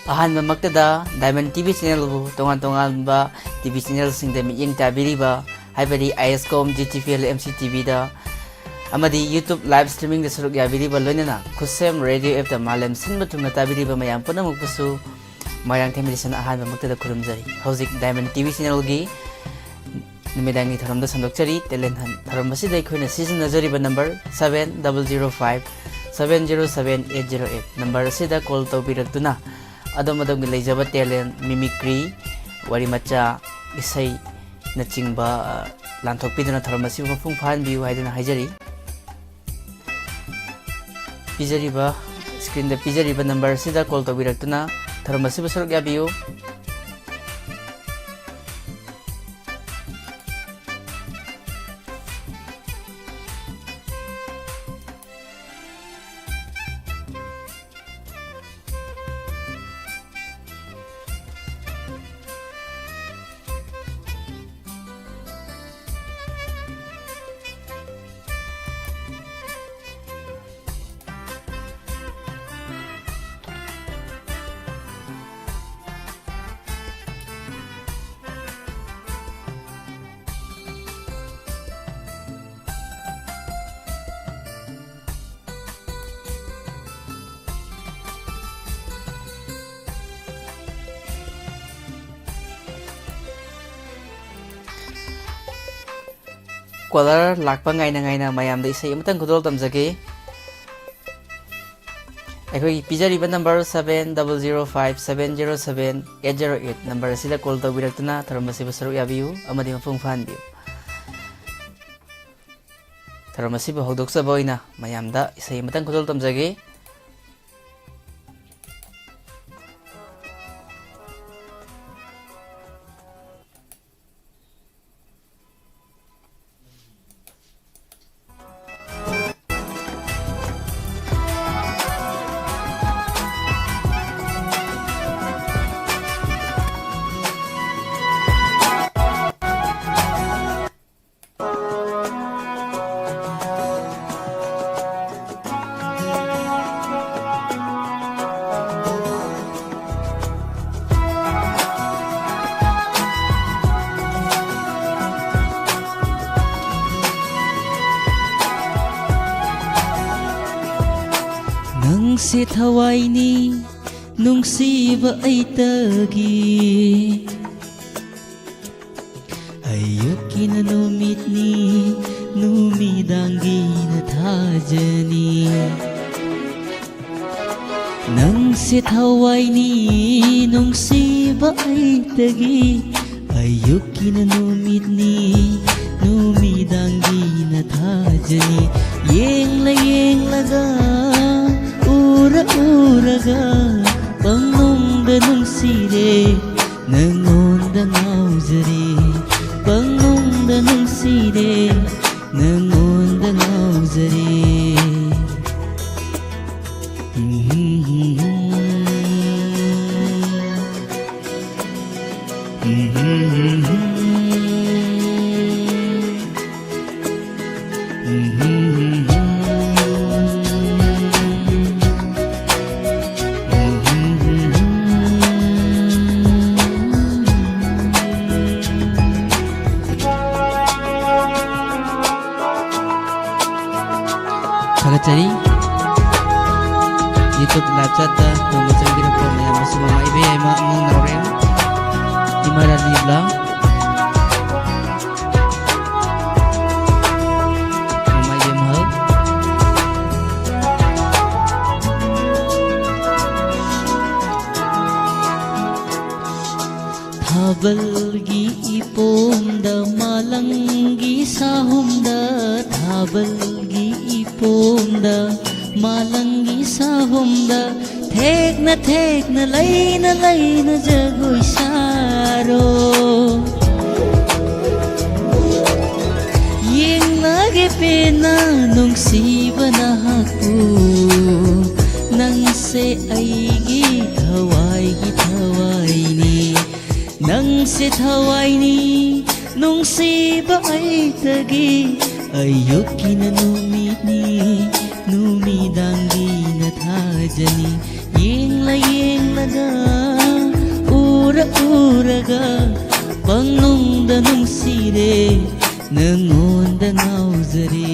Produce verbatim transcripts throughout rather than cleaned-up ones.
ꯑꯍꯥꯟꯕꯃꯛꯇꯗ Diamond T V channelꯕꯨ ꯇꯣꯉꯥꯟ ꯇꯣꯉꯥꯟꯕ T V channelꯁꯤꯡꯗ ꯃꯤꯠꯌꯦꯡ ꯇꯥꯕꯤꯔꯤꯕ, ꯍꯥꯏꯕꯗꯤ ꯑꯥꯏ ꯑꯦꯁ ꯀꯣꯝ, G T V L, M C T ꯚꯤꯗ ꯑꯃꯗꯤ YouTube live streamingꯗ ꯁꯔꯨꯛ ꯌꯥꯕꯤꯔꯤꯕ, ꯂꯣꯏꯅꯅ ꯈꯨꯠꯁꯦꯝ ꯔꯦꯗꯤꯑꯣ ꯑꯦꯞꯇ ꯃꯥꯂꯦꯝ ꯁꯤꯟꯕ ꯊꯨꯡꯅ ꯇꯥꯕꯤꯔꯤꯕ ꯃꯌꯥꯝ ꯄꯨꯝꯅꯃꯛꯄꯨꯁꯨ ꯃꯣꯏꯔꯥꯡꯊꯦꯝ ꯏꯗꯤꯁꯟ ꯑꯍꯥꯟꯕꯃꯛꯇꯗ ꯈꯨꯔꯨꯝꯖꯔꯤ꯫ ꯍꯧꯖꯤꯛ Diamond T V channelꯒꯤ ꯅꯨꯃꯤꯗꯥꯡꯒꯤ ꯊꯧꯔꯝꯗ ꯁꯟꯗꯣꯛꯆꯔꯤ꯫ Talent Hunt ꯊꯧꯔꯝ ꯑꯁꯤꯗ ꯑꯩꯈꯣꯏꯅ ꯁꯤꯖꯤꯟꯅꯖꯔꯤꯕ number seven double zero five seven zero seven eight zero eight꯫ Number ꯑꯁꯤꯗ call ꯇꯧꯕꯤꯔꯛꯇꯨꯅ ꯑꯗꯣꯝ ꯑꯗꯣꯝꯒꯤ ꯂꯩꯖꯕ talent, mimicry, ꯋꯥꯔꯤ ꯃꯆꯥ, ꯏꯁꯩꯅꯆꯤꯡꯕ, ꯑ, ꯂꯥꯟꯊꯣꯛꯄꯤꯗꯨꯅ ꯊꯧꯔꯝ ꯑꯁꯤꯕꯨ ꯃꯄꯨꯡ ꯐꯥꯍꯟꯕꯤꯌꯨ ꯍꯥꯏꯗꯨꯅ ꯍꯥꯏꯖꯔꯤ꯫ ꯄꯤꯖꯔꯤꯕ, screenꯗ ꯄꯤꯖꯔꯤꯕ number ꯑꯁꯤꯗ call ꯇꯧꯕꯤꯔꯛꯇꯨꯅ ꯊꯧꯔꯝ ꯑꯁꯤꯕꯨ ꯁꯔꯨꯛ ꯌꯥꯕꯤꯌꯨ꯫ Caller ꯂꯥꯛꯄ ꯉꯥꯏꯅ ꯉꯥꯏꯅ ꯃꯌꯥꯝꯗ ꯏꯁꯩ ꯑꯃꯇꯪ ꯈꯨꯗꯣꯜ ꯇꯝꯖꯒꯦ꯫ ꯑꯩꯈꯣꯏꯒꯤ ꯄꯤꯖꯔꯤꯕ number seven double zero five seven zero seven eight zero eight number ꯑꯁꯤꯗ call ꯇꯧꯕꯤꯔꯛꯇꯨꯅ ꯊꯧꯔꯝ ꯑꯁꯤꯕꯨ ꯁꯔꯨꯛ ꯌꯥꯕꯤꯌꯨ ꯑꯃꯗꯤ ꯃꯄꯨꯡ ꯐꯥꯍꯟꯕꯤꯌꯨ꯫ ꯊꯧꯔꯝ ꯑꯁꯤꯕꯨ ꯍꯧꯗꯣꯛꯆꯕ ꯑꯣꯏꯅ ꯃꯌꯥꯝꯗ ꯏꯁꯩ ꯑꯃꯇꯪ ꯈꯨꯗꯣꯜ ꯇꯝꯖꯒꯦ꯫ ꯁꯦ ꯊꯋꯥꯏꯅꯤ ꯅꯨꯡꯁꯤꯕ ꯑꯩꯇꯒꯤ, ꯑꯌꯨꯛꯀꯤꯅ ꯅꯨꯃꯤꯠꯅꯤ, ꯅꯨꯃꯤꯗꯥꯡꯒꯤꯅ ꯊꯥꯖꯅꯤ꯫ ꯅꯪꯁꯦ ꯊꯋꯥꯏꯅꯤ ꯅꯨꯡꯁꯤꯕ ꯑꯩꯇꯒꯤ, ꯑꯌꯨꯛꯀꯤꯅ ꯅꯨꯃꯤꯠꯅꯤ, ꯅꯨꯃꯤꯗꯥꯡꯒꯤꯅ ꯊꯥꯖꯅꯤ꯫ ꯌꯦꯡꯂ ꯌꯦꯡꯂꯒ, ꯎꯔ ꯎꯔꯒ, ꯄꯪꯅꯨꯡꯗ ꯅꯨꯡꯁꯤꯔꯦ, ꯅꯪꯉꯣꯟꯗ ꯉꯥꯎꯖꯔꯦ, ꯄꯪꯅꯨꯡꯗ ꯅꯨꯡꯁꯤꯔꯦ, ꯅꯪꯉꯣꯟꯗ ꯉꯥꯎꯖꯔꯦ꯫ ꯊꯥꯒꯠꯆꯔꯤ꯫ YouTube live chat ꯇ ꯅꯣꯡꯃ ꯆꯪꯕꯤꯔꯛꯄ ꯃꯌꯥꯝ ꯑꯁꯤ ꯃꯃꯥ ꯏꯕꯦꯝꯃ ꯑꯉꯥꯡ ꯅꯥꯎꯔꯦꯝ, ꯏꯃꯥ ꯔꯥꯅꯤ ꯕ꯭ꯂꯥ, ꯃꯃꯥ ꯏꯕꯦꯝꯍꯜ꯫ ꯊꯥꯕꯜꯒꯤ ꯏꯄꯣꯝꯗ ꯃꯥꯂꯪꯒꯤ ꯁꯥꯍꯨꯝꯗ, ꯊꯥꯕꯜꯒꯤ ꯏꯄꯣꯝꯗ ꯃꯥꯂꯪꯒꯤ ꯁꯥꯍꯨꯝꯗ, ꯊꯦꯛꯅ ꯊꯦꯛꯅ ꯂꯩꯅ ꯂꯩꯅ ꯖꯒꯣꯏ ꯁꯥꯔꯣ꯫ ꯌꯦꯡꯂꯒꯦ ꯄꯦꯟꯅ ꯅꯨꯡꯁꯤꯕ ꯅꯍꯥꯛꯄꯨ, ꯅꯪꯁꯦ ꯑꯩꯒꯤ ꯊꯋꯥꯏꯒꯤ ꯊꯋꯥꯏꯅꯤ꯫ ꯅꯪꯁꯦ ꯊꯋꯥꯏꯅꯤ ꯅꯨꯡꯁꯤꯕ ꯑꯩꯇꯒꯤ, ꯑꯌꯨꯛꯀꯤꯅ ꯅꯨꯃꯤꯠꯅꯤ, ꯅꯨꯃꯤꯗꯥꯡꯒꯤꯅ ꯊꯥꯖꯅꯤ꯫ ꯌꯦꯡꯂ ꯌꯦꯡꯂꯒ, ꯎꯔ ꯎꯔꯒ, ꯄꯪꯅꯨꯡꯗ ꯅꯨꯡꯁꯤꯔꯦ, ꯅꯪꯉꯣꯟꯗ ꯉꯥꯎꯖꯔꯦ꯫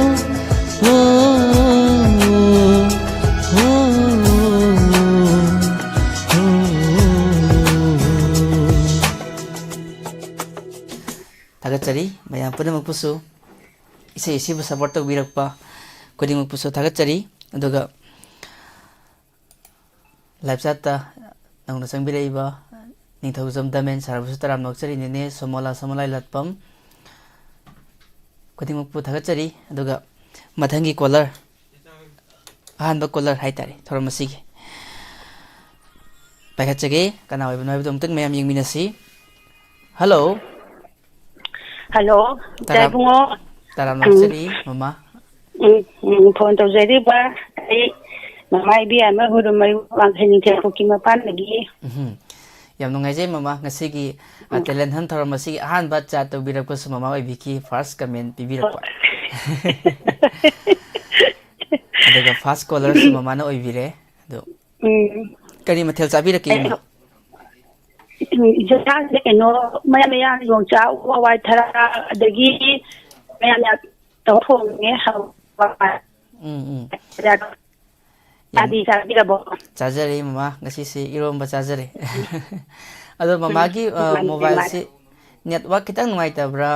ꯊꯥꯒꯠꯆꯔꯤ ꯃꯌꯥꯝ ꯄꯨꯝꯅꯃꯛꯄꯨꯁꯨ, ꯏꯁꯩ ꯑꯁꯤꯕꯨ support ꯇꯧꯕꯤꯔꯛꯄ ꯈꯨꯗꯤꯡꯃꯛꯄꯨꯁꯨ ꯊꯥꯒꯠꯆꯔꯤ꯫ ꯑꯗꯨꯒ live chat ꯇ ꯅꯧꯅ ꯆꯪꯕꯤꯔꯛꯏꯕ ꯅꯤꯡꯊꯧꯖꯝ ꯗꯃꯦꯟ ꯁꯥꯔꯕꯁꯨ ꯇꯔꯥꯝꯅ ꯑꯣꯛꯆꯔꯤ꯫ ꯅꯦꯅꯦ ꯁꯣꯃꯣꯂꯥ ꯁꯣꯃꯣꯂꯥꯏ ꯂꯥꯠꯄꯝ ꯈꯨꯗꯤꯡꯃꯛꯄꯨ ꯊꯥꯒꯠꯆꯔꯤ꯫ ꯑꯗꯨꯒ ꯃꯊꯪꯒꯤ caller, ꯑꯍꯥꯟꯕ caller ꯍꯥꯏꯇꯥꯔꯦ ꯊꯧꯔꯝ ꯑꯁꯤꯒꯤ, ꯄꯥꯏꯈꯠꯆꯒꯦ꯫ ꯀꯅꯥ ꯑꯣꯏꯕꯅꯣ ꯍꯥꯏꯕꯗꯨ ꯑꯃꯨꯛꯇꯪ ꯃꯌꯥꯝ ꯌꯦꯡꯃꯤꯟꯅꯁꯤ꯫ Hello꯫ Hello, ꯏꯆꯥ ꯇꯔꯥꯝ-, ꯏꯕꯨꯡꯉꯣ꯫ ꯇꯔꯥꯝꯅ ꯎꯝ꯫ ꯑꯣꯛꯆꯔꯤ, ꯃꯃꯥ꯫ ꯎꯝ, ꯎꯝ, phone ꯇꯧꯖꯔꯤꯕ ꯑꯩ ꯃꯃꯥ ꯏꯕꯦꯝꯃ ꯍꯨꯔꯨꯝ ꯃꯌꯨꯝ ꯋꯥꯡꯈꯩ ꯅꯤꯡꯊꯧꯀꯣꯛꯀꯤ ꯃꯄꯥꯟꯗꯒꯤ꯫ ꯎꯝꯍꯨꯝ꯫ ꯌꯥꯝ ꯅꯨꯡꯉꯥꯏꯖꯩ ꯃꯃꯥ, ꯉꯁꯤꯒꯤ, ꯑ, ꯎꯝ꯫ Talent Hunt ꯊꯧꯔꯝ ꯑꯁꯤꯒꯤ ꯑꯍꯥꯟꯕ chat ꯇꯧꯕꯤꯔꯛꯄꯁꯨ ꯃꯃꯥ ꯑꯣꯏꯕꯤꯈꯤ, first comment ꯄꯤꯕꯤꯔꯛꯄ꯫ ꯑꯗꯨꯒ first caller ꯁꯨ ꯃꯃꯥꯅ ꯑꯣꯏꯕꯤꯔꯦ꯫ ꯑꯗꯣ ꯎꯝ꯫ ꯀꯔꯤ ꯃꯊꯦꯜ ꯆꯥꯕꯤꯔꯛꯀꯦ, ꯏꯃꯥ? ꯑꯩ ꯏꯟꯁꯥꯡꯁꯦ ꯀꯩꯅꯣ, ꯃꯌꯥꯟ ꯃꯌꯥꯟ, ꯌꯣꯡꯆꯥꯛ, ꯍꯋꯥꯏ ꯊꯔꯥꯛ, ꯑꯗꯒꯤ ꯃꯌꯥꯟ ꯃꯌꯥꯟ ꯇꯧꯔ ꯊꯣꯡꯉꯦ꯫ ꯍꯋꯥꯏ ꯎꯝ, ꯎꯝ꯫ ꯌꯥꯝ ꯆꯥꯗꯤ ꯆꯥꯕꯤꯔꯕꯣ? ꯆꯥꯖꯔꯦ ꯃꯃꯥ, ꯉꯁꯤꯁꯤ ꯏꯔꯣꯝꯕ ꯆꯥꯖꯔꯦ꯫ ꯑꯗꯣ ꯎꯝ, ꯃꯃꯥꯒꯤ, ꯑ, ꯅꯨꯡꯉꯥꯏ, ꯃꯣꯕꯥꯏꯜꯁꯤ ꯅꯨꯡꯉꯥꯏ꯫ ꯅꯦꯠꯋꯥꯛ ꯈꯤꯇꯪ ꯅꯨꯡꯉꯥꯏꯇꯕ꯭ꯔꯥ?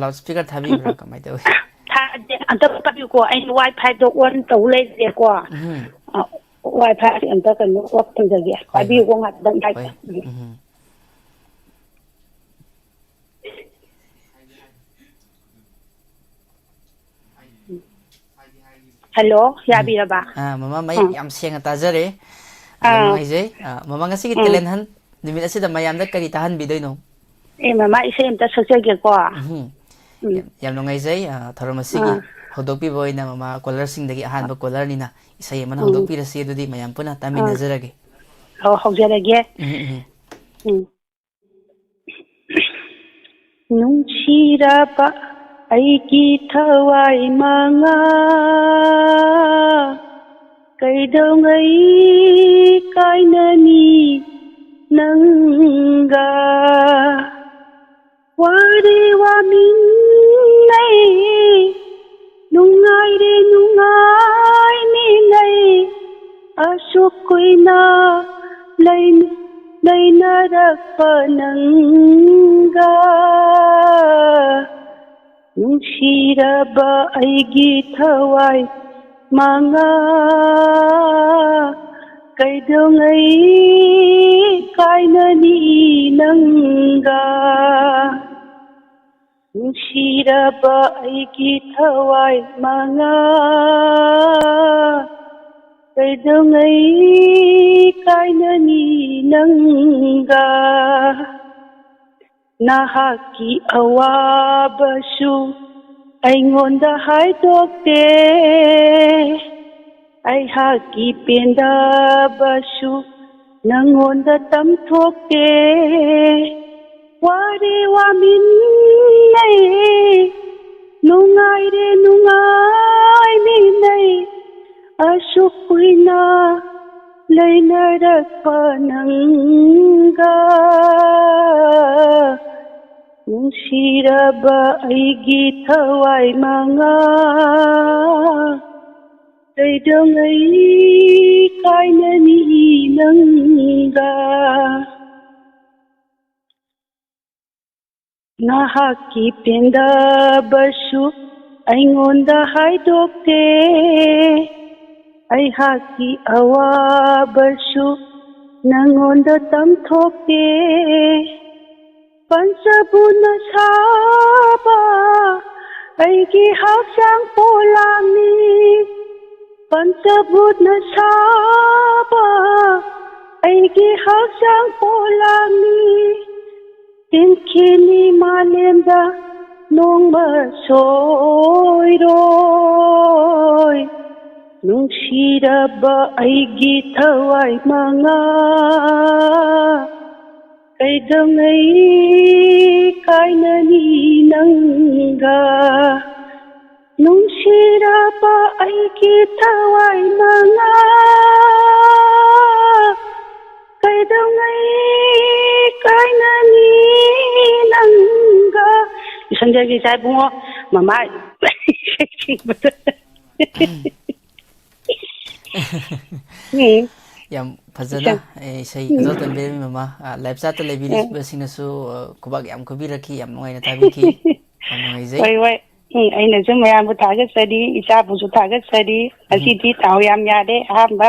ꯂꯥꯎꯠ ꯁ꯭ꯄꯤꯀꯔ ꯊꯥꯕꯤꯕ꯭ꯔꯥ? ꯀꯃꯥꯏꯅ ꯇꯧꯏ? ꯊꯥꯗꯦ, ꯑꯝꯇ ꯄꯥꯏꯕꯤꯌꯨꯀꯣ, ꯑꯩꯅ ꯋꯥꯏ ꯐꯥꯏꯗꯣ ꯑꯣꯟ ꯇꯧ ꯂꯩꯔꯦꯀꯣ꯫ ꯎꯝ꯫ ꯑ, ꯋꯥꯏ ꯐꯥꯏ ꯑꯝꯇ ꯀꯩꯅꯣ ꯑꯣꯐ ꯊꯝꯖꯒꯦ꯫ ꯍꯣꯏ, ꯍꯣꯏ꯫ ꯄꯥꯏꯕꯤꯌꯨꯀꯣ ꯉꯥꯛꯇꯪ꯫ ꯍꯣꯏ꯫ ꯎꯝ꯫ ꯍꯜꯂꯣ, ꯎꯝ꯫ ꯌꯥꯕꯤꯔꯕ? ꯑꯥ, ꯃꯃꯥ, ꯃꯌꯦꯛ ꯎꯝ꯫ ꯌꯥꯝ ꯁꯦꯡꯅ ꯇꯥꯖꯔꯦ꯫ ꯌꯥꯝ ꯑꯥ꯫ ꯅꯨꯡꯉꯥꯏꯖꯩ꯫ ꯑꯥ, ꯃꯃꯥ, ꯉꯁꯤꯒꯤ ꯎꯝ꯫ Talent Hunt ꯅꯨꯃꯤꯠ ꯑꯁꯤꯗ ꯃꯌꯥꯝꯗ ꯀꯔꯤ ꯇꯥꯍꯟꯕꯤꯗꯣꯏꯅꯣ? ꯑꯦ, ꯃꯃꯥ, ꯏꯁꯩ ꯑꯝꯇ ꯁꯛꯆꯒꯦꯀꯣ꯫ ꯎꯝ꯫ ꯎꯝ꯫ ꯌꯥꯝ, ꯌꯥꯝ ꯅꯨꯡꯉꯥꯏꯖꯩ꯫ ꯑꯥ, ꯊꯧꯔꯝ ꯑꯁꯤꯒꯤ ꯑꯥ꯫ ꯍꯧꯗꯣꯛꯄꯤꯕ ꯑꯣꯏꯅ ꯃꯃꯥ, ꯀꯣꯂꯔꯁꯤꯡꯗꯒꯤ ꯑꯥ꯫ ꯑꯍꯥꯟꯕ ꯀꯣꯂꯔꯅꯤꯅ ꯏꯁꯩ ꯑꯃꯅ ꯎꯝ꯫ ꯍꯧꯗꯣꯛꯄꯤꯔꯁꯤ, ꯑꯗꯨꯗꯤ ꯃꯌꯥꯝ ꯄꯨꯟꯅ ꯑꯥ꯫ ꯇꯥꯃꯤꯟꯅꯖꯔꯒꯦ꯫ ꯍꯣ, ꯍꯧꯖꯔꯒꯦ꯫ ꯎꯝ, ꯎꯝ꯫ ꯎꯝ꯫ ꯅꯨꯡꯁꯤꯔꯕ ꯑꯩꯒꯤ ꯊꯋꯥꯏ ꯃꯉꯥ, ꯀꯩꯗꯧꯉꯩ ꯀꯥꯏꯅꯅꯤ ꯅꯪꯒ? ꯋꯥꯔꯦ ꯋꯥꯃꯤꯟꯅꯩ, ꯅꯨꯡꯉꯥꯏꯔꯦ ꯅꯨꯡꯉꯥꯏꯃꯤꯟꯅꯩ, ꯑꯁꯨꯛ ꯀꯨꯏꯅ ꯂꯩ-, ꯂꯩꯅꯔꯛꯄ ꯅꯪꯒ꯫ ꯅꯨꯡꯁꯤꯔꯕ ꯑꯩꯒꯤ ꯊꯋꯥꯏ ꯃꯉꯥ, ꯀꯩꯗꯧꯉꯩ ꯀꯥꯏꯅꯅꯤ ꯅꯪꯒ? ꯅꯨꯡꯁꯤꯔꯕ ꯑꯩꯒꯤ ꯊꯋꯥꯏ ꯃꯉꯥ, ꯀꯩꯗꯧꯉꯩ ꯀꯥꯏꯅꯅꯤ ꯅꯪꯒ? ꯅꯍꯥꯛꯀꯤ ꯑꯋꯥꯕꯁꯨ ꯑꯩꯉꯣꯟꯗ ꯍꯥꯏꯗꯣꯛꯇꯦ, ꯑꯩꯍꯥꯛꯀꯤ ꯄꯦꯟꯗꯕꯁꯨ ꯅꯪꯉꯣꯟꯗ ꯇꯝꯊꯣꯛꯇꯦ꯫ ꯋꯥꯔꯦ ꯋꯥꯃꯤꯟꯅꯩ, ꯅꯨꯡꯉꯥꯏꯔꯦ ꯅꯨꯡꯉꯥꯏꯃꯤꯟꯅꯩ, ꯑꯁꯨꯛ ꯀꯨꯏꯅ ꯂꯩꯅꯔꯛꯄ ꯅꯪꯒ ꯅꯨꯡꯁꯤꯔꯕ ꯑꯩꯒꯤ ꯊꯋꯥꯏ ꯃꯉꯥ ꯀꯩꯗꯧꯉꯩ ꯀꯥꯏꯅꯅꯤ ꯅꯪꯒ? ꯉꯥꯏꯍꯥꯛꯀꯤ ꯄꯦꯟꯗꯕꯁꯨ ꯑꯩꯉꯣꯟꯗ ꯍꯥꯏꯗꯣꯛꯇꯦ꯫ ꯑꯩꯍꯥꯛꯀꯤ ꯑꯋꯥꯕꯁꯨ ꯅꯪꯉꯣꯟꯗ ꯇꯝꯊꯣꯛꯇꯦ꯫ ꯄꯟꯆꯕꯨꯅ ꯁꯥꯕ ꯑꯩꯒꯤ ꯍꯛꯆꯥꯡ ꯄꯣꯂꯥꯡꯅꯤ꯫ ꯄꯟꯆꯕꯨꯅ ꯁꯥꯕ ꯑꯩꯒꯤ ꯍꯛꯆꯥꯡ ꯄꯣꯂꯥꯡꯅꯤ꯫ ꯇꯤꯟꯈꯤꯅꯤ ꯃꯥꯂꯦꯝꯗ ꯅꯣꯡꯃ ꯁꯣꯏꯔꯣꯏ꯫ ꯅꯨꯡꯁꯤꯔꯕ ꯑꯩꯒꯤ ꯊꯋꯥꯏ ꯃꯉꯥ ꯀꯩꯗꯧꯉꯩ ꯀꯥꯏꯅꯅꯤ ꯅꯪꯒ? ꯅꯨꯡꯁꯤꯔꯕ ꯑꯩꯒꯤ ꯊꯋꯥꯏ ꯃꯉꯥ ꯀꯩꯗꯧꯉꯩ ꯀꯥꯏꯅꯅꯤ ꯅꯪꯒ? ꯏꯁꯟꯖꯒꯤ ꯏꯆꯥ ꯏꯕꯨꯡꯉꯣ, ꯃꯃꯥ ꯏꯁꯩ ꯁꯤꯡꯕꯗ꯫ ꯎꯝ꯫ ꯌꯥꯝ ꯐꯖꯅ, ꯏꯁꯩ꯫ ꯑꯦ, ꯏꯁꯩ ꯎꯝ꯫ ꯐꯖꯅ ꯇꯝꯕꯤꯔꯝꯃꯤ, ꯃꯃꯥ꯫ ꯑ, live chat ꯇ ꯎꯝ꯫ ꯂꯩꯕꯤꯔꯤꯕꯁꯤꯡꯅꯁꯨ, ꯑ, ꯈꯨꯕꯥꯛ ꯌꯥꯝ ꯈꯨꯕꯤꯔꯛꯈꯤ, ꯌꯥꯝ ꯅꯨꯡꯉꯥꯏꯅ ꯇꯥꯕꯤꯈꯤ꯫ ꯌꯥꯝ ꯅꯨꯡꯉꯥꯏꯖꯩ꯫ ꯍꯣꯏ, ꯍꯣꯏ꯫ ꯎꯝ, ꯑꯩꯅꯁꯨ ꯃꯌꯥꯝꯕꯨ ꯊꯥꯒꯠꯆꯔꯤ, ꯏꯆꯥꯕꯨꯁꯨ ꯊꯥꯒꯠꯆꯔꯤ꯫ ꯎꯝ꯫ ꯉꯁꯤꯗꯤ ꯗꯥꯎ ꯌꯥꯝ ꯌꯥꯔꯦ, ꯑꯍꯥꯟꯕ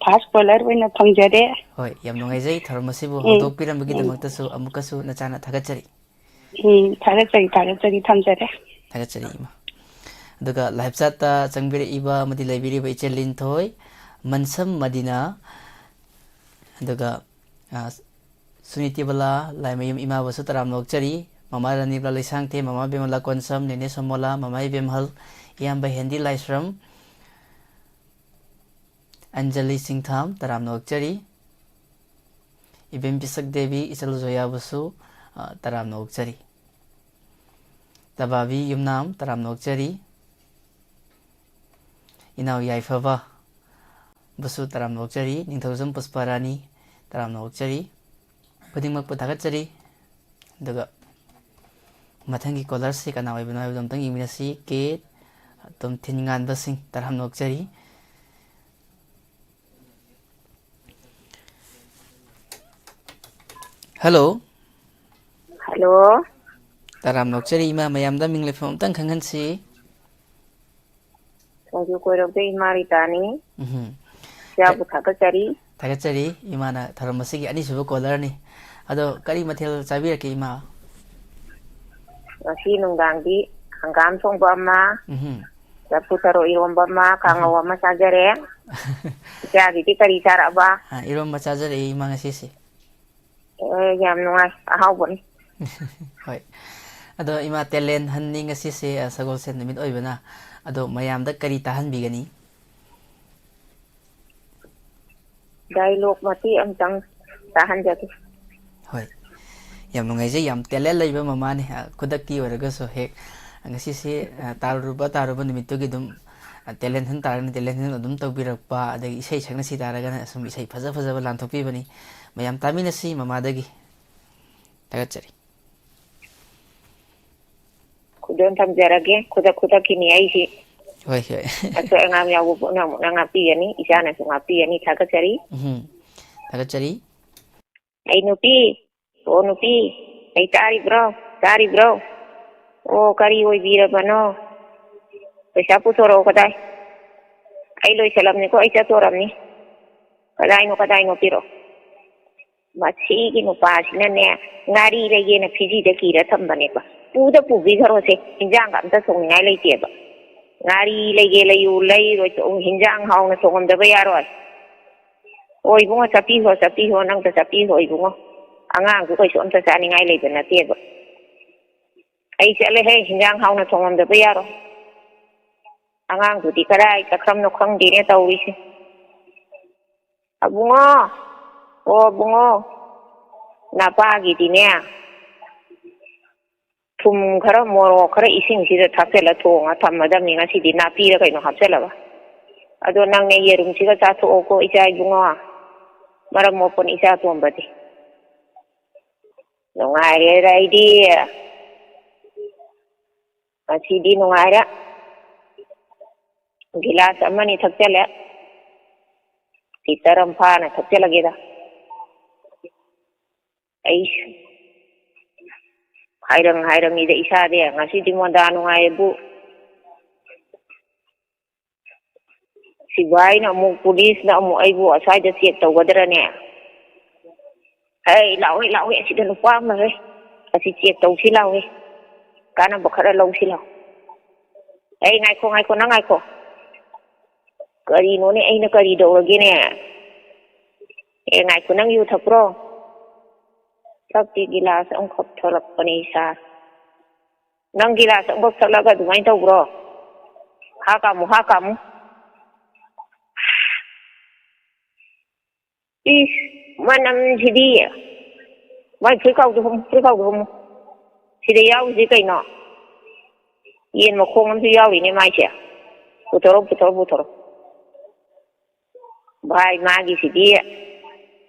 first caller ꯑꯣꯏꯅ ꯐꯪꯖꯔꯦ꯫ ꯍꯣꯏ, ꯌꯥꯝ ꯅꯨꯡꯉꯥꯏꯖꯩ꯫ ꯊꯧꯔꯝ ꯑꯁꯤꯕꯨ ꯎꯝ, ꯎꯝ꯫ ꯍꯧꯗꯣꯛꯄꯤꯔꯝꯕꯒꯤꯗꯃꯛꯇꯁꯨ ꯑꯃꯨꯛꯀꯁꯨ ꯅꯆꯥꯅ ꯊꯥꯒꯠꯆꯔꯤ꯫ ꯎꯝ, ꯊꯥꯒꯠꯆꯔꯤ, ꯊꯥꯒꯠꯆꯔꯤ, ꯊꯝꯖꯔꯦ꯫ ꯊꯥꯒꯠꯆꯔꯤ, ꯏꯃꯥ꯫ ꯑꯗꯨꯒ live chat ꯇ ꯆꯪꯕꯤꯔꯛꯏꯕ ꯑꯃꯗꯤ ꯂꯩꯕꯤꯔꯤꯕ ꯏꯆꯦ ꯂꯤꯟꯊꯣꯏ, ꯃꯟꯁꯝ ꯃꯗꯤꯅꯥ, ꯑꯗꯨꯒ, ꯑ, ꯁꯨꯅꯤꯇꯤ ꯕꯂꯥ, ꯂꯥꯏꯃꯌꯨꯝ ꯏꯃꯥꯕꯨꯁꯨ ꯇꯔꯥꯝꯅ ꯑꯣꯛꯆꯔꯤ꯫ ꯃꯃꯥ ꯔꯥꯅꯤꯕꯂꯥ ꯂꯩꯁꯥꯡꯊꯦꯝ, ꯃꯃꯥ ꯕꯦꯃꯂꯥ ꯀꯣꯟꯁꯝ, ꯅꯦꯅꯦ ꯁꯣꯃꯣꯂꯥ, ꯃꯃꯥ ꯏꯕꯦꯝꯍꯜ, ꯏꯌꯥꯝꯕ ꯍꯦꯟꯗꯤ ꯂꯥꯏꯁ꯭ꯔꯝ, ꯑꯟꯖꯂꯤ ꯁꯤꯡꯊꯥꯝ, ꯇꯔꯥꯝꯅ ꯑꯣꯛꯆꯔꯤ꯫ ꯏꯕꯦꯝ ꯄꯤꯁꯛ ꯗꯦꯕꯤ, ꯏꯆꯜ ꯖꯣꯌꯥꯕꯨꯁꯨ, ꯑ, ꯇꯔꯥꯝꯅ ꯑꯣꯛꯆꯔꯤ꯫ ꯇꯕꯥꯕꯤ ꯌꯨꯝꯅꯥꯝ, ꯇꯔꯥꯝꯅ ꯑꯣꯛꯆꯔꯤ꯫ ꯏꯅꯥꯎ ꯌꯥꯏꯐꯕ, ꯕꯨꯁꯨ ꯇꯔꯥꯝꯅ ꯑꯣꯛꯆꯔꯤ꯫ ꯅꯤꯡꯊꯧꯖꯝ ꯄꯨꯁꯄꯥꯔꯥꯅꯤ, ꯇꯔꯥꯝꯅ ꯑꯣꯛꯆꯔꯤ꯫ ꯈꯨꯗꯤꯡꯃꯛꯄꯨ ꯊꯥꯒꯠꯆꯔꯤ꯫ ꯑꯗꯨꯒ ꯃꯊꯪꯒꯤ ꯀꯣꯂꯔꯁꯤ ꯀꯅꯥ ꯑꯣꯏꯕꯅꯣ ꯍꯥꯏꯕꯗꯣ ꯑꯝꯇꯪ ꯌꯦꯡꯃꯤꯟꯅꯁꯤ꯫ ꯀꯦ ꯇꯣꯝꯊꯤꯟꯉꯥꯟꯕ ꯁꯤꯡ, ꯇꯔꯥꯝꯅ ꯑꯣꯛꯆꯔꯤ꯫ ꯍꯜꯂꯣ꯫ ꯍꯜꯂꯣ꯫ ꯇꯔꯥꯝꯅ ꯑꯣꯛꯆꯔꯤ ꯏꯃꯥ, ꯃꯌꯥꯝꯗ ꯃꯤꯡ ꯂꯩꯐꯝ ꯑꯝꯇꯪ ꯈꯪꯍꯟꯁꯤ꯫ ꯁꯤꯡꯖꯨ ꯀꯣꯏꯔꯧꯗꯩ ꯏꯃꯥ ꯔꯤꯇꯥꯅꯤ꯫ ꯎꯝꯍꯨꯝ꯫ ꯏꯆꯥꯕꯨ ꯊꯥꯒꯠꯆꯔꯤ꯫ ꯊꯥꯒꯠꯆꯔꯤ꯫ ꯏꯃꯥꯅ ꯊꯧꯔꯝ ꯑꯁꯤꯒꯤ ꯑꯅꯤꯁꯨꯕ ꯀꯣꯂꯔꯅꯤ꯫ ꯑꯗꯣ ꯀꯔꯤ ꯃꯊꯦꯜ ꯆꯥꯕꯤꯔꯛꯀꯦ ꯏꯃꯥ? ꯉꯁꯤ ꯅꯨꯡꯗꯥꯡꯗꯤ ꯍꯪꯒꯥꯝ ꯊꯣꯡꯕ ꯑꯃ, ꯎꯝꯍꯨꯝ꯫ ꯂꯐꯨ ꯊꯔꯣ ꯏꯔꯣꯝꯕ ꯑꯃ, ꯀꯥꯡꯉꯧ ꯎꯝꯍꯨꯝ꯫ ꯑꯃ ꯆꯥꯖꯔꯦ꯫ ꯏꯆꯥꯒꯤꯗꯤ ꯀꯔꯤ ꯆꯥꯔꯛꯑꯕ? ꯑ, ꯏꯔꯣꯝꯕ ꯆꯥꯖꯔꯛꯑꯦ ꯏꯃꯥ ꯉꯁꯤꯁꯦ꯫ ꯑꯦ, ꯌꯥꯝ ꯅꯨꯡꯉꯥꯏ, ꯑꯍꯥꯎꯕꯅꯤ꯫ ꯍꯣꯏ꯫ ꯑꯗꯣ ꯏꯃꯥ, ꯇꯦꯂꯦꯟ ꯍꯟꯅꯤ ꯉꯁꯤꯁꯦ, ꯑ, ꯁꯒꯣꯜꯁꯦꯟ ꯅꯨꯃꯤꯠ ꯑꯣꯏꯕꯅ꯫ ꯑꯗꯣ ꯃꯌꯥꯝꯗ ꯀꯔꯤ ꯇꯥꯍꯟꯕꯤꯒꯅꯤ? ꯗꯥꯏꯂꯣꯛ ꯃꯇꯦꯛ ꯑꯃꯇꯪ ꯇꯥꯍꯟꯖꯒꯦ꯫ ꯍꯣꯏ꯫ ꯌꯥꯝ ꯅꯨꯡꯉꯥꯏꯖꯩ, ꯌꯥꯝ ꯇꯦꯂꯦꯟ ꯂꯩꯕ ꯃꯃꯥꯅꯤ꯫ ꯑ, ꯈꯨꯗꯛꯀꯤ ꯑꯣꯏꯔꯒꯁꯨ ꯍꯦꯛ ꯉꯁꯤꯁꯦ, ꯑ, ꯇꯥꯔꯨꯕ ꯇꯥꯔꯨꯕ ꯅꯨꯃꯤꯠꯇꯨꯒꯤ ꯑꯗꯨꯝ, ꯑ, ꯇꯦꯂꯦꯟ ꯍꯟ ꯇꯥꯔꯒꯅ ꯇꯦꯂꯦꯟ ꯍꯟ ꯑꯗꯨꯝ ꯇꯧꯕꯤꯔꯛꯄ, ꯑꯗꯒꯤ ꯏꯁꯩ ꯁꯛꯅꯁꯤ ꯇꯥꯔꯒꯅ ꯑꯁꯨꯝ ꯏꯁꯩ ꯐꯖ ꯐꯖꯕ ꯂꯥꯟꯊꯣꯛꯄꯤꯕꯅꯤ꯫ ꯃꯌꯥꯝ ꯇꯥꯃꯤꯟꯅꯁꯤ ꯃꯃꯥꯗꯒꯤ꯫ ꯊꯥꯒꯠꯆꯔꯤ꯫ ꯈꯨꯗꯣꯜ ꯊꯝꯖꯔꯒꯦ꯫ ꯈꯨꯗꯛ ꯈꯨꯗꯛꯀꯤꯅꯤ ꯑꯩꯁꯤ꯫ ꯍꯣꯏ, ꯍꯣꯏ꯫ ꯑꯁꯣꯏ ꯑꯉꯥꯝ ꯌꯥꯎꯕ ꯄꯨꯝꯅꯃꯛꯅ ꯉꯥꯛꯄꯤꯒꯅꯤ, ꯏꯆꯥꯅꯁꯨ ꯉꯥꯛꯄꯤꯒꯅꯤ꯫ ꯊꯥꯒꯠꯆꯔꯤ꯫ ꯎꯝ, ꯊꯥꯒꯠꯆꯔꯤ꯫ ꯑꯩ ꯅꯨꯄꯤ, ꯑꯣ ꯅꯨꯄꯤ, ꯑꯩ ꯇꯥꯔꯤꯕ꯭ꯔꯣ? ꯇꯥꯔꯤꯕ꯭ꯔꯣ? ꯑꯣ, ꯀꯔꯤ ꯑꯣꯏꯕꯤꯔꯕꯅꯣ? ꯄꯩꯁꯥ ꯄꯨꯊꯣꯔꯛꯑꯣ꯫ ꯀꯗꯥꯏ? ꯑꯩ ꯂꯣꯏꯁꯜꯂꯝꯅꯤꯀꯣ, ꯑꯩ ꯆꯠꯇꯣꯔꯝꯅꯤ꯫ ꯀꯗꯥꯏꯅꯣ, ꯀꯗꯥꯏꯅꯣ? ꯄꯤꯔꯛꯑꯣ꯫ ꯃꯁꯤꯒꯤ ꯅꯨꯄꯥꯁꯤꯅꯅꯦ, ꯉꯥꯔꯤ ꯂꯩꯒꯦꯅ ꯐꯤꯖꯤꯗ ꯀꯤꯔ ꯊꯝꯕꯅꯦꯕ꯫ ꯄꯨꯗ ꯄꯨꯕꯤꯈ꯭ꯔꯣꯁꯦ, ꯏꯟꯖꯥꯡꯒ ꯑꯝꯇ ꯊꯣꯡꯅꯤꯡꯉꯥꯏ ꯂꯩꯇꯦꯕ꯫ ꯉꯥꯔꯤ ꯂꯩꯒꯦ ꯂꯩꯌꯨ, ꯂꯩꯔꯣꯏ ꯇꯣꯛꯎ, ꯏꯟꯖꯥꯡ ꯍꯥꯎꯅ ꯊꯣꯡꯉꯝꯗꯕ ꯌꯥꯔꯣꯏ꯫ ꯑꯣ ꯏꯕꯨꯡꯉꯣ, ꯆꯠꯄꯤꯈ꯭ꯔꯣ, ꯆꯠꯄꯤꯈ꯭ꯔꯣ, ꯅꯪꯇ ꯆꯠꯄꯤꯈ꯭ꯔꯣ ꯏꯕꯨꯡꯉꯣ꯫ ꯑꯉꯥꯡꯗꯨ ꯀꯩꯁꯨ ꯑꯝꯇ ꯆꯥꯅꯤꯡꯉꯥꯏ ꯂꯩꯕ ꯅꯠꯇꯦꯕ꯫ ꯑꯩ ꯆꯠꯂꯦꯍꯦ, ꯏꯟꯖꯥꯡ ꯍꯥꯎꯅ ꯊꯣꯡꯉꯝꯗꯕ ꯌꯥꯔꯣꯏ꯫ ꯑꯉꯥꯡꯗꯨꯗꯤ ꯀꯗꯥꯏ ꯆꯠꯈ꯭ꯔꯕꯅꯣ ꯈꯪꯗꯦꯅꯦ ꯇꯧꯔꯤꯁꯦ꯫ ꯑꯕꯨꯡꯉꯣ, ꯑꯣ ꯑꯕꯨꯡꯉꯣ, ꯅꯄꯥꯒꯤꯗꯤꯅꯦ, ꯊꯨꯝ ꯈꯔ, ꯃꯣꯔꯣꯛ ꯈꯔ ꯏꯁꯤꯡꯁꯤꯗ ꯊꯥꯛꯆꯜꯂ ꯊꯣꯡꯉ ꯊꯝꯃꯗꯕꯅꯤ꯫ ꯉꯁꯤꯗꯤ ꯅꯥꯄꯤꯔ ꯀꯩꯅꯣ ꯍꯥꯞꯆꯜꯂꯒ꯫ ꯑꯗꯣ ꯅꯪꯅꯦ ꯌꯦꯔꯨꯝꯁꯤꯒ ꯆꯥꯊꯣꯛꯑꯣꯀꯣ, ꯏꯆꯥ ꯏꯕꯨꯡꯉꯣ꯫ ꯃꯔꯝ ꯃꯣꯛꯄꯅꯤ ꯏꯆꯥ ꯑꯇꯣꯝꯕꯗꯤ꯫ ꯅꯨꯡꯉꯥꯏꯔꯦꯗ ꯑꯩꯗꯤ꯫ ꯉꯁꯤꯗꯤ ꯅꯨꯡꯉꯥꯏꯔꯦ꯫ ꯒꯤꯂꯥꯁ ꯑꯃꯅꯤ ꯊꯛꯆꯜꯂꯦ꯫ ꯂꯤꯇꯔ ꯑꯃ ꯐꯥꯅ ꯊꯛꯆꯜꯂꯒꯦꯗ꯫ ꯑꯩ ꯍꯥꯏꯔꯪ ꯍꯥꯏꯔꯪꯉꯤꯗ ꯏꯁꯥꯗꯤ꯫ ꯉꯁꯤꯗꯤ ꯃꯣꯟꯗꯥ ꯅꯨꯡꯉꯥꯏꯌꯦꯕꯨ꯫ ꯁꯤꯐꯥꯏꯅ ꯑꯃꯨꯛ, ꯄꯨꯂꯤꯁꯅ ꯑꯃꯨꯛ ꯑꯩꯕꯨ ꯑꯁ꯭ꯋꯥꯏꯗ ꯆꯦꯛ ꯇꯧꯒꯗ꯭ꯔꯅꯦ? ꯍꯩ, ꯂꯥꯎꯍꯦ, ꯂꯥꯎꯍꯦ, ꯑꯁꯤꯗ ꯅꯨꯄꯥ ꯑꯃ ꯂꯩ, ꯑꯁꯤ ꯆꯦꯛ ꯇꯧꯁꯤ ꯂꯥꯎꯍꯦ, ꯀꯥꯟꯅꯕ ꯈꯔ ꯂꯧꯁꯤ ꯂꯥꯎ꯫ ꯑꯩ, ꯉꯥꯏꯈꯣ, ꯉꯥꯏꯈꯣ, ꯅꯪ ꯉꯥꯏꯈꯣ꯫ ꯀꯔꯤꯅꯣꯅꯦ, ꯑꯩꯅ ꯀꯔꯤ ꯇꯧꯔꯒꯦꯅꯦ? ꯑꯦ, ꯉꯥꯏꯈꯣ, ꯅꯪ ꯌꯨ ꯊꯛꯄ꯭ꯔꯣ? ꯊꯛꯇꯦ, ꯒꯤꯂꯥꯁ ꯑꯃꯈꯛ ꯊꯛꯂꯛꯄꯅꯦ ꯏꯁꯥ꯫ ꯅꯪ ꯒꯤꯂꯥꯁ ꯑꯃꯈꯛ ꯊꯛꯂꯒ ꯑꯗꯨꯃꯥꯏꯅ ꯇꯧꯕ꯭ꯔꯣ? ꯍꯥ ꯀꯥꯝꯃꯨ, ꯍꯥ ꯀꯥꯝꯃꯨ꯫ ꯏꯁ, ꯃꯅꯝꯁꯤꯗꯤ꯫ ꯃꯥꯏ ꯐꯨꯔꯤꯠꯈꯥꯎꯗꯣ ꯍꯨꯝꯃꯨ, ꯐꯨꯔꯤꯠꯈꯥꯎꯗꯣ ꯍꯨꯝꯃꯨ꯫ ꯁꯤꯗ ꯌꯥꯎꯔꯤꯁꯤ ꯀꯩꯅꯣ? ꯌꯦꯟ ꯃꯈꯣꯡ ꯑꯃꯁꯨ ꯌꯥꯎꯔꯤꯅꯦ ꯃꯥꯏꯁꯦ꯫ ꯄꯨꯊꯣꯔꯛꯑꯣ, ꯄꯨꯊꯣꯔꯛꯑꯣ, ꯄꯨꯊꯣꯔꯛꯑꯣ꯫ ꯚꯥꯏ, ꯃꯥꯒꯤꯁꯤꯗꯤ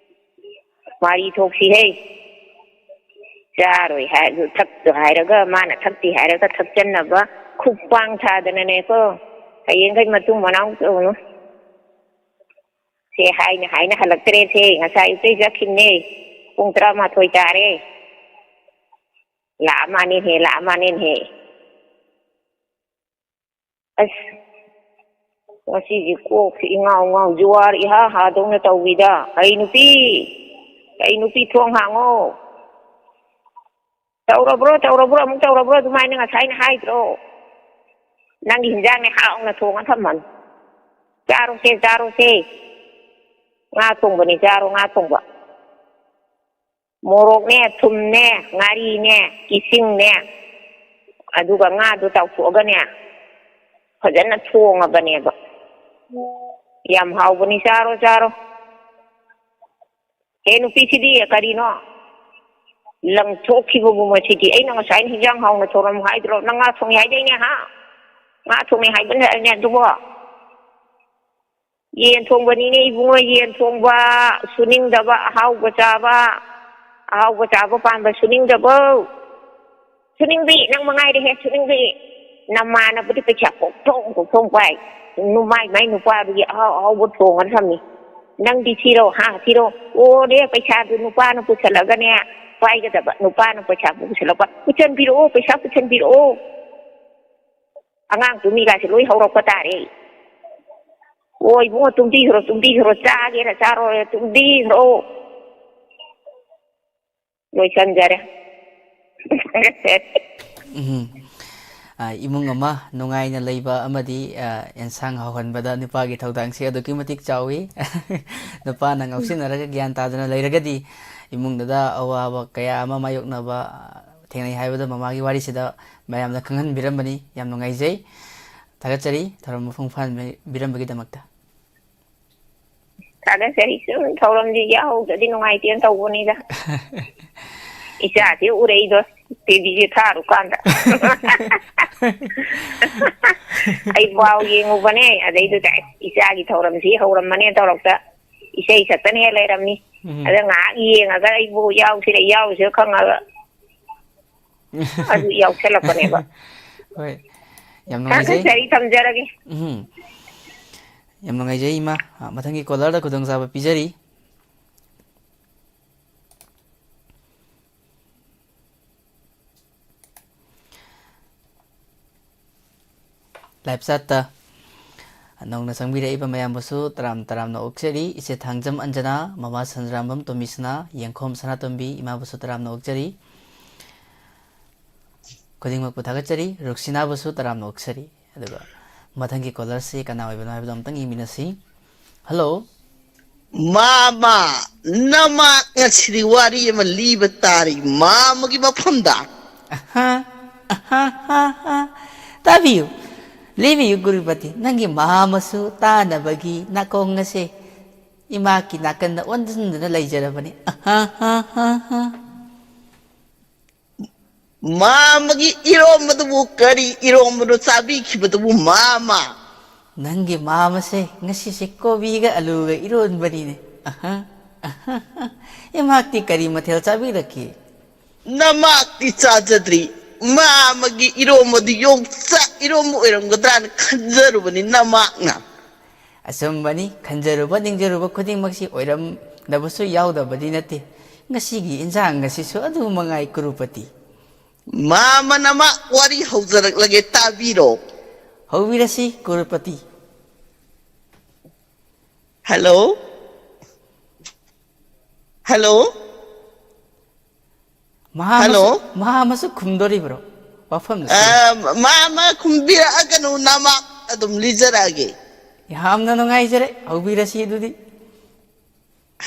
ꯃꯥꯔꯤ ꯊꯣꯛꯁꯤꯍꯦ꯫ ꯆꯥꯔꯣꯏ ꯍꯥꯏꯔꯁꯨ ꯊꯛꯇꯣ ꯍꯥꯏꯔꯒ, ꯃꯥꯅ ꯊꯛꯇꯦ ꯍꯥꯏꯔꯒ ꯊꯛꯆꯟꯅꯕ ꯈꯨꯄꯥꯡ ꯊꯥꯗꯅꯅꯦꯀꯣ꯫ ꯍꯌꯦꯡꯈꯩ ꯃꯇꯨꯡ ꯃꯅꯥꯎ ꯇꯧꯅꯨ꯫ ꯁꯦ, ꯍꯥꯏꯅ ꯍꯥꯏꯅ ꯍꯜꯂꯛꯇ꯭ꯔꯦ ꯁꯦ꯫ ꯉꯁꯥꯏ ꯑꯌꯨꯛꯇꯩ ꯆꯠꯈꯤꯕꯅꯦ꯫ ꯄꯨꯡ ꯇꯔꯥꯃꯥꯊꯣꯏ ꯇꯥꯔꯦ꯫ ꯂꯥꯛꯑ ꯃꯥꯅꯦꯍꯦ, ꯂꯥꯛꯑ ꯃꯥꯅꯦꯍꯦ꯫ ꯑꯁ, ꯉꯁꯤꯗꯤ ꯀꯣꯛꯁꯤ ꯏꯉꯥꯎ ꯉꯥꯎ, ꯖꯨꯋꯥꯔ ꯏꯍꯥ ꯍꯥꯗꯧꯅ ꯇꯧꯋꯤꯗ꯫ ꯀꯩ ꯅꯨꯄꯤ? ꯀꯩ ꯅꯨꯄꯤ, ꯊꯣꯡ ꯍꯥꯡꯉꯣ꯫ ꯇꯧꯔꯕ꯭ꯔꯣ, ꯇꯧꯔꯕ꯭ꯔꯣ, ꯑꯃꯨꯛ ꯇꯧꯔꯕ꯭ꯔꯣ? ꯑꯗꯨꯃꯥꯏꯅ ꯉꯁꯥꯏꯅ ꯍꯥꯏꯗ꯭ꯔꯣ? ꯅꯪꯒꯤ ꯍꯤꯟꯖꯥꯡꯅꯦ ꯍꯥꯎꯅ ꯊꯣꯡꯉ ꯊꯝꯃꯅꯤ꯫ ꯆꯥꯔꯣꯁꯦ, ꯆꯥꯔꯣꯁꯦ꯫ ꯉꯥ ꯊꯣꯡꯕꯅꯤ, ꯆꯥꯔꯣ, ꯉꯥ ꯊꯣꯡꯕ꯫ ꯃꯣꯔꯣꯛꯅꯦ, ꯊꯨꯝꯅꯦ, ꯉꯥꯔꯤꯅꯦ, ꯏꯁꯤꯡꯅꯦ, ꯑꯗꯨꯒ ꯉꯥꯗꯣ ꯇꯥꯎꯊꯣꯛꯑꯒꯅꯦ, ꯐꯖꯅ ꯊꯣꯡꯉꯕꯅꯦꯕ꯫ ꯌꯥꯝ ꯍꯥꯎꯕꯅꯤ, ꯆꯥꯔꯣ, ꯆꯥꯔꯣ꯫ ꯍꯦ, ꯅꯨꯄꯤꯁꯤꯗꯤ ꯀꯔꯤꯅꯣ? ꯂꯪꯊꯣꯛꯈꯤꯕꯕꯨ ꯃꯁꯤꯗꯤ꯫ ꯑꯩꯅ ꯉꯁꯥꯏꯅ ꯍꯤꯟꯖꯥꯡ ꯍꯥꯎꯅ ꯊꯣꯡꯉꯝꯃꯨ ꯍꯥꯏꯗ꯭ꯔꯣ? ꯅꯪ ꯉꯥ ꯊꯣꯡꯉꯦ ꯍꯥꯏꯗꯥꯏꯅꯦ, ꯍꯥ? ꯉꯥ ꯊꯣꯡꯉꯦ ꯍꯥꯏꯕꯅꯦ ꯑꯗꯨꯕꯣ? ꯌꯦꯟ ꯊꯣꯡꯕꯅꯤꯅꯦ ꯏꯕꯨꯡꯉꯣ, ꯌꯦꯟ ꯊꯣꯡꯕ꯫ ꯁꯨꯅꯤꯡꯗꯕ, ꯑꯍꯥꯎꯕ ꯆꯥꯕ, ꯑꯍꯥꯎꯕ ꯆꯥꯕ ꯄꯥꯝꯕ ꯁꯨꯅꯤꯡꯗꯕꯧ꯫ ꯁꯨꯅꯤꯡꯕꯤ, ꯅꯪ ꯃꯉꯥꯏꯔꯦꯍꯦ ꯁꯨꯅꯤꯡꯕꯤ꯫ ꯅꯃꯥꯟꯅꯕꯗꯤ ꯄꯩꯁꯥ ꯀꯣꯛꯊꯣꯡ ꯀꯣꯛꯊꯣꯡ ꯄꯥꯏ꯫ ꯅꯨꯃꯥꯏ ꯃꯥꯏ ꯅꯨꯄꯥꯗꯨꯒꯤ ꯑꯍꯥꯎ ꯑꯍꯥꯎꯕ ꯊꯣꯡꯉ ꯊꯝꯃꯤ꯫ ꯅꯪꯗꯤ ꯊꯤꯔꯣ, ꯍꯥ, ꯊꯤꯔꯣ꯫ ꯑꯣꯔꯦ, ꯄꯩꯁꯥꯗꯨ ꯅꯨꯄꯥꯅ ꯄꯨꯁꯜꯂꯒꯅꯦ, ꯄꯥꯏꯒꯗꯕ꯫ ꯅꯨꯄꯥꯅ ꯄꯩꯁꯥ ꯄꯨꯁꯜꯂꯛꯄ꯫ ꯄꯨꯁꯟꯕꯤꯔꯛꯑꯣ, ꯄꯩꯁꯥ ꯄꯨꯁꯟꯕꯤꯔꯛꯑꯣ꯫ ꯑꯉꯥꯡ ꯇꯨꯃꯤꯒꯥꯁꯦ ꯂꯣꯏ ꯍꯧꯔꯛꯄ ꯇꯥꯔꯦ꯫ ꯑꯣ, ꯏꯕꯨꯡꯉꯣ, ꯇꯨꯝꯕꯤꯈ꯭ꯔꯣ, ꯇꯨꯝꯕꯤꯈ꯭ꯔꯣ, ꯆꯥꯒꯦꯔꯥ ꯆꯥꯔꯣꯏꯔꯥ, ꯇꯨꯝꯕꯤꯈ꯭ꯔꯣ꯫ ꯂꯣꯏꯁꯟꯖꯔꯦ꯫ ꯎꯝ꯫ ꯑ, ꯏꯃꯨꯡ ꯑꯃ ꯅꯨꯡꯉꯥꯏꯅ ꯂꯩꯕ ꯑꯃꯗꯤ, ꯑ, ꯑꯦꯟꯁꯥꯡ ꯍꯥꯎꯍꯟꯕꯗ ꯅꯨꯄꯥꯒꯤ ꯊꯧꯗꯥꯡꯁꯤ ꯑꯗꯨꯛꯀꯤ ꯃꯇꯤꯛ ꯆꯥꯎꯏ꯫ ꯅꯨꯄꯥꯅ ꯉꯥꯎꯁꯤꯟꯅꯔꯒ ꯒ꯭ꯌꯥꯟ ꯇꯥꯗꯅ ꯂꯩꯔꯒꯗꯤ ꯏꯃꯨꯡꯗꯨꯗ ꯑꯋꯥꯕ ꯀꯌꯥ ꯑꯃ ꯃꯥꯌꯣꯛꯅꯕ, ꯑ, ꯊꯦꯡꯅꯩ ꯍꯥꯏꯕꯗꯨ ꯃꯃꯥꯒꯤ ꯋꯥꯔꯤꯁꯤꯗ ꯃꯌꯥꯝꯗ ꯈꯪꯍꯟꯕꯤꯔꯝꯕꯅꯤ꯫ ꯌꯥꯝ ꯅꯨꯡꯉꯥꯏꯖꯩ꯫ ꯊꯥꯒꯠꯆꯔꯤ ꯊꯧꯔꯝ ꯃꯄꯨꯡ ꯐꯥꯍꯟꯕꯤꯔꯝꯕꯒꯤꯗꯃꯛꯇ꯫ ꯊꯥꯒꯠꯆꯔꯤ꯫ ꯁꯨꯝ ꯊꯧꯔꯝꯁꯤ ꯌꯥꯎꯍꯧꯗ꯭ꯔꯗꯤ ꯅꯨꯡꯉꯥꯏꯇꯦꯅ ꯇꯧꯕꯅꯤꯗ꯫ ꯏꯆꯥꯁꯤ ꯎꯔꯛꯏꯗꯣ ꯇꯤꯚꯤꯁꯦ ꯊꯥꯔꯨꯀꯥꯟꯗ꯫ ꯑꯩ ꯄꯥꯎ ꯌꯦꯡꯉꯨꯕꯅꯦ, ꯑꯗꯩꯗꯨꯗ ꯏꯆꯥꯒꯤ ꯊꯧꯔꯝꯁꯤ ꯍꯧꯔꯝꯃꯅꯦ ꯇꯧꯔꯛꯇ ꯏꯁꯩ ꯁꯛꯇꯅ ꯍꯦꯛ ꯂꯩꯔꯝꯃꯤ꯫ ꯎꯝ꯫ ꯑꯗ ꯉꯥꯏꯍꯥꯛ ꯌꯦꯡꯉꯒ ꯑꯩꯕꯨ ꯌꯥꯎꯁꯤꯔ ꯌꯥꯎꯁꯤꯔ ꯈꯪꯉꯒ ꯑꯗꯨ ꯌꯥꯎꯁꯜꯂꯛꯄꯅꯦꯕ꯫ ꯍꯣꯏ꯫ ꯌꯥꯝ ꯅꯨꯡꯉꯥꯏꯖꯩ꯫ ꯊꯥꯒꯠꯆꯔꯤ, ꯊꯝꯖꯔꯒꯦ꯫ ꯎꯝ꯫ ꯌꯥꯝ ꯅꯨꯡꯉꯥꯏꯖꯩ, ꯏꯃꯥ꯫ ꯑ, ꯃꯊꯪꯒꯤ ꯀꯣꯂꯔꯗ ꯈꯨꯗꯣꯡꯆꯥꯕ ꯄꯤꯖꯔꯤ꯫ ꯂꯥꯏꯞ ꯆꯥꯠꯇ ꯅꯧꯅ ꯆꯪꯕꯤꯔꯛꯏꯕ ꯃꯌꯥꯝꯕꯨꯁꯨ ꯇꯔꯥꯝ ꯇꯔꯥꯝꯅ ꯑꯣꯛꯆꯔꯤ꯫ ꯏꯆꯦ ꯊꯥꯡꯖꯝ ꯑꯟꯖꯅꯥ, ꯃꯃꯥ ꯁꯟꯖ꯭ꯔꯥꯝꯕꯝ ꯇꯣꯝꯕꯤꯁꯅꯥ, ꯌꯦꯡꯈꯣꯝ ꯁꯅꯥꯇꯣꯝꯕꯤ, ꯏꯃꯥꯕꯨꯁꯨ ꯇꯔꯥꯝꯅ ꯑꯣꯛꯆꯔꯤ꯫ ꯈꯨꯗꯤꯡꯃꯛꯄꯨ ꯊꯥꯒꯠꯆꯔꯤ꯫ ꯔꯨꯛꯁꯤꯅꯥꯕꯨꯁꯨ ꯇꯔꯥꯝꯅ ꯑꯣꯛꯆꯔꯤ꯫ ꯑꯗꯨꯒ ꯃꯊꯪꯒꯤ ꯀꯣꯂꯔꯁꯤ ꯀꯅꯥ ꯑꯣꯏꯕꯅꯣ ꯍꯥꯏꯕꯗꯣ ꯑꯃꯨꯛꯇꯪ ꯌꯦꯡꯃꯤꯟꯅꯁꯤ꯫ ꯍꯜꯂꯣ꯫ ꯃꯥꯃ, ꯅꯃꯥꯛ ꯉꯁꯤꯗꯤ ꯋꯥꯔꯤ ꯑꯃ ꯂꯤꯕ ꯇꯥꯔꯤ ꯃꯥꯃꯒꯤ ꯃꯐꯝꯗ꯫ ꯑꯍꯥ, ꯑꯍꯥ, ꯍꯥ, ꯍꯥ꯫ ꯇꯥꯕꯤꯌꯨ, ꯂꯤꯕꯤꯌꯨ ꯒꯨꯔꯨꯄꯇꯤ, ꯅꯪꯒꯤ ꯃꯥꯃꯁꯨ ꯇꯥꯅꯕꯒꯤ ꯅꯥꯀꯣꯡ ꯑꯁꯦ ꯏꯃꯥꯛꯀꯤ ꯅꯥꯀꯟꯗ ꯑꯣꯟꯁꯤꯟꯗꯨꯅ ꯂꯩꯖꯔꯕꯅꯤ꯫ ꯑꯍꯥ, ꯍꯥ, ꯍꯥ, ꯍꯥ꯫ ꯃꯥꯃꯒꯤ ꯏꯔꯣꯝꯕꯗꯨꯕꯨ ꯀꯔꯤ ꯏꯔꯣꯝꯕꯅꯣ ꯆꯥꯕꯤꯈꯤꯕꯗꯨꯕꯨ, ꯃꯥꯃ? ꯅꯪꯒꯤ ꯃꯥꯝꯃꯁꯦ ꯉꯁꯤꯁꯦ ꯀꯣꯕꯤꯒ ꯑꯂꯨꯒ ꯏꯔꯣꯟꯕꯅꯤꯅꯦ꯫ ꯑꯍ, ꯑꯍ, ꯑꯍ꯫ ꯏꯃꯥꯛꯇꯤ ꯀꯔꯤ ꯃꯊꯦꯜ ꯆꯥꯕꯤꯔꯛꯈꯤ? ꯅꯃꯥꯛꯇꯤ ꯆꯥꯖꯗ꯭ꯔꯤ꯫ ꯃꯥꯝꯃꯒꯤ ꯏꯔꯣꯝꯕꯗꯨ ꯌꯣꯡꯆꯥꯛ ꯏꯔꯣꯝꯕ ꯑꯣꯏꯔꯝꯒꯗ꯭ꯔꯥꯅ ꯈꯟꯖꯔꯨꯕꯅꯤ ꯅꯃꯥꯛꯅ꯫ ꯑꯆꯨꯝꯕꯅꯤ, ꯈꯟꯖꯔꯨꯕ ꯅꯤꯡꯖꯔꯨꯕ ꯈꯨꯗꯤꯡꯃꯛꯁꯤ ꯑꯣꯏꯔꯝꯗꯕꯁꯨ ꯌꯥꯎꯗꯕꯗꯤ ꯅꯠꯇꯦ꯫ ꯉꯁꯤꯒꯤ ꯏꯟꯖꯥꯡ ꯑꯁꯤꯁꯨ ꯑꯗꯨ ꯃꯉꯥꯏ ꯀ꯭ꯔꯨꯄꯇꯤ꯫ ꯃꯥꯝꯃ ꯅꯃꯥꯛ ꯋꯥꯔꯤ ꯍꯧꯖꯔꯛꯂꯒꯦ, ꯇꯥꯕꯤꯔꯣ꯫ ꯍꯧꯕꯤꯔꯁꯤ ꯀ꯭ꯔꯨꯄꯇꯤ꯫ ꯍꯜꯂꯣ? ꯍꯜꯂꯣ? ꯃꯍꯥ ꯍꯜꯂꯣ? ꯑꯃꯁꯨ, ꯃꯍꯥ ꯑꯃꯁꯨ ꯈꯨꯝꯗꯣꯔꯤꯕ꯭ꯔꯣ? ꯋꯥꯐꯝꯁꯦ꯫ ꯑ, ꯃꯥꯝꯃ ꯈꯨꯝꯕꯤꯔꯛꯑꯒꯅꯨ, ꯅꯃꯥꯛ ꯑꯗꯨꯝ ꯂꯤꯖꯔꯛꯑꯒꯦ꯫ ꯌꯥꯝꯅ ꯅꯨꯡꯉꯥꯏꯖꯔꯦ, ꯍꯧꯕꯤꯔꯁꯤ ꯑꯗꯨꯗꯤ꯫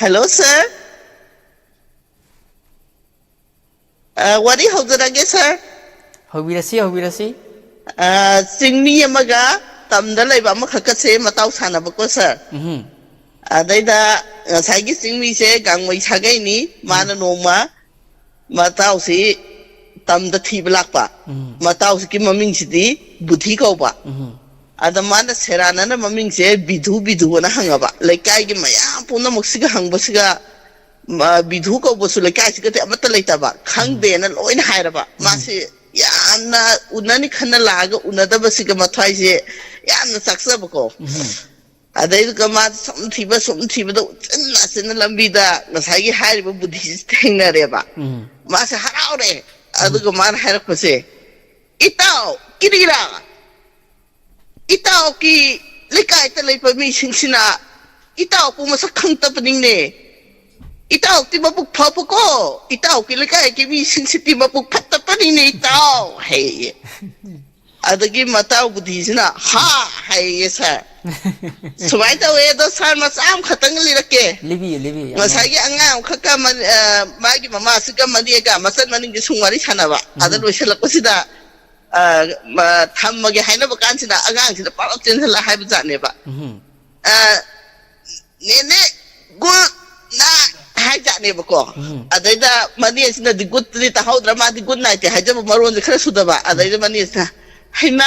ꯍꯜꯂꯣ, ꯁꯥꯔ꯫ ꯑ, ꯋꯥꯔꯤ ꯍꯧꯖꯔꯒꯦ, ꯁꯥꯔ꯫ ꯍꯧꯕꯤꯔꯁꯤ, ꯍꯧꯕꯤꯔꯁꯤ꯫ ꯑ, ꯆꯤꯡꯃꯤ ꯑꯃꯒ ꯇꯝꯗ ꯂꯩꯕ ꯑꯃꯈꯛꯀꯁꯦ ꯃꯇꯥꯎ ꯁꯥꯟꯅꯕꯀꯣ, ꯁꯥꯔ꯫ ꯎꯝꯍꯨꯝ꯫ ꯑꯗꯩꯗ ꯉꯁꯥꯏꯒꯤ ꯆꯤꯡꯃꯤꯁꯦ ꯒꯥꯡꯃꯩ ꯁꯥꯒꯩꯅꯤ꯫ ꯎꯝ꯫ ꯃꯥꯅ ꯅꯣꯡꯃ ꯃꯇꯥꯎꯁꯤ ꯇꯝꯗ ꯊꯤꯕ ꯂꯥꯛꯄ꯫ ꯎꯝ꯫ ꯃꯇꯥꯎꯁꯤꯒꯤ ꯃꯃꯤꯡꯁꯤꯗꯤ ꯕꯨꯙꯤ ꯀꯧꯕ꯫ ꯎꯝ꯫ ꯑꯗ ꯃꯥꯅ ꯁꯦꯔꯥꯟꯅꯅ ꯃꯃꯤꯡꯁꯦ ꯕꯤꯙꯨ, ꯕꯤꯙꯨ ꯑꯅ ꯍꯪꯉꯕ꯫ ꯂꯩꯀꯥꯏꯒꯤ ꯃꯌꯥꯝ ꯄꯨꯝꯅꯃꯛꯁꯤꯒ ꯍꯪꯕꯁꯤꯒ, ꯃ-, ꯕꯤꯙꯨ ꯀꯧꯕꯁꯨ ꯂꯩꯀꯥꯏꯁꯤꯒꯗꯤ ꯑꯃꯠꯇ ꯂꯩꯇꯕ꯫ ꯎꯝ꯫ ꯈꯪꯗꯦꯅ ꯂꯣꯏꯅ ꯍꯥꯏꯔꯕ꯫ ꯎꯝ꯫ ꯃꯥꯁꯤ ꯌꯥꯝꯅ ꯎꯅꯅꯤ ꯈꯟꯅ ꯂꯥꯛꯑꯒ ꯎꯅꯗꯕꯁꯤꯒ ꯃꯊ꯭ꯋꯥꯏꯁꯦ ꯌꯥꯝꯅ ꯆꯥꯛꯆꯕꯀꯣ꯫ ꯎꯝ꯫ ꯑꯗꯩꯗꯨꯒ ꯃꯥ ꯁꯨꯝ ꯊꯤꯕ, ꯁꯨꯝ ꯊꯤꯕꯗ ꯎꯆꯤꯟ ꯅꯥꯆꯤꯟꯅ ꯂꯝꯕꯤꯗ ꯉꯁꯥꯏꯒꯤ ꯍꯥꯏꯔꯤꯕ ꯕꯨꯙꯤꯁꯤ ꯊꯦꯡꯅꯔꯦꯕ꯫ ꯎꯝ꯫ ꯃꯥꯁꯦ ꯍꯔꯥꯎꯔꯦ꯫ ꯎꯝ꯫ ꯑꯗꯨꯒ ꯃꯥꯅ ꯍꯥꯏꯔꯛꯄꯁꯦ, "ꯏꯇꯥꯎ, ꯀꯤꯔꯤꯔꯥ? ꯏꯇꯥꯎꯒꯤ ꯂꯩꯀꯥꯏꯗ ꯂꯩꯕ ꯃꯤꯁꯤꯡꯁꯤꯅ ꯏꯇꯥꯎꯕꯨ ꯃꯁꯛ ꯈꯪꯗꯕꯅꯤꯅꯦ꯫ ꯏꯇꯥꯎꯗꯤ ꯃꯕꯨꯛ ꯐꯕꯀꯣ, ꯏꯇꯥꯎꯒꯤ ꯂꯩꯀꯥꯏꯒꯤ ꯃꯤꯁꯤꯡꯁꯤꯗꯤ ꯃꯕꯨꯛ ꯐꯠꯇꯕꯅꯤꯅꯦ, ꯏꯇꯥꯎ," ꯍꯥꯏꯌꯦ꯫ ꯑꯗꯒꯤ ꯃꯇꯥꯎ ꯕꯨꯙꯤꯁꯤꯅ, "ꯍꯥ?" ꯍꯥꯏꯌꯦ, ꯁꯥꯔ꯫ ꯁꯨꯃꯥꯏꯅ ꯇꯧꯋꯦ, ꯑꯗꯣ ꯁꯥꯔ, ꯃꯆꯥ ꯑꯃꯈꯛꯇꯪ ꯂꯤꯔꯛꯀꯦ꯫ ꯂꯤꯕꯤꯌꯨ, ꯂꯤꯕꯤꯌꯨ, ꯌꯥꯝ ꯉꯁꯥꯏꯒꯤ ꯅꯨꯡꯉꯥꯏ꯫ ꯑꯉꯥꯡ ꯑꯃꯈꯛꯀ ꯃ-, ꯑ, ꯃꯥꯒꯤ ꯃꯃꯥꯁꯤꯒ ꯃꯅꯦꯒ ꯃꯆꯟ ꯃꯅꯤꯡꯒꯤ ꯁꯨꯝ ꯋꯥꯔꯤ ꯁꯥꯟꯅꯕ꯫ ꯑꯗ ꯎꯝ꯫ ꯂꯣꯏꯁꯤꯜꯂꯛꯄꯁꯤꯗ, ꯑ, ꯃ-, ꯊꯝꯃꯒꯦ ꯍꯥꯏꯅꯕ ꯀꯥꯟꯁꯤꯗ ꯑꯉꯥꯡꯁꯤꯗ ꯄꯥꯛ ꯆꯦꯟꯁꯤꯜꯂ ꯍꯥꯏꯕ ꯖꯥꯠꯅꯦꯕ꯫ ꯎꯝ꯫ ꯑ, "ꯅꯦꯅꯦ, ꯒꯨꯗ ꯅꯥꯏꯠ" ꯍꯥꯏꯖꯥꯠꯅꯦꯕꯀꯣ꯫ ꯎꯝ꯫ ꯑꯗꯩꯗ ꯃꯅꯦꯁꯤꯅꯗꯤ ꯒꯨꯗꯇꯨꯗꯤ ꯇꯥꯍꯧꯗ꯭ꯔ, ꯃꯥꯗꯤ ꯒꯨꯗ ꯅꯥꯏꯠꯇꯤ ꯍꯥꯏꯖꯕ ꯃꯔꯣꯟꯁꯦ ꯈꯔ ꯁꯨꯗꯕ꯫ ꯎꯝ꯫ ꯑꯗꯩꯗ ꯃꯅꯦꯁꯤꯅ, "ꯍꯩꯃꯥ,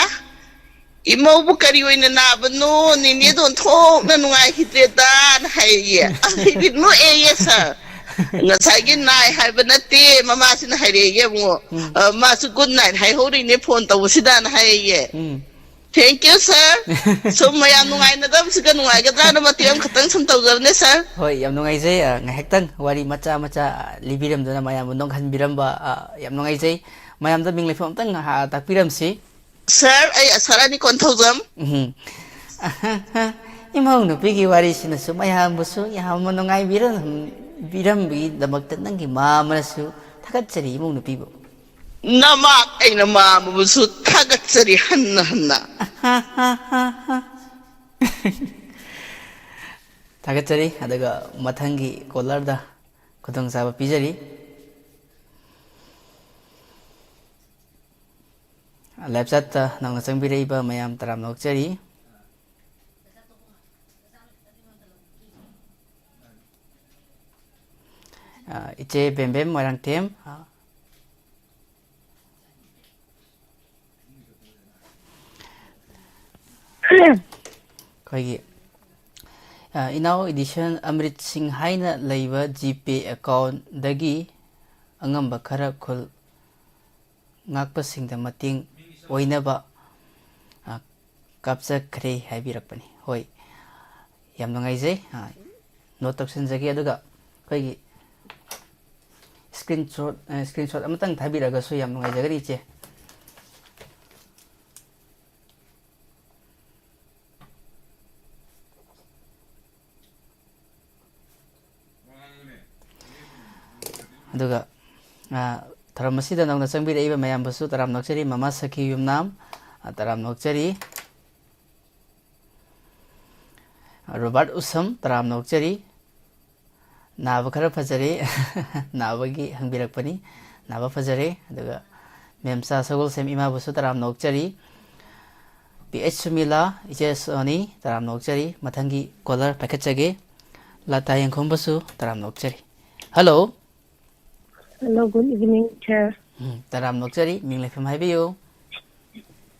"ꯏꯃꯧꯕꯨ ꯀꯔꯤ ꯑꯣꯏꯅ ꯅꯥꯕꯅꯣ? ꯅꯦꯅꯦꯗꯣ ꯑꯣꯟꯊꯣꯛꯅ ꯅꯨꯡꯉꯥꯏꯈꯤꯗ꯭ꯔꯦꯗꯥꯅ" ꯍꯥꯏꯌꯦ꯫ ꯑꯩꯗꯤ ꯅꯣꯛꯑꯦꯌꯦ, ꯁꯥꯔ꯫ "ꯉꯁꯥꯏꯒꯤ ꯅꯥꯏ ꯍꯥꯏꯕ ꯅꯠꯇꯦ", ꯃꯃꯥꯁꯤꯅ ꯍꯥꯏꯔꯛꯑꯦꯌꯦ ꯑꯃꯨꯛ꯫ ꯎꯝ꯫ "ꯑ, ꯃꯥꯁꯨ good night ꯍꯥꯏꯍꯧꯔꯤꯅꯦ ꯐꯣꯟ ꯇꯧꯕꯁꯤꯗꯅ" ꯍꯥꯏꯌꯦꯌꯦ꯫ ꯎꯝ꯫ Thank you, sir꯫ ꯁꯨꯝ ꯃꯌꯥꯝ ꯅꯨꯡꯉꯥꯏꯅꯗꯕꯁꯤꯒ ꯅꯨꯡꯉꯥꯏꯒꯗ꯭ꯔꯥꯅ ꯃꯇꯦꯛ ꯑꯃꯈꯛꯇꯪ ꯁꯨꯝ ꯇꯧꯖꯕꯅꯦ, ꯁꯥꯔ꯫ ꯍꯣꯏ, ꯌꯥꯝ ꯅꯨꯡꯉꯥꯏꯖꯩ꯫ ꯑ, ꯉꯥꯏꯍꯥꯛꯇꯪ ꯋꯥꯔꯤ ꯃꯆꯥ ꯃꯆꯥ, ꯑ, ꯂꯤꯕꯤꯔꯝꯗꯨꯅ ꯃꯌꯥꯝꯕꯨ ꯅꯣꯛꯍꯟꯕꯤꯔꯝꯕ, ꯑ, ꯌꯥꯝ ꯅꯨꯡꯉꯥꯏꯖꯩ꯫ ꯃꯌꯥꯝꯗ ꯃꯤꯡ ꯂꯩꯐꯝ ꯑꯝꯇꯪ, ꯑ, ꯇꯥꯛꯄꯤꯔꯝꯁꯤ꯫ ꯁꯥꯔ, ꯑꯩ ꯑꯁꯥꯔꯥꯅꯤ ꯀꯣꯟꯊꯧꯖꯝ꯫ ꯎꯝ꯫ ꯏꯃꯧ ꯅꯨꯄꯤꯒꯤ ꯋꯥꯔꯤꯁꯤꯅꯁꯨ ꯃꯌꯥꯝꯕꯨꯁꯨ ꯌꯥꯝꯅ ꯅꯨꯡꯉꯥꯏꯕꯤꯔꯝ-, ꯕꯤꯔꯝꯕꯒꯤꯗꯃꯛꯇ ꯅꯪꯒꯤ ꯃꯃꯥ ꯑꯃꯅꯁꯨ ꯊꯥꯒꯠꯆꯔꯤ ꯏꯃꯧ ꯅꯨꯄꯤꯕꯨ꯫ ꯅꯃꯥ ꯑꯩꯅ ꯃꯃꯥꯕꯨꯁꯨ ꯊꯥꯒꯠꯆꯔꯤ ꯍꯟꯅ ꯍꯟꯅ꯫ ꯊꯥꯒꯠꯆꯔꯤ꯫ ꯑꯗꯨꯒ ꯃꯊꯪꯒꯤ ꯀꯣꯂꯔꯗ ꯈꯨꯗꯣꯡꯆꯥꯕ ꯄꯤꯖꯔꯤ꯫ ꯂꯥꯏꯞ ꯆꯥꯠꯇ ꯅꯧꯅ ꯆꯪꯕꯤꯔꯛꯏꯕ ꯃꯌꯥꯝ ꯇꯔꯥꯝꯅ ꯑꯣꯛꯆꯔꯤ꯫ ꯑ, ꯏꯆꯦ ꯕꯦꯝꯕꯦꯝ ꯃꯣꯏꯔꯥꯡꯊꯦꯝ, ꯑ, ꯑꯩꯈꯣꯏꯒꯤ, ꯑ, ꯏꯅꯥꯎ ꯏꯗꯤꯁꯟ ꯑꯃ꯭ꯔꯤꯠ ꯁꯤꯡ ꯍꯥꯏꯅ ꯂꯩꯕ ꯖꯤꯄꯦ ꯑꯦꯀꯥꯎꯟꯗꯒꯤ ꯑꯉꯝꯕ ꯈꯔ ꯈꯨꯜ ꯉꯥꯛꯄꯁꯤꯡꯗ ꯃꯇꯦꯡ ꯑꯣꯏꯅꯕ, ꯑ, ꯀꯥꯞꯆꯈ꯭ꯔꯦ ꯍꯥꯏꯕꯤꯔꯛꯄꯅꯤ꯫ ꯍꯣꯏ, ꯌꯥꯝ ꯅꯨꯡꯉꯥꯏꯖꯩ꯫ ꯑ, ꯅꯣꯠ ꯇꯧꯁꯤꯟꯖꯒꯦ꯫ ꯑꯗꯨꯒ ꯑꯩꯈꯣꯏꯒꯤ ꯁ꯭ꯀ꯭ꯔꯤꯟ ꯁꯣꯠ, ꯑ, ꯁ꯭ꯀ꯭ꯔꯤꯟ ꯁꯣꯠ ꯑꯃꯇꯪ ꯊꯥꯕꯤꯔꯛꯑꯒꯁꯨ ꯌꯥꯝ ꯅꯨꯡꯉꯥꯏꯖꯒꯅꯤ, ꯏꯆꯦ꯫ ꯑꯗꯨꯒ, ꯑ, ꯊꯧꯔꯝ ꯑꯁꯤꯗ ꯅꯧꯅ ꯆꯪꯕꯤꯔꯛꯏꯕ ꯃꯌꯥꯝꯕꯨꯁꯨ ꯇꯔꯥꯝꯅ ꯑꯣꯛꯆꯔꯤ꯫ ꯃꯃꯥ ꯁꯈꯤ ꯌꯨꯝꯅꯥꯝ, ꯑ, ꯇꯔꯥꯝꯅ ꯑꯣꯛꯆꯔꯤ꯫ ꯔꯣꯕꯥꯔꯠ ꯎꯁꯝ, ꯇꯔꯥꯝꯅ ꯑꯣꯛꯆꯔꯤ꯫ ꯅꯥꯕ ꯈꯔ ꯐꯖꯔꯦ꯫ ꯅꯥꯕꯒꯤ ꯍꯪꯕꯤꯔꯛꯄꯅꯤ꯫ ꯅꯥꯕ ꯐꯖꯔꯦ꯫ ꯑꯗꯨꯒ ꯃꯦꯝꯆꯥ ꯁꯒꯣꯜꯁꯦꯝ ꯏꯃꯥꯕꯨꯁꯨ ꯇꯔꯥꯝꯅ ꯑꯣꯛꯆꯔꯤ꯫ ꯄꯤ ꯑꯩꯆ ꯁꯨꯃꯤꯂꯥ, ꯏꯆꯦ ꯁꯣꯅꯤ, ꯇꯔꯥꯝꯅ ꯑꯣꯛꯆꯔꯤ꯫ ꯃꯊꯪꯒꯤ ꯀꯣꯂꯔ ꯄꯥꯏꯈꯠꯆꯒꯦ꯫ ꯂꯇꯥ ꯌꯦꯡꯈꯣꯝꯕꯁꯨ ꯇꯔꯥꯝꯅ ꯑꯣꯛꯆꯔꯤ꯫ Hello. Hello, good evening, sir. ꯎꯝ, ꯇꯔꯥꯝꯅ ꯑꯣꯛꯆꯔꯤ꯫ ꯃꯤꯡ ꯂꯩꯐꯝ ꯍꯥꯏꯕꯤꯌꯨ꯫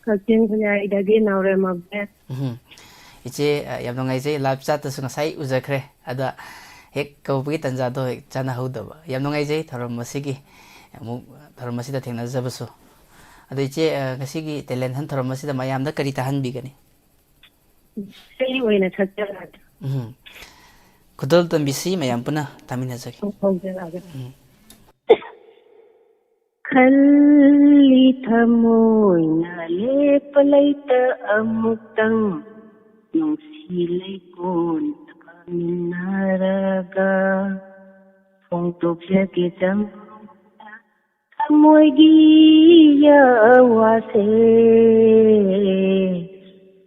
ꯀꯛꯆꯤꯡ ꯈꯨꯟꯌꯥꯏꯗꯒꯤ ꯅꯥꯎꯔꯦꯝ ꯑꯕꯦ꯫ ꯎꯝ꯫ ꯏꯆꯦ, ꯑ, ꯌꯥꯝ ꯅꯨꯡꯉꯥꯏꯖꯩ꯫ Live chat ꯇꯁꯨ ꯉꯁꯥꯏ ꯎꯖꯈ꯭ꯔꯦ꯫ ꯑꯗ ꯍꯦꯛ ꯀꯧꯕꯒꯤ ꯇꯥꯟꯖꯥꯗꯣ ꯍꯦꯛ ꯆꯥꯅꯍꯧꯗꯕ꯫ ꯌꯥꯝ ꯅꯨꯡꯉꯥꯏꯖꯩ ꯊꯧꯔꯝ ꯑꯁꯤꯒꯤ, ꯑꯃꯨꯛ ꯊꯧꯔꯝ ꯑꯁꯤꯗ ꯊꯦꯡꯅꯖꯕꯁꯨ꯫ ꯑꯗꯣ ꯏꯆꯦ, ꯑ, ꯉꯁꯤꯒꯤ Talent Hunt ꯊꯧꯔꯝ ꯑꯁꯤꯗ ꯃꯌꯥꯝꯗ ꯀꯔꯤ ꯇꯥꯍꯟꯕꯤꯒꯅꯤ? ꯏꯁꯩ ꯑꯣꯏꯅ ꯁꯛꯆꯔꯛꯑꯒꯦ꯫ ꯎꯝ꯫ ꯈꯨꯗꯣꯜ ꯇꯝꯕꯤꯁꯤ, ꯃꯌꯥꯝ ꯄꯨꯟꯅ ꯇꯥꯃꯤꯟꯅꯖꯒꯦ꯫ ꯍꯧꯖꯔꯛꯑꯒꯦ꯫ ꯎꯝ꯫ ꯈꯜꯂꯤ ꯊꯃꯣꯏꯅ ꯂꯦꯞꯄ ꯂꯩꯇ ꯑꯃꯨꯛꯇꯪ, ꯅꯨꯡꯁꯤ ꯂꯩꯀꯣꯟꯗ ꯐꯝꯃꯤꯟꯅꯔꯒ ꯐꯣꯡꯗꯣꯛꯆꯒꯦ ꯆꯝ ꯊꯃꯣꯏꯒꯤ ꯑꯋꯥꯁꯦ,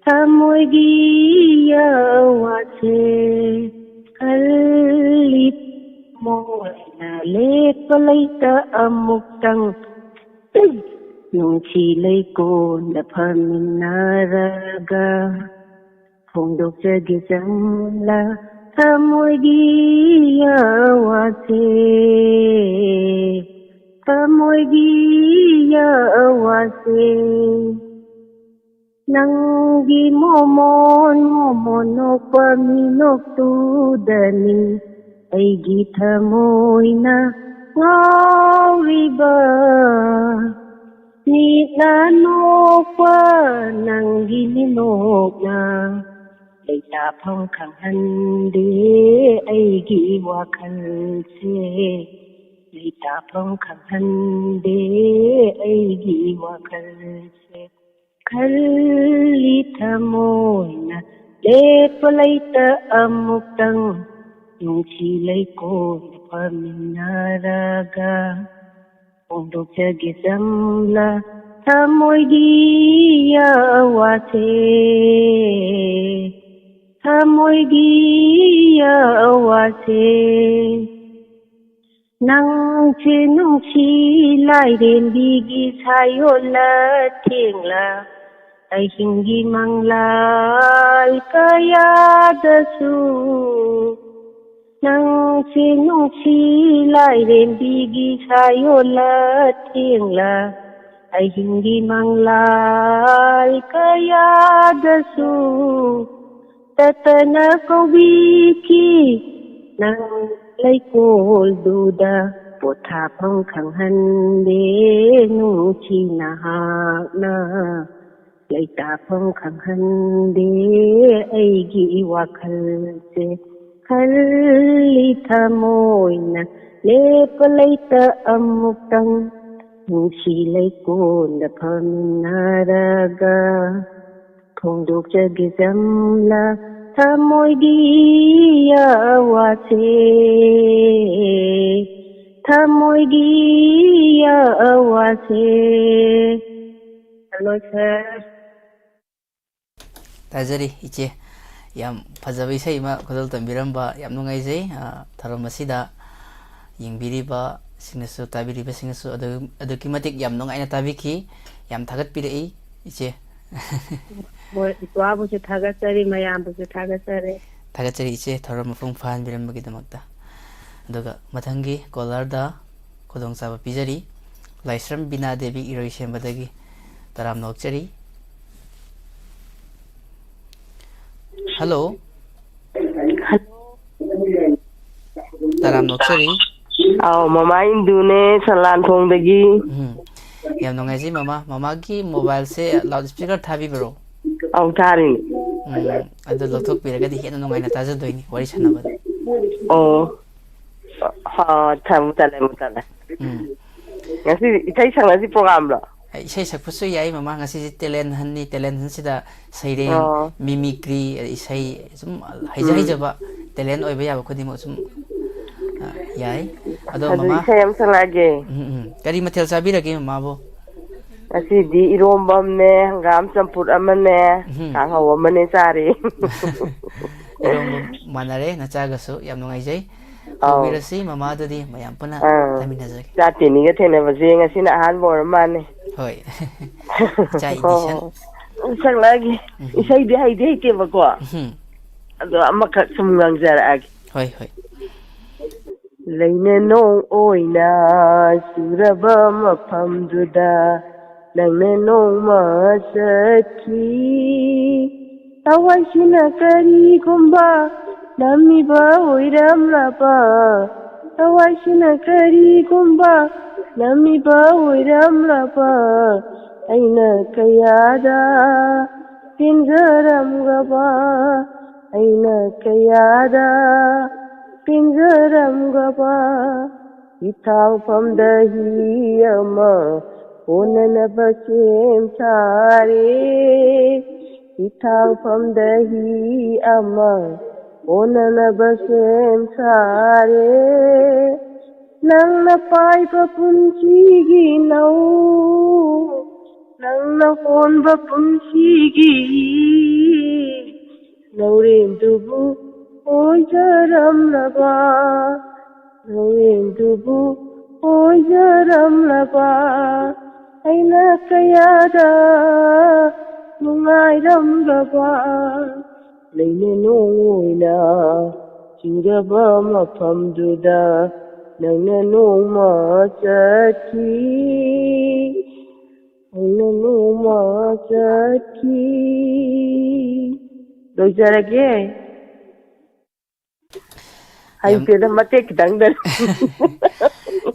ꯊꯃꯣꯏꯒꯤ ꯑꯋꯥꯁꯦ, ꯈꯜꯂꯤ ꯃꯣꯏꯅ ꯂꯦꯞꯄ ꯂꯩꯇ ꯑꯃꯨꯛꯇꯪ, ꯅꯨꯡꯁꯤ ꯂꯩꯀꯣꯟꯗ ꯐꯝꯃꯤꯟꯅꯔꯒ ꯐꯣꯡꯗꯣꯛꯆꯒꯦ ꯆꯝꯂꯥ ꯊꯃꯣꯏꯒꯤ ꯑꯋꯥꯁꯦ, ꯊꯃꯣꯏꯒꯤ ꯑꯋꯥꯁꯦ꯫ ꯅꯪꯒꯤ ꯃꯣꯃꯣꯟ ꯃꯣꯃꯣꯟ ꯅꯣꯛꯄ ꯃꯤꯅꯣꯛꯇꯨꯗꯅꯤ ꯑꯩꯒꯤ ꯊꯃꯣꯏꯅ ꯉꯥꯎꯔꯤꯕ꯫ ꯃꯤꯠꯅ ꯅꯣꯛꯄ ꯅꯪꯒꯤ ꯃꯤꯅꯣꯛꯅ ꯂꯩꯇꯥꯐꯝ ꯈꯪꯍꯟꯗꯦ ꯑꯩꯒꯤ ꯋꯥꯈꯜꯁꯦ, ꯂꯩꯇꯥꯐꯝ ꯈꯪꯍꯟꯗꯦ ꯑꯩꯒꯤ ꯋꯥꯈꯜꯁꯦ꯫ ꯈꯜꯂꯤ ꯊꯃꯣꯏꯅ ꯂꯦꯞꯄ ꯂꯩꯇ ꯑꯃꯨꯛꯇꯪ, ꯅꯨꯡꯁꯤ ꯂꯩꯀꯣꯟꯗ ꯐꯝꯃꯤꯟꯅꯔꯒ ꯐꯣꯡꯗꯣꯛꯆꯒꯦ ꯆꯝꯂꯥ ꯊꯃꯣꯏꯒꯤ ꯑꯋꯥꯁꯦ, ꯊꯃꯣꯏꯒꯤ ꯑꯋꯥꯁꯦ꯫ ꯅꯪꯁꯦ ꯅꯨꯡꯁꯤ ꯂꯥꯏꯔꯦꯝꯕꯤꯒꯤ ꯁꯥꯌꯣꯜꯂ ꯊꯦꯡꯂ, ꯑꯍꯤꯡꯒꯤ ꯃꯪꯂꯥꯜ ꯀꯌꯥꯗꯁꯨ꯫ ꯅꯪꯁꯦ ꯅꯨꯡꯁꯤ ꯂꯥꯏꯔꯦꯝꯕꯤꯒꯤ ꯁꯥꯌꯣꯜꯂ ꯊꯦꯡꯂ, ꯑꯍꯤꯡꯒꯤ ꯃꯪꯂꯥꯜ ꯀꯌꯥꯗꯁꯨ ꯇꯠꯇꯅ ꯀꯧꯕꯤꯈꯤ ꯅꯪ ꯂꯩꯀꯣꯜꯗꯨꯗ꯫ ꯄꯣꯊꯥꯐꯝ ꯈꯪꯍꯟꯗꯦ ꯅꯨꯡꯁꯤ ꯅꯍꯥꯛꯅ, ꯂꯩꯇꯥꯐꯝ ꯈꯪꯍꯟꯗꯦ ꯑꯩꯒꯤ ꯋꯥꯈꯜꯁꯦ꯫ ꯈꯜꯂꯤ ꯊꯃꯣꯏꯅ ꯂꯦꯞꯄ ꯂꯩꯇ ꯑꯃꯨꯛꯇꯪ, ꯅꯨꯡꯁꯤ ꯂꯩꯀꯣꯟꯗ ꯐꯝꯃꯤꯟꯅꯔꯒ꯫ ꯐꯣꯡꯗꯣꯛꯆꯒꯦ ꯖꯝꯂꯥ ꯊꯃꯣꯏꯒꯤ ꯑꯋꯥꯁꯦ, ꯊꯃꯣꯏꯒꯤ ꯑꯋꯥꯁꯦ꯫ Hello, sir. ꯇꯥꯖꯔꯤ, ꯏꯆꯦ꯫ ꯌꯥꯝ ꯐꯖꯕ ꯏꯁꯩ ꯑꯃ ꯈꯨꯗꯣꯜ ꯇꯝꯕꯤꯔꯝꯕ, ꯌꯥꯝ ꯅꯨꯡꯉꯥꯏꯖꯩ꯫ ꯑ, ꯊꯧꯔꯝ ꯑꯁꯤꯗ ꯌꯦꯡꯕꯤꯔꯤꯕꯁꯤꯡꯅꯁꯨ, ꯇꯥꯕꯤꯔꯤꯕꯁꯤꯡꯅꯁꯨ ꯑꯗꯨ, ꯑꯗꯨꯛꯀꯤ ꯃꯇꯤꯛ ꯌꯥꯝ ꯅꯨꯡꯉꯥꯏꯅ ꯇꯥꯕꯤꯈꯤ꯫ ꯌꯥꯝ ꯊꯥꯒꯠꯄꯤꯔꯛꯏ, ꯏꯆꯦ꯫ ꯍꯣꯏ, ꯏꯄ꯭ꯋꯥꯕꯨꯁꯨ ꯊꯥꯒꯠꯆꯔꯤ, ꯃꯌꯥꯝꯕꯨꯁꯨ ꯊꯥꯒꯠꯆꯔꯤ꯫ ꯊꯥꯒꯠꯆꯔꯤ, ꯏꯆꯦ, ꯊꯧꯔꯝ ꯃꯄꯨꯡ ꯐꯥꯍꯟꯕꯤꯔꯝꯕꯒꯤꯗꯃꯛꯇ꯫ ꯑꯗꯨꯒ ꯃꯊꯪꯒꯤ ꯀꯣꯂꯔꯗ ꯈꯨꯗꯣꯡꯆꯥꯕ ꯄꯤꯖꯔꯤ꯫ ꯂꯥꯏꯁ꯭ꯔꯝ ꯕꯤꯅꯥ ꯗꯦꯕꯤ ꯏꯔꯣꯏꯁꯦꯝꯕꯗꯒꯤ ꯇꯔꯥꯝꯅ ꯑꯣꯛꯆꯔꯤ꯫ ꯍꯜꯂꯣ꯫ ꯇꯔꯥꯝꯅ ꯑꯣꯛꯆꯔꯤ꯫ ꯑꯧ, ꯃꯃꯥ ꯏꯟꯗꯨꯅꯦ, ꯁꯂꯥꯟꯊꯣꯡꯗꯒꯤ꯫ ꯎꯝ꯫ ꯌꯥꯝ ꯅꯨꯡꯉꯥꯏꯖꯩ, ꯃꯃꯥ꯫ ꯃꯃꯥꯒꯤ ꯃꯣꯕꯥꯏꯜꯁꯦ ꯂꯥꯎꯠ ꯁ꯭ꯄꯤꯀꯔ ꯊꯥꯕꯤꯕ꯭ꯔꯣ? ꯑꯧ, ꯊꯥꯔꯤꯅꯦ꯫ ꯎꯝ, ꯑꯗꯨ ꯂꯧꯊꯣꯛꯄꯤꯔꯒꯗꯤ ꯍꯦꯟꯅ ꯅꯨꯡꯉꯥꯏꯅ ꯇꯥꯖꯗꯣꯏꯅꯤ ꯋꯥꯔꯤ ꯁꯥꯟꯅꯕꯗ꯫ ꯑꯣ꯫ ꯍꯣꯏ, ꯊꯝꯃꯨ, ꯇꯜꯂꯦ, ꯑꯃꯨꯛ ꯇꯜꯂꯦ꯫ ꯎꯝ꯫ ꯉꯁꯤ ꯏꯁꯩ ꯁꯛꯅꯁꯤ ꯄ꯭ꯔꯣꯒꯥꯝꯂꯣ? ꯑꯩ ꯏꯁꯩ ꯁꯛꯄꯁꯨ ꯌꯥꯏ, ꯃꯃꯥ꯫ ꯉꯁꯤꯁꯦ ꯇꯦꯂꯦꯟ ꯍꯟꯅꯤ, ꯇꯦꯂꯦꯟ ꯍꯟꯁꯤꯗ ꯁꯩꯔꯦꯡ, ꯑꯣ꯫ ꯃꯤꯃꯤꯀ꯭ꯔꯤ, ꯏꯁꯩ, ꯁꯨꯝ ꯍꯩꯖ ꯎꯝ꯫ ꯍꯩꯖꯕ ꯇꯦꯂꯦꯟ ꯑꯣꯏꯕ ꯌꯥꯕ ꯈꯨꯗꯤꯡꯃꯛ ꯁꯨꯝ, ꯑ, ꯌꯥꯏ꯫ ꯑꯗꯣ ꯑꯗꯨ ꯃꯃꯥ, ꯏꯁꯩ ꯑꯃ ꯁꯛꯂꯛꯑꯒꯦ꯫ ꯎꯝ, ꯎꯝ꯫ ꯀꯔꯤ ꯃꯊꯦꯜ ꯆꯥꯕꯤꯔꯒꯦ ꯃꯃꯥꯕꯨ? ꯉꯁꯤꯗꯤ ꯏꯔꯣꯝꯕ ꯑꯃꯅꯦ, ꯍꯪꯒꯥꯝ ꯆꯝꯐꯨꯠ ꯑꯃꯅꯦ, ꯎꯝ꯫ ꯀꯥꯡꯍꯧ ꯑꯃꯅꯦ ꯆꯥꯔꯦ꯫ ꯏꯔꯣꯝꯕ ꯃꯥꯟꯅꯔꯦ ꯅꯆꯥꯒꯁꯨ, ꯌꯥꯝ ꯅꯨꯡꯉꯥꯏꯖꯩ꯫ ꯑꯧ꯫ ꯍꯧꯕꯤꯔꯁꯤ ꯃꯃꯥꯗꯨꯗꯤ ꯃꯌꯥꯝ ꯄꯨꯟꯅ ꯑꯥ꯫ ꯇꯥꯃꯤꯟꯅꯖꯒꯦ꯫ ꯏꯆꯥ ꯇꯦꯅꯤꯒ ꯊꯦꯡꯅꯕꯁꯦ ꯉꯁꯤꯅ ꯑꯍꯥꯟꯕ ꯑꯣꯏꯔ ꯃꯥꯜꯂꯦ꯫ ꯍꯣꯏ꯫ ꯏꯆꯥ ꯍꯣ, ꯏꯗꯤꯁꯟ꯫ ꯍꯣ꯫ ꯁꯛꯂꯛꯑꯒꯦ꯫ ꯎꯝ꯫ ꯏꯁꯩꯗꯤ ꯍꯩꯗꯤ ꯍꯩꯇꯦꯕꯀꯣ꯫ ꯎꯝ꯫ ꯑꯗꯣ ꯑꯃꯈꯛ ꯁꯨꯝ ꯉꯥꯡꯖꯔꯛꯑꯒꯦ꯫ ꯍꯣꯏ, ꯍꯣꯏ꯫ ꯂꯩꯅꯦ ꯅꯣꯡ ꯑꯣꯏꯅ ꯆꯨꯔꯕ ꯃꯐꯝꯗꯨꯗ ꯅꯪꯅ ꯅꯣꯡꯃ ꯆꯠꯈꯤ꯫ ꯊꯋꯥꯏꯁꯤꯅ ꯀꯔꯤꯒꯨꯝꯕ ꯅꯝꯃꯤꯕ ꯑꯣꯏꯔꯝꯂꯕ, ꯊꯋꯥꯏꯁꯤꯅ ꯀꯔꯤꯒꯨꯝꯕ ꯅꯝꯃꯤꯕ ꯑꯣꯏꯔꯝꯂꯕ, ꯑꯩꯅ ꯀꯌꯥꯗ ꯄꯦꯟꯖꯔꯝꯒꯕ, ꯑꯩꯅ ꯀꯌꯥꯗ ꯄꯦꯟꯖꯔꯝꯒꯕ꯫ ꯏꯊꯥꯡꯐꯝꯗ ꯍꯤ ꯑꯃ ꯍꯣꯅꯅꯕ ꯁꯦꯝ ꯁꯥꯔꯦ꯫ ꯏꯊꯥꯡꯐꯝꯗ ꯍꯤ ꯑꯃ ꯍꯣꯅꯅꯕ ꯁꯦꯝ ꯁꯥꯔꯦ꯫ ꯅꯪꯅ ꯄꯥꯏꯕ ꯄꯨꯟꯁꯤꯒꯤ ꯅꯧ, ꯅꯪꯅ ꯍꯣꯟꯕ ꯄꯨꯟꯁꯤꯒꯤ ꯂꯧꯔꯦꯟꯗꯨꯕꯨ ꯑꯣꯏꯖꯔꯝꯂꯕ, ꯂꯧꯔꯦꯟꯗꯨꯕꯨ ꯑꯣꯏꯖꯔꯝꯂꯕ, ꯑꯩꯅ ꯀꯌꯥꯗ ꯅꯨꯡꯉꯥꯏꯔꯝꯂꯕ, ꯂꯩꯅ ꯅꯣꯡ ꯑꯣꯏꯅ ꯆꯤꯡꯖꯕ ꯃꯐꯝꯗꯨꯗ ꯅꯪꯅ ꯅꯣꯡꯃ ꯆꯠꯈꯤ꯫ ꯑꯩꯅ ꯅꯣꯡꯃ ꯆꯠꯈꯤ꯫ ꯂꯣꯏꯖꯔꯒꯦ꯫ ꯌꯥꯝ ꯍꯩꯇꯦꯗ, ꯃꯇꯦꯛ ꯈꯤꯇꯪꯗꯅꯤ꯫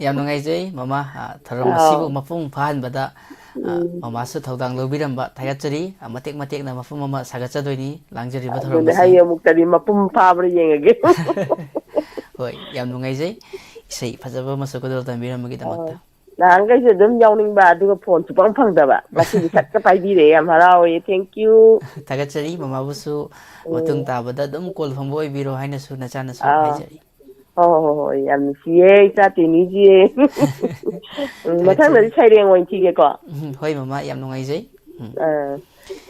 ꯌꯥꯝ ꯅꯨꯡꯉꯥꯏꯖꯩ, ꯃꯃꯥ꯫ ꯑ, ꯊꯧꯔꯝ ꯑꯥꯎ꯫ ꯑꯁꯤꯕꯨ ꯃꯄꯨꯡ ꯐꯥꯍꯟꯕꯗ, ꯑ, ꯎꯝ꯫ ꯃꯃꯥꯁꯨ ꯊꯧꯗꯥꯡ ꯂꯧꯕꯤꯔꯝꯕ ꯊꯥꯒꯠꯆꯔꯤ꯫ ꯑ, ꯃꯇꯦꯛ ꯃꯇꯦꯛꯅ ꯃꯐꯝ ꯑꯃ ꯁꯥꯒꯠꯆꯗꯣꯏꯅꯤ, ꯂꯥꯡꯖꯔꯤꯕ ꯊꯧꯔꯝ ꯑꯗꯨꯅꯦ, ꯑꯁꯤ꯫ ꯍꯌꯦꯡ ꯑꯃꯨꯛꯇꯗꯤ ꯃꯄꯨꯡ ꯐꯥꯕ꯭ꯔꯥ ꯌꯦꯡꯉꯒꯦ꯫ ꯍꯣꯏ, ꯌꯥꯝ ꯅꯨꯡꯉꯥꯏꯖꯩ꯫ ꯏꯁꯩ ꯐꯖꯕ ꯑꯃꯁꯨ ꯈꯨꯗꯣꯜ ꯇꯝꯕꯤꯔꯝꯕꯒꯤꯗꯃꯛꯇ꯫ ꯑꯥꯎ꯫ ꯅꯍꯥꯟꯈꯩꯁꯨ ꯑꯗꯨꯝ ꯌꯥꯎꯅꯤꯡꯕ, ꯑꯗꯨꯒ ꯐꯣꯟ ꯁꯨꯛꯐꯪ ꯐꯪꯗꯕ꯫ ꯉꯁꯤꯗꯤ ꯁꯠꯀ ꯄꯥꯏꯕꯤꯔꯦ, ꯌꯥꯝ ꯍꯔꯥꯎꯋꯦ꯫ Thank you꯫ ꯊꯥꯒꯠꯆꯔꯤ꯫ ꯃꯃꯥꯕꯨꯁꯨ ꯃꯇꯨꯡ ꯎꯝ꯫ ꯇꯥꯕꯗ ꯑꯗꯨꯝ ꯀꯣꯜ ꯐꯪꯕ ꯑꯣꯏꯕꯤꯔꯣ ꯍꯥꯏꯅꯁꯨ ꯅꯆꯥꯅꯁꯨ ꯑꯥ꯫ ꯍꯥꯏꯖꯔꯤ꯫ ꯍꯣꯏ, ꯍꯣꯏ, ꯍꯣꯏ, ꯍꯣꯏ, ꯌꯥꯝ ꯅꯨꯡꯁꯤꯌꯦ, ꯏꯆꯥ ꯇꯦꯅꯤꯁꯦ꯫ ꯎꯝ, ꯊꯥꯒꯠꯆꯔꯤ꯫ ꯃꯊꯪꯗꯗꯤ ꯁꯩꯔꯦꯡ ꯑꯣꯏꯅ ꯊꯤꯒꯦꯀꯣ꯫ ꯎꯝ, ꯍꯣꯏ, ꯃꯃꯥ, ꯌꯥꯝ ꯅꯨꯡꯉꯥꯏꯖꯩ꯫ ꯎꯝ꯫ ꯑꯥ꯫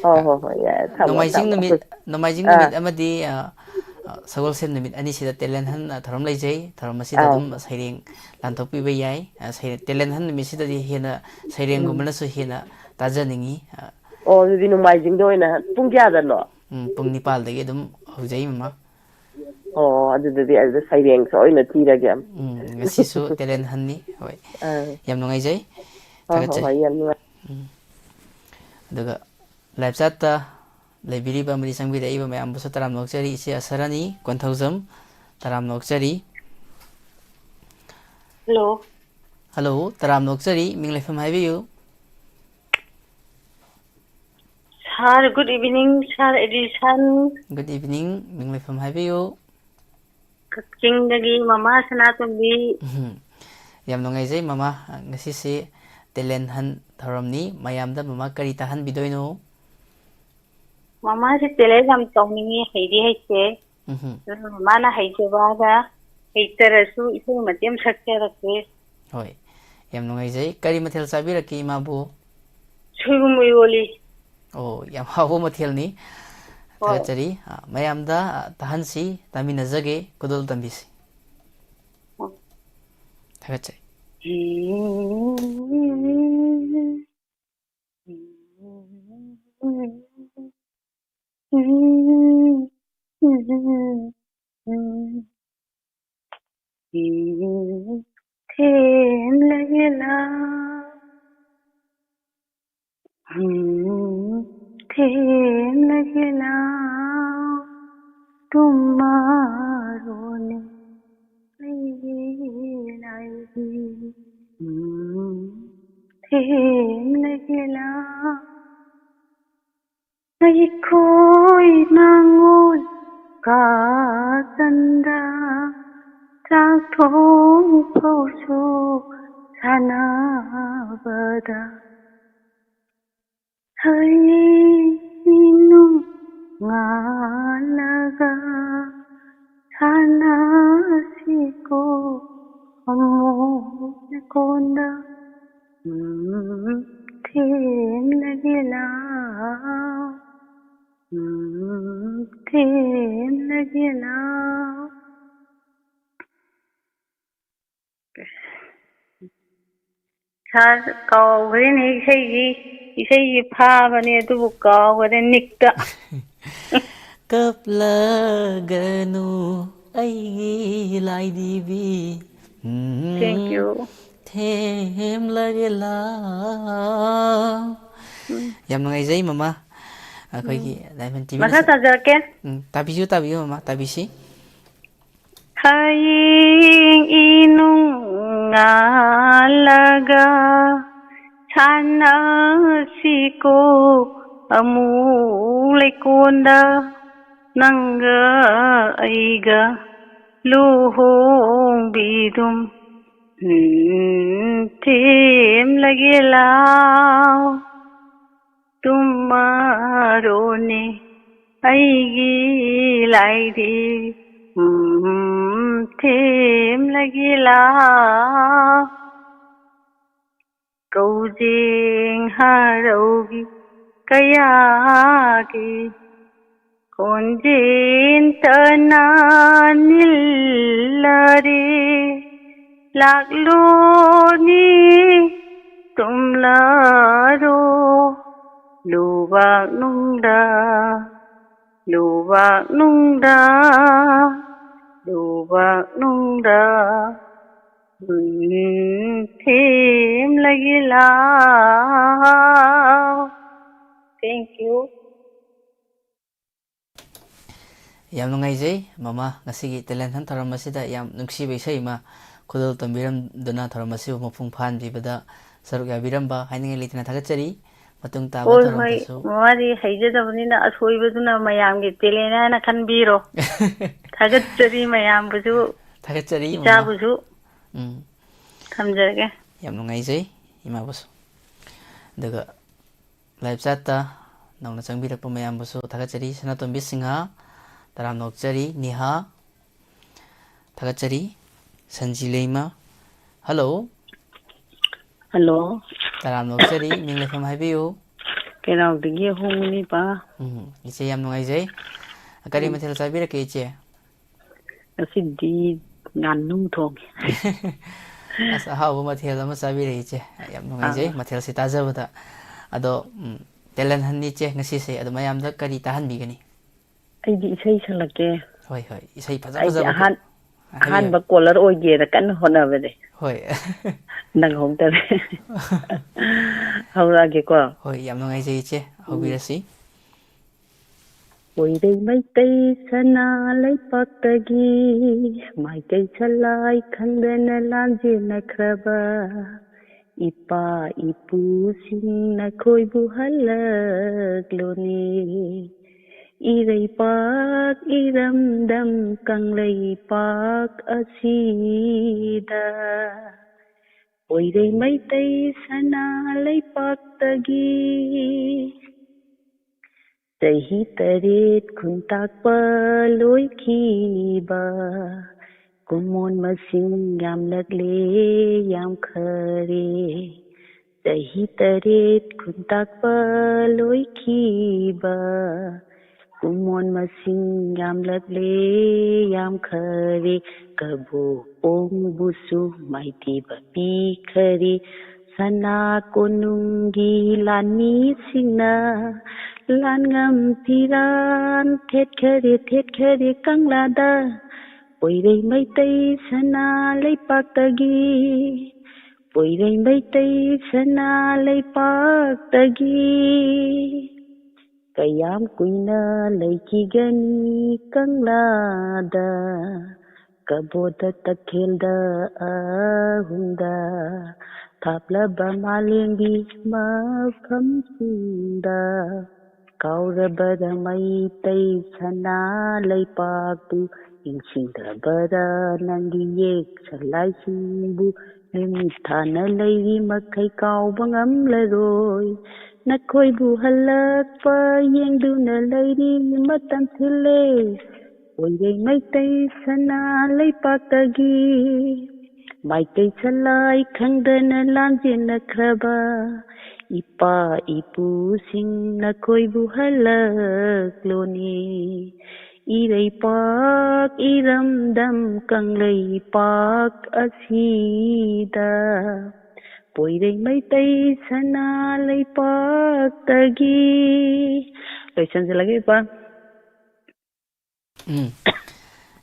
ꯍꯣꯏ, ꯑ, ꯍꯣꯏ, ꯍꯣꯏ, ꯌꯥꯔꯦ, ꯊꯝꯃꯣ, ꯅꯣꯡꯃꯥꯏꯖꯤꯡ ꯊꯝꯃꯣ꯫ ꯅꯨꯃꯤꯠ, ꯅꯣꯡꯃꯥꯏꯖꯤꯡ ꯑꯥ꯫ ꯅꯨꯃꯤꯠ ꯑꯃꯗꯤ, ꯑ, ꯑ, ꯁꯒꯣꯜꯁꯦꯟ ꯅꯨꯃꯤꯠ ꯑꯅꯤꯁꯤꯗ talent hunt, ꯑ, ꯊꯧꯔꯝ ꯂꯩꯖꯩ꯫ ꯊꯧꯔꯝ ꯑꯁꯤꯗ ꯑꯥꯎ꯫ ꯑꯗꯨꯝ ꯁꯩꯔꯦꯡ ꯂꯥꯟꯊꯣꯛꯄꯤꯕ ꯌꯥꯏ꯫ ꯑ, ꯁꯩ-, talent hunt ꯅꯨꯃꯤꯠꯁꯤꯗꯗꯤ ꯍꯦꯟꯅ ꯎꯝ꯫ ꯁꯩꯔꯦꯡꯒꯨꯝꯕꯅꯁꯨ ꯍꯦꯟꯅ ꯇꯥꯖꯅꯤꯡꯉꯤ꯫ ꯑ, ꯑꯣ, ꯑꯗꯨꯗꯤ ꯅꯣꯡꯃꯥꯏꯖꯤꯡꯗ ꯑꯣꯏꯅ ꯄꯨꯡ ꯀꯌꯥꯗꯅꯣ? ꯎꯝ, ꯄꯨꯡ ꯅꯤꯄꯥꯜꯗꯒꯤ ꯑꯗꯨꯝ ꯍꯧꯖꯩ, ꯃꯃꯥ꯫ ꯑꯣ, ꯑꯗꯨꯗꯗꯤ ꯑꯗꯨꯗ ꯁꯩꯔꯦꯡ ꯁꯣꯏꯅ ꯊꯤꯔꯒꯦ꯫ ꯎꯝ, ꯉꯁꯤꯁꯨ talent huntꯅꯤ꯫ ꯍꯣꯏ꯫ ꯑꯥ꯫ ꯌꯥꯝ ꯅꯨꯡꯉꯥꯏꯖꯩ꯫ ꯍꯣꯏ, ꯍꯣꯏ, ꯊꯥꯒꯠꯆꯔꯤ꯫ ꯍꯣꯏ, ꯌꯥꯝ ꯅꯨꯡꯉꯥꯏ꯫ ꯑꯗꯨꯒ live chat ꯇ ꯂꯩꯕꯤꯔꯤꯕ ꯑꯃꯗꯤ ꯆꯪꯕꯤꯔꯛꯏꯕ ꯃꯌꯥꯝꯕꯨꯁꯨ ꯇꯔꯥꯝꯅ ꯑꯣꯛꯆꯔꯤ꯫ ꯏꯆꯦ ꯑꯁꯔꯥꯅꯤ ꯀꯣꯟꯊꯧꯖꯝ, ꯇꯔꯥꯝꯅ ꯑꯣꯛꯆꯔꯤ꯫ Hello. Hello, ꯇꯔꯥꯝꯅ ꯑꯣꯛꯆꯔꯤ, ꯃꯤꯡ ꯂꯩꯐꯝ ꯍꯥꯏꯕꯤꯌꯨ꯫ Sir, good evening, Sir Edison. Good evening, ꯃꯤꯡ ꯂꯩꯐꯝ ꯍꯥꯏꯕꯤꯌꯨ꯫ ꯀꯛꯆꯤꯡꯗꯒꯤ ꯃꯃꯥ ꯁꯅꯥꯇꯣꯝꯕꯤ꯫ ꯎꯝ, ꯌꯥꯝ ꯅꯨꯡꯉꯥꯏꯖꯩ ꯃꯃꯥ, ꯉꯁꯤꯁꯤ talent hunt ꯊꯧꯔꯝꯅꯤ, ꯃꯌꯥꯝꯗ ꯃꯃꯥ ꯀꯔꯤ ꯇꯥꯍꯟꯕꯤꯗꯣꯏꯅꯣ? ꯃꯃꯥꯁꯦ talent ꯌꯥꯝ ꯇꯧꯅꯤꯡꯉꯤ, ꯍꯩꯗꯤ ꯍꯩꯇꯦ꯫ ꯎꯝ, ꯑꯗꯨꯅ ꯃꯃꯥꯅ ꯍꯩꯖꯕꯒ ꯍꯩꯇꯔꯁꯨ ꯏꯁꯩ ꯃꯇꯦꯛ ꯑꯃ ꯁꯛꯆꯔꯛꯀꯦ꯫ ꯍꯣꯏ, ꯌꯥꯝ ꯅꯨꯡꯉꯥꯏꯖꯩ꯫ ꯀꯔꯤ ꯃꯊꯦꯜ ꯆꯥꯕꯤꯔꯛꯀꯦ ꯏꯃꯥꯕꯨ? ꯁꯣꯏꯕꯨꯝ ꯏꯔꯣꯜꯂꯤ꯫ ꯑꯣ, ꯌꯥꯝ ꯍꯥꯎꯕ ꯃꯊꯦꯜꯅꯤ꯫ ꯍꯣꯏ꯫ ꯊꯥꯒꯠꯆꯔꯤ꯫ ꯑ, ꯃꯌꯥꯝꯗ, ꯑ, ꯇꯥꯍꯟꯁꯤ, ꯇꯥꯃꯤꯟꯅꯖꯒꯦ, ꯈꯨꯗꯣꯜ ꯇꯝꯕꯤꯁꯤ꯫ ꯍꯣꯏ꯫ ꯊꯥꯒꯠꯆꯔꯤ꯫ ꯊꯦꯝꯂꯒꯦ ꯂꯥꯎ, ꯊꯦꯝꯂꯒꯦ ꯂꯥꯎ, ꯇꯨꯝꯃꯔꯣꯅꯦ ꯑꯩꯒꯤ ꯂꯥꯏꯕꯤ, ꯊꯦꯝꯂꯒꯦ ꯂꯥꯎ꯫ ꯑꯩꯈꯣꯏ ꯅꯉꯣꯟ ꯀꯥꯆꯟꯗ ꯆꯥꯛ ꯊꯣꯡ ꯐꯥꯎꯁꯨ ꯁꯥꯟꯅꯕꯗ ꯍꯌꯦꯡ ꯏꯅꯨꯡ ꯉꯥꯜꯂꯒ ꯁꯥꯟꯅꯁꯤꯀꯣ ꯑꯃꯨꯛ ꯂꯩꯀꯣꯟꯗ꯫ ꯎꯝ, ꯊꯦꯝꯂꯒꯦ ꯂꯥꯎ, ꯎꯝ, ꯊꯦꯝꯂꯒꯦ ꯂꯥꯎ꯫ Sir, ꯀꯥꯎꯈ꯭ꯔꯦꯅꯦ ꯏꯁꯩꯒꯤ, ꯏꯁꯩꯒꯤ ꯐꯥꯕꯅꯦ ꯑꯗꯨꯕꯨ ꯀꯥꯎꯈ꯭ꯔꯦ ꯅꯤꯛꯇ꯫ ꯀꯞꯂꯒꯅꯨ ꯑꯩꯒꯤ ꯂꯥꯏꯗꯤꯕꯤ꯫ ꯎꯝ꯫ Thank you. ꯊꯦꯝꯂꯒꯦ ꯂꯥꯎ꯫ ꯎꯝ꯫ ꯌꯥꯝ ꯅꯨꯡꯉꯥꯏꯖꯩ ꯃꯃꯥ꯫ ꯑꯩꯈꯣꯏꯒꯤ ꯎꯝ꯫ ꯗꯥꯏꯃꯟ ꯇꯤꯚꯤ ꯃꯈꯥ ꯅꯁ-, ꯇꯥꯖꯔꯛꯀꯦ꯫ ꯎꯝ, ꯇꯥꯕꯤꯌꯨ, ꯇꯥꯕꯤꯌꯨ ꯃꯃꯥ, ꯇꯥꯕꯤꯁꯤ꯫ ꯍꯌꯦꯡ ꯏꯅꯨꯡ ꯉꯥꯜꯂꯒ ꯁꯥꯟꯅꯁꯤꯀꯣ ꯑꯃꯨꯛ ꯂꯩꯀꯣꯟꯗ ꯅꯪꯒ ꯑꯩꯒ ꯂꯨꯍꯣꯡꯕꯤꯗꯨꯝ, ꯎꯝ, ꯊꯦꯝꯂꯒꯦ ꯂꯥꯎ꯫ ꯇꯨꯝꯃꯔꯣꯅꯦ ꯑꯩꯒꯤ ꯂꯥꯏꯔꯦꯝ, ꯎꯝ, ꯊꯦꯝꯂꯒꯦ ꯂꯥꯎ꯫ ꯀꯧꯖꯦꯡ ꯍꯔꯥꯎꯒꯤ ꯀꯌꯥꯒꯤ ꯈꯣꯟꯖꯦꯜ ꯇꯅ ꯅꯤꯜꯂꯔꯦ꯫ ꯂꯥꯛꯂꯣꯅꯤ ꯇꯨꯝꯂꯔꯣ ꯂꯨꯕꯥꯛ ꯅꯨꯡꯗ, ꯂꯨꯕꯥꯛ ꯅꯨꯡꯗ, ꯂꯨꯕꯥꯛ ꯅꯨꯡꯗ꯫ ꯎꯝ, ꯊꯦꯝꯂꯒꯦ ꯂꯥꯎ꯫ Thank you꯫ ꯌꯥꯝ ꯅꯨꯡꯉꯥꯏꯖꯩ ꯃꯃꯥ, ꯉꯁꯤꯒꯤ talent hunt ꯊꯧꯔꯝ ꯑꯁꯤꯗ ꯌꯥꯝ ꯅꯨꯡꯁꯤꯕ ꯏꯁꯩ ꯑꯃ ꯈꯨꯗꯣꯜ ꯇꯝꯕꯤꯔꯝꯗꯨꯅ ꯊꯧꯔꯝ ꯑꯁꯤꯕꯨ ꯃꯄꯨꯡ ꯐꯥꯍꯟꯕꯤꯕꯗ ꯁꯔꯨꯛ ꯌꯥꯕꯤꯔꯝꯕ ꯍꯥꯏꯅꯤꯡꯉꯥꯏ ꯂꯩꯇꯅ ꯊꯥꯒꯠꯆꯔꯤ꯫ ꯃꯇꯨꯡ ꯇꯥꯕ ꯍꯣꯏ, ꯍꯣꯏ꯫ ꯊꯧꯔꯝꯗꯁꯨ ꯃꯃꯥꯗꯤ ꯍꯩꯖꯗꯕꯅꯤꯅ ꯑꯁꯣꯏꯕꯗꯨꯅ ꯃꯌꯥꯝꯒꯤ talent ꯍꯥꯏꯅ ꯈꯟꯕꯤꯔꯣ꯫ ꯊꯥꯒꯠꯆꯔꯤ ꯃꯌꯥꯝꯕꯨꯁꯨ, ꯊꯥꯒꯠꯆꯔꯤ ꯃꯃꯥ꯫ ꯏꯆꯥꯕꯨꯁꯨ꯫ ꯎꯝ꯫ ꯊꯝꯖꯔꯒꯦ꯫ ꯌꯥꯝ ꯅꯨꯡꯉꯥꯏꯖꯩ ꯏꯃꯥꯕꯨꯁꯨ꯫ ꯑꯗꯨꯒ live chatꯇ ꯅꯧꯅ ꯆꯪꯕꯤꯔꯛꯄ ꯃꯌꯥꯝꯕꯨꯁꯨ ꯊꯥꯒꯠꯆꯔꯤ꯫ ꯁꯅꯥꯇꯣꯝꯕꯤ ꯁꯤꯡꯍ, ꯇꯔꯥꯝꯅ ꯑꯣꯛꯆꯔꯤ꯫ ꯅꯤꯍꯥ, ꯊꯥꯒꯠꯆꯔꯤ꯫ ꯁꯟꯖꯤ ꯂꯩꯃ, hello꯫ Hello꯫ ꯇꯔꯥꯝꯅ ꯑꯣꯛꯆꯔꯤ꯫ ꯃꯤꯡ ꯂꯩꯐꯝ ꯍꯥꯏꯕꯤꯌꯨ꯫ ꯀꯩꯔꯥꯎꯗꯒꯤ ꯑꯍꯣꯡꯕꯅꯤ, ꯄꯥ꯫ ꯎꯝ, ꯏꯆꯦ ꯌꯥꯝ ꯅꯨꯡꯉꯥꯏꯖꯩ꯫ ꯀꯔꯤ ꯎꯝ꯫ ꯃꯊꯦꯜ ꯆꯥꯕꯤꯔꯛꯀꯦ, ꯏꯆꯦ? ꯉꯁꯤꯗꯤ ꯉꯥꯅꯨ ꯊꯣꯡꯉꯦ꯫ ꯑꯁ, ꯑꯍꯥꯎꯕ ꯃꯊꯦꯜ ꯑꯃ ꯆꯥꯕꯤꯔꯛꯏ, ꯏꯆꯦ꯫ ꯌꯥꯝ ꯅꯨꯡꯉꯥꯏꯖꯩ ꯑꯥ꯫ ꯃꯊꯦꯜꯁꯤ ꯇꯥꯖꯕꯗ꯫ ꯑꯗꯣ, ꯎꯝ, talent huntꯅꯤ, ꯏꯆꯦ, ꯉꯁꯤꯁꯦ꯫ ꯑꯗꯣ ꯃꯌꯥꯝꯗ ꯀꯔꯤ ꯇꯥꯍꯟꯕꯤꯒꯅꯤ? ꯑꯩꯗꯤ ꯏꯁꯩ ꯁꯛꯂꯛꯀꯦ꯫ ꯍꯣꯏ, ꯍꯣꯏ꯫ ꯏꯁꯩ ꯐꯖ ꯑꯩꯗꯤ ꯐꯖꯕ ꯑꯍꯥꯟ-, ꯑꯍꯥꯟꯕ ꯀꯣꯂꯔ ꯑꯣꯏꯒꯦꯅ ꯀꯟꯅ ꯍꯣꯠꯅꯕꯅꯦ꯫ ꯍꯣꯏ꯫ ꯅꯪꯍꯧꯗꯔꯦ꯫ ꯍꯧꯔꯛꯑꯒꯦꯀꯣ꯫ ꯍꯣꯏ, ꯌꯥꯝ ꯅꯨꯡꯉꯥꯏꯖꯩ ꯏꯆꯦ꯫ ꯎꯝ꯫ ꯍꯧꯕꯤꯔꯁꯤ꯫ ꯄꯣꯏꯔꯩ ꯃꯩꯇꯩ ꯁꯅꯥ ꯂꯩꯄꯥꯛꯇꯒꯤ ꯃꯥꯏꯀꯩ ꯁꯂꯥꯏ ꯈꯪꯗꯅ ꯂꯥꯟꯖꯦꯟꯅꯈ꯭ꯔꯕ ꯏꯄꯥ ꯏꯄꯨꯁꯤꯡ ꯅꯈꯣꯏꯕꯨ ꯍꯜꯂꯛꯂꯣꯅꯦ꯫ ꯏꯔꯩꯄꯥꯛ ꯏꯔꯝꯗꯝ ꯀꯪꯂꯩꯄꯥꯛ ꯑꯁꯤꯗ ꯄꯣꯏꯔꯩ ꯃꯩꯇꯩ ꯁꯅꯥ ꯂꯩꯄꯥꯛꯇꯒꯤ ꯆꯍꯤ ꯇꯔꯦꯠ ꯈꯨꯟꯇꯥꯛꯄ ꯂꯣꯏꯈꯤꯕ ꯀꯨꯃꯣꯟ ꯃꯁꯤꯡ ꯌꯥꯝꯂꯛꯂꯦ, ꯌꯥꯝꯈꯔꯦ꯫ ꯆꯍꯤ ꯇꯔꯦꯠ ꯈꯨꯟꯇꯥꯛꯄ ꯂꯣꯏꯈꯤꯕ ꯀꯨꯃꯣꯟ ꯃꯁꯤꯡ ꯌꯥꯝꯂꯛꯂꯦ, ꯌꯥꯝꯈꯔꯦ꯫ ꯀꯕꯣꯛ ꯄꯣꯡꯕꯨꯁꯨ ꯃꯥꯏꯊꯤꯕ ꯄꯤꯈꯔꯦ꯫ ꯁꯅꯥ ꯀꯣꯅꯨꯡꯒꯤ ꯂꯥꯟꯃꯤꯁꯤꯡꯅ ꯂꯥꯟꯉꯝ ꯐꯤꯔꯥꯟ ꯊꯦꯠꯈꯔꯦ, ꯊꯦꯠꯈꯔꯦ ꯀꯪꯂꯥꯗ꯫ ꯄꯣꯏꯔꯩ ꯃꯩꯇꯩ ꯁꯅꯥ ꯂꯩꯄꯥꯛꯇꯒꯤ, ꯄꯣꯏꯔꯩ ꯃꯩꯇꯩ ꯁꯅꯥ ꯂꯩꯄꯥꯛꯇꯒꯤ꯫ ꯀꯌꯥꯝ ꯀꯨꯏꯅ ꯂꯩꯈꯤꯒꯅꯤ ꯀꯪꯂꯥꯗ? ꯀꯕꯣꯗ ꯇꯈꯦꯜꯗ ꯑꯍꯨꯝꯗ ꯊꯥꯞꯂꯕ ꯃꯥꯂꯦꯝꯒꯤ ꯃꯐꯝꯁꯤꯡꯗ ꯀꯥꯎꯔꯕꯔ ꯃꯩꯇꯩ ꯁꯅꯥ ꯂꯩꯄꯥꯛꯄꯨ? ꯅꯤꯡꯁꯤꯡꯗ꯭ꯔꯕꯔ ꯅꯪꯒꯤ ꯌꯦꯛ ꯁꯂꯥꯏꯁꯤꯡꯕꯨ? ꯅꯨꯃꯤꯠ ꯊꯥꯅ ꯂꯩꯔꯤ ꯃꯈꯩ ꯀꯥꯎꯕ ꯉꯝꯂꯔꯣꯏ꯫ ꯅꯈꯣꯏꯕꯨ ꯍꯜꯂꯛꯄ ꯌꯦꯡꯗꯨꯅ ꯂꯩꯔꯤ ꯃꯇꯝ ꯊꯤꯜꯂꯦ꯫ ꯄꯣꯏꯔꯩ ꯃꯩꯇꯩ ꯁꯅꯥ ꯂꯩꯄꯥꯛꯇꯒꯤ ꯃꯥꯏꯀꯩ ꯁꯂꯥꯏ ꯈꯪꯗꯅ ꯂꯥꯟꯖꯦꯟꯅꯈ꯭ꯔꯕ ꯏꯄꯥ ꯏꯄꯨꯁꯤꯡ ꯅꯈꯣꯏꯕꯨ ꯍꯜꯂꯛꯂꯣꯅꯦ꯫ ꯏꯔꯩꯄꯥꯛ ꯏꯔꯝꯗꯝ ꯀꯪꯂꯩꯄꯥꯛ ꯑꯁꯤꯗ ꯄꯣꯏꯔꯩ ꯃꯩꯇꯩ ꯁꯅꯥ ꯂꯩꯄꯥꯛꯇꯒꯤ꯫ ꯂꯣꯏꯁꯟꯖꯜꯂꯒꯦ ꯏꯄꯥ꯫ ꯎꯝ꯫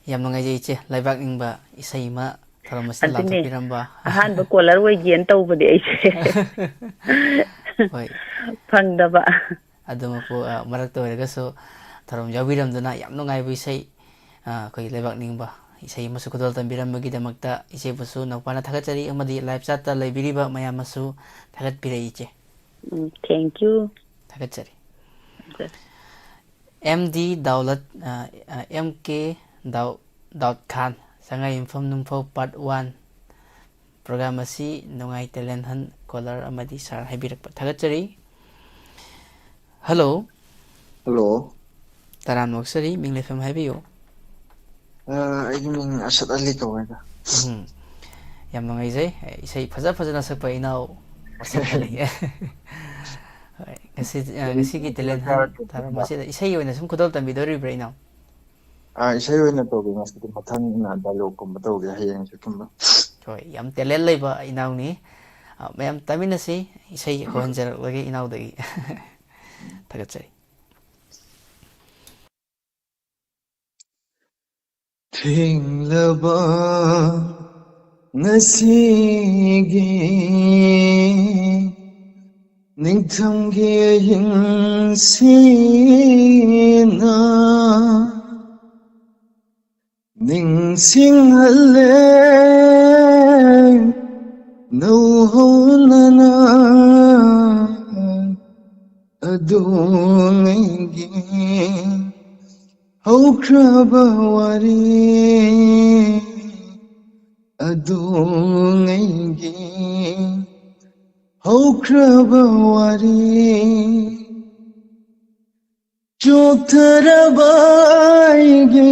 ꯌꯥꯝ ꯅꯨꯡꯉꯥꯏꯖꯩ ꯏꯆꯦ, ꯂꯩꯕꯥꯛ ꯅꯤꯡꯕ ꯏꯁꯩ ꯑꯃ ꯊꯧꯔꯝ ꯑꯁꯤꯗ ꯑꯗꯨꯅꯦ꯫ ꯂꯥꯟꯊꯣꯛꯄꯤꯔꯝꯕ꯫ ꯑꯍꯥꯟꯕ ꯀꯣꯂꯔ ꯑꯣꯏꯒꯦꯅ ꯇꯧꯕꯅꯦ ꯑꯩꯁꯦ꯫ ꯍꯣꯏ, ꯐꯪꯗꯕ꯫ ꯑꯗꯨꯃꯛꯄꯨ ꯑ, ꯃꯔꯛꯇ ꯑꯣꯏꯔꯒꯁꯨ ꯊꯧꯔꯝ ꯌꯥꯎꯕꯤꯔꯝꯗꯨꯅ ꯌꯥꯝ ꯅꯨꯡꯉꯥꯏꯕ ꯏꯁꯩ, ꯑ, ꯑꯩꯈꯣꯏꯒꯤ ꯂꯩꯕꯥꯛ ꯅꯤꯡꯕ ꯏꯁꯩ ꯑꯃꯁꯨ ꯈꯨꯗꯣꯜ ꯇꯝꯕꯤꯔꯝꯕꯒꯤꯗꯃꯛꯇ ꯏꯆꯦꯕꯨꯁꯨ ꯅꯧꯄꯥꯅ ꯊꯥꯒꯠꯆꯔꯤ, ꯑꯃꯗꯤ ꯂꯥꯏꯚ ꯆꯥꯠꯇ ꯂꯩꯕꯤꯔꯤꯕ ꯃꯌꯥꯝ ꯑꯃꯁꯨ ꯊꯥꯒꯠꯄꯤꯔꯛꯏ ꯏꯆꯦ꯫ ꯎꯝ, thank you꯫ ꯊꯥꯒꯠꯆꯔꯤ꯫ ꯑꯦꯝ ꯗꯤ ꯗꯥꯎꯂꯠ, ꯑ, ꯑ, ꯑꯦꯝ ꯀꯦ ꯗꯥꯎ-, ꯗꯥꯎꯗ ꯈꯥꯟ, ꯁꯉꯥꯏꯌꯨꯝꯐꯝ ꯅꯨꯡꯐꯧ part one꯫ ꯄ꯭ꯔꯣꯒ꯭ꯔꯥꯝ ꯑꯁꯤ ꯅꯨꯡꯉꯥꯏ ꯇꯦꯂꯦꯟ ꯍꯟ ꯀꯣꯂꯔ ꯑꯃꯗꯤ ꯁꯥꯔ ꯍꯥꯏꯕꯤꯔꯛꯄ ꯊꯥꯒꯠꯆꯔꯤ꯫ ꯍꯜꯂꯣ꯫ ꯍꯜꯂꯣ꯫ ꯇꯔꯥꯝꯅ ꯑꯣꯛꯆꯔꯤ, ꯃꯤꯡ ꯂꯩꯐꯝ ꯍꯥꯏꯕꯤꯌꯨ꯫ ꯑ, ꯑꯩꯒꯤ ꯃꯤꯡ ꯑꯁꯠ ꯑꯂꯤ ꯀꯧꯋꯦꯗ꯫ ꯎꯝ, ꯌꯥꯝ ꯅꯨꯡꯉꯥꯏꯖꯩ꯫ ꯏꯁꯩ ꯐꯖ ꯐꯖꯅ ꯁꯛꯄ ꯏꯅꯥꯎ ꯃꯁꯛ ꯈꯜꯂꯤ꯫ ꯍꯣꯏ, ꯉꯁꯤ, ꯑ, ꯉꯁꯤꯒꯤ ꯇꯦꯂꯦꯟ ꯍꯟ ꯊꯧꯔꯝ ꯑꯁꯤꯗ ꯏꯁꯩ ꯑꯣꯏꯅ ꯁꯨꯝ ꯈꯨꯗꯣꯜ ꯇꯝꯕꯤꯗꯧꯔꯤꯕ꯭ꯔꯥ ꯏꯅꯥꯎ? ꯑ, ꯏꯁꯩ ꯑꯣꯏꯅ ꯇꯧꯒꯦ ꯉꯁꯤꯗꯤ, ꯃꯊꯪꯅ ꯗꯥꯏꯂꯣꯛꯀꯨꯝꯕ ꯇꯧꯒꯦ ꯍꯌꯦꯡꯁꯦ ꯀꯨꯝꯕ꯫ ꯍꯣꯏ, ꯌꯥꯝ ꯇꯦꯂꯦꯟ ꯂꯩꯕ ꯏꯅꯥꯎꯅꯤ꯫ ꯑ, ꯃꯌꯥꯝ ꯇꯥꯃꯤꯟꯅꯁꯤ, ꯏꯁꯩ ꯍꯧꯍꯟꯖꯔꯛꯂꯒꯦ ꯏꯅꯥꯎꯗꯒꯤ꯫ ꯊꯥꯒꯠꯆꯔꯤ꯫ ꯊꯦꯡꯂꯕ ꯉꯁꯤꯒꯤ ꯅꯤꯡꯊꯝꯒꯤ ꯑꯍꯤꯡꯁꯤꯅ ꯅꯤꯡꯁꯤꯡꯍꯜꯂꯦ ꯅꯧꯍꯧꯅꯅ ꯑꯗꯨꯉꯩꯒꯤ ꯍꯧꯈ꯭ꯔꯕ ꯋꯥꯔꯤ ꯑꯗꯨꯉꯩꯒꯤ ꯍꯧꯈ꯭ꯔꯕ ꯋꯥꯔꯤ ꯆꯣꯛꯊꯔꯕ ꯑꯩꯒꯤ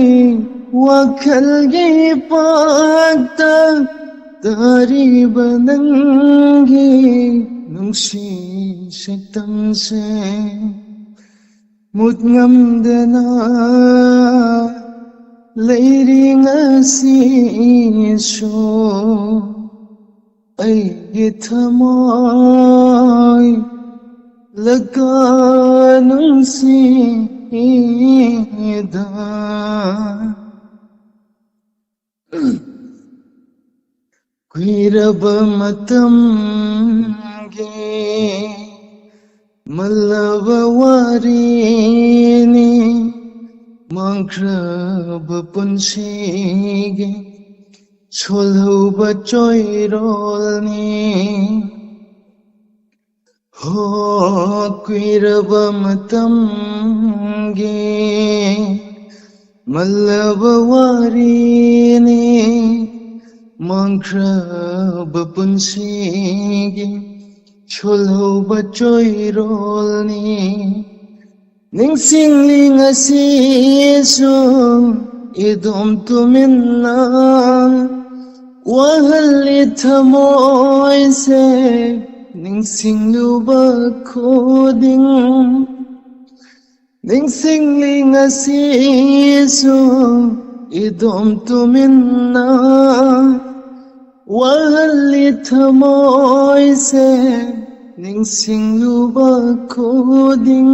ꯋꯥꯈꯜꯒꯤ ꯄꯥꯛꯇ ꯇꯥꯔꯤꯕ ꯅꯪꯒꯤ ꯅꯨꯡꯁꯤ ꯁꯛꯇꯝꯁꯦ ꯃꯨꯠ ꯉꯝꯗꯅ ꯂꯩꯔꯤ ꯉꯁꯤꯁꯨ ꯑꯩꯒꯤ ꯊꯃꯣꯏ ꯂꯀꯥ ꯅꯨꯡꯁꯤꯗ ꯀꯨꯏꯔꯕ ꯃꯇꯝꯒꯤ ꯃꯜꯂꯕ ꯋꯥꯔꯤꯅꯤ, ꯃꯥꯡꯈ꯭ꯔꯕ ꯄꯨꯟꯁꯤꯒꯤ ꯁꯣꯜꯍꯧꯕ ꯆꯣꯏꯔꯣꯜꯅꯤ꯫ ꯍꯣ, ꯀꯨꯏꯔꯕ ꯃꯇꯝꯒꯤ ꯃꯜꯂꯕ ꯋꯥꯔꯤꯅꯤ, ꯃꯥꯡꯈ꯭ꯔꯕ ꯄꯨꯟꯁꯤꯒꯤ ꯁꯣꯜꯍꯧꯕ ꯆꯣꯏꯔꯣꯜꯅꯤ꯫ ꯅꯤꯡꯁꯤꯡꯂꯤ ꯉꯁꯤꯁꯨ ꯏꯗꯣꯝ ꯇꯨꯃꯤꯟꯅ, ꯋꯥꯍꯜꯂꯤ ꯊꯃꯣꯏꯁꯦ ꯅꯤꯡꯁꯤꯡꯂꯨꯕ ꯈꯨꯗꯤꯡ꯫ ꯅꯤꯡꯁꯤꯡꯂꯤ ꯉꯁꯤꯁꯨ ꯏꯗꯣꯝ ꯇꯨꯃꯤꯟꯅ, ꯋꯥꯍꯜꯂꯤ ꯊꯃꯣꯏꯁꯦ ꯅꯤꯡꯁꯤꯡꯂꯨꯕ ꯈꯨꯗꯤꯡ꯫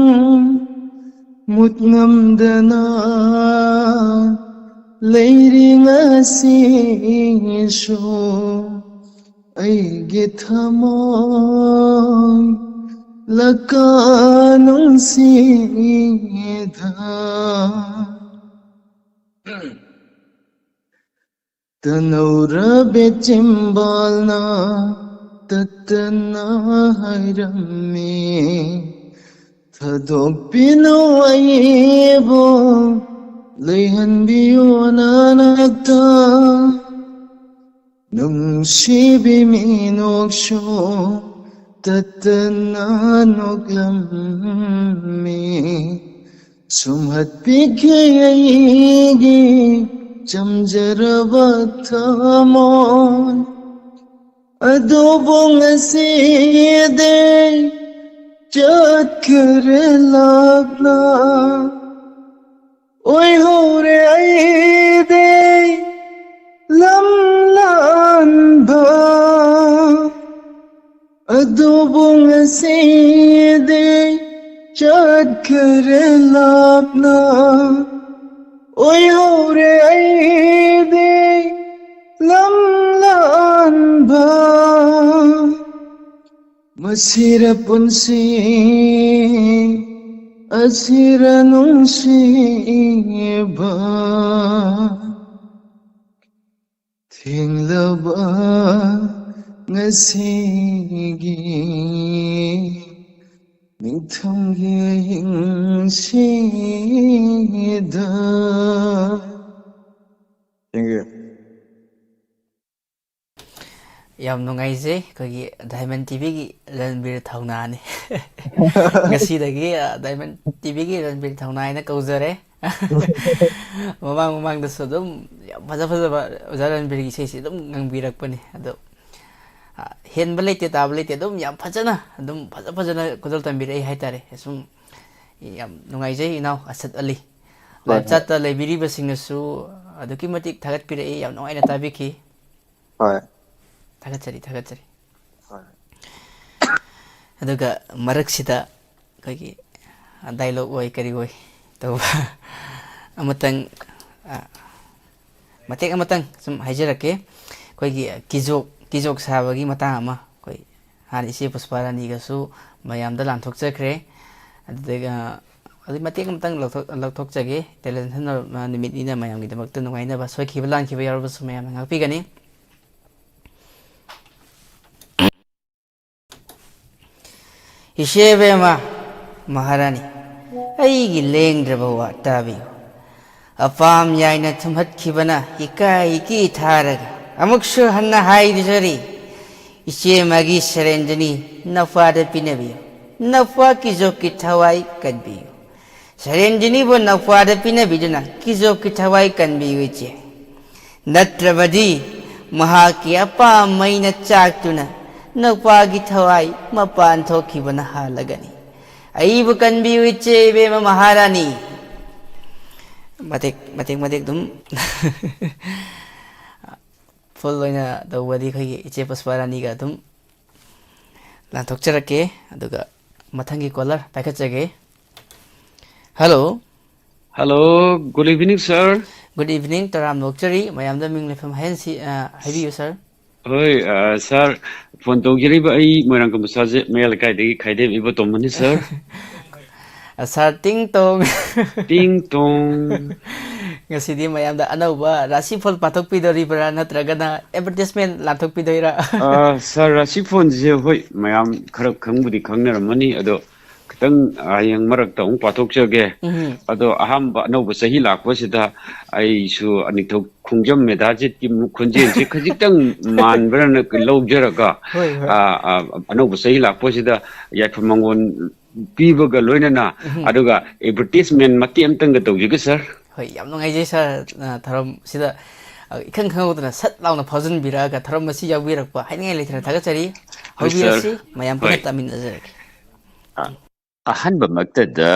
ꯃꯨꯠ ꯉꯝꯗꯅ ꯂꯩꯔꯤ ꯉꯁꯤꯁꯨ ꯑꯩꯒꯤ ꯊꯃꯣꯏ ꯂꯀꯥ ꯅꯨꯡꯁꯤꯗ꯫ ꯇꯅꯧꯔꯕꯤ ꯆꯤꯝꯕꯥꯜꯅ ꯇꯠꯇꯅ ꯍꯥꯏꯔꯝꯃꯤ, ꯊꯥꯗꯣꯛꯄꯤꯅꯨ ꯑꯩꯕꯨ, ꯂꯩꯍꯟꯕꯤꯌꯨ ꯅꯅꯥꯛꯇ꯫ ꯅꯨꯡꯁꯤꯕꯤ ꯃꯤꯅꯣꯛꯁꯨ ꯇꯠꯇꯅ ꯅꯣꯛꯂꯝꯃꯤ, ꯁꯨꯝꯍꯠꯄꯤꯈꯤ ꯑꯩꯒꯤ ꯆꯝꯖꯔꯕ ꯊꯃꯣꯏ꯫ ꯑꯗꯨꯕꯨ ꯉꯁꯤꯗꯤ ꯆꯠꯈ꯭ꯔꯦ ꯂꯥꯞꯅ, ꯑꯣꯏꯍꯧꯔꯦ ꯑꯩꯗꯤ ꯂꯝꯂꯥꯟꯕ꯫ ꯑꯗꯨꯕꯨ ꯉꯁꯤꯗꯤ ꯆꯠꯈ꯭ꯔꯦ ꯂꯥꯞꯅ, ꯑꯣꯏꯍꯧꯔꯦ ꯑꯩꯗꯤ ꯂꯝꯂꯥꯟ ꯑꯁꯤꯔ ꯄꯨꯟꯁꯤ, ꯑꯁꯤꯔ ꯅꯨꯡꯁꯤꯕ, ꯊꯦꯡꯂꯕ ꯉꯁꯤꯒꯤ ꯅꯤꯡꯊꯝꯒꯤ ꯑꯍꯤꯡꯁꯤꯗ꯫ Thank you. ꯌꯥꯝ ꯅꯨꯡꯉꯥꯏꯖꯩ꯫ ꯑꯩꯈꯣꯏꯒꯤ ꯗꯥꯏꯃꯟ ꯇꯤꯚꯤꯒꯤ ꯔꯟꯕꯤꯔ ꯊꯧꯅꯥꯅꯤ꯫ ꯉꯁꯤꯗꯒꯤ, ꯑ, ꯗꯥꯏꯃꯟ ꯇꯤꯚꯤꯒꯤ ꯔꯟꯕꯤꯔ ꯊꯧꯅꯥ ꯍꯥꯏꯅ ꯀꯧꯖꯔꯦ꯫ ꯃꯃꯥꯡ ꯃꯃꯥꯡꯗꯁꯨ ꯑꯗꯨꯝ ꯌꯥꯝ ꯐꯖ ꯐꯖꯕ ꯑꯣꯖꯥ ꯔꯟꯕꯤꯔꯒꯤ ꯏꯁꯩꯁꯤ ꯑꯗꯨꯝ ꯉꯪꯕꯤꯔꯛꯄꯅꯤ꯫ ꯑꯗꯣ, ꯑ, ꯍꯦꯟꯕ ꯂꯩꯇꯦ, ꯇꯥꯕ ꯂꯩꯇꯦ, ꯑꯗꯨꯝ ꯌꯥꯝ ꯐꯖꯅ, ꯑꯗꯨꯝ ꯐꯖ ꯐꯖꯅ ꯈꯨꯗꯣꯜ ꯇꯝꯕꯤꯔꯛꯏ ꯍꯥꯏꯇꯥꯔꯦ꯫ ꯁꯨꯝ ꯌꯥꯝ ꯅꯨꯡꯉꯥꯏꯖꯩ ꯏꯅꯥꯎ ꯑꯁꯠ ꯑꯂꯤ꯫ ꯍꯣꯏ, ꯂꯥꯏꯞ ꯆꯥꯠꯇ ꯂꯩꯕꯤꯔꯤꯕꯁꯤꯡꯅꯁꯨ ꯑꯗꯨꯛꯀꯤ ꯃꯇꯤꯛ ꯊꯥꯒꯠꯄꯤꯔꯛꯏ, ꯌꯥꯝ ꯅꯨꯡꯉꯥꯏꯅ ꯇꯥꯕꯤꯈꯤ꯫ ꯍꯣꯏ꯫ ꯊꯥꯒꯠꯆꯔꯤ, ꯊꯥꯒꯠꯆꯔꯤ꯫ ꯍꯣꯏ꯫ ꯑꯗꯨꯒ ꯃꯔꯛꯁꯤꯗ ꯑꯩꯈꯣꯏꯒꯤ ꯗꯥꯏꯂꯣꯛ ꯑꯣꯏ ꯀꯔꯤ ꯑꯣꯏ ꯇꯧꯕ ꯑꯃꯇꯪ, ꯑ, ꯃꯇꯦꯛ ꯑꯃꯇꯪ ꯁꯨꯝ ꯍꯥꯏꯖꯔꯛꯀꯦ꯫ ꯑꯩꯈꯣꯏꯒꯤ ꯀꯤꯖꯣꯛ, ꯀꯤꯖꯣꯛ ꯁꯥꯕꯒꯤ ꯃꯇꯥꯡ ꯑꯃ ꯑꯩꯈꯣꯏ ꯍꯥꯟꯅ ꯏꯆꯦ ꯄꯨꯁꯄꯥꯔꯥꯅꯤꯒꯁꯨ ꯃꯌꯥꯝꯗ ꯂꯥꯟꯊꯣꯛꯆꯈ꯭ꯔꯦ꯫ ꯑꯗꯨꯗꯒꯤ, ꯑ, ꯑꯗꯨ ꯃꯇꯦꯛ ꯑꯃꯇꯪ ꯂꯧꯊꯣꯛ-, ꯂꯧꯊꯣꯛꯆꯒꯦ꯫ ꯇꯦꯂꯦꯟ ꯍꯟ ꯅꯨꯃꯤꯠꯅꯤꯅ ꯃꯌꯥꯝꯒꯤꯗꯃꯛꯇ ꯅꯨꯡꯉꯥꯏꯅꯕ ꯁꯣꯏꯈꯤꯕ ꯂꯥꯟꯈꯤꯕ ꯌꯥꯎꯔꯕꯁꯨ ꯃꯌꯥꯝꯅ ꯉꯥꯛꯄꯤꯒꯅꯤ꯫ ꯏꯆꯦ ꯏꯕꯦꯝꯃ, ꯃꯍꯥꯔꯥꯅꯤ, ꯑꯩꯒꯤ ꯂꯦꯡꯗ꯭ꯔꯕ ꯋꯥ ꯇꯥꯕꯤꯌꯨ꯫ ꯑꯄꯥꯝ ꯌꯥꯏꯅ ꯊꯨꯝꯍꯠꯈꯤꯕꯅ ꯏꯀꯥꯏ ꯏꯀꯤ ꯊꯥꯔꯒ ꯑꯃꯨꯛꯁꯨ ꯍꯟꯅ ꯍꯥꯏꯖꯔꯤ, ꯏꯆꯦꯃꯒꯤ ꯁꯦꯔꯦꯟꯗꯨꯅꯤ ꯅꯄꯥꯗ ꯄꯤꯅꯕꯤꯌꯨ, ꯅꯄꯥ ꯀꯤꯖꯣꯛꯀꯤ ꯊꯋꯥꯏ ꯀꯟꯕꯤꯌꯨ꯫ ꯁꯦꯔꯦꯟꯗꯨꯅꯤꯕꯨ ꯅꯄꯥꯗ ꯄꯤꯅꯕꯤꯗꯨꯅ ꯀꯤꯖꯣꯛꯀꯤ ꯊꯋꯥꯏ ꯀꯟꯕꯤꯌꯨ ꯏꯆꯦ꯫ ꯅꯠꯇ꯭ꯔꯕꯗꯤ ꯃꯍꯥꯛꯀꯤ ꯑꯄꯥꯝꯕ ꯃꯩꯅ ꯆꯥꯛꯇꯨꯅ ꯅꯄꯥꯒꯤ ꯊꯋꯥꯏ ꯃꯄꯥꯟ ꯊꯣꯛꯈꯤꯕꯅ ꯍꯥꯜꯂꯒꯅꯤ꯫ ꯑꯩꯕꯨ ꯀꯟꯕꯤꯌꯨ ꯏꯆꯦ ꯏꯕꯦꯝꯃ ꯃꯍꯥꯔꯥꯅꯤ꯫ ꯃꯇꯦꯛ, ꯃꯇꯦꯛ, ꯃꯇꯦꯛ ꯑꯗꯨꯝ ꯐꯨꯜ ꯑꯣꯏꯅ ꯇꯧꯕꯗꯤ ꯑꯩꯈꯣꯏꯒꯤ ꯏꯆꯦ ꯄꯨꯁꯄꯥꯔꯥꯅꯤꯒ ꯑꯗꯨꯝ ꯂꯥꯟꯊꯣꯛꯆꯔꯛꯀꯦ꯫ ꯑꯗꯨꯒ ꯃꯊꯪꯒꯤ ꯀꯣꯂꯔ ꯄꯥꯏꯈꯠꯆꯒꯦ꯫ Hello. Hello, good evening, sir. Good evening, ꯇꯔꯥꯝꯅ ꯑꯣꯛꯆꯔꯤ꯫ ꯃꯌꯥꯝꯗ ꯃꯤꯡ ꯂꯩꯐꯝ ꯍꯥꯏꯍꯟꯁꯤ, ꯑ, ꯍꯥꯏꯕꯤꯌꯨ, ꯁꯥꯔ꯫ ꯍꯣꯏ, ꯑ, ꯁꯥꯔ, ꯐꯣꯟ ꯇꯧꯖꯔꯤꯕ ꯑꯩ ꯃꯣꯏꯔꯥꯡ ꯀꯝꯕꯨꯁꯥꯁꯦ ꯃꯌꯥ ꯂꯩꯀꯥꯏꯗꯒꯤ ꯈꯥꯏꯗꯦꯝ ꯏꯕꯣꯇꯣꯝꯕꯅꯤ, ꯁꯥꯔ꯫ ꯁꯥꯔ, ꯇꯤꯡ ꯇꯣꯡ꯫ ꯇꯤꯡ ꯇꯣꯡ꯫ ꯉꯁꯤꯗꯤ ꯃꯌꯥꯝꯗ ꯑꯅꯧꯕ ꯔꯥꯁꯤꯐꯣꯜ ꯄꯥꯊꯣꯛꯄꯤꯗꯣꯔꯤꯕ꯭ꯔꯥ, ꯅꯠꯇ꯭ꯔꯒꯅ ꯑꯦꯗꯚꯔꯇꯤꯁꯃꯦꯟ ꯂꯥꯟꯊꯣꯛꯄꯤꯗꯣꯏꯔꯥ? ꯑ, ꯁꯥꯔ, ꯔꯥꯁꯤꯐꯣꯜꯁꯦ, ꯍꯣꯏ, ꯃꯌꯥꯝ ꯈꯔ ꯈꯪꯕꯨꯗꯤ ꯈꯪꯅꯔꯝꯃꯅꯤ, ꯑꯗꯣ ꯈꯤꯇꯪ ꯍꯌꯦꯡ ꯃꯔꯛꯇ ꯑꯃꯨꯛ ꯄꯥꯊꯣꯛꯆꯒꯦ꯫ ꯎꯝ꯫ ꯑꯗꯣ ꯑꯍꯥꯟꯕ ꯑꯅꯧꯕ ꯆꯍꯤ ꯂꯥꯛꯄꯁꯤꯗ ꯑꯩꯁꯨ ꯑꯅꯤꯊꯧ ꯈꯣꯡꯖꯝ ꯃꯦꯙꯥꯖꯤꯠꯀꯤ ꯈꯣꯟꯖꯦꯜꯁꯦ ꯈꯖꯤꯛꯇꯪ ꯃꯥꯟꯕ꯭ꯔꯅ ꯂꯧꯖꯔꯒ, ꯍꯣꯏ, ꯍꯣꯏ꯫ ꯑ, ꯑ, ꯑꯅꯧꯕ ꯆꯍꯤ ꯂꯥꯛꯄꯁꯤꯗ ꯌꯥꯏꯐ ꯃꯪꯒꯣꯜ ꯄꯤꯕꯒ ꯂꯣꯏꯅꯅ, ꯎꯝ꯫ ꯑꯗꯨꯒ ꯑꯦꯗꯚꯔꯇꯤꯁꯃꯦꯟ ꯃꯇꯦꯛ ꯑꯃꯇꯪꯒ ꯇꯧꯖꯒꯦ, ꯁꯥꯔ꯫ ꯍꯣꯏ, ꯌꯥꯝ ꯅꯨꯡꯉꯥꯏꯖꯩ, ꯁꯥꯔ꯫ ꯑ, ꯊꯧꯔꯝꯁꯤꯗ, ꯑ, ꯏꯈꯪ ꯈꯪꯍꯧꯗꯅ ꯁꯠ ꯂꯥꯎꯅ ꯐꯥꯎꯖꯤꯟꯕꯤꯔꯛꯑꯒ ꯊꯧꯔꯝ ꯑꯁꯤ ꯌꯥꯎꯕꯤꯔꯛꯄ ꯍꯥꯏꯅꯤꯡꯉꯥꯏ ꯂꯩꯇꯅ ꯊꯥꯒꯠꯆꯔꯤ꯫ ꯍꯣꯏ, ꯁꯥꯔ꯫ ꯍꯧꯕꯤꯔꯁꯤ, ꯃꯌꯥꯝ ꯄꯨꯟꯅ ꯍꯣꯏ꯫ ꯇꯥꯃꯤꯟꯅꯖꯔꯒꯦ꯫ ꯑ, ꯑꯍꯥꯟꯕꯃꯛꯇꯗ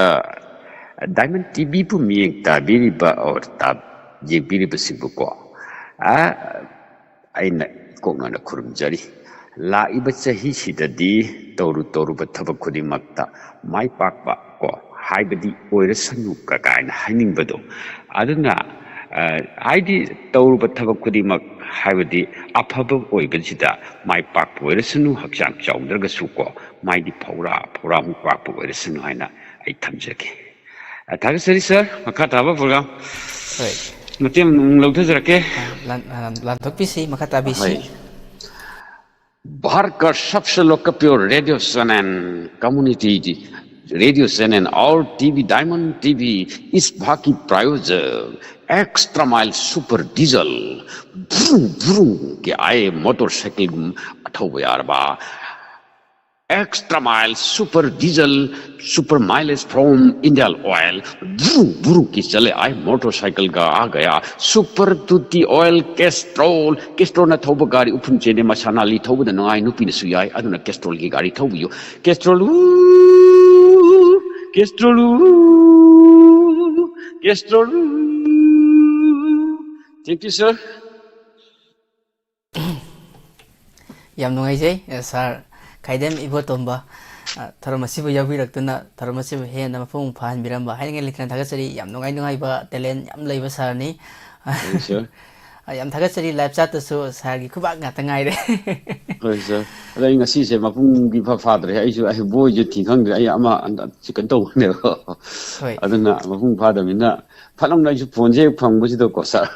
Diamond ꯇꯤꯚꯤꯕꯨ ꯃꯤꯠꯌꯦꯡ ꯇꯥꯕꯤꯔꯤꯕ ꯑꯣꯔ ꯇꯥ-, ꯌꯦꯡꯕꯤꯔꯤꯕꯁꯤꯡꯕꯨꯀꯣ, ꯑ, ꯑꯩꯅ ꯏꯀꯣꯛꯅꯅ ꯈꯨꯔꯨꯝꯖꯔꯤ꯫ ꯂꯥꯛꯏꯕ ꯆꯍꯤꯁꯤꯗꯗꯤ ꯇꯧꯔꯨ ꯇꯧꯔꯨꯕ ꯊꯕꯛ ꯈꯨꯗꯤꯡꯃꯛꯇ ꯃꯥꯏ ꯄꯥꯛꯄ ꯀꯣ, ꯍꯥꯏꯕꯗꯤ ꯑꯣꯏꯔꯁꯅꯨ ꯀ-, ꯀꯥꯏꯅ ꯍꯥꯏꯅꯤꯡꯕꯗꯣ, ꯑꯗꯨꯅ, ꯑ, ꯍꯥꯏꯗꯤ ꯇꯧꯔꯨꯕ ꯊꯕꯛ ꯈꯨꯗꯤꯡꯃꯛ ꯍꯥꯏꯕꯗꯤ ꯑꯐꯕ ꯑꯣꯏꯕꯁꯤꯗ ꯃꯥꯏ ꯄꯥꯛꯄ ꯑꯣꯏꯔꯁꯅꯨ, ꯍꯛꯆꯥꯡ ꯆꯥꯎꯗ꯭ꯔꯒꯁꯨ ꯀꯣ, ꯃꯥꯏꯗꯤ ꯐꯧꯔꯥ ꯐꯧꯔꯥꯃꯨꯛ ꯄꯥꯛꯄ ꯑꯣꯏꯔꯁꯅꯨ ꯍꯥꯏꯅ ꯑꯩ ꯊꯝꯖꯒꯦ꯫ ꯑ, ꯊꯥꯒꯠꯆꯔꯤ, ꯁꯥꯔ꯫ ꯃꯈꯥ ꯇꯥꯕ ꯄ꯭ꯔꯣꯒ꯭ꯔꯥꯝ ꯍꯣꯏ꯫ ꯃꯇꯦꯡ ꯑꯃꯨꯛ ꯂꯧꯊꯖꯔꯛꯀꯦ꯫ ꯑ, ꯂꯥꯟ-, ꯑ, ꯂꯥꯟꯊꯣꯛꯄꯤꯁꯤ, ꯃꯈꯥ ꯇꯥꯕꯤꯁꯤ꯫ ꯍꯣꯏ꯫ भारत का सबसे लोकप्रिय radio channel, community radio channel और टीवी डायमंड टीवी इस बार की प्रायोजक एक्स्ट्रा माइल सुपर डीजल, भ्रूं भ्रूं के आए मोटरसाइकिल, ꯑꯊꯧꯕ ꯌꯥꯔꯕ extra mile super diesel, super mileage from Indian oil, भ्रूं भ्रूं की चले आए मोटरसाइकिल का आ गया सुपर दूती ऑयल कैस्ट्रोल। कैस्ट्रोल न थोब गाड़ी उफुन चेने मसाना ली थोब द नंगाई नुपी न सुयाई अदुना कैस्ट्रोल की गाड़ी थोबियो। कैस्ट्रोल ऊ, कैस्ट्रोल ऊ, कैस्ट्रोल ऊ। Thank you, sir. ꯌꯥꯝ ꯅꯨꯡꯉꯥꯏꯖꯩ, ꯑ, ꯁꯥꯔ ꯈꯥꯏꯗꯦꯝ ꯏꯕꯣꯇꯣꯝꯕ, ꯑ, ꯊꯧꯔꯝ ꯑꯁꯤꯕꯨ ꯌꯥꯎꯕꯤꯔꯛꯇꯨꯅ ꯊꯧꯔꯝ ꯑꯁꯤꯕꯨ ꯍꯦꯟꯅ ꯃꯄꯨꯡ ꯐꯥꯍꯟꯕꯤꯔꯝꯕ ꯍꯥꯏꯅꯤꯡꯉꯥꯏ ꯂꯩꯇꯅ ꯊꯥꯒꯠꯆꯔꯤ꯫ ꯌꯥꯝ ꯅꯨꯡꯉꯥꯏ ꯅꯨꯡꯉꯥꯏꯕ ꯇꯦꯂꯦꯟ ꯌꯥꯝ ꯂꯩꯕ ꯁꯥꯔꯅꯤ꯫ Thank you, sir. ꯑ, ꯌꯥꯝ ꯊꯥꯒꯠꯆꯔꯤ꯫ ꯂꯥꯏꯞ ꯆꯥꯠꯇꯁꯨ ꯁꯥꯔꯒꯤ ꯈꯨꯕꯥꯛ ꯉꯥꯛꯇ ꯉꯥꯏꯔꯦ꯫ ꯍꯣꯏ ꯁꯥꯔ꯫ ꯑꯗꯣ ꯑꯩ ꯉꯁꯤꯁꯦ ꯃꯄꯨꯡꯗꯤ ꯏꯐꯥ ꯐꯥꯗ꯭ꯔꯦ꯫ ꯑꯩꯁꯨ ꯑꯩ ꯕꯣꯏꯁꯨ ꯊꯤ ꯈꯪꯗ꯭ꯔꯦ꯫ ꯑꯩ ꯑꯃ ꯍꯟꯗꯛ ꯁꯤ ꯀꯩꯅꯣ ꯇꯧꯕꯅꯦꯕ꯫ ꯍꯣꯏ꯫ ꯑꯗꯨꯅ ꯃꯄꯨꯡ ꯐꯥꯗꯕꯅꯤꯅ ꯐꯠ ꯂꯥꯎꯅ ꯑꯩꯁꯨ ꯐꯣꯟꯁꯦ ꯍꯦꯛ ꯐꯪꯕꯁꯤꯗꯀꯣ ꯁꯥꯔ꯫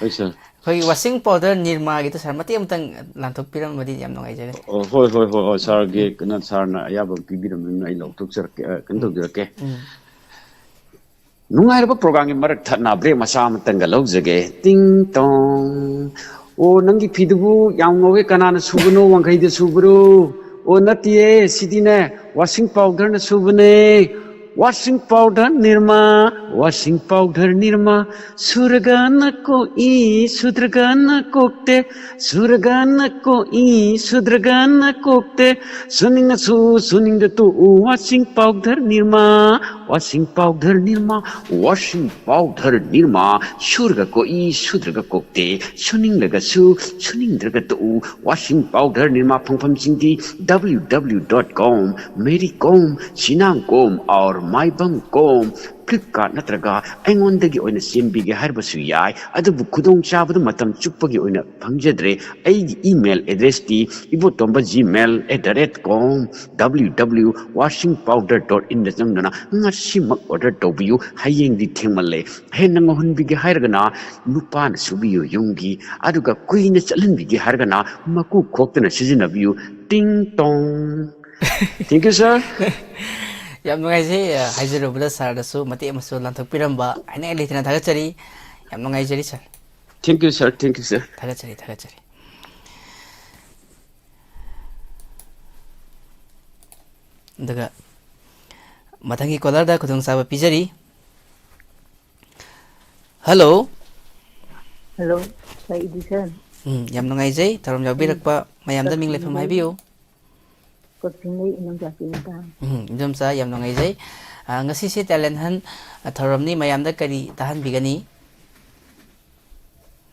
ꯍꯣꯏ ꯁꯥꯔ꯫ ꯑꯩꯈꯣꯏꯒꯤ washing powder Nirmaꯒꯤꯗꯣ ꯁꯥꯔ ꯃꯇꯦꯛ ꯑꯃꯇꯪ ꯂꯥꯟꯊꯣꯛꯄꯤꯔꯝꯃꯗꯤ ꯌꯥꯝ ꯅꯨꯡꯉꯥꯏꯖꯒꯅꯤ꯫ ꯑꯣ, ꯍꯣꯏ ꯍꯣꯏ ꯍꯣꯏ ꯍꯣꯏ, ꯁꯥꯔꯒꯤ ꯀꯩꯅꯣ, ꯁꯥꯔꯅ ꯑꯌꯥꯕ ꯄꯤꯕꯤꯔꯕꯅꯤꯅ ꯑꯩ ꯂꯧꯊꯣꯛꯆꯔꯛꯀꯦ, ꯑ, ꯀꯩꯅꯣ ꯎꯝ꯫ ꯇꯧꯖꯔꯛꯀꯦ꯫ ꯎꯝ꯫ ꯅꯨꯡꯉꯥꯏꯔꯕ programꯒꯤ ꯃꯔꯛ ꯊꯠꯅ break ꯃꯆꯥ ꯑꯃꯇꯪꯒ ꯂꯧꯖꯒꯦ꯫ ꯇꯤꯡ ꯇꯣꯡ꯫ ꯑꯣ, ꯅꯪꯒꯤ ꯐꯤꯗꯨꯕꯨ ꯌꯥꯝ ꯉꯧꯋꯦ, ꯀꯅꯥꯅ ꯁꯨꯕꯅꯣ? ꯋꯥꯡꯈꯩꯗ ꯁꯨꯕ꯭ꯔꯣ? ꯑꯣ, ꯅꯠꯇꯤꯌꯦ, ꯁꯤꯗꯤꯅꯦ washing powderꯅ ꯁꯨꯕꯅꯦ꯫ Washing powder Nirma, washing powder Nirma, ꯁꯨꯔꯒꯅ ꯀꯣꯛꯏ, ꯁꯨꯗ꯭ꯔꯒꯅ ꯀꯣꯛꯇꯦ, ꯁꯨꯔꯒꯅ ꯀꯣꯛꯏ, ꯁꯨꯗ꯭ꯔꯒꯅ ꯀꯣꯛꯇꯦ, ꯁꯨꯅꯤꯡꯉꯁꯨ ꯁꯨꯅꯤꯡꯗ ꯇꯣꯛꯎ, washing powder Nirma, washing powder Nirma, washing powder Nirma, ꯁꯨꯔꯒ ꯀꯣꯛꯏ, ꯁꯨꯗ꯭ꯔꯒ ꯀꯣꯛꯇꯦ, ꯁꯨꯅꯤꯡꯂꯒꯁꯨ ꯁꯨꯅꯤꯡꯗ꯭ꯔꯒ ꯇꯣꯛꯎ, washing powder Nirma꯫ ꯐꯪꯐꯝꯁꯤꯡꯗꯤ W W W dot com, Mary Com, Sinang Com, or Maibang Com, Flipkart ꯅꯠꯇ꯭ꯔꯒ ꯑꯩꯉꯣꯟꯗꯒꯤ ꯑꯣꯏꯅ ꯆꯦꯟꯕꯤꯒꯦ ꯍꯥꯏꯔꯕꯁꯨ ꯌꯥꯏ, ꯑꯗꯨꯕꯨ ꯈꯨꯗꯣꯡꯆꯥꯕꯗꯨ ꯃꯇꯝ ꯆꯨꯞꯄꯒꯤ ꯑꯣꯏꯅ ꯐꯪꯖꯗ꯭ꯔꯦ꯫ ꯑꯩꯒꯤ email addressꯇꯤ ibotomba gmail at the rate com, W W W washing powder dot inꯗ ꯆꯪꯗꯨꯅ ꯉꯁꯤꯃꯛ order ꯇꯧꯕꯤꯌꯨ꯫ ꯍꯌꯦꯡꯗꯤ ꯊꯦꯡꯃꯜꯂꯦ꯫ ꯍꯦꯟꯅ ꯉꯧꯍꯟꯕꯤꯒꯦ ꯍꯥꯏꯔꯒꯅ ꯅꯨꯄꯥꯅ ꯁꯨꯕꯤꯌꯨ ꯌꯨꯝꯒꯤ, ꯑꯗꯨꯒ ꯀꯨꯏꯅ ꯆꯠꯍꯟꯕꯤꯒꯦ ꯍꯥꯏꯔꯒꯅ ꯃꯀꯨ ꯈꯣꯛꯇꯅ ꯁꯤꯖꯤꯟꯅꯕꯤꯌꯨ꯫ ꯇꯤꯡ ꯇꯣꯡ꯫ Thank you, sir. ꯌꯥꯝ ꯅꯨꯡꯉꯥꯏꯖꯩ꯫ ꯑ, ꯍꯥꯏꯖꯔꯨꯕꯗ ꯁꯥꯔꯅꯁꯨ ꯃꯇꯦꯛ ꯑꯃꯁꯨ ꯂꯥꯟꯊꯣꯛꯄꯤꯔꯝꯕ ꯍꯥꯏꯅꯤꯡꯉꯥꯏ ꯂꯩꯇꯅ ꯊꯥꯒꯠꯆꯔꯤ꯫ ꯌꯥꯝ ꯅꯨꯡꯉꯥꯏꯖꯔꯤ ꯁꯥꯔ꯫ Thank you, sir. Thank you, sir. ꯊꯥꯒꯠꯆꯔꯤ, ꯊꯥꯒꯠꯆꯔꯤ꯫ ꯑꯗꯨꯒ ꯃꯊꯪꯒꯤ ꯀꯣꯂꯔꯗ ꯈꯨꯗꯣꯡꯆꯥꯕ ꯄꯤꯖꯔꯤ꯫ ꯍꯜꯂꯣ꯫ ꯍꯜꯂꯣ, ꯁꯥꯔ ꯏꯗꯤꯁꯟ꯫ ꯎꯝ, ꯌꯥꯝ ꯅꯨꯡꯉꯥꯏꯖꯩ ꯊꯧꯔꯝ ꯌꯥꯎꯕꯤꯔꯛꯄ ꯃꯌꯥꯝꯗ ꯃꯤꯡ ꯂꯩꯐꯝ ꯍꯥꯏꯕꯤꯌꯨ꯫ ꯀꯛꯆꯤꯡꯗꯩ ꯏꯅꯝ ꯖꯥꯀꯤꯅꯤꯇꯥ꯫ ꯎꯝ, ꯏꯟꯗꯣꯝꯆꯥ, ꯌꯥꯝ ꯅꯨꯡꯉꯥꯏꯖꯩ꯫ ꯑ, ꯉꯁꯤꯁꯦ talent hunt, ꯑ, ꯊꯧꯔꯝꯅꯤ, ꯃꯌꯥꯝꯗ ꯀꯔꯤ ꯇꯥꯍꯟꯕꯤꯒꯅꯤ?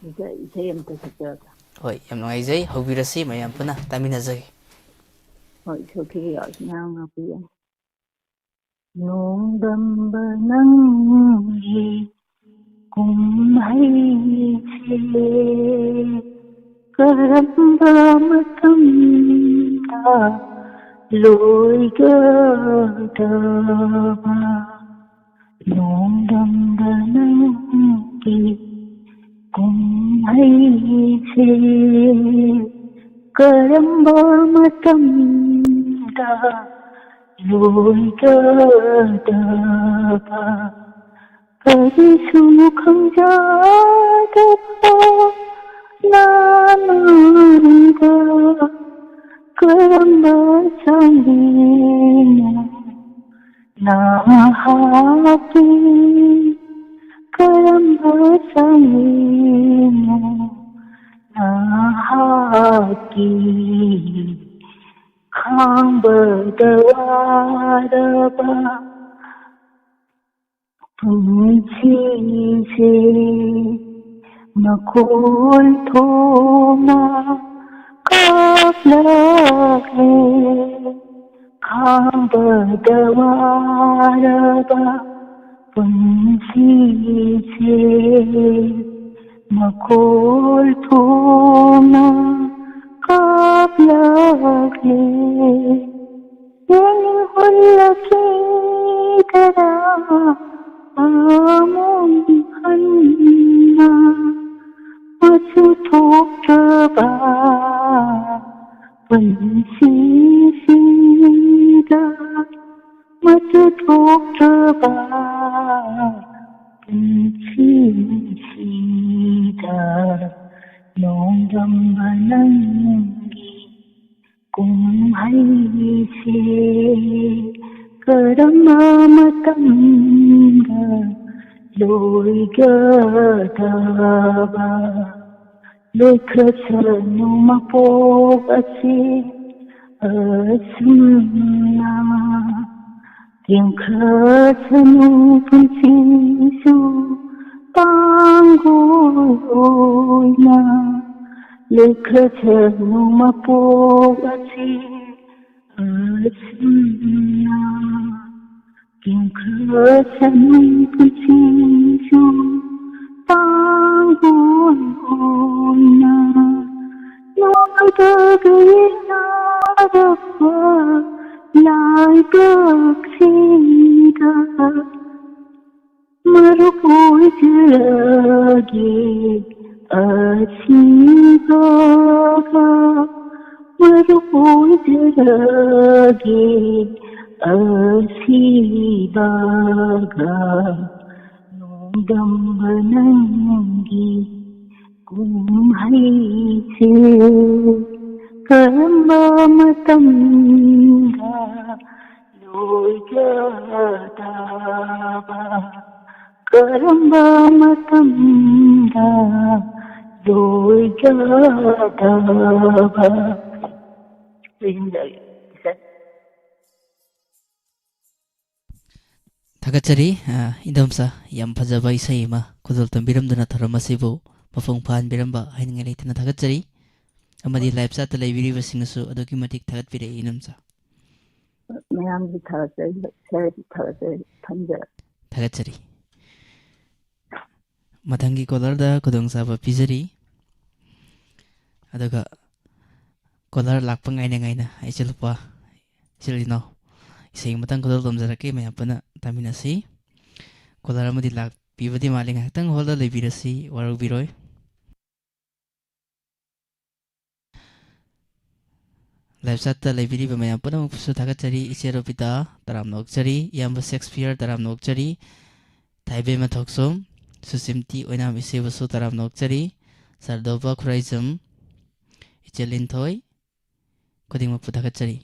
ꯏꯁꯩ, ꯏꯁꯩ ꯑꯃꯇ ꯁꯛꯆꯔꯛꯀꯦ꯫ ꯍꯣꯏ, ꯌꯥꯝ ꯅꯨꯡꯉꯥꯏꯖꯩ, ꯍꯧꯕꯤꯔꯁꯤ, ꯃꯌꯥꯝ ꯄꯨꯟꯅ ꯇꯥꯃꯤꯟꯅꯖꯒꯦ꯫ ꯍꯣꯏ, ꯁꯣꯊꯤꯕ ꯌꯥꯎꯔꯁꯨ ꯃꯌꯥꯝ ꯉꯥꯛꯄꯤꯒꯅꯤ꯫ ꯅꯣꯡꯗꯝꯕ ꯅꯪꯒꯤ ꯀꯨꯝꯍꯩꯁꯦ ꯀꯔꯝꯕ ꯃꯇꯝꯗ ꯂꯣꯏꯒꯗꯕ? ꯅꯣꯡꯗꯝꯕ ꯅꯪꯒꯤ ꯀꯨꯝꯍꯩꯁꯦ ꯀꯔꯝꯕ ꯃꯇꯝꯗ ꯂꯣꯏꯒꯗꯕ? ꯀꯔꯤꯁꯨ ꯈꯪꯖꯗꯕ ꯅꯥꯅꯨꯡꯗ ꯀꯔꯝꯕ ꯆꯥꯡꯅꯣ ꯅꯍꯥꯛꯀꯤ? ꯀꯔꯝꯕ ꯆꯥꯡꯅꯣ ꯅꯍꯥꯛꯀꯤ? ꯈꯥꯡꯕꯗ ꯋꯥꯔꯕ ꯄꯨꯟꯁꯤꯁꯦ ꯃꯈꯣꯜ ꯊꯣꯛꯅ ꯀꯥꯞꯂꯛꯂꯦ꯫ ꯈꯥꯡꯕꯗ ꯋꯥꯔꯕ ꯄꯨꯟꯁꯤꯁꯦ ꯃꯈꯣꯜ ꯊꯣꯛꯅ ꯀꯥꯞꯂꯛꯂꯦ꯫ ꯌꯦꯡꯅꯤꯡ ꯍꯨꯜꯂꯛꯈꯤꯗ꯭ꯔꯥ ꯑꯃꯨꯛ ꯍꯟꯅ? ꯃꯆꯨ ꯊꯣꯛꯇ꯭ꯔꯕ ꯄꯨꯟꯁꯤꯁꯤꯗ ꯃꯆꯨ ꯊꯣꯛꯇ꯭ꯔꯕ ꯄꯨꯟꯁꯤꯁꯤꯗ ꯅꯣꯡꯗꯝꯕ ꯅꯪꯒꯤ ꯀꯨꯝꯍꯩꯁꯦ ꯀꯔꯝꯕ ꯃꯇꯝꯗ ꯂꯣꯏꯒꯗꯕ? ꯂꯣꯏꯈ꯭ꯔꯁꯅꯨ ꯃꯄꯣꯛ ꯑꯁꯤ ꯑꯁꯨꯝꯅ꯫ ꯇꯦꯡꯈꯠꯁꯅꯨ ꯄꯨꯟꯁꯤꯁꯨ ꯇꯥꯡꯒꯣꯏ ꯑꯣꯏꯅ꯫ ꯂꯣꯏꯈ꯭ꯔꯁꯅꯨ ꯃꯄꯣꯛ ꯑꯁꯤ ꯑꯁꯨꯝꯅ꯫ ꯇꯦꯡꯈꯠꯁꯅꯨ ꯄꯨꯟꯁꯤꯁꯨ ꯇꯥꯡꯒꯣꯜ ꯑꯣꯏꯅ ꯅꯣꯏꯗꯒꯤ ꯅꯥꯔꯛꯄ ꯂꯥꯏꯕꯛꯁꯤꯗ ꯃꯔꯨꯞ ꯑꯣꯏꯖꯔꯒꯦ ꯑꯁꯤꯕꯒ, ꯃꯔꯨꯞ ꯑꯣꯏꯖꯔꯒꯦ ꯑꯁꯤꯕꯒ꯫ ꯅꯣꯡꯗꯝꯕ ꯅꯪꯒꯤ ꯀꯨꯝꯍꯩꯁꯦ ꯀꯔꯝꯕ ꯃꯇꯝꯗ ꯂꯣꯏꯒꯗꯕ? ꯀꯔꯝꯕ ꯃꯇꯝꯗ ꯂꯣꯏꯒꯗꯕ? ꯂꯣꯏꯁꯤꯟꯖꯔꯒꯦ, ꯁꯥꯔ꯫ ꯊꯥꯒꯠꯆꯔꯤ, ꯑ, ꯏꯟꯗꯣꯝꯆꯥ, ꯌꯥꯝ ꯐꯖꯕ ꯏꯁꯩ ꯑꯃ ꯈꯨꯗꯣꯜ ꯇꯝꯕꯤꯔꯝꯗꯨꯅ ꯊꯧꯔꯝ ꯑꯁꯤꯕꯨ ꯃꯄꯨꯡ ꯐꯥꯍꯟꯕꯤꯔꯝꯕ ꯍꯥꯏꯅꯤꯡꯉꯥꯏ ꯂꯩꯇꯅ ꯊꯥꯒꯠꯆꯔꯤ꯫ ꯑꯃꯗꯤ live chat ꯇ ꯂꯩꯕꯤꯔꯤꯕꯁꯤꯡꯅꯁꯨ ꯑꯗꯨꯛꯀꯤ ꯃꯇꯤꯛ ꯊꯥꯒꯠꯄꯤꯔꯛꯏ, ꯏꯟꯗꯣꯝꯆꯥ꯫ ꯃꯌꯥꯝꯁꯨ ꯊꯥꯒꯠꯆꯔꯤ, ꯁꯥꯔꯁꯨ ꯊꯥꯒꯠꯆꯔꯤ, ꯊꯝꯖꯔꯦ꯫ ꯊꯥꯒꯠꯆꯔꯤ꯫ ꯃꯊꯪꯒꯤ caller ꯗ ꯈꯨꯗꯣꯡꯆꯥꯕ ꯄꯤꯖꯔꯤ꯫ ꯑꯗꯨꯒ caller ꯂꯥꯛꯄ ꯉꯥꯏꯅ ꯉꯥꯏꯅ ꯏꯆꯜ ꯅꯨꯄꯥ, ꯏꯆꯤꯜ ꯏꯅꯥꯎ, ꯏꯁꯩ ꯑꯃꯇꯪ ꯈꯨꯗꯣꯜ ꯇꯝꯖꯔꯛꯀꯦ, ꯃꯌꯥꯝ ꯄꯨꯟꯅ ꯇꯥꯃꯤꯟꯅꯁꯤ꯫ Caller ꯑꯃꯗꯤ ꯂꯥꯛꯄꯤꯕꯗꯤ ꯃꯥꯜꯂꯤ, ꯉꯥꯏꯍꯥꯛꯇꯪ hold ꯗ ꯂꯩꯕꯤꯔꯁꯤ, ꯋꯥꯔꯧꯕꯤꯔꯣꯏ꯫ Live chat ꯇ ꯂꯩꯕꯤꯔꯤꯕ ꯃꯌꯥꯝ ꯄꯨꯝꯅꯃꯛꯄꯨꯁꯨ ꯊꯥꯒꯠꯆꯔꯤ꯫ ꯏꯆꯦ ꯔꯣꯕꯤꯇꯥ, ꯇꯔꯥꯝꯅ ꯑꯣꯛꯆꯔꯤ꯫ ꯏꯌꯥꯝꯕ ꯁꯦꯛꯁꯄꯤꯌꯔ, ꯇꯔꯥꯝꯅ ꯑꯣꯛꯆꯔꯤ꯫ ꯊꯥꯏꯕꯦꯝꯃ ꯊꯣꯛꯆꯣꯝ, ꯁꯨꯁꯤꯝꯇꯤ ꯑꯣꯏꯅꯥꯝ ꯏꯆꯦꯕꯨꯁꯨ ꯇꯔꯥꯝꯅ ꯑꯣꯛꯆꯔꯤ꯫ ꯁꯥꯔꯗꯣꯕ ꯈꯨꯔꯥꯏꯖꯝ, ꯏꯆꯦ ꯂꯤꯟꯊꯣꯏ, ꯈꯨꯗꯤꯡꯃꯛꯄꯨ ꯊꯥꯒꯠꯆꯔꯤ꯫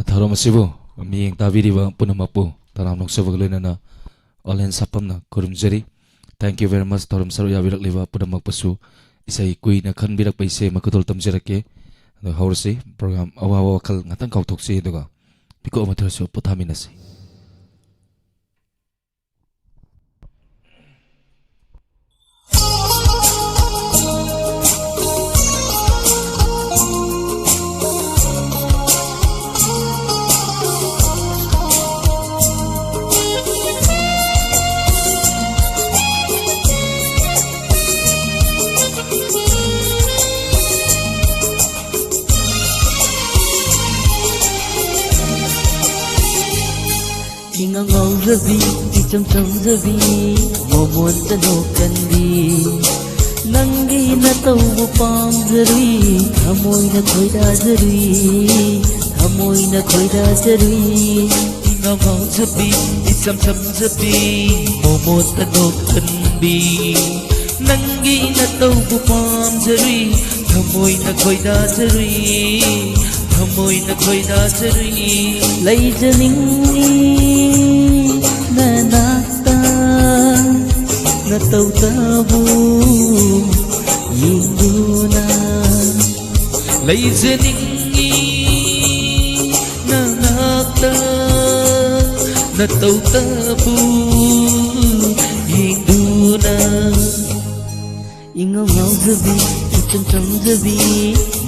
ꯊꯧꯔꯝ ꯑꯁꯤꯕꯨ ꯃꯤꯠꯌꯦꯡ ꯇꯥꯕꯤꯔꯤꯕ ꯄꯨꯝꯅꯃꯛꯄꯨ ꯇꯔꯥꯝꯅ ꯑꯣꯛꯆꯕꯒ ꯂꯣꯏꯅꯅ ꯑꯣꯂꯦꯟ ꯁꯥꯐꯝꯅ ꯈꯨꯔꯨꯝꯖꯔꯤ꯫ Thank you very much꯫ ꯊꯧꯔꯝ ꯁꯔꯨꯛ ꯌꯥꯕꯤꯔꯛꯂꯤꯕ ꯄꯨꯝꯅꯃꯛꯄꯨꯁꯨ ꯏꯁꯩ ꯀꯨꯏꯅ ꯈꯟꯕꯤꯔꯛꯄ ꯏꯆꯦ ꯑꯃ ꯈꯨꯗꯣꯜ ꯇꯝꯖꯔꯛꯀꯦ꯫ ꯑꯗꯣ ꯍꯧꯔꯁꯤ꯫ Program ꯑꯋꯥꯕ ꯋꯥꯈꯜ ꯉꯥꯛꯇꯪ ꯀꯥꯎꯊꯣꯛꯁꯤ, ꯑꯗꯨꯒ ꯃꯤꯀꯨꯞ ꯑꯃ ꯊꯨꯔꯁꯨ ꯄꯣꯊꯥꯃꯤꯟꯅꯁꯤ꯫ ꯏꯉꯥꯎ ꯉꯥꯎꯖꯕꯤ, ꯏꯆꯝ ꯆꯝꯖꯕꯤ, ꯃꯣꯃꯣꯟꯇ ꯅꯣꯛꯀꯟꯕꯤ, ꯅꯪꯒꯤ ꯅꯇꯧꯕꯨ ꯄꯥꯝꯖꯔꯨꯏ, ꯊꯃꯣꯏꯅ ꯈꯣꯏꯗꯥꯖꯔꯨꯏ, ꯊꯃꯣꯏꯅ ꯈꯣꯏꯗꯥꯖꯔꯨꯏ꯫ ꯏꯉꯥꯎ ꯉꯥꯎꯖꯕꯤ, ꯏꯆꯝ ꯆꯝꯖꯕꯤ, ꯃꯣꯃꯣꯟꯇ ꯅꯣꯛꯀꯟꯕꯤ, ꯅꯪꯒꯤ ꯅꯇꯧꯕꯨ ꯄꯥꯝꯖꯔꯨꯏ, ꯊꯃꯣꯏꯅ ꯈꯣꯏꯗꯥꯖꯔꯨꯏ, ꯊꯃꯣꯏꯅ ꯈꯣꯏꯗꯥꯖꯔꯨꯏ꯫ ꯂꯩꯖꯅꯤꯡꯉꯤ ꯅꯅꯥꯛꯇ, ꯅꯇꯧꯇꯕꯨ ꯌꯦꯡꯗꯨꯅ꯫ ꯂꯩꯖꯅꯤꯡꯉꯤ ꯅꯅꯥꯛꯇ, ꯅꯇꯧꯇꯕꯨ ꯌꯦꯡꯗꯨꯅ꯫ ꯏꯉꯥꯎ ꯉꯥꯎꯖꯕꯤ, ꯏꯆꯝ ꯆꯝꯖꯕꯤ,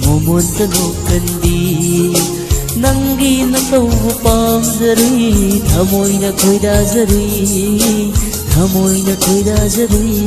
ꯃꯣꯃꯣꯟꯇ ꯅꯣꯛꯀꯟꯕꯤ, ꯅꯪꯒꯤ ꯅꯇꯧꯕꯨ ꯄꯥꯝꯖꯔꯨꯏ, ꯊꯃꯣꯏꯅ ꯈꯣꯏꯗꯥꯖꯔꯨꯏ, ꯊꯃꯣꯏꯅ ꯈꯣꯏꯗꯥꯖꯔꯨꯏ꯫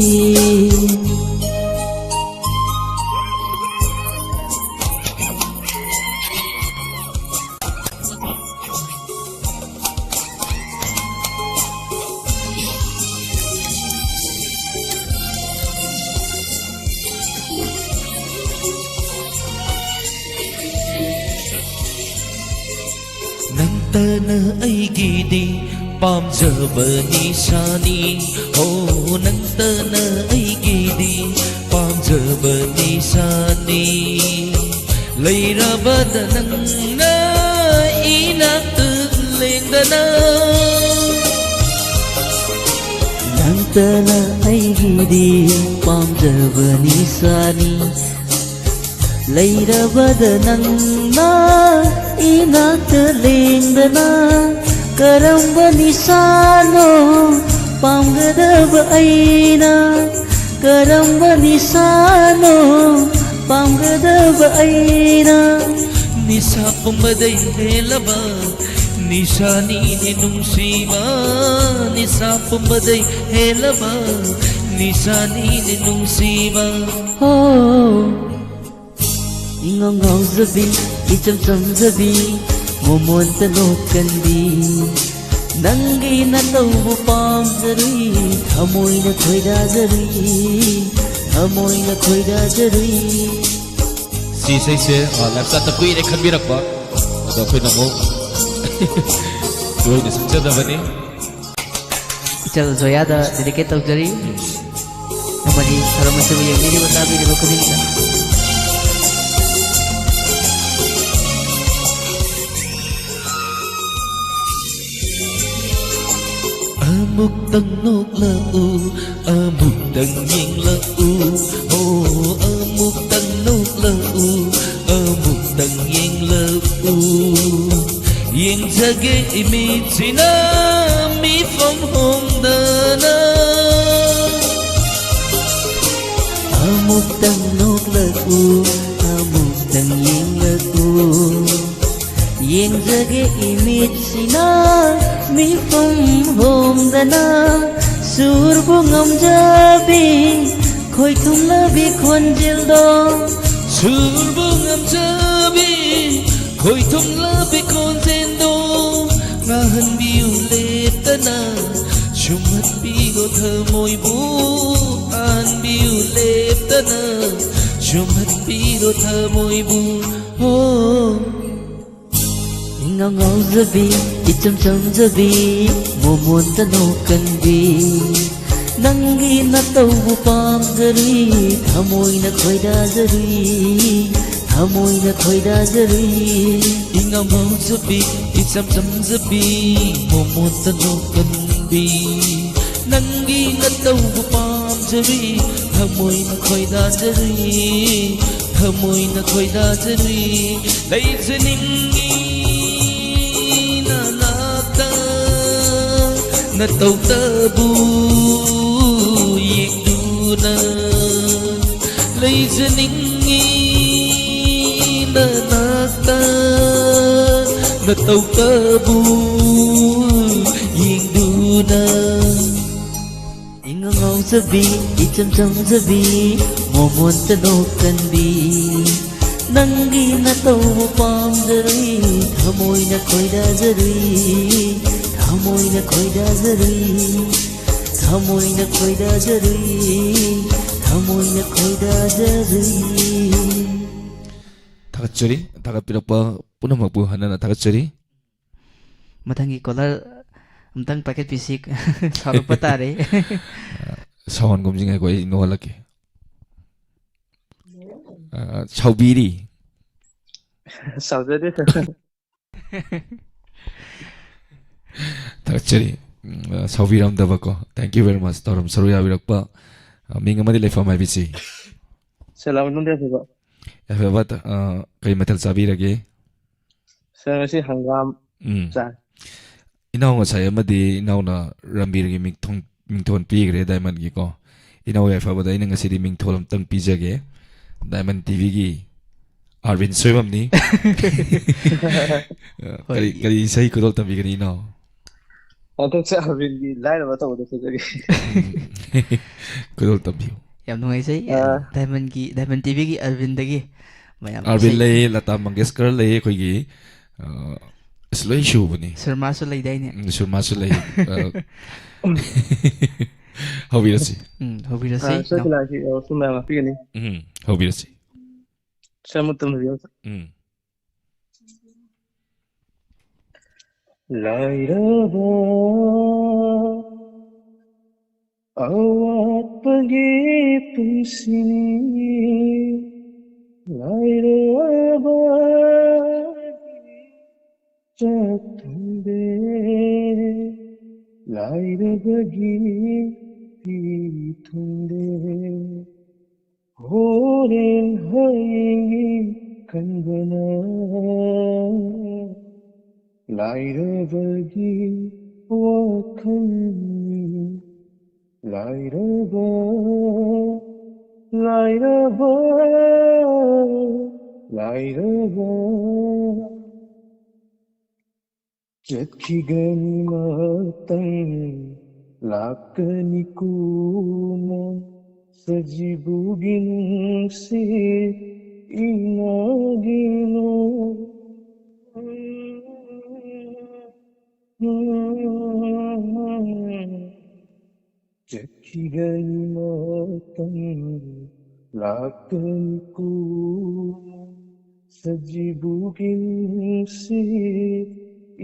ꯅꯪꯇꯅ ꯑꯩꯒꯤꯗꯤ ꯄꯥꯝꯖꯕ ꯅꯤꯁꯥꯅꯤ꯫ ꯍꯣ, ꯅꯪꯇꯅ ꯑꯩꯒꯤꯗꯤ ꯄꯥꯝꯖꯕ ꯅꯤꯁꯥꯅꯤ꯫ ꯂꯩꯔꯕꯗ ꯅꯪꯅ ꯏꯅꯥꯛꯇ ꯂꯦꯡꯗꯅ꯫ ꯅꯪꯇꯅ ꯑꯩꯒꯤꯗꯤ ꯄꯥꯝꯖꯕ ꯅꯤꯁꯥꯅꯤ꯫ ꯂꯩꯔꯕꯗ ꯅꯪꯅ ꯏꯅꯥꯛꯇ ꯂꯦꯡꯗꯅ꯫ ꯀꯔꯝꯕ ꯅꯤꯁꯥꯅꯣ ꯄꯥꯝꯒꯗꯕ ꯑꯩꯅ? ꯀꯔꯝꯕ ꯅꯤꯁꯥꯅꯣ ꯄꯥꯝꯒꯗꯕ ꯑꯩꯅ? ꯅꯤꯁꯥ ꯄꯨꯝꯕꯗꯩ ꯍꯦꯜꯂꯕ ꯅꯤꯁꯥꯅꯤꯅꯦ ꯅꯨꯡꯁꯤꯕ, ꯅꯤꯁꯥ ꯄꯨꯝꯕꯗꯩ ꯍꯦꯜꯂꯕ ꯅꯤꯁꯥꯅꯤꯅꯦ ꯅꯨꯡꯁꯤꯕ꯫ ꯍꯣ, ꯏꯉꯥꯎ ꯉꯥꯎꯖꯕꯤ, ꯏꯆꯝ ꯆꯝꯖꯕꯤ, ꯃꯣꯃꯣꯟꯇ ꯅꯣꯛꯀꯟꯕꯤ, ꯅꯪꯒꯤ ꯅꯇꯧꯕꯨ ꯄꯥꯝꯖꯔꯨꯏ, ꯊꯃꯣꯏꯅ ꯈꯣꯏꯗꯥꯖꯔꯨꯏ, ꯊꯃꯣꯏꯅ ꯈꯣꯏꯗꯥꯖꯔꯨꯏ꯫ ꯁꯤ ꯏꯁꯩꯁꯦ ꯂꯥꯏꯞ ꯆꯥꯠꯇ ꯀꯨꯏꯔꯦ ꯈꯟꯕꯤꯔꯛꯄ, ꯑꯗꯣ ꯑꯩꯈꯣꯏꯅ ꯑꯃꯨꯛ ꯇꯣꯏꯅ ꯁꯛꯆꯗꯕꯅꯤ꯫ ꯏꯆꯜ ꯖꯣꯌꯥꯗ ꯗꯦꯗꯤꯀꯦꯠ ꯇꯧꯖꯔꯤ꯫ ꯑꯃꯗꯤ ꯊꯧꯔꯝ ꯑꯁꯤꯕꯨ ꯌꯦꯡꯕꯤꯔꯤꯕ ꯇꯥꯕꯤꯔꯤꯕ ꯈꯨꯗꯤꯡꯗ꯫ ꯑꯃꯨꯛꯇꯪ ꯅꯣꯛꯂꯛꯎ, ꯑꯃꯨꯛꯇꯪ ꯌꯦꯡꯂꯛꯎ, ꯑꯣ, ꯑꯃꯨꯛꯇꯪ ꯅꯣꯛꯂꯛꯎ, ꯑꯃꯨꯛꯇꯪ ꯌꯦꯡꯂꯛꯎ꯫ ꯌꯦꯡꯖꯒꯦ ꯏꯃꯤꯠꯁꯤꯅ ꯃꯤꯐꯝ ꯍꯣꯡꯗꯅ꯫ ꯑꯃꯨꯛꯇꯪ ꯅꯣꯛꯂꯛꯎ, ꯑꯃꯨꯛꯇꯪ ꯌꯦꯡꯂꯛꯎ꯫ ꯌꯦꯡꯖꯒꯦ ꯏꯃꯤꯠꯁꯤꯅ ꯃꯤꯐꯝ ꯍꯣꯡꯗꯅ꯫ ꯁꯨꯔꯕꯨ ꯉꯝꯖꯕꯤ, ꯈꯣꯏꯊꯨꯝꯂꯕꯤ ꯈꯣꯟꯖꯦꯜꯗꯣ꯫ ꯁꯨꯔꯕꯨ ꯉꯝꯖꯕꯤ, ꯈꯣꯏꯊꯨꯝꯂꯕꯤ ꯈꯣꯟꯖꯦꯜꯗꯣ꯫ ꯉꯥꯍꯟꯕꯤꯌꯨ ꯂꯦꯞꯇꯅ, ꯁꯨꯝꯍꯠꯄꯤꯔꯣ ꯊꯃꯣꯏꯕꯨ꯫ ꯉꯥꯍꯟꯕꯤꯌꯨ ꯂꯦꯞꯇꯅ, ꯁꯨꯝꯍꯠꯄꯤꯔꯣ ꯊꯃꯣꯏꯕꯨ꯫ ꯍꯣ꯫ ꯏꯉꯥꯎ ꯉꯥꯎꯖꯕꯤ, ꯏꯆꯝ ꯆꯝꯖꯕꯤ, ꯃꯣꯃꯣꯟꯇ ꯅꯣꯛꯀꯟꯕꯤ꯫ ꯅꯪꯒꯤ ꯅꯇꯧꯕꯨ ꯄꯥꯝꯖꯔꯨꯏ, ꯊꯃꯣꯏꯅ ꯈꯣꯏꯗꯥꯖꯔꯨꯏ, ꯊꯃꯣꯏꯅ ꯈꯣꯏꯗꯥꯖꯔꯨꯏ꯫ ꯏꯉꯥꯎ ꯉꯥꯎꯖꯕꯤ, ꯏꯆꯝ ꯆꯝꯖꯕꯤ, ꯃꯣꯃꯣꯟꯇ ꯅꯣꯛꯀꯟꯕꯤ꯫ ꯅꯪꯒꯤ ꯅꯇꯧꯕꯨ ꯄꯥꯝꯖꯔꯨꯏ, ꯊꯃꯣꯏꯅ ꯈꯣꯏꯗꯥꯖꯔꯨꯏ, ꯊꯃꯣꯏꯅ ꯈꯣꯏꯗꯥꯖꯔꯨꯏ꯫ ꯂꯩꯖꯅꯤꯡꯉꯤ ꯅꯅꯥꯛꯇ, ꯅꯇꯧꯇꯕꯨ ꯌꯦꯡꯗꯨꯅ꯫ ꯂꯩꯖꯅꯤꯡꯉꯤ ꯅꯅꯥꯛꯇ, ꯅꯇꯧꯇꯕꯨ ꯌꯦꯡꯗꯨꯅ꯫ ꯏꯉꯥꯎ ꯉꯥꯎꯖꯕꯤ, ꯏꯆꯝ ꯆꯝꯖꯕꯤ, ꯃꯣꯃꯣꯟꯇ ꯅꯣꯛꯀꯟꯕꯤ꯫ ꯅꯪꯒꯤ ꯅꯇꯧꯕꯨ ꯄꯥꯝꯖꯔꯨꯏ, ꯊꯃꯣꯏꯅ ꯈꯣꯏꯗꯥꯖꯔꯨꯏ, ꯊꯃꯣꯏꯅ ꯈꯣꯏꯗꯥꯖꯔꯨꯏ, ꯊꯃꯣꯏꯅ ꯈꯣꯏꯗꯥꯖꯔꯨꯏ, ꯊꯃꯣꯏꯅ ꯈꯣꯏꯗꯥꯖꯔꯨꯏ꯫ ꯊꯥꯒꯠꯆꯔꯤ꯫ ꯊꯥꯒꯠꯄꯤꯔꯛꯄ ꯄꯨꯝꯅꯃꯛꯄꯨ ꯍꯟꯅ ꯍꯟꯅ ꯊꯥꯒꯠꯆꯔꯤ꯫ ꯃꯊꯪꯒꯤ ꯀꯣꯂꯔ ꯑꯝꯇꯪ ꯄꯥꯏꯈꯠꯄꯤꯁꯤ꯫ ꯁꯥꯎꯔꯛꯄ ꯇꯥꯔꯦ꯫ ꯁꯥꯎꯍꯟꯒꯨꯝꯁꯤ, ꯉꯥꯏꯈꯣ, ꯑꯩ ꯅꯣꯛꯍꯜꯂꯛꯀꯦ꯫ ꯑ, ꯁꯥꯎꯕꯤꯔꯤ꯫ ꯁꯥꯎꯖꯗꯦ, ꯁꯥꯔ꯫ ꯊꯥꯒꯠꯆꯔꯤ꯫ ꯎꯝ, ꯑ, ꯁꯥꯎꯕꯤꯔꯝꯗꯕꯀꯣ꯫ Thank you very much꯫ ꯊꯧꯔꯝ ꯁꯔꯨꯛ ꯌꯥꯕꯤꯔꯛꯄ, ꯑ, ꯃꯤꯡ ꯑꯃꯗꯤ ꯂꯩꯐꯝ ꯍꯥꯏꯕꯤꯁꯤ꯫ ꯁꯂꯥꯝ ꯑꯂꯩꯀꯨꯝ, ꯌꯥꯏꯐꯕ꯫ ꯌꯥꯏꯐꯕ, ꯑ, ꯀꯔꯤ ꯃꯊꯦꯜ ꯆꯥꯕꯤꯔꯒꯦ? ꯁꯥꯔ, ꯉꯁꯤ ꯍꯪꯒꯥꯝ ꯎꯝ꯫ ꯆꯥꯏ꯫ ꯏꯅꯥꯎ ꯉꯁꯥꯏ ꯑꯃꯗꯤ ꯏꯅꯥꯎꯅ ꯔꯟꯕꯤꯔꯒꯤ ꯃꯤꯡꯊꯣꯟ, ꯃꯤꯡꯊꯣꯟ ꯄꯤꯈ꯭ꯔꯦ ꯗꯥꯏꯃꯟꯒꯤꯀꯣ꯫ ꯏꯅꯥꯎ ꯌꯥꯏꯐꯕꯗ ꯑꯩꯅ ꯉꯁꯤꯗꯤ ꯃꯤꯡꯊꯣꯜ ꯑꯝꯇꯪ ꯄꯤꯖꯒꯦ꯫ ꯗꯥꯏꯃꯟ ꯇꯤꯚꯤꯒꯤ ꯑꯥꯔꯕꯤꯟ ꯁꯣꯏꯕꯝꯅꯤ꯫ ꯍꯣꯏ꯫ ꯀꯔꯤ, ꯀꯔꯤ ꯏꯁꯩ ꯈꯨꯗꯣꯜ ꯇꯝꯕꯤꯒꯅꯤ, ꯏꯅꯥꯎ? ꯍꯟꯗꯛꯁꯦ ꯑꯥꯔꯕꯤꯟꯒꯤ ꯂꯥꯏꯔꯕ ꯇꯧꯕꯗꯣ ꯐꯖꯒꯦ꯫ ꯈꯨꯗꯣꯜ ꯇꯝꯕꯤꯌꯨ꯫ ꯌꯥꯝ ꯅꯨꯡꯉꯥꯏꯖꯩ꯫ ꯑꯥ꯫ ꯗꯥꯏꯃꯟꯒꯤ, ꯗꯥꯏꯃꯟ ꯇꯤꯚꯤꯒꯤ ꯑꯥꯔꯕꯤꯟꯗꯒꯤ ꯃꯌꯥꯝ ꯑꯥꯔꯕꯤꯟ ꯏꯁꯩ ꯂꯩ, ꯂꯇꯥ ꯃꯪꯒꯦꯁꯀꯔ ꯂꯩ, ꯑꯩꯈꯣꯏꯒꯤ, ꯑ, ꯑꯁ, ꯂꯣꯏ ꯁꯨꯕꯅꯤ꯫ ꯁꯨꯔꯃꯥꯁꯨ ꯂꯩꯗꯥꯏꯅꯦ? ꯎꯝ, ꯁꯨꯔꯃꯥꯁꯨ ꯂꯩ꯫ ꯑ, ꯍꯧꯕꯤꯔꯁꯤ꯫ ꯎꯝ, ꯍꯧꯕꯤꯔꯁꯤ, ꯑ, ꯁꯣꯏꯗꯅ ꯏꯅꯥꯎ꯫ ꯑꯁꯤ, ꯑ, ꯁꯨꯝ ꯃꯌꯥꯝ ꯉꯥꯛꯄꯤꯒꯅꯤ꯫ ꯎꯝ, ꯍꯧꯕꯤꯔꯁꯤ꯫ ꯁꯥꯔ, ꯃꯇꯝ ꯂꯩꯕꯤꯌꯣ, ꯁꯥꯔ꯫ ꯎꯝ꯫ ꯂꯥꯏꯔꯕ ꯑꯋꯥꯠꯄꯒꯤ ꯄꯨꯟꯁꯤꯅꯤ꯫ ꯂꯥꯏꯔꯕ ꯆꯥꯛ ꯊꯣꯡꯗꯦ, ꯂꯥꯏꯔꯕꯒꯤ ꯐꯤ ꯊꯨꯡꯗꯦ꯫ ꯍꯣꯔꯦꯟ ꯍꯌꯦꯡꯒꯤ ꯈꯟꯕꯅ ꯂꯥꯏꯔꯕꯒꯤ ꯋꯥꯈꯜꯅꯤ꯫ ꯂꯥꯏꯔꯕ, ꯂꯥꯏꯔꯕ, ꯂꯥꯏꯔꯕ꯫ ꯆꯠꯈꯤꯒꯅꯤ ꯃꯇꯝ ꯂꯥꯛꯀꯅꯤ ꯀꯣꯟꯅ, ꯁꯖꯤꯕꯨꯒꯤ ꯅꯨꯡꯁꯤꯠ ꯏꯅꯥꯒꯤꯅꯣ꯫ ꯆꯠꯈꯤꯒꯅꯤ ꯃꯇꯝ ꯂꯥꯛꯀꯅꯤ ꯀꯣꯟꯅ ꯁꯖꯤꯕꯨꯒꯤ ꯅꯨꯡꯁꯤ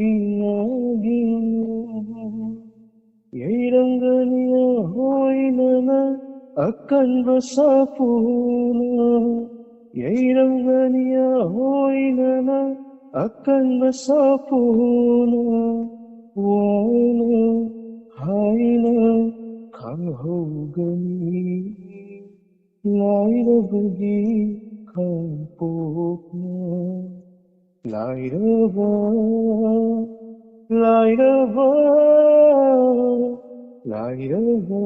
ꯏꯉꯥꯒꯤ ꯌꯩꯔꯝꯒꯅꯤ ꯑꯍꯣꯏꯅꯅ ꯑꯀꯟꯕ ꯁꯥꯐꯨꯅ ꯌꯩꯔꯝꯒꯅꯤ ꯑꯍꯣꯏꯅꯅ ꯑꯀꯟꯕ ꯁꯥꯐꯨꯅ ꯋꯥꯅ ꯍꯥꯏꯅ ꯈꯪꯍꯧꯒꯅꯤ ꯂꯥꯏꯔꯕꯒꯤ ꯈꯥꯡꯄꯣꯛꯅ ꯂꯥꯏꯔꯕ ꯂꯥꯏꯔꯕ ꯂꯥꯏꯔꯕ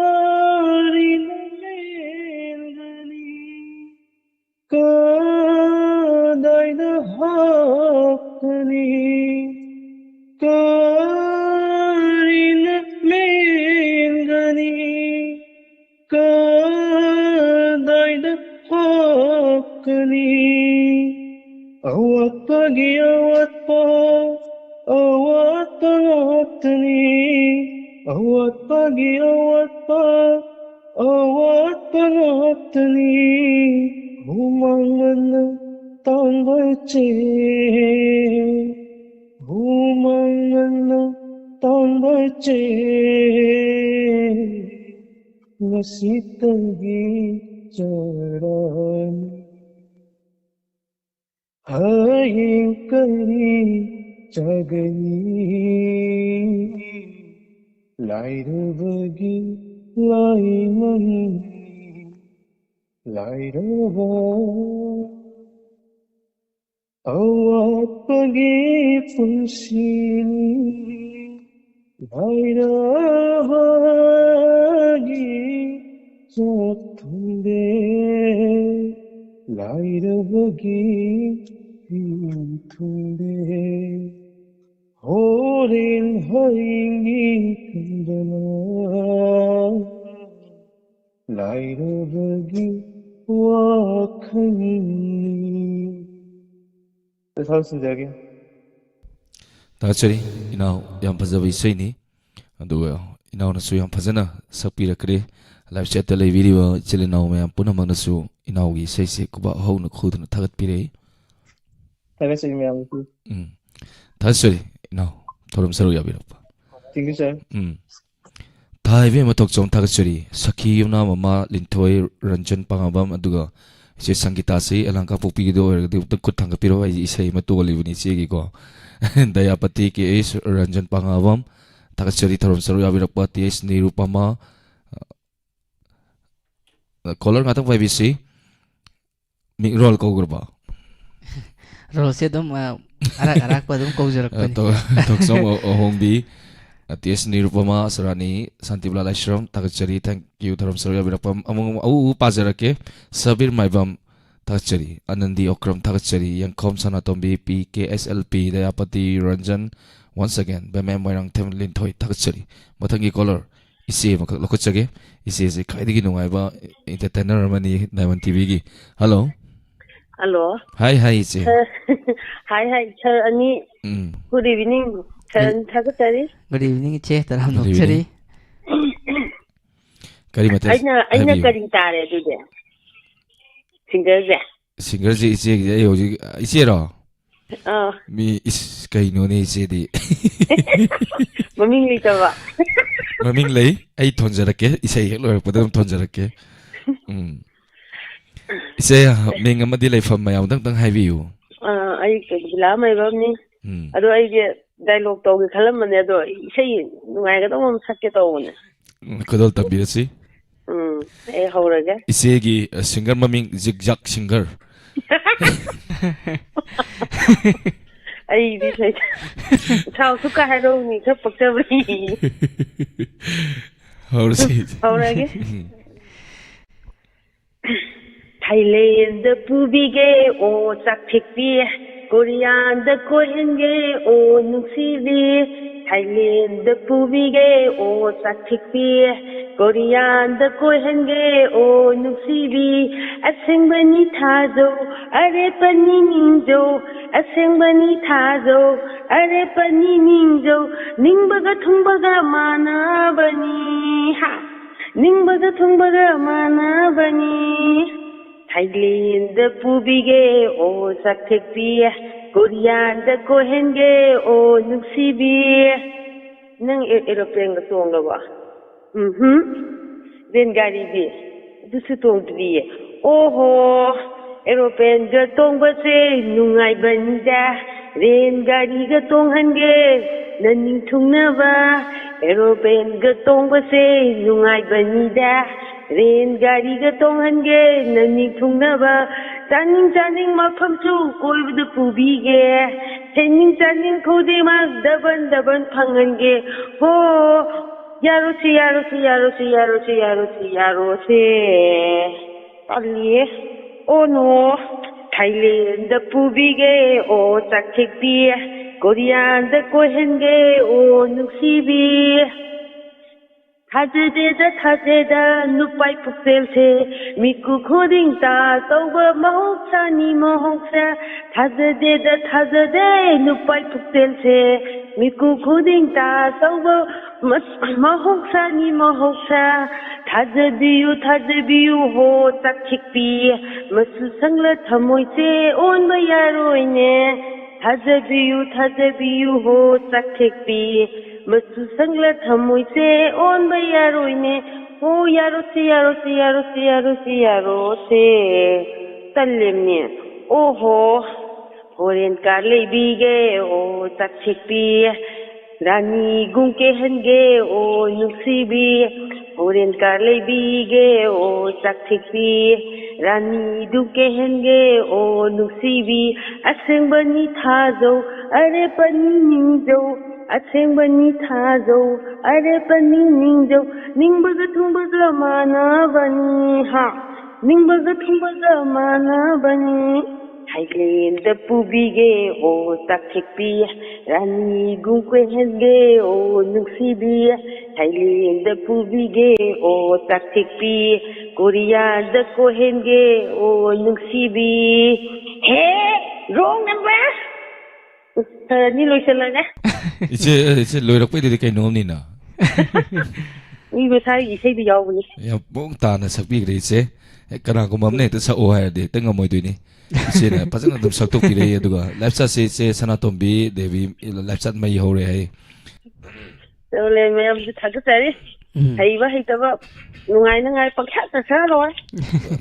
ꯀꯔꯤꯅ ꯂꯦꯟꯒꯅꯤ ꯀꯗꯥꯏꯗ ꯍꯥꯞꯀꯅꯤ ꯀꯔꯤꯅ ꯂꯦꯟꯒꯅꯤ ꯀꯗꯥꯏꯗ ꯍꯥꯞꯀꯅꯤ ꯑꯋꯥꯠꯄꯒꯤ ꯑꯋꯥꯠꯄ ꯑꯋꯥꯠꯄ ꯉꯥꯛꯇꯅꯤ ꯑꯋꯥꯠꯄꯒꯤ ꯑꯋꯥꯠꯄ ꯑꯋꯥꯠꯄ ꯉꯥꯛꯇꯅꯤ ꯍꯨꯃꯥꯡꯅ ꯇꯥꯡꯕ ꯆꯦ ꯍꯨꯃꯥꯡꯅ ꯇꯥꯡꯕ ꯆꯦ ꯉꯁꯤꯇꯒꯤ ꯆꯔꯥꯅꯤ ꯍꯌꯦꯡ ꯀꯔꯤ ꯆꯥꯒꯅꯤ ꯂꯥꯏꯔꯕꯒꯤ ꯂꯥꯏꯃꯟ ꯂꯥꯏꯔꯕ ꯑꯋꯥꯠꯄꯒꯤ ꯄꯨꯟꯁꯤꯅꯤ ꯂꯥꯏꯔꯕꯒꯤ ꯆꯥꯛ ꯊꯨꯝꯗꯦ ꯂꯥꯏꯔꯕꯒꯤ ꯐꯤ ꯊꯨꯝꯗꯦ ꯍꯣꯔꯦꯟ ꯍꯌꯦꯡꯒꯤ ꯈꯟꯗꯅ ꯂꯥꯏꯔꯕꯒꯤ ꯋꯥꯈꯜꯅꯤ꯫ ꯁꯤꯟꯖꯔꯒꯦ꯫ ꯊꯥꯒꯠꯆꯔꯤ ꯏꯅꯥꯎ, ꯌꯥꯝ ꯐꯖꯕ ꯏꯁꯩꯅꯤ꯫ ꯑꯗꯨꯒ ꯏꯅꯥꯎꯅꯁꯨ ꯌꯥꯝ ꯐꯖꯅ ꯁꯛꯄꯤꯔꯛꯈ꯭ꯔꯦ꯫ Live chat ꯇ ꯂꯩꯕꯤꯔꯤꯕ ꯏꯆꯤꯜ ꯏꯅꯥꯎ ꯃꯌꯥꯝ ꯄꯨꯝꯅꯃꯛꯅꯁꯨ ꯏꯅꯥꯎꯒꯤ ꯏꯁꯩꯁꯦ ꯈꯨꯕꯥꯛ ꯍꯧꯅ ꯈꯨꯗꯨꯅ ꯊꯥꯒꯠꯄꯤꯔꯛꯏ꯫ ꯊꯥꯒꯠꯆꯔꯤ ꯃꯌꯥꯝꯒꯤꯁꯨ꯫ ꯎꯝ꯫ ꯊꯥꯒꯠꯆꯔꯤ ꯏꯅꯥꯎ, ꯊꯧꯔꯝ ꯁꯔꯨꯛ ꯌꯥꯕꯤꯔꯛꯄ꯫ Thank you, sir꯫ ꯎꯝ꯫ ꯊꯥ ꯏꯕꯦꯝꯃ ꯊꯣꯛꯆꯣꯝ ꯊꯥꯒꯠꯆꯔꯤ꯫ ꯁꯈꯤ ꯌꯨꯝꯅꯥꯝ ꯃꯃꯥ ꯂꯤꯟꯊꯣꯏ ꯔꯟꯖꯟ ꯄꯥꯉꯥꯕꯝ, ꯑꯗꯨꯒ ꯏꯆꯦ ꯁꯪꯒꯤꯇꯥꯁꯤ ꯑꯦꯂꯥꯡꯀꯥ ꯄꯣꯛꯄꯤꯒꯤꯗ ꯑꯣꯏꯔꯒꯗꯤ ꯑꯝꯇ ꯈꯨꯠ ꯊꯥꯡꯒꯠꯄꯤꯔꯣ꯫ ꯑꯩ ꯏꯁꯩ ꯑꯃ ꯇꯣꯜꯂꯤꯕꯅꯤ ꯏꯆꯦꯒꯤꯀꯣ꯫ ꯗꯌꯥꯄꯇꯤ ꯀꯦ ꯑꯦꯁ ꯔꯟꯖꯟ ꯄꯥꯉꯥꯕꯝ, ꯊꯥꯒꯠꯆꯔꯤ ꯊꯧꯔꯝ ꯁꯔꯨꯛ ꯌꯥꯕꯤꯔꯛꯄ꯫ ꯇꯤ ꯑꯦꯁ ꯅꯤꯔꯨꯄꯃꯥ꯫ ꯑ, caller ꯉꯥꯛꯇꯪ ꯄꯥꯏꯕꯤꯁꯤ꯫ ꯃꯤꯡ ꯔꯣꯜ ꯀꯧꯈ꯭ꯔꯕꯣ? ꯔꯣꯜꯁꯦ ꯑꯗꯨꯝ, ꯑ, ꯑꯔꯥꯛ ꯑꯔꯥꯛꯄ ꯑꯗꯨꯝ ꯀꯧꯖꯔꯛꯄꯅꯤ꯫ ꯑ, ꯇꯣ-, ꯊꯣꯛꯆꯣꯝ ꯑꯍꯣꯡꯕꯤ, ꯑ, ꯇꯤ ꯑꯦꯁ ꯅꯤꯔꯨꯄꯃꯥ, ꯁꯔꯥꯅꯤ, ꯁꯥꯟꯇꯤꯕꯂꯥ ꯂꯥꯏꯁ꯭ꯔꯝ, ꯊꯥꯒꯠꯆꯔꯤ꯫ Thank you, ꯊꯧꯔꯝ ꯁꯔꯨꯛ ꯌꯥꯕꯤꯔꯛꯄ꯫ ꯑꯃꯨꯛ, ꯑꯃꯨꯛ ꯑꯎ ꯑꯎ ꯄꯥꯖꯔꯛꯀꯦ꯫ ꯁꯕꯤꯔ ꯃꯥꯏꯕꯝ, ꯊꯥꯒꯠꯆꯔꯤ꯫ ꯑꯅꯟꯗꯤ ꯑꯣꯀ꯭ꯔꯝ, ꯊꯥꯒꯠꯆꯔꯤ꯫ Yengkhom Sanatombi, P K S L P, Dayapati Ranjan, once again, Bemem Moirangthem Linthoi, ꯊꯥꯒꯠꯆꯔꯤ꯫ ꯃꯊꯪꯒꯤ caller, ꯏꯆꯦ ꯑꯃꯈꯛ ꯂꯧꯈꯠꯆꯒꯦ꯫ ꯏꯆꯦꯁꯦ ꯈ꯭ꯋꯥꯏꯗꯒꯤ ꯅꯨꯡꯉꯥꯏꯕ entertainer ꯑꯃꯅꯤ Diamond ꯇꯤ ꯚꯤꯒꯤ꯫ Hello꯫ Hello꯫ Hi, hi, ꯏꯆꯦ꯫ Sir꯫ Hi, hi, sir ꯑꯅꯤ꯫ ꯎꯝ꯫ Good evening, sir ꯑꯅꯤ ꯊꯥꯒꯠꯆꯔꯤ꯫ Good evening, ꯏꯆꯦ꯫ ꯇꯔꯥꯝ Good ꯅꯣꯛꯆꯔꯤ꯫ Evening꯫ ꯀꯔꯤ ꯃꯊꯦꯜ? ꯑꯩꯅ, ꯑꯩꯅ ꯍꯥꯏꯕꯤꯌꯨ꯫ ꯀꯔꯤ ꯇꯥꯔꯦ ꯑꯗꯨꯗꯤ? Singerꯁꯦ? Singerꯁꯦ ꯏꯆꯦꯒꯤꯁꯦ ꯑꯩ ꯍꯧꯖꯤꯛ, ꯏꯆꯦꯔꯣ? ꯑꯥ꯫ ꯃꯤ, ꯏꯁ, ꯀꯩꯅꯣꯅꯦ ꯏꯆꯦꯗꯤ? ꯃꯃꯤꯡ ꯂꯩꯇꯕ꯫ ꯃꯃꯤꯡ ꯂꯩ꯫ ꯑꯩ ꯊꯣꯟꯖꯔꯛꯀꯦ꯫ ꯏꯁꯩ ꯍꯦꯛ ꯂꯣꯏꯔꯛꯄꯗ ꯑꯗꯨꯝ ꯊꯣꯟꯖꯔꯛꯀꯦ꯫ ꯎꯝ꯫ ꯏꯆꯦ, ꯃꯤꯡ ꯑꯃꯗꯤ ꯂꯩꯐꯝ ꯃꯌꯥꯝꯗ ꯑꯝꯇꯪ ꯍꯥꯏꯕꯤꯌꯨ꯫ ꯑꯥ, ꯑꯩ ꯕꯤꯂꯥ ꯃꯥꯏꯕꯝꯅꯤ꯫ ꯎꯝ꯫ ꯑꯗꯣ ꯑꯩꯁꯦ dialogue ꯇꯧꯒꯦ ꯈꯜꯂꯝꯕꯅꯦ, ꯑꯗꯣ ꯏꯁꯩ ꯅꯨꯡꯉꯥꯏꯒꯗꯧꯕ ꯑꯃ ꯁꯛꯀꯦ ꯇꯧꯕꯅꯦ꯫ ꯎꯝ, ꯈꯨꯗꯣꯜ ꯇꯝꯕꯤꯔꯁꯤ꯫ ꯎꯝ, ꯑꯩ ꯍꯧꯔꯒꯦ꯫ ꯏꯆꯦꯒꯤ, ꯑ, singer ꯃꯃꯤꯡ ꯖꯤꯛꯖꯥꯛ singer꯫ ꯑꯩꯗꯤ ꯂꯩ-, ꯁꯥꯎꯁꯨ ꯀꯥ ꯍꯥꯏꯔꯛꯎꯅꯦ, ꯈꯔ ꯄꯛꯆꯕ꯭ꯔꯥ ꯌꯦꯡꯒꯦ꯫ ꯍꯧꯔꯁꯤ꯫ ꯍꯧꯔꯒꯦ꯫ ꯎꯝ꯫ ꯊꯥꯏꯂꯦꯟꯗ ꯄꯨꯕꯤꯒꯦ ꯑꯣ ꯆꯥꯛ ꯊꯤꯛꯄꯤ, ꯀꯣꯔꯤꯌꯥꯗ ꯀꯣꯏꯍꯟꯒꯦ ꯑꯣ ꯅꯨꯡꯁꯤꯕꯤ꯫ ꯊꯥꯏꯂꯦꯟꯗ ꯄꯨꯕꯤꯒꯦ ꯑꯣ ꯆꯥꯛ ꯊꯤꯛꯄꯤ, ꯀꯣꯔꯤꯌꯥꯗ ꯀꯣꯏꯍꯟꯒꯦ ꯑꯣ ꯅꯨꯡꯁꯤꯕꯤ꯫ ꯑꯁꯦꯡꯕꯅꯤ ꯊꯥꯖꯧ, ꯑꯔꯦꯞꯄꯅꯤ ꯅꯤꯡꯖꯧ, ꯑꯁꯦꯡꯕꯅꯤ ꯊꯥꯖꯧ, ꯑꯔꯦꯞꯄꯅꯤ ꯅꯤꯡꯖꯧ, ꯅꯤꯡꯕꯒ ꯊꯨꯡꯕꯒ ꯃꯥꯟꯅꯕꯅꯤ꯫ ꯍꯥ? ꯅꯤꯡꯕꯒ ꯊꯨꯡꯕꯒ ꯃꯥꯟꯅꯕꯅꯤ꯫ ꯊꯥꯏꯂꯦꯟꯗ ꯄꯨꯕꯤꯒꯦ ꯑꯣ ꯆꯥꯛꯊꯦꯛꯄꯤ, ꯀꯣꯔꯤꯌꯥꯗ ꯀꯣꯏꯍꯟꯒꯦ ꯑꯣ ꯅꯨꯡꯁꯤꯕꯤ꯫ ꯅꯪ ꯑꯦ-, ꯑꯦꯔꯣꯄ꯭ꯂꯦꯟꯒ ꯇꯣꯡꯂꯕꯣ? ꯎꯝꯍꯨꯝ꯫ ꯔꯦꯟ ꯒꯥꯔꯤꯗꯤ? ꯑꯗꯨꯁꯨ ꯇꯣꯡꯗ꯭ꯔꯤꯌꯦ꯫ ꯑꯣꯍꯣ, ꯑꯦꯔꯣꯄ꯭ꯂꯦꯟꯒ ꯇꯣꯡꯕꯁꯦ ꯅꯨꯡꯉꯥꯏꯕꯅꯤꯗ꯫ ꯔꯦꯟ ꯒꯥꯔꯤꯒ ꯇꯣꯡꯍꯟꯒꯦ ꯅꯪ ꯅꯤꯡꯊꯨꯡꯅꯕ꯫ ꯑꯦꯔꯣꯄ꯭ꯂꯦꯟꯒ ꯇꯣꯡꯕꯁꯦ ꯅꯨꯡꯉꯥꯏꯕꯅꯤꯗ꯫ ꯔꯦꯟ ꯒꯥꯔꯤꯒ ꯇꯣꯡꯍꯟꯒꯦ ꯅꯪ ꯅꯤꯡꯊꯨꯡꯅꯕ꯫ ꯆꯥꯅꯤꯡ ꯆꯥꯅꯤꯡ ꯃꯐꯝꯁꯨ ꯀꯣꯏꯕꯗ ꯄꯨꯕꯤꯒꯦ꯫ ꯁꯦꯠꯅꯤꯡ ꯆꯥꯅꯤꯡ ꯈꯨꯗꯤꯡꯃꯛ ꯗꯕꯟ ꯗꯕꯟ ꯐꯪꯍꯟꯒꯦ꯫ ꯍꯣ, ꯌꯥꯔꯣꯁꯦ, ꯌꯥꯔꯣꯁꯦ, ꯌꯥꯔꯣꯁꯦ, ꯌꯥꯔꯣꯁꯦ, ꯌꯥꯔꯣꯁꯦ, ꯌꯥꯔꯣꯁꯦ꯫ ꯇꯜꯂꯤꯌꯦ꯫ ꯑꯣ ꯅꯣ, ꯊꯥꯏꯂꯦꯟꯗ ꯄꯨꯕꯤꯒꯦ ꯑꯣ ꯆꯥꯛꯊꯦꯛꯄꯤ, ꯀꯣꯔꯤꯌꯥꯗ ꯀꯣꯏꯍꯟꯒꯦ ꯑꯣ ꯅꯨꯡꯁꯤꯕꯤ꯫ ꯊꯥꯖꯗꯦꯗ, ꯊꯥꯖꯗꯦꯗ, ꯅꯨꯄꯥꯏ ꯄꯨꯛꯆꯦꯜꯁꯦ, ꯃꯤꯀꯨ ꯈꯨꯗꯤꯡ ꯇꯥ ꯇꯧꯕ ꯃꯍꯧꯁꯥꯅꯤ, ꯃꯍꯧꯁꯥ꯫ ꯊꯥꯖꯗꯦꯗ, ꯊꯥꯖꯗꯦ, ꯅꯨꯄꯥꯏ ꯄꯨꯛꯆꯦꯜꯁꯦ, ꯃꯤꯀꯨ ꯈꯨꯗꯤꯡ ꯇꯥ ꯇꯧꯕ ꯃꯁ-, ꯃꯍꯧꯁꯥꯅꯤ, ꯃꯍꯧꯁꯥ꯫ ꯊꯥꯖꯕꯤꯌꯨ, ꯊꯥꯖꯕꯤꯌꯨ ꯍꯣ ꯆꯥꯛꯊꯦꯛꯄꯤ, ꯃꯆꯨ ꯁꯪꯂ ꯊꯃꯣꯏꯁꯦ ꯑꯣꯟꯕ ꯌꯥꯔꯣꯏꯅꯦ꯫ ꯊꯥꯖꯕꯤꯌꯨ, ꯊꯥꯖꯕꯤꯌꯨ ꯍꯣ ꯆꯥꯛꯊꯦꯛꯄꯤ, ꯃꯆꯨ ꯁꯪꯂ ꯊꯃꯣꯏꯁꯦ ꯑꯣꯟꯕ ꯌꯥꯔꯣꯏꯅꯦ꯫ ꯍꯣ, ꯌꯥꯔꯣꯁꯦ, ꯌꯥꯔꯣꯁꯦ, ꯌꯥꯔꯣꯁꯦ, ꯌꯥꯔꯣꯁꯦ, ꯌꯥꯔꯣꯁꯦ꯫ ꯇꯜꯂꯦꯝꯅꯦ꯫ ꯑꯣꯍꯣ, ꯐꯣꯔꯦꯟ ꯀꯥꯔ ꯂꯩꯕꯤꯒꯦ ꯑꯣ ꯆꯥꯛꯊꯦꯛꯄꯤ, ꯔꯥꯅꯤꯒꯨꯝ ꯀꯦꯍꯟꯒꯦ ꯑꯣ ꯅꯨꯡꯁꯤꯕꯤ꯫ ꯐꯣꯔꯦꯟ ꯀꯥꯔ ꯂꯩꯕꯤꯒꯦ ꯑꯣ ꯆꯥꯛꯊꯦꯛꯄꯤ, ꯔꯥꯅꯤꯗꯨ ꯀꯦꯍꯟꯒꯦ ꯑꯣ ꯅꯨꯡꯁꯤꯕꯤ꯫ ꯑꯁꯦꯡꯕꯅꯤ ꯊꯥꯖꯧ, ꯑꯔꯦꯞꯄꯅꯤ ꯅꯤꯡꯖꯧ꯫ ꯑꯁꯦꯡꯕꯅꯤ ꯊꯥꯖꯧ, ꯑꯔꯦꯞꯄꯅꯤ ꯅꯤꯡꯖꯧ꯫ ꯅꯤꯡꯕꯒ ꯊꯨꯡꯕꯒ ꯃꯥꯟꯅꯕꯅꯤ꯫ ꯍꯥ? ꯅꯤꯡꯕꯒ ꯊꯨꯡꯕꯒ ꯃꯥꯟꯅꯕꯅꯤ꯫ ꯊꯥꯏꯂꯦꯟꯗ ꯄꯨꯕꯤꯒꯦ ꯑꯣ ꯆꯥꯛꯊꯦꯛꯄꯤ, ꯔꯥꯅꯤꯒꯨꯝ ꯀꯣꯏꯍꯟꯒꯦ ꯑꯣ ꯅꯨꯡꯁꯤꯕꯤ꯫ ꯊꯥꯏꯂꯦꯟꯗ ꯄꯨꯕꯤꯒꯦ ꯑꯣ ꯆꯥꯛꯊꯦꯛꯄꯤ, ꯀꯣꯔꯤꯌꯥꯗ ꯀꯣꯏꯍꯟꯒꯦ ꯑꯣ ꯅꯨꯡꯁꯤꯕꯤ꯫ ꯍꯦ, wrong number꯫ ꯐꯔꯅꯤ, ꯂꯣꯏꯁꯤꯜꯂꯒꯦ꯫ ꯏꯆꯦ, ꯏꯆꯦ, ꯂꯣꯏꯔꯛꯄꯩꯗꯨꯗꯤ ꯀꯩꯅꯣꯝꯅꯤꯅ꯫ ꯃꯤ ꯃꯁꯥꯒꯤ ꯏꯁꯩꯗꯤ ꯌꯥꯎꯕꯅꯤ꯫ ꯌꯥꯝ ꯃꯑꯣꯡ ꯇꯥꯅ ꯁꯛꯄꯤꯈ꯭ꯔꯦ ꯏꯆꯦ꯫ ꯍꯦꯛ ꯀꯅꯥꯒꯨꯝꯕ ꯑꯃꯅ ꯍꯦꯛꯇ ꯁꯛꯑꯣ ꯍꯥꯏꯔꯗꯤ ꯍꯦꯛꯇ ꯉꯝꯃꯣꯏꯗꯣꯏꯅꯤ꯫ ꯏꯆꯦꯅ ꯐꯖꯅ ꯑꯗꯨꯝ ꯁꯛꯇꯣꯛꯄꯤꯔꯛꯏ꯫ ꯑꯗꯨꯒ live chat ꯁꯦ ꯏꯆꯦ ꯁꯅꯥꯇꯣꯝꯕꯤ ꯗꯦꯕꯤ live chat ꯃꯩ ꯍꯧꯔꯦ ꯍꯥꯏ꯫ ꯆꯣꯂꯦ ꯃꯌꯥꯝꯁꯨ ꯊꯥꯒꯠꯆꯔꯤ꯫ ꯎꯝ꯫ ꯍꯩꯕ ꯍꯩꯇꯕ ꯅꯨꯡꯉꯥꯏꯅꯉꯥꯏ ꯄꯪꯁꯛꯇ ꯁꯛꯑ ꯂꯣꯏꯔꯦ꯫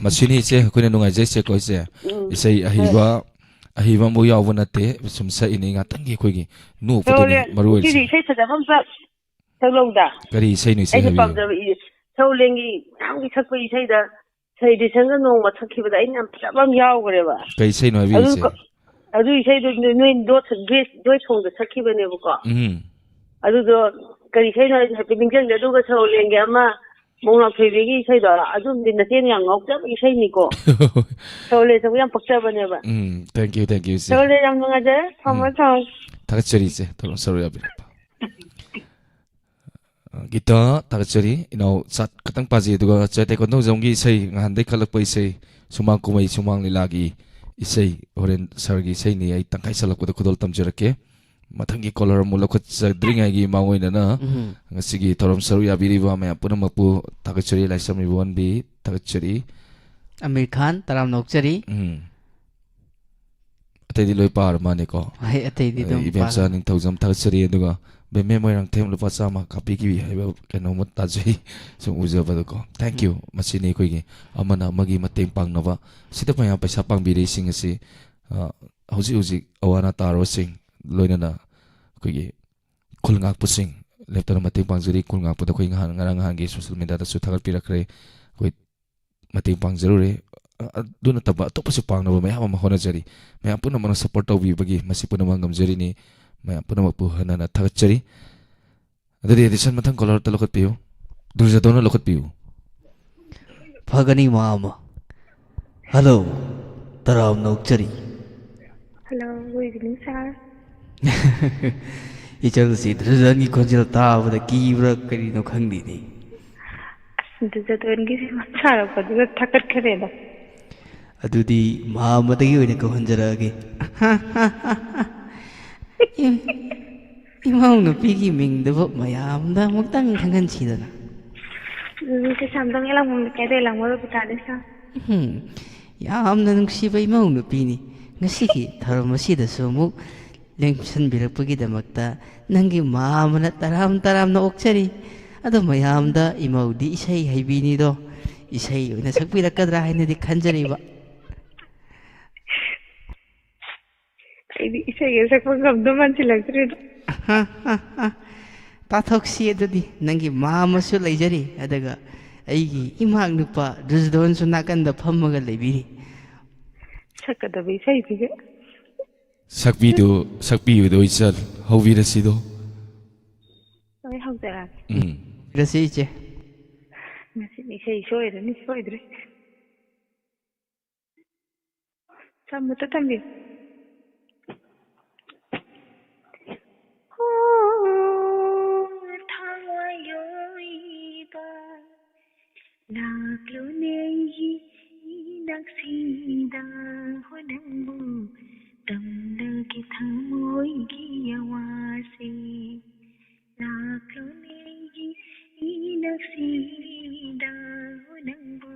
ꯃꯁꯤꯅꯤ ꯏꯆꯦ ꯑꯩꯈꯣꯏꯅ ꯅꯨꯡꯉꯥꯏꯖꯩꯁꯦꯀꯣ ꯏꯆꯦ꯫ ꯎꯝ꯫ ꯏꯁꯩ ꯑꯍꯩꯕ, ꯑꯍꯩꯕ ꯑꯃꯐꯥꯎ ꯌꯥꯎꯕ ꯅꯠꯇꯦ꯫ ꯁꯨꯝ ꯁꯛꯏꯅꯤ ꯉꯥꯛꯇꯪꯒꯤ ꯑꯩꯈꯣꯏꯒꯤ ꯅꯣꯛꯄꯗꯨꯅꯤ ꯆꯣꯂꯦ, ꯃꯔꯨ ꯉꯁꯤꯗꯤ ꯑꯣꯏꯔꯤꯁꯦ꯫ ꯏꯁꯩ ꯐꯖꯕ ꯑꯃ ꯁꯛ-, ꯁꯛꯂꯧꯗ꯫ ꯀꯔꯤ ꯏꯁꯩꯅꯣ ꯏꯆꯦ ꯑꯩꯅ ꯍꯥꯏꯕꯤꯌꯨ? ꯄꯥꯝꯖꯕ ꯏ-, ꯁꯧꯂꯦꯟꯒꯤ ꯃꯌꯥꯝꯒꯤ ꯁꯛꯄ ꯏꯁꯩꯗ ꯁꯩꯗꯤꯁꯟꯒ ꯅꯣꯡꯃ ꯁꯛꯈꯤꯕꯗ ꯑꯩꯅ ꯌꯥꯝ ꯐꯖꯕ ꯑꯃ ꯌꯥꯎꯈ꯭ꯔꯦꯕ꯫ ꯀꯩ ꯏꯁꯩꯅꯣ ꯍꯥꯏꯕꯤꯌꯨ ꯑꯗꯨ ꯏꯆꯦ? ꯀ-, ꯑꯗꯨ ꯏꯁꯩꯗꯣ ꯅꯣꯏ, ꯅꯣꯏ ꯗꯣꯠ ꯒ꯭ꯔꯦꯁ ꯗꯣꯏ ꯁꯣꯡꯗ ꯁꯛꯈꯤꯕꯅꯦꯕꯀꯣ꯫ ꯎꯝ꯫ ꯑꯗꯨꯗꯣ ꯀꯔꯤ ꯏꯁꯩꯅꯣ ꯍꯥꯏꯗꯤ ꯍꯥꯏꯐꯦꯠ ꯅꯤꯡꯁꯤꯡꯗꯦ꯫ ꯑꯗꯨꯒ ꯁꯧꯂꯦꯟꯒꯤ ꯑꯃ ꯃꯧꯅꯥ ꯊꯣꯏꯕꯤꯒꯤ ꯏꯁꯩꯗꯣ, ꯑꯗꯨꯝꯗꯤ ꯅꯆꯦꯅ ꯌꯥꯝ ꯉꯥꯎꯖꯕ ꯏꯁꯩꯅꯤꯀꯣ꯫ ꯁꯧꯂꯦꯟ ꯁꯛꯄ ꯌꯥꯝ ꯄꯛꯆꯕꯅꯦꯕ꯫ ꯎꯝ, thank you, thank you ꯏꯆꯦ꯫ ꯁꯧꯂꯦꯟ ꯌꯥꯝ ꯅꯨꯡꯉꯥꯏꯖꯔꯦ꯫ ꯊꯝꯃꯣ, ꯎꯝ꯫ ꯊꯝꯃꯣ꯫ ꯊꯥꯒꯠꯆꯔꯤ ꯏꯆꯦ, ꯊꯧꯔꯝ ꯁꯔꯨꯛ ꯌꯥꯕꯤꯔꯛꯄ꯫ ꯑ, ꯒꯤꯇꯥ ꯊꯥꯒꯠꯆꯔꯤ꯫ ꯏꯅꯥꯎ ꯆꯥꯠ ꯈꯇꯪ ꯄꯥꯖꯩ, ꯑꯗꯨꯒ ꯆꯦ ꯇꯦꯀꯣꯟꯗꯧꯖꯝꯒꯤ ꯏꯁꯩ, ꯉꯍꯥꯟꯗꯩ ꯈꯜꯂꯛꯄ ꯏꯁꯩ, ꯁꯨꯃꯥꯡ ꯀꯨꯝꯍꯩ, ꯁꯨꯃꯥꯡ ꯂꯤꯂꯥꯒꯤ ꯏꯁꯩ, ꯍꯣꯔꯦꯟ ꯁꯥꯔꯒꯤ ꯏꯁꯩꯅꯤ꯫ ꯑꯩ ꯇꯪꯈꯥꯏ ꯆꯜꯂꯛꯄꯗ ꯈꯨꯗꯣꯜ ꯇꯝꯖꯔꯛꯀꯦ꯫ ꯃꯊꯪꯒꯤ ꯀꯣꯂꯔ ꯑꯃꯨꯛ ꯂꯧꯈꯠꯆꯗ꯭ꯔꯤꯉꯩꯒꯤ ꯃꯥꯡꯑꯣꯏꯅꯅ ꯎꯝ꯫ ꯉꯁꯤꯒꯤ ꯊꯧꯔꯝ ꯁꯔꯨꯛ ꯌꯥꯕꯤꯔꯤꯕ ꯃꯌꯥꯝ ꯄꯨꯝꯅꯃꯛꯄꯨ ꯊꯥꯒꯠꯆꯔꯤ꯫ ꯂꯥꯏꯁ꯭ꯔꯝ ꯏꯕꯣꯟꯕꯤ ꯊꯥꯒꯠꯆꯔꯤ꯫ ꯑꯃꯤꯔ ꯈꯥꯟ, ꯇꯔꯥꯝꯅ ꯑꯣꯛꯆꯔꯤ꯫ ꯎꯝ꯫ ꯑꯇꯩꯗꯤ ꯂꯣꯏ ꯄꯥꯔ ꯃꯥꯅꯤꯀꯣ꯫ ꯍꯣꯏ, ꯑꯇꯩꯗꯤ ꯑꯗꯨꯝ ꯑꯩ ꯏꯕꯦꯝꯆꯥ ꯄꯥꯔꯣ꯫ ꯅꯤꯡꯊꯧꯖꯝ ꯊꯥꯒꯠꯆꯔꯤ, ꯑꯗꯨꯒ ꯕꯦꯝꯃꯦ ꯃꯣꯏꯔꯥꯡꯊꯦꯝ ꯂꯨꯄꯥ ꯆꯥꯝꯃ ꯀꯥꯞꯄꯤꯈꯤꯕꯤ ꯍꯥꯏꯕ ꯀꯩꯅꯣꯝꯃ ꯇꯥꯖꯩ꯫ ꯁꯨꯝ ꯎꯖꯕꯗꯀꯣ꯫ Thank you꯫ ꯃꯁꯤꯅꯤ ꯑꯩꯈꯣꯏꯒꯤ ꯑꯃꯅ ꯑꯃꯒꯤ ꯃꯇꯦꯡ ꯄꯥꯡꯅꯕ꯫ ꯁꯤꯗ ꯃꯌꯥꯝ ꯄꯩꯁꯥ ꯄꯥꯡꯕꯤꯔꯤꯁꯤꯡ ꯑꯁꯤ, ꯑ, ꯍꯧꯖꯤꯛ ꯍꯧꯖꯤꯛ ꯑꯋꯥ ꯑꯅꯥ ꯇꯥꯔꯕꯁꯤꯡ, ꯂꯣꯏꯅꯅ ꯑꯩꯈꯣꯏꯒꯤ ꯈꯨꯜ ꯉꯥꯛꯄꯁꯤꯡ ꯂꯦꯞꯇꯅ ꯃꯇꯦꯡ ꯄꯥꯡꯖꯔꯤ꯫ ꯈꯨꯜ ꯉꯥꯛꯄꯗ ꯑꯩꯈꯣꯏ ꯉꯍꯥꯟ, ꯉꯔꯥꯡ ꯅꯍꯥꯟꯒꯤ social media ꯗꯁꯨ ꯊꯥꯒꯠꯄꯤꯔꯛꯈ꯭ꯔꯦ꯫ ꯑꯩꯈꯣꯏ ꯃꯇꯦꯡ ꯄꯥꯡꯖꯔꯨꯔꯦ꯫ ꯑ-, ꯑꯗꯨ ꯅꯠꯇꯕ ꯑꯇꯣꯞꯄꯁꯨ ꯄꯥꯡꯅꯕ ꯃꯌꯥꯝ ꯑꯃ ꯍꯣꯠꯅꯖꯔꯤ꯫ ꯃꯌꯥꯝ ꯄꯨꯝꯅꯃꯛꯅ support ꯇꯧꯕꯤꯕꯒꯤ ꯃꯁꯤ ꯄꯨꯝꯅꯃꯛ ꯉꯝꯖꯔꯤꯅꯤ꯫ ꯃꯌꯥꯝ ꯄꯨꯝꯅꯃꯛꯄꯨ ꯍꯟꯅ ꯍꯟꯅ ꯊꯥꯒꯠꯆꯔꯤ꯫ ꯑꯗꯨꯗꯤ ꯑꯦꯗꯤꯁꯟ ꯃꯊꯪ ꯀꯣꯂꯔꯗ ꯂꯧꯈꯠꯄꯤꯌꯨ꯫ ꯗꯨꯔꯖꯗꯣꯟꯅ ꯂꯧꯈꯠꯄꯤꯌꯨ꯫ ꯐꯒꯅꯤ ꯃꯥ ꯑꯃ꯫ ꯍꯜꯂꯣ, ꯇꯔꯥꯝꯅ ꯑꯣꯛꯆꯔꯤ꯫ Hello, good evening, sir. ꯏꯆꯜꯁꯤ ꯗꯨꯔꯖꯗꯣꯟꯒꯤ ꯈꯣꯟꯖꯦꯜ ꯇꯥꯕꯗ ꯀꯤꯕ꯭ꯔꯥ ꯀꯔꯤꯅꯣ ꯈꯪꯗꯦꯅꯦ꯫ ꯑꯁ, ꯗꯨꯔꯖꯗꯣꯟꯒꯤꯁꯤ ꯃꯁꯥꯔꯛꯄꯗꯨꯗ ꯊꯥꯒꯠꯈ꯭ꯔꯦꯗ꯫ ꯑꯗꯨꯗꯤ ꯃꯥ ꯑꯃꯗꯒꯤ ꯑꯣꯏꯅ ꯀꯧꯍꯟꯖꯔꯛꯑꯒꯦ꯫ ꯏꯃꯧ ꯅꯨꯄꯤꯒꯤ ꯃꯤꯡꯗꯨꯕꯨ ꯃꯌꯥꯝꯗ ꯑꯃꯨꯛꯇꯪ ꯈꯪꯍꯟꯁꯤꯗꯅ꯫ ꯎꯝ, ꯀꯩꯁꯥꯝꯊꯣꯡ ꯏꯂꯥꯡꯕꯝ ꯂꯩꯀꯥꯏꯗ ꯏꯂꯥꯡꯕꯝ ꯔꯣꯕꯤꯇꯥꯅꯤ, ꯁꯥꯔ꯫ ꯎꯝ, ꯌꯥꯝꯅ ꯅꯨꯡꯁꯤꯕ ꯏꯃꯧ ꯅꯨꯄꯤꯅꯤ꯫ ꯉꯁꯤꯒꯤ ꯊꯧꯔꯝ ꯑꯁꯤꯗꯁꯨ ꯑꯃꯨꯛ ꯂꯦꯡꯁꯤꯟꯕꯤꯔꯛꯄꯒꯤꯗꯃꯛꯇ ꯅꯪꯒꯤ ꯃꯥ ꯑꯃꯅ ꯇꯔꯥꯝ ꯇꯔꯥꯝꯅ ꯑꯣꯛꯆꯔꯤ꯫ ꯑꯗꯣ ꯃꯌꯥꯝꯗ ꯏꯃꯧꯗꯤ ꯏꯁꯩ ꯍꯩꯕꯤꯅꯤꯗꯣ, ꯏꯁꯩ ꯑꯣꯏꯅ ꯁꯛꯄꯤꯔꯛꯀꯗ꯭ꯔꯥ ꯍꯥꯏꯅꯗꯤ ꯈꯟꯖꯔꯤꯕ꯫ ꯑꯩꯗꯤ ꯏꯁꯩꯒ ꯁꯛꯄ ꯉꯝꯗꯧ ꯃꯥꯟꯁꯤꯜꯂꯛꯇ꯭ꯔꯦꯗ꯫ ꯇꯥꯊꯣꯛꯁꯤ ꯑꯗꯨꯗꯤ, ꯅꯪꯒꯤ ꯃꯥ ꯑꯃꯁꯨ ꯂꯩꯖꯔꯤ, ꯑꯗꯨꯒ ꯑꯩꯒꯤ ꯏꯃꯥꯛ ꯅꯨꯄꯥ ꯔꯨꯖꯗꯣꯟꯁꯨ ꯅꯥꯀꯟꯗ ꯐꯝꯃꯒ ꯂꯩꯕꯤꯔꯤ꯫ ꯁꯛꯀꯗꯕ ꯏꯁꯩꯗꯨꯒ꯫ ꯁꯛꯄꯤꯗꯨ, ꯁꯛꯄꯤꯌꯨꯗꯣ ꯏꯆꯜ, ꯍꯧꯕꯤꯔꯁꯤꯗꯣ꯫ ꯑꯩ ꯍꯧꯖꯔꯛꯑꯒꯦ꯫ ꯎꯝ꯫ ꯍꯧꯕꯤꯔꯁꯤ ꯏꯆꯦ꯫ ꯉꯁꯤꯗꯤ ꯏꯁꯩ ꯁꯣꯏꯔꯅꯤ, ꯁꯣꯏꯗ꯭ꯔꯦ꯫ ꯆꯝꯕꯇ ꯇꯝꯕꯤꯌꯨ꯫ ꯍꯣ, ꯊꯋꯥꯏ ꯑꯣꯏꯕ, ꯂꯥꯛꯂꯣꯅꯦ ꯑꯩꯒꯤ ꯏꯅꯥꯛꯁꯤꯗ, ꯍꯣ ꯅꯪꯕꯨ ꯇꯝꯂꯒꯦ ꯊꯃꯣꯏꯒꯤ ꯑꯋꯥꯁꯦ꯫ ꯂꯥꯛꯂꯣꯅꯦ ꯑꯩꯒꯤ ꯏꯅꯥꯛꯁꯤꯗ, ꯍꯣ ꯅꯪꯕꯨ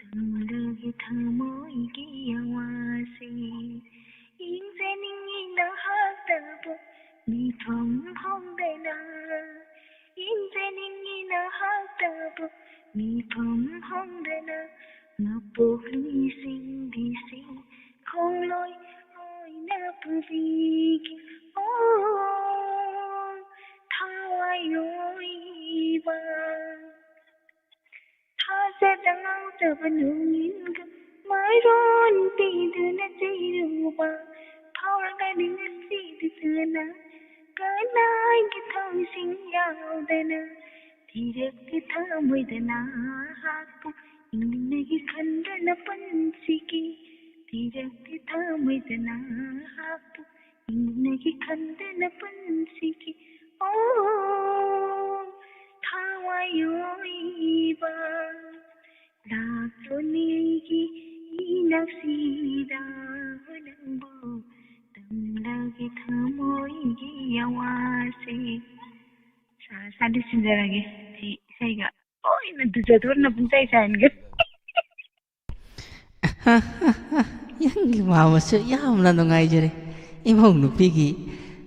ꯇꯝꯂꯒꯦ ꯊꯃꯣꯏꯒꯤ ꯑꯋꯥꯁꯦ꯫ ꯌꯦꯡꯖꯅꯤꯡꯉꯤ ꯅꯍꯥꯛꯇꯕꯨ ꯃꯤꯐꯝ ꯍꯣꯡꯗꯅ, ꯌꯦꯡꯖꯅꯤꯡꯉꯤ ꯅꯍꯥꯛꯇꯕꯨ ꯃꯤꯐꯝ ꯍꯣꯡꯗꯅ, ꯃꯄꯣꯛꯂꯤ ꯁꯤꯡꯕꯤꯁꯤꯡ ꯈꯣꯡꯂꯣꯏ ꯑꯣꯏꯅ ꯄꯨꯕꯤꯒꯦ꯫ ꯑꯣ, ꯊꯋꯥꯏ ꯑꯣꯏꯕ, ꯊꯥꯖꯗ ꯉꯥꯎꯖꯕ ꯅꯣꯡꯏꯟꯒ ꯃꯥꯏꯔꯣꯟ ꯄꯤꯗꯨꯅ ꯆꯩꯔꯨꯕ, ꯐꯥꯎꯔꯒꯅꯤ ꯉꯁꯤꯗꯤ ꯀꯅꯥ, ꯀꯅꯥꯒꯤ ꯊꯧꯁꯤꯡ ꯌꯥꯎꯗꯅ, ꯊꯤꯔꯛꯇꯦ ꯊꯃꯣꯏꯗ ꯅꯍꯥꯛꯄꯨ, ꯏꯪꯅꯒꯤ ꯈꯟꯗꯅ ꯄꯨꯟꯁꯤꯒꯤ, ꯊꯤꯔꯛꯇꯦ ꯊꯃꯣꯏꯗ ꯅꯍꯥꯛꯄꯨ, ꯏꯪꯅꯒꯤ ꯈꯟꯗꯅ ꯄꯨꯟꯁꯤꯒꯤ꯫ ꯑꯣ, ꯊꯋꯥꯏ ꯑꯣꯏꯕ, ꯂꯥꯛꯂꯣꯅꯦ ꯑꯩꯒꯤ ꯏꯅꯥꯛꯁꯤꯗ, ꯍꯣ ꯅꯪꯕꯨ ꯇꯝꯂꯒꯦ ꯊꯃꯣꯏ ꯑꯗꯨ ꯁꯤꯟꯖꯔꯒꯦ꯫ ꯑꯩ ꯏꯁꯩꯒ ꯂꯣꯏꯅ ꯗꯨꯖꯗꯣꯔꯅ ꯄꯨꯡꯆꯥꯏ ꯆꯥꯏꯍꯟꯒꯦ꯫ ꯅꯪꯒꯤ ꯃꯥꯃꯁꯨ ꯌꯥꯝꯅ ꯅꯨꯡꯉꯥꯏꯖꯔꯦ꯫ ꯏꯃꯧ ꯅꯨꯄꯤꯒꯤ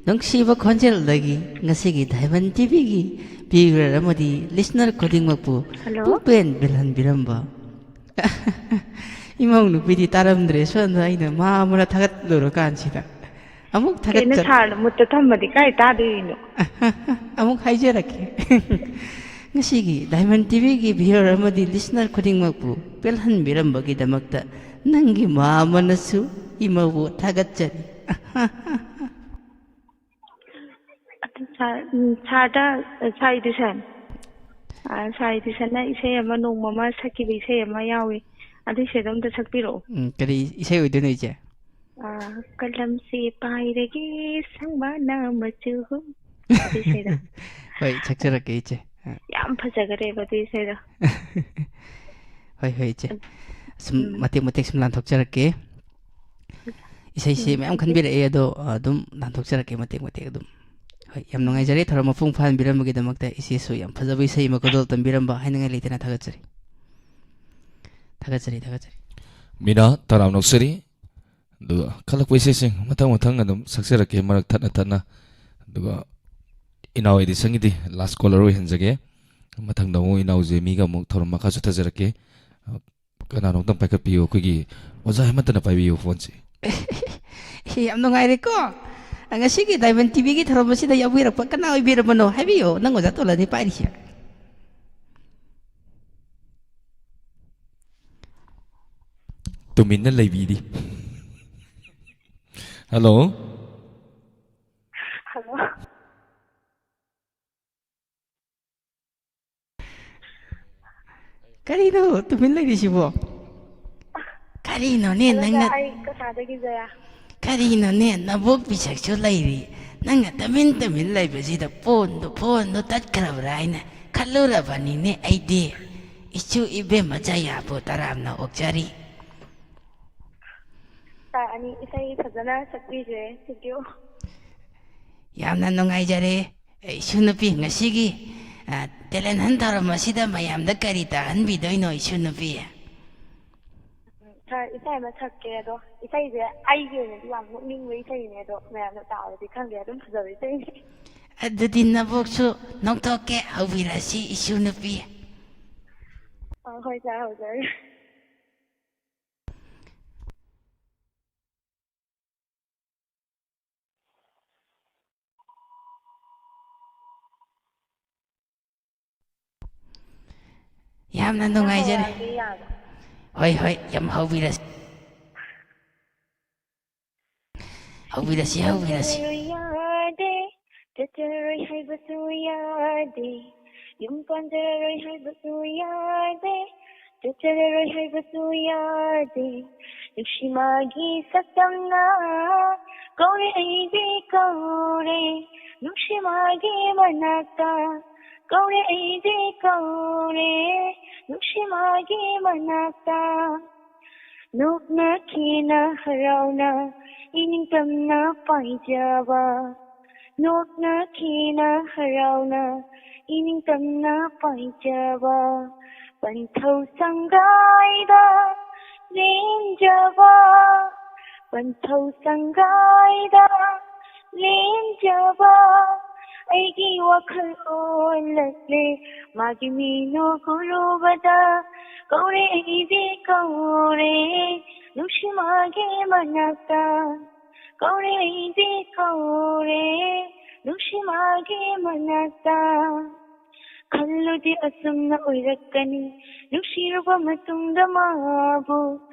ꯅꯨꯡꯁꯤꯕ ꯈꯣꯟꯖꯦꯜꯗꯒꯤ ꯉꯁꯤꯒꯤ ꯗꯥꯏꯃꯟ ꯇꯤꯚꯤꯒꯤ viewer ꯑꯃꯗꯤ listener ꯈꯨꯗꯤꯡꯃꯛꯄꯨ ꯍꯜꯂꯣ꯫ ꯄꯨꯡꯄꯦꯟ ꯄꯦꯜꯍꯟꯕꯤꯔꯝꯕ꯫ ꯏꯃꯧ ꯅꯨꯄꯤꯗꯤ ꯇꯥꯔꯝꯗ꯭ꯔꯦ, ꯁꯣꯝꯗ ꯑꯩꯅ ꯃꯥ ꯑꯃꯅ ꯊꯥꯒꯠꯂꯨꯔꯀꯥꯟꯁꯤꯗ꯫ ꯑꯃꯨꯛ ꯀꯩꯅꯣ, ꯊꯥꯒꯠꯆꯔꯤ꯫ ꯁꯥꯔꯅ ꯃꯨꯠꯇ ꯊꯝꯃꯗꯤ ꯀꯥꯏ ꯇꯥꯗꯣꯏꯅꯣ? ꯑꯃꯨꯛ ꯍꯥꯏꯖꯔꯛꯀꯦ꯫ ꯉꯁꯤꯒꯤ ꯗꯥꯏꯃꯟ ꯇꯤꯚꯤꯒꯤ viewer ꯑꯃꯗꯤ listener ꯈꯨꯗꯤꯡꯃꯛꯄꯨ ꯄꯦꯜꯍꯟꯕꯤꯔꯝꯕꯒꯤꯗꯃꯛꯇ ꯅꯪꯒꯤ ꯃꯥ ꯑꯃꯅꯁꯨ ꯏꯃꯧꯕꯨ ꯊꯥꯒꯠꯆꯔꯤ꯫ ꯑꯗꯨ ꯁꯥꯔ, ꯎꯝ, ꯁꯥꯔꯗ, ꯁꯥꯔ ꯏꯗꯤꯁꯟ, ꯑ, ꯁꯥꯔ ꯏꯗꯤꯁꯟꯅ ꯏꯁꯩ ꯑꯃ, ꯅꯣꯡꯃ ꯑꯃ ꯁꯛꯈꯤꯕ ꯏꯁꯩ ꯑꯃ ꯌꯥꯎꯏ, ꯑꯗꯨ ꯏꯁꯩꯗꯣ ꯑꯝꯇ ꯁꯛꯄꯤꯔꯛꯑꯣ꯫ ꯎꯝ, ꯀꯔꯤ ꯏꯁꯩ ꯑꯣꯏꯗꯣꯏꯅꯣ, ꯏꯆꯦ? ꯑ, ꯀꯂꯝꯁꯦ ꯄꯥꯏꯔꯒꯦ, ꯁꯪꯕꯥꯅ ꯃꯆꯨ ꯍꯨꯝ꯫ ꯑꯗꯨ ꯏꯁꯩꯗꯣ꯫ ꯍꯣꯏ, ꯁꯛꯆꯔꯛꯀꯦ, ꯏꯆꯦ꯫ ꯑ꯫ ꯌꯥꯝ ꯐꯖꯈꯔꯦꯕ ꯑꯗꯨ ꯏꯁꯩꯗꯣ꯫ ꯍꯣꯏ, ꯍꯣꯏ, ꯏꯆꯦ꯫ ꯁꯨꯝ ꯎꯝ꯫ ꯃꯇꯦꯛ ꯃꯇꯦꯛ ꯁꯨꯝ ꯂꯥꯟꯊꯣꯛꯆꯔꯛꯀꯦ꯫ ꯏꯁꯩꯁꯤ ꯎꯝ, ꯃꯌꯥꯝ ꯍꯧꯖꯤꯛ ꯈꯟꯕꯤꯔꯛꯑꯦ, ꯑꯗꯣ, ꯑ, ꯑꯗꯨꯝ ꯂꯥꯟꯊꯣꯛꯆꯔꯛꯀꯦ ꯃꯇꯦꯛ ꯃꯇꯦꯛ ꯑꯗꯨꯝ꯫ ꯍꯣꯏ, ꯌꯥꯝ ꯎꯝ꯫ ꯅꯨꯡꯉꯥꯏꯖꯔꯦ ꯊꯧꯔꯝ ꯃꯄꯨꯡ ꯐꯥꯍꯟꯕꯤꯔꯝꯕꯒꯤꯗꯃꯛꯇ꯫ ꯏꯆꯦꯁꯨ ꯌꯥꯝ ꯐꯖꯕ ꯏꯁꯩ ꯑꯃ ꯈꯣꯟꯖꯦꯜ ꯇꯝꯕꯤꯔꯝꯕ, ꯍꯥꯏꯅꯤꯡꯉꯥꯏ ꯂꯩꯇꯅ ꯊꯥꯒꯠꯆꯔꯤ꯫ ꯊꯥꯒꯠꯆꯔꯤ, ꯊꯥꯒꯠꯆꯔꯤ꯫ ꯃꯤꯅꯥ, ꯇꯔꯥꯝꯅ ꯑꯣꯛꯆꯔꯤ꯫ ꯑꯗꯨꯒ ꯈꯜꯂꯛꯄ ꯏꯁꯩꯁꯤꯡ ꯃꯊꯪ ꯃꯊꯪ ꯑꯗꯨꯝ ꯁꯛꯆꯔꯛꯀꯦ, ꯃꯔꯛ ꯊꯠꯅ ꯊꯠꯅ꯫ ꯑꯗꯨꯒ ꯏꯅꯥꯎ ꯑꯦꯗꯤꯁꯟꯒꯤꯗꯤ last caller ꯑꯣꯏꯍꯟꯖꯒꯦ꯫ ꯃꯊꯪꯗ ꯑꯃꯨꯛ ꯏꯅꯥꯎ ꯖꯦꯃꯤꯒ ꯑꯃꯨꯛ ꯊꯧꯔꯝ ꯃꯈꯥ ꯆꯠꯊꯖꯔꯛꯀꯦ꯫ ꯀꯅꯥꯅꯣ ꯑꯝꯇꯪ ꯄꯥꯏꯈꯠꯄꯤꯌꯨ, ꯑꯩꯈꯣꯏꯒꯤ ꯑꯣꯖꯥ ꯍꯦꯃꯟꯇꯅ ꯄꯥꯏꯕꯤꯌꯨ ꯐꯣꯟꯁꯦ꯫ ꯌꯥꯝ ꯅꯨꯡꯉꯥꯏꯔꯦꯀꯣ꯫ ꯉꯁꯤꯒꯤ ꯗꯥꯏꯃꯟ ꯇꯤꯚꯤꯒꯤ ꯊꯧꯔꯝ ꯑꯁꯤꯗ ꯌꯥꯎꯕꯤꯔꯛꯄ ꯀꯅꯥ ꯑꯣꯏꯕꯤꯔꯕꯅꯣ? ꯍꯥꯏꯕꯤꯌꯨ, ꯅꯪ ꯑꯣꯖꯥ ꯇꯣꯂꯥꯅꯤ ꯄꯥꯏꯔꯤꯁꯦ꯫ ꯇꯨꯃꯤꯟꯅ ꯂꯩꯕꯤꯔꯤ꯫ ꯍꯜꯂꯣ꯫ ꯍꯜꯂꯣ꯫ ꯀꯔꯤꯅꯣ ꯇꯨꯃꯤꯟ ꯂꯩꯔꯤꯁꯤꯕꯣ? ꯀꯔꯤꯅꯣꯅꯦ ꯍꯜꯂꯣ, ꯅꯪꯅ? ꯁꯥꯔ, ꯑꯩ ꯀꯁꯥꯗꯒꯤ ꯖꯌꯥ꯫ ꯀꯔꯤꯅꯣꯅꯦ, ꯅꯕꯣꯛ ꯄꯤꯁꯛꯁꯨ ꯂꯩꯔꯤ, ꯅꯪꯅ ꯇꯨꯃꯤꯟ ꯇꯨꯃꯤꯟ ꯂꯩꯕꯁꯤꯗ ꯐꯣꯟꯗꯨ, ꯐꯣꯟꯗꯨ ꯇꯠꯈ꯭ꯔꯕ꯭ꯔꯥ ꯍꯥꯏꯅ ꯈꯜꯂꯨꯔꯕꯅꯤꯅꯦ ꯑꯩꯗꯤ꯫ ꯏꯆꯨ ꯏꯕꯦꯝꯃ ꯖꯌꯥꯕꯨ ꯇꯔꯥꯝꯅ ꯑꯣꯛꯆꯔꯤ꯫ ꯁꯥꯔ ꯑꯅꯤ ꯏꯁꯩ ꯐꯖꯅ ꯁꯛꯄꯤꯈ꯭ꯔꯦ꯫ Thank you꯫ ꯌꯥꯝꯅ ꯅꯨꯡꯉꯥꯏꯖꯔꯦ꯫ ꯑꯦ, ꯏꯁꯨ ꯅꯨꯄꯤ, ꯉꯁꯤꯒꯤ, ꯑ, talent hunt ꯊꯧꯔꯝ ꯑꯁꯤꯗ ꯃꯌꯥꯝꯗ ꯀꯔꯤ ꯇꯥꯍꯟꯕꯤꯗꯣꯏꯅꯣ, ꯏꯁꯨ ꯅꯨꯄꯤ? ꯁꯥꯔ, ꯏꯁꯩ ꯑꯃ ꯁꯛꯀꯦ, ꯑꯗꯣ ꯏꯁꯩꯁꯦ ꯑꯩꯒꯤ ꯑꯣꯏꯅꯗꯤ ꯌꯥꯝ ꯅꯣꯛꯅꯤꯡꯕ ꯏꯁꯩꯅꯦ, ꯑꯗꯣ ꯃꯌꯥꯝꯅ ꯇꯥꯕꯗꯤ ꯈꯪꯗꯦ, ꯑꯗꯨꯝ ꯐꯖꯕ ꯏꯁꯩꯅꯦ꯫ ꯑꯗꯨꯗꯤ ꯅꯕꯣꯛꯁꯨ ꯅꯣꯛꯊꯣꯛꯀꯦ, ꯍꯧꯕꯤꯔꯁꯤ, ꯏꯁꯨ ꯅꯨꯄꯤ꯫ ꯑ, ꯍꯣꯏ, ꯁꯥꯔ, ꯍꯧꯖꯔꯒꯦ꯫ ꯌꯥꯝꯅ ꯅꯨꯡꯉꯥꯏꯖꯔꯦ꯫ ꯍꯧꯔꯛꯑꯒꯦ, ꯌꯥꯕ꯭ꯔꯥ? ꯍꯣꯏ, ꯍꯣꯏ, ꯌꯥꯝ ꯍꯧꯕꯤꯔꯁꯤ꯫ ꯍꯧꯕꯤꯔꯁꯤ, ꯍꯧꯕꯤꯔꯁꯤ꯫ ꯌꯥꯗꯦ, ꯆꯠꯆꯔꯣꯏ ꯍꯥꯏꯕꯁꯨ ꯌꯥꯗꯦ, ꯌꯨꯝ ꯄꯥꯟꯖꯔꯔꯣꯏ ꯍꯥꯏꯕꯁꯨ ꯌꯥꯗꯦ, ꯆꯠꯆꯔꯔꯣꯏ ꯍꯥꯏꯕꯁꯨ ꯌꯥꯗꯦ꯫ ꯅꯨꯡꯁꯤ ꯃꯥꯒꯤ ꯁꯛꯇꯝꯅ ꯀꯧꯔꯦ ꯑꯩꯗꯤ ꯀꯧꯔꯦ, ꯅꯨꯡꯁꯤ ꯃꯥꯒꯤ ꯃꯅꯥꯛꯇ ꯀꯧꯔꯦ ꯑꯩꯗꯤ ꯀꯧꯔꯦ, ꯅꯨꯡꯁꯤ ꯃꯥꯒꯤ ꯃꯅꯥꯛꯇ꯫ ꯅꯣꯛꯅꯈꯤꯅ ꯍꯔꯥꯎꯅ ꯏꯅꯤꯡꯇꯝꯅ ꯄꯥꯏꯖꯕ, ꯅꯣꯛꯅꯈꯤꯅ ꯍꯔꯥꯎꯅ ꯏꯅꯤꯡꯇꯝꯅ ꯄꯥꯏꯖꯕ, ꯄꯟꯊꯧ ꯁꯪꯒꯥꯏꯗ ꯂꯦꯝꯖꯕ, ꯄꯟꯊꯧ ꯁꯪꯒꯥꯏꯗ ꯂꯦꯝꯖꯕ ꯑꯩꯒꯤ ꯋꯥꯈꯜ ꯑꯣꯜꯂꯛꯂꯦ꯫ ꯃꯥꯒꯤ ꯃꯤꯅꯣꯛ ꯎꯔꯨꯕꯗ ꯀꯧꯔꯦ ꯑꯩꯗꯤ ꯀꯧꯔꯦ, ꯅꯨꯡꯁꯤ ꯃꯥꯒꯤ ꯃꯅꯥꯛꯇ꯫ ꯀꯧꯔꯦ ꯑꯩꯗꯤ ꯀꯧꯔꯦ, ꯅꯨꯡꯁꯤ ꯃꯥꯒꯤ ꯃꯅꯥꯛꯇ꯫ ꯈꯜꯂꯨꯗꯦ ꯑꯁꯨꯝꯅ ꯑꯣꯏꯔꯛꯀꯅꯤ, ꯅꯨꯡꯁꯤꯔꯨꯕ ꯃꯇꯨꯡꯗ ꯃꯥꯕꯨ꯫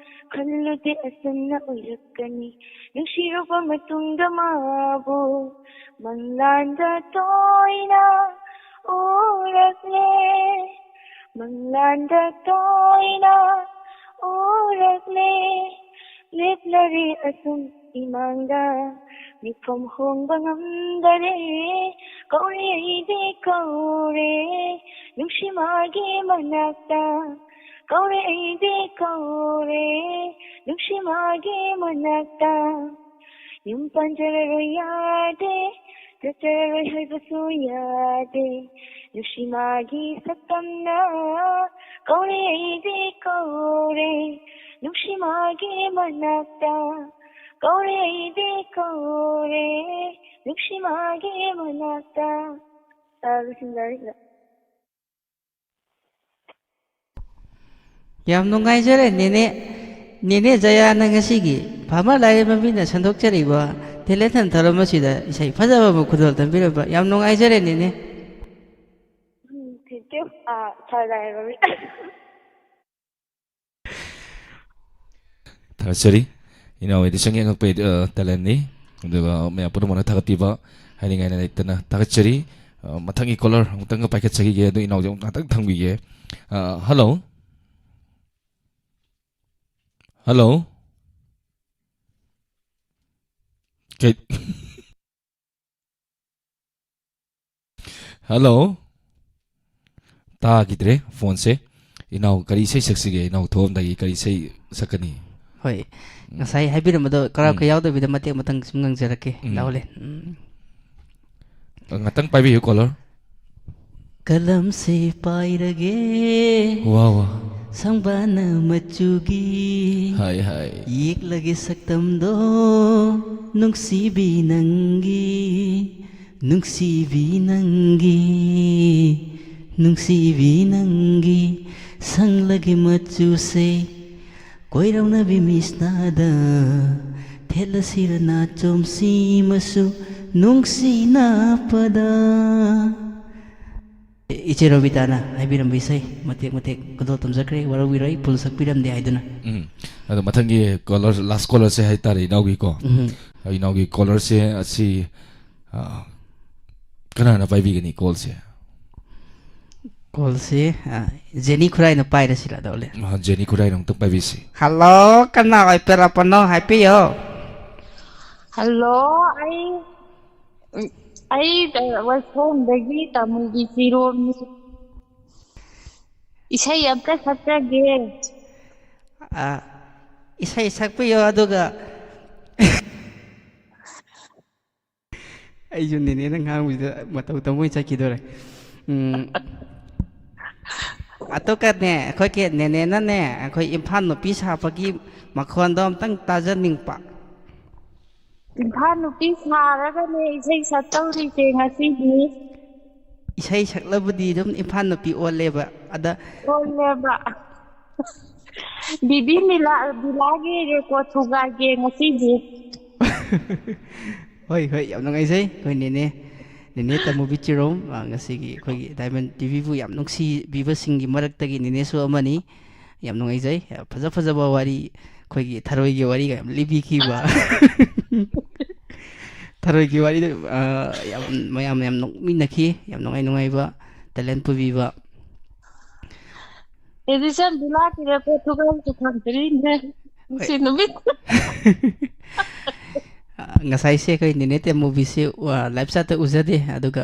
ꯈꯜꯂꯨꯗꯦ ꯑꯁꯨꯝꯅ ꯑꯣꯏꯔꯛꯀꯅꯤ, ꯅꯨꯡꯁꯤꯔꯨꯕ ꯃꯇꯨꯡꯗ ꯃꯥꯕꯨ꯫ ꯃꯪꯂꯥꯟꯗ ꯇꯣꯏꯅ ꯎꯔꯛꯂꯦ, ꯃꯪꯂꯥꯟꯗ ꯇꯣꯏꯅ ꯎꯔꯛꯂꯦ꯫ ꯂꯦꯞꯂꯔꯦ ꯑꯁꯨꯝ ꯏꯃꯥꯡꯗ, ꯃꯤꯐꯝ ꯍꯣꯡꯕ ꯉꯝꯗꯔꯦ꯫ ꯀꯧꯔꯦ ꯑꯩꯗꯤ ꯀꯧꯔꯦ, ꯅꯨꯡꯁꯤ ꯃꯥꯒꯤ ꯃꯅꯥꯛꯇ꯫ ꯀꯧꯔꯦ ꯑꯩꯗꯤ ꯀꯧꯔꯦ, ꯅꯨꯡꯁꯤ ꯃꯥꯒꯤ ꯃꯅꯥꯛꯇ꯫ ꯌꯨꯝ ꯄꯥꯟꯖꯔꯔꯣꯏ ꯌꯥꯗꯦ, ꯆꯠꯆꯔꯣꯏ ꯍꯥꯏꯕꯁꯨ ꯌꯥꯗꯦ, ꯅꯨꯡꯁꯤ ꯃꯥꯒꯤ ꯁꯛꯇꯝꯅ ꯀꯧꯔꯦ ꯑꯩꯗꯤ ꯀꯧꯔꯦ, ꯅꯨꯡꯁꯤ ꯃꯥꯒꯤ ꯃꯅꯥꯛꯇ ꯀꯧꯔꯦ ꯑꯩꯗꯤ ꯀꯧꯔꯦ, ꯅꯨꯡꯁꯤ ꯃꯥꯒꯤ ꯃꯅꯥꯛꯇ꯫ ꯇꯥꯔꯒ ꯁꯤꯡꯒꯔꯁꯤꯗ꯫ ꯌꯥꯝ ꯅꯨꯡꯉꯥꯏꯖꯔꯦ ꯅꯦꯅꯦ꯫ ꯅꯦꯅꯦ ꯖꯌꯥꯅ ꯉꯁꯤꯒꯤ ꯐꯥꯃꯔ ꯂꯥꯏꯔꯦꯝꯕꯤꯅ ꯁꯟꯗꯣꯛꯆꯔꯤꯕ ꯇꯦꯂꯦꯟ ꯍꯟ ꯊꯧꯔꯝ ꯑꯁꯤꯗ ꯏꯁꯩ ꯐꯖꯕ ꯑꯃ ꯈꯨꯗꯣꯜ ꯇꯝꯕꯤꯔꯛꯄ ꯌꯥꯝ ꯅꯨꯡꯉꯥꯏꯖꯔꯦ ꯅꯦꯅꯦ꯫ ꯎꯝ, thank you꯫ ꯑꯥ, ꯁꯥꯔ ꯂꯥꯏꯔꯦꯝꯕꯤ꯫ ꯊꯥꯒꯠꯆꯔꯤ꯫ ꯏꯅꯥꯎ ꯑꯦꯗꯤꯁꯟꯒꯤ ꯑꯉꯛꯄ, ꯑ, ꯇꯦꯂꯦꯟꯅꯤ꯫ ꯑꯗꯨꯒ ꯃꯌꯥꯝ ꯄꯨꯝꯅꯃꯛꯅ ꯊꯥꯒꯠꯄꯤꯕ ꯍꯥꯏꯅꯤꯡꯉꯥꯏ ꯂꯩꯇꯅ ꯊꯥꯒꯠꯆꯔꯤ꯫ ꯑ, ꯃꯊꯪꯒꯤ ꯀꯣꯂꯔ ꯑꯃꯨꯛꯇꯪꯒ ꯄꯥꯏꯈꯠꯆꯈꯤꯒꯦ, ꯑꯗꯨ ꯏꯅꯥꯎꯁꯦ ꯑꯃꯨꯛ ꯉꯥꯛꯇꯪ ꯊꯝꯈꯤꯒꯦ꯫ ꯑ, ꯍꯜꯂꯣ꯫ ꯍꯜꯂꯣ꯫ ꯀꯩ-, ꯍꯜꯂꯣ꯫ ꯇꯥꯈꯤꯗ꯭ꯔꯦ ꯐꯣꯟꯁꯦ꯫ ꯏꯅꯥꯎ ꯀꯔꯤ ꯏꯁꯩ ꯁꯛꯁꯤꯒꯦ? ꯏꯅꯥꯎ ꯊꯣꯛꯑꯝꯗꯥꯏꯒꯤ ꯀꯔꯤ ꯏꯁꯩ ꯁꯛꯀꯅꯤ? ꯍꯣꯏ, ꯎꯝ꯫ ꯉꯁꯥꯏ ꯍꯥꯏꯕꯤꯔꯝꯕꯗꯣ ꯀꯔꯥꯎ ꯎꯝ꯫ ꯀꯌꯥꯎꯗꯕꯤꯗ ꯃꯇꯦꯛ ꯃꯇꯪ ꯁꯨꯝ ꯉꯪꯖꯔꯛꯀꯦ꯫ ꯎꯝ꯫ ꯂꯥꯎꯂꯦ꯫ ꯎꯝ꯫ ꯉꯥꯛꯇꯪ ꯄꯥꯏꯕꯤꯌꯨ, ꯀꯣꯂꯔ꯫ ꯀꯂꯝꯁꯦ ꯄꯥꯏꯔꯒꯦ꯫ ꯋꯥ, ꯋꯥ꯫ ꯁꯪꯕꯥꯅ ꯃꯆꯨꯒꯤ꯫ ꯍꯥꯏ, ꯍꯥꯏ꯫ ꯌꯦꯛꯂꯒꯦ ꯁꯛꯇꯝꯗꯣ ꯅꯨꯡꯁꯤꯕꯤ ꯅꯪꯒꯤ꯫ ꯅꯨꯡꯁꯤꯕꯤ ꯅꯪꯒꯤ, ꯅꯨꯡꯁꯤꯕꯤ ꯅꯪꯒꯤ, ꯁꯪꯂꯒꯦ ꯃꯆꯨꯁꯦ, ꯀꯣꯏꯔꯧꯅꯕꯤ ꯃꯤꯁꯅꯥꯗ, ꯊꯦꯠꯂꯁꯤꯔ ꯅꯥꯆꯣꯝꯁꯤ ꯃꯆꯨ ꯅꯨꯡꯁꯤꯅꯄꯗ꯫ ꯏꯆꯦ ꯔꯣꯕꯤꯇꯥꯅ ꯍꯥꯏꯕꯤꯔꯝꯕ ꯏꯁꯩ ꯃꯇꯦꯛ ꯃꯇꯦꯛ ꯈꯨꯗꯣꯜ ꯇꯝꯖꯈ꯭ꯔꯦ, ꯋꯥꯔꯧꯕꯤꯔꯣꯏ, full ꯁꯛꯄꯤꯔꯝꯗꯦ ꯍꯥꯏꯗꯨꯅ꯫ ꯎꯝ꯫ ꯑꯗꯣ ꯃꯊꯪꯒꯤ ꯀꯣꯂꯔ, ꯂꯥꯁ ꯀꯣꯂꯔꯁꯦ ꯍꯥꯏꯇꯥꯔꯦ, ꯏꯅꯥꯎꯒꯤꯀꯣ꯫ ꯎꯝ꯫ ꯏꯅꯥꯎꯒꯤ ꯀꯣꯂꯔꯁꯦ ꯑꯁꯤ ꯑ, ꯀꯅꯥꯅ ꯄꯥꯏꯕꯤꯒꯅꯤ ꯀꯣꯜꯁꯦ? ꯀꯣꯜꯁꯦ, ꯑ, ꯖꯦꯅꯤ ꯈꯨꯔꯥꯏꯅ ꯄꯥꯏꯔꯁꯤꯔ, ꯗꯣꯂꯦ? ꯑ, ꯖꯦꯅꯤ ꯈꯨꯔꯥꯏꯅ ꯑꯃꯨꯛꯇꯪ ꯄꯥꯏꯕꯤꯁꯤ꯫ ꯍꯜꯂꯣ, ꯀꯅꯥ ꯑꯣꯏꯕꯤꯔꯕꯅꯣ? ꯍꯥꯏꯕꯤꯌꯣ꯫ ꯍꯜꯂꯣ, ꯑꯩ, ꯑꯩ, ꯑ, ꯋꯥꯏꯈꯣꯡꯗꯒꯤ ꯇꯥꯃꯨꯒꯤ ꯐꯤꯔꯣꯝꯅꯤ꯫ ꯏꯁꯩ ꯑꯝꯇ ꯁꯛꯆꯒꯦ꯫ ꯑ, ꯏꯁꯩ ꯁꯛꯄꯤꯌꯣ, ꯑꯗꯨꯒ ꯑꯩꯁꯨ ꯅꯦꯅꯦꯅ ꯉꯥꯡꯕꯁꯤꯗ ꯃꯇꯧ ꯇꯝꯃꯣꯏ ꯆꯠꯈꯤꯗꯣꯔꯦ꯫ ꯎꯝ꯫ ꯑꯗꯨꯒꯅꯦ, ꯑꯩꯈꯣꯏꯒꯤ ꯅꯦꯅꯦꯅꯅꯦ, ꯑꯩꯈꯣꯏ ꯏꯝꯐꯥꯜ ꯅꯨꯄꯤ ꯁꯥꯕꯒꯤ ꯃꯈꯣꯟꯗꯣ ꯑꯝꯇꯪ ꯇꯥꯖꯅꯤꯡꯕ꯫ ꯏꯝꯐꯥꯜ ꯅꯨꯄꯤ ꯁꯥꯔꯒꯅꯦ ꯏꯁꯩ ꯁꯛꯇꯧꯔꯤꯁꯦ ꯉꯁꯤꯗꯤ꯫ ꯏꯁꯩ ꯁꯛꯂꯕꯗꯤ ꯑꯗꯨꯝ ꯏꯝꯐꯥꯜ ꯅꯨꯄꯤ ꯑꯣꯜꯂꯦꯕ꯫ ꯑꯗ ꯑꯣꯜꯂꯦꯕ꯫ ꯕꯤꯕꯤ ꯃꯤꯂꯥ, ꯕꯤꯂꯥꯒꯤ ꯔꯦꯀꯣꯔꯠ ꯊꯨꯒꯥꯏꯒꯦ ꯉꯁꯤꯗꯤ꯫ ꯍꯣꯏ, ꯍꯣꯏ, ꯌꯥꯝ ꯅꯨꯡꯉꯥꯏꯖꯩ ꯑꯩꯈꯣꯏ ꯅꯦꯅꯦ, ꯅꯦꯅꯦ ꯇꯃꯨꯕꯤ ꯆꯤꯔꯣꯝ, ꯑ, ꯉꯁꯤꯒꯤ ꯑꯩꯈꯣꯏꯒꯤ ꯗꯥꯏꯃꯟ ꯇꯤꯚꯤꯕꯨ ꯌꯥꯝ ꯅꯨꯡꯁꯤꯕꯤꯕꯁꯤꯡꯒꯤ ꯃꯔꯛꯇꯒꯤ ꯅꯦꯅꯦꯁꯨ ꯑꯃꯅꯤ꯫ ꯌꯥꯝ ꯅꯨꯡꯉꯥꯏꯖꯩ꯫ ꯐꯖ ꯐꯖꯕ ꯋꯥꯔꯤ, ꯑꯩꯈꯣꯏꯒꯤ ꯊꯔꯣꯏꯒꯤ ꯋꯥꯔꯤꯒ ꯌꯥꯝ ꯂꯤꯕꯤꯈꯤꯕ꯫ ꯊꯔꯣꯏꯒꯤ ꯋꯥꯔꯤꯗ, ꯑ, ꯌꯥꯝ, ꯃꯌꯥꯝ ꯌꯥꯝ ꯅꯣꯛꯃꯤꯟꯅꯈꯤ꯫ ꯌꯥꯝ ꯅꯨꯡꯉꯥꯏ ꯅꯨꯡꯉꯥꯏꯕ ꯇꯦꯂꯦꯟ ꯄꯨꯕꯤꯕ꯫ ꯑꯦꯗꯤꯁꯟ ꯕꯤꯂꯥꯒꯤ ꯔꯦꯀꯣꯔꯠ ꯊꯨꯒꯥꯏꯒꯦ ꯐꯪꯗ꯭ꯔꯤꯅꯦ꯫ ꯉꯁꯤ ꯅꯨꯃꯤꯠ꯫ ꯑ, ꯉꯁꯥꯏꯁꯦ ꯑꯩꯈꯣꯏ ꯅꯦꯅꯦ ꯇꯦꯃꯨꯕꯤꯁꯦ, ꯑ, ꯂꯥꯏꯞ ꯆꯥꯠꯇ ꯎꯖꯗꯦ꯫ ꯑꯗꯨꯒ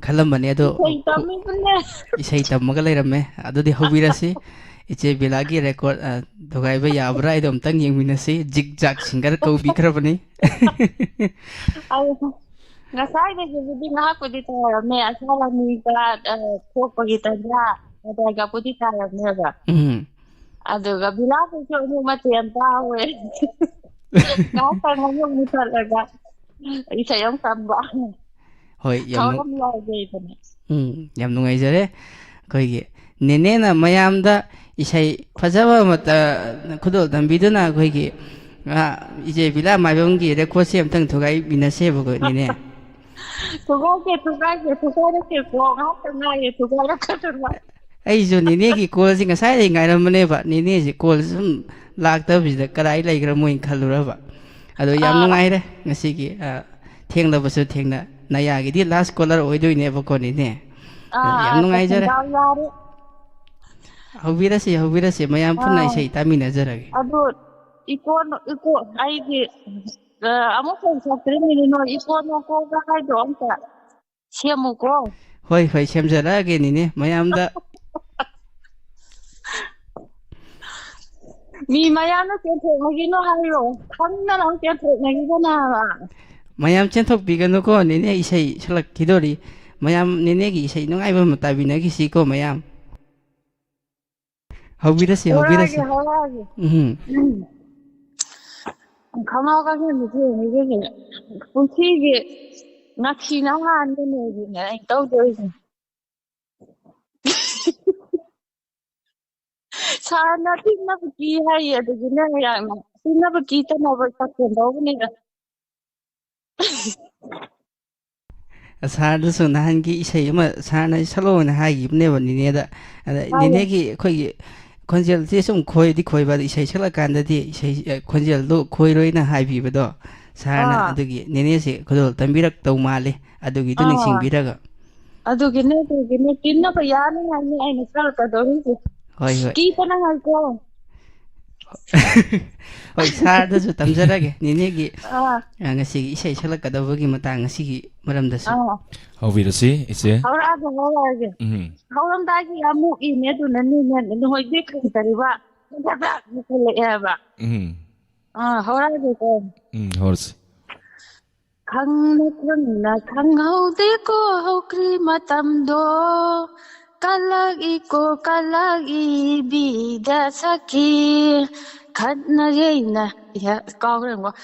ꯈꯜꯂꯝꯕꯅꯦ, ꯑꯗꯣ ꯏꯁꯩ ꯇꯝꯃꯤꯕꯅꯦ꯫ ꯏꯁꯩ ꯇꯝꯃꯒ ꯂꯩꯔꯝꯃꯦ꯫ ꯑꯗꯨꯗꯤ ꯍꯧꯕꯤꯔꯁꯤ꯫ ꯏꯆꯦ ꯕꯤꯂꯥꯒꯤ ꯔꯦꯀꯣꯔꯠ, ꯑ, ꯊꯨꯒꯥꯏꯕ ꯌꯥꯕ꯭ꯔꯥ ꯍꯥꯏꯗꯣ ꯑꯝꯇꯪ ꯌꯦꯡꯃꯤꯟꯅꯁꯤ꯫ ꯖꯤꯛ ꯖꯥꯛ ꯁꯤꯡꯒꯔ ꯀꯧꯕꯤꯈ꯭ꯔꯕꯅꯤ꯫ ꯑꯩ ꯉꯁꯥꯏꯗꯒꯤꯕꯨꯗꯤ ꯉꯥꯏꯍꯥꯛꯄꯨꯗꯤ ꯇꯧꯔꯝꯃꯦ꯫ ꯑꯁꯥ ꯔꯥꯅꯤꯒ, ꯑ, ꯊꯣꯛꯄꯒꯤ ꯇꯟꯖꯥ ꯑꯗꯨꯋꯥꯏꯒꯕꯨꯗꯤ ꯇꯥꯔꯝꯃꯦꯕ꯫ ꯎꯝ꯫ ꯑꯗꯨꯒ ꯕꯤꯂꯥꯗꯨꯁꯨ ꯑꯃꯨꯛ ꯃꯇꯦꯟ ꯇꯥꯍꯧꯋꯦ꯫ ꯉꯥꯏꯍꯥꯛꯇꯪ ꯑꯃꯨꯛ ꯃꯨꯊꯠꯂꯒ ꯏꯁꯩ ꯑꯃꯨꯛ ꯇꯝꯕ꯫ ꯍꯣꯏ, ꯌꯥꯝ ꯅꯨꯡ-, ꯊꯧꯔꯝ ꯌꯥꯎꯗꯦꯗꯅ꯫ ꯎꯝ, ꯌꯥꯝ ꯅꯨꯡꯉꯥꯏꯖꯔꯦ꯫ ꯑꯩꯈꯣꯏꯒꯤ ꯅꯦꯅꯦꯅ ꯃꯌꯥꯝꯗ ꯏꯁꯩ ꯐꯖꯕ ꯑꯃꯠꯇ ꯈꯨꯗꯣꯜ ꯇꯝꯕꯤꯗꯨꯅ ꯑꯩꯈꯣꯏꯒꯤ, ꯑ, ꯏꯆꯦ ꯕꯤꯂꯥ ꯃꯥꯏꯕꯝꯒꯤ ꯔꯦꯀꯣꯔꯠꯁꯦ ꯑꯝꯇꯪ ꯊꯨꯒꯥꯏꯃꯤꯟꯅꯁꯦꯕꯀꯣ, ꯅꯦꯅꯦ꯫ ꯊꯨꯒꯥꯏꯒꯦ, ꯊꯨꯒꯥꯏꯒꯦ, ꯊꯨꯒꯥꯏꯔꯛꯀꯦꯀꯣ꯫ ꯉꯥꯏꯍꯥꯛꯇ ꯉꯥꯏꯔꯦ, ꯊꯨꯒꯥꯏꯔꯛꯀꯗꯕ꯫ ꯑꯩꯁꯨ ꯅꯦꯅꯦꯒꯤ ꯀꯣꯜꯁꯤ ꯉꯁꯥꯏꯗꯒꯤ ꯉꯥꯏꯔꯝꯕꯅꯦꯕ꯫ ꯅꯦꯅꯦꯁꯤ ꯀꯣꯜ ꯁꯨꯝ ꯂꯥꯛꯇꯕꯁꯤꯗ ꯀꯗꯥꯏ ꯂꯩꯈ꯭ꯔꯃꯣꯏꯅ ꯈꯜꯂꯨꯔꯕ꯫ ꯑꯗꯣ ꯌꯥꯝ ꯑꯥ꯫ ꯅꯨꯡꯉꯥꯏꯔꯦ ꯉꯁꯤꯒꯤ, ꯑ, ꯊꯦꯡꯂꯕꯁꯨ ꯊꯦꯡꯅ ꯅꯌꯥꯒꯤꯗꯤ ꯂꯥꯁ ꯀꯣꯂꯔ ꯑꯣꯏꯗꯣꯏꯅꯦꯕꯀꯣ, ꯅꯦꯅꯦ꯫ ꯑꯗꯣ ꯑꯥ, ꯌꯥꯝ ꯑꯥ, ꯅꯨꯡꯉꯥꯏꯖꯔꯦ꯫ ꯇꯁꯦꯡꯅ ꯌꯥꯔꯦ꯫ ꯍꯧꯕꯤꯔꯁꯤ, ꯍꯧꯕꯤꯔꯁꯤ, ꯃꯌꯥꯝ ꯄꯨꯟꯅ ꯑꯥ꯫ ꯏꯁꯩ ꯇꯥꯃꯤꯟꯅꯖꯔꯒꯦ꯫ ꯑꯗꯨ ꯏꯀꯣꯟ-, ꯏꯀꯣ-, ꯑꯩꯒꯤ, ꯑ, ꯑꯃꯨꯛ ꯐꯣꯟ ꯁꯣꯛꯇ꯭ꯔꯤꯃꯤꯅꯦ ꯅꯣꯏ ꯏꯀꯣꯟ ꯅꯣꯀꯣꯒ ꯍꯥꯏꯗꯣ ꯑꯝꯇ ꯁꯦꯝꯃꯨꯀꯣ꯫ ꯍꯣꯏ, ꯍꯣꯏ, ꯁꯦꯝꯖꯔꯛꯑꯒꯦ, ꯅꯦꯅꯦ꯫ ꯃꯌꯥꯝꯗ ꯃꯤ ꯃꯌꯥꯝꯅ ꯆꯦꯟꯊꯣꯛꯅꯈꯤꯅꯣ ꯍꯥꯏꯌꯣ꯫ ꯈꯪꯗꯅ ꯑꯃꯨꯛ ꯆꯦꯟꯊꯣꯛꯅꯈꯤꯗꯅ ꯍꯥꯏꯕ꯫ ꯃꯌꯥꯝ ꯆꯦꯟꯊꯣꯛꯄꯤꯒꯅꯨꯀꯣ, ꯅꯦꯅꯦ ꯏꯁꯩ ꯁꯛꯂꯛꯈꯤꯗꯣꯔꯤ꯫ ꯃꯌꯥꯝ ꯅꯦꯅꯦꯒꯤ ꯏꯁꯩ ꯅꯨꯡꯉꯥꯏꯕ ꯑꯃ ꯇꯥꯕꯤꯅꯈꯤꯁꯤꯀꯣ ꯃꯌꯥꯝ꯫ ꯍꯧꯕꯤꯔꯁꯤ, ꯍꯧꯕꯤꯔꯁꯤ꯫ ꯍꯧꯔꯛꯑꯒꯦ, ꯍꯧꯔꯛꯑꯒꯦ꯫ ꯎꯝ꯫ ꯈꯪꯉꯥꯎ ꯀꯥꯡꯈꯟꯁꯦ ꯊꯦꯡꯉꯤꯁꯦ ꯄꯨꯟꯁꯤꯒꯤ ꯉꯥꯊꯤꯅ ꯍꯥꯟꯕꯅꯦꯁꯤꯅꯦ ꯑꯩꯅ ꯇꯧꯗꯣꯏꯁꯦ꯫ ꯁꯥꯔꯅ ꯇꯤꯟꯅꯕ ꯀꯤ ꯍꯥꯏꯌꯦ, ꯑꯗꯨꯒꯤꯅꯦ ꯃꯌꯥꯝꯅ ꯇꯤꯟꯅꯕ ꯀꯤꯗꯅꯕ ꯇꯥꯛꯄꯤꯗꯧꯕꯅꯤꯗ꯫ ꯁꯥꯔꯗꯁꯨ ꯅꯍꯥꯟꯒꯤ ꯏꯁꯩ ꯑꯃ ꯁꯥꯔꯅ ꯁꯛꯂꯛꯑꯣꯅ ꯍꯥꯏꯈꯤꯕꯅꯦꯕ ꯅꯤꯅꯦꯗ꯫ ꯑꯗ ꯍꯥꯏꯌꯦ꯫ ꯅꯤꯅꯦꯒꯤ ꯑꯩꯈꯣꯏꯒꯤ ꯈꯣꯟꯖꯦꯜꯁꯦ ꯁꯨꯝ ꯈꯣꯏꯗꯤ ꯈꯣꯏꯕ, ꯑꯗ ꯏꯁꯩ ꯁꯛꯂꯛꯀꯥꯟꯗꯗꯤ ꯏꯁꯩ, ꯑ, ꯈꯣꯟꯖꯦꯜꯗꯣ ꯈꯣꯏꯔꯣꯏꯅ ꯍꯥꯏꯕꯤꯕꯗꯣ ꯁꯥꯔꯅ꯫ ꯑꯥ꯫ ꯑꯗꯨꯒꯤ ꯅꯤꯅꯦꯁꯦ ꯈꯨꯗꯣꯜ ꯇꯝꯕꯤꯔꯛꯇꯧ ꯃꯥꯜꯂꯦ꯫ ꯑꯗꯨꯒꯤꯗꯨ ꯑꯥ꯫ ꯅꯤꯡꯁꯤꯡꯕꯤꯔꯒ꯫ ꯑꯗꯨꯒꯤꯅꯦ, ꯑꯗꯨꯒꯤꯅꯦ ꯇꯤꯟꯅꯕ ꯌꯥꯅꯤꯡꯉꯥꯏꯅꯤ ꯑꯩꯅ ꯁꯛꯂꯛꯀꯗꯧꯔꯤꯁꯦ꯫ ꯍꯣꯏ, ꯍꯣꯏ꯫ ꯀꯤꯗꯅꯉꯥꯏꯀꯣ꯫ ꯍꯣꯏ, ꯁꯥꯔꯗꯁꯨ ꯇꯝꯖꯔꯒꯦ꯫ ꯅꯤꯅꯦꯒꯤ, ꯑꯥ꯫ ꯑ, ꯉꯁꯤꯒꯤ ꯏꯁꯩ ꯁꯛꯂꯛꯀꯗꯕꯒꯤ ꯃꯇꯥꯡ ꯑꯁꯤꯒꯤ ꯃꯔꯝꯗꯁꯨ꯫ ꯑꯥ꯫ ꯍꯧꯕꯤꯔꯁꯤ, ꯏꯆꯦ꯫ ꯍꯧꯔꯛꯑꯒꯦ, ꯍꯧꯔꯛꯑꯒꯦ꯫ ꯎꯝ꯫ ꯍꯧꯔꯝꯗꯥꯏꯒꯤ ꯌꯥꯝ ꯃꯨꯛꯏꯅꯦ, ꯑꯗꯨꯅꯅꯦ ꯅꯣꯏꯗꯤ ꯀꯔꯤ ꯀꯔꯤꯕ ꯈꯜꯂꯛꯑꯦ ꯍꯥꯏꯕ꯫ ꯎꯝ꯫ ꯑꯥ, ꯍꯧꯔꯛꯑꯒꯦꯀꯣ꯫ ꯎꯝ, ꯍꯧꯔꯁꯤ꯫ ꯈꯪꯅ ꯈꯪꯅ ꯈꯪꯍꯧꯗꯦꯀꯣ ꯍꯧꯈ꯭ꯔꯤ ꯃꯇꯝꯗꯣ꯫ ꯀꯜꯂꯛꯏꯀꯣ ꯀꯜꯂꯛꯏꯕꯤꯗ ꯁꯈꯤ꯫ ꯈꯠꯅ ꯌꯩꯅ, ꯏꯍ, ꯀꯥꯎꯈ꯭ꯔꯦ ꯑꯃꯨꯛ꯫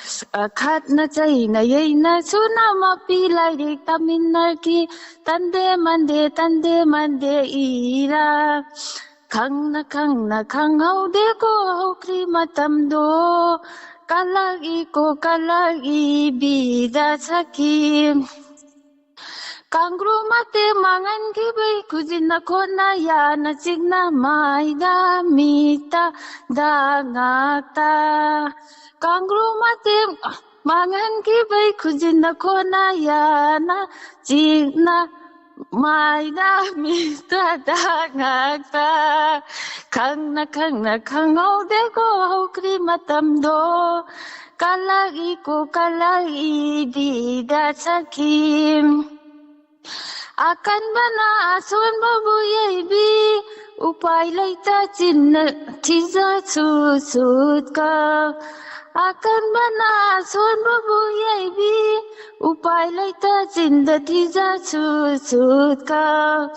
ꯑ, ꯈꯠꯅ ꯆꯩꯅ ꯌꯩꯅ ꯁꯨꯅ ꯃꯄꯤ ꯂꯥꯏꯔꯤꯛ ꯇꯝꯃꯤꯟꯅꯈꯤ꯫ ꯇꯟꯗꯦ ꯃꯟꯗꯦ ꯇꯟꯗꯦ ꯃꯟꯗꯦ ꯏꯔꯥ꯫ ꯈꯪꯅ ꯈꯪꯅ ꯈꯪꯍꯧꯗꯦꯀꯣ ꯍꯧꯈ꯭ꯔꯤ ꯃꯇꯝꯗꯣ꯫ ꯀꯜꯂꯛꯏꯀꯣ ꯀꯜꯂꯛꯏꯕꯤꯗ ꯁꯈꯤ꯫ ꯀꯥꯡꯒ꯭ꯔꯨ ꯃꯇꯦꯛ ꯃꯥꯡꯍꯟꯈꯤꯕꯩ ꯈꯨꯖꯤꯟꯅ ꯈꯣꯠꯅ ꯌꯥꯅ ꯆꯤꯛꯅ ꯃꯥꯏꯗ ꯃꯤꯠꯇ ꯗꯥꯛ ꯉꯥꯛꯇ꯫ ꯀꯥꯡꯒ꯭ꯔꯨ ꯃꯇꯦꯛ ꯃꯥꯡꯍꯟꯈꯤꯕꯩ ꯈꯨꯖꯤꯟꯅ ꯈꯣꯠꯅ ꯌꯥꯅ ꯆꯤꯛꯅ ꯃꯥꯏꯗ ꯃꯤꯠꯇ ꯗꯥꯛ ꯉꯥꯛꯇ꯫ ꯈꯪꯅ ꯈꯪꯅ ꯈꯪꯍꯧꯗꯦꯀꯣ ꯍꯧꯈ꯭ꯔꯤ ꯃꯇꯝꯗꯣ꯫ ꯀꯜꯂꯛꯏꯀꯣ ꯀꯜꯂꯛꯏꯕꯤꯗ ꯁꯈꯤ꯫ ꯑꯀꯟꯕꯅ ꯑꯁꯣꯟꯕꯕꯨ ꯌꯩꯕꯤ꯫ ꯎꯄꯥꯏ ꯂꯩꯇ ꯆꯤꯟꯅ ꯊꯤꯖꯁꯨ ꯁꯨꯠꯀ꯫ ꯑꯀꯟꯕꯅ ꯑꯁꯣꯟꯕꯕꯨ ꯌꯩꯕꯤ, ꯎꯄꯥꯏ ꯂꯩꯇ ꯆꯤꯟꯗ ꯊꯤꯖꯥ ꯁꯨꯠ ꯁꯨꯠ ꯀꯥꯞ꯫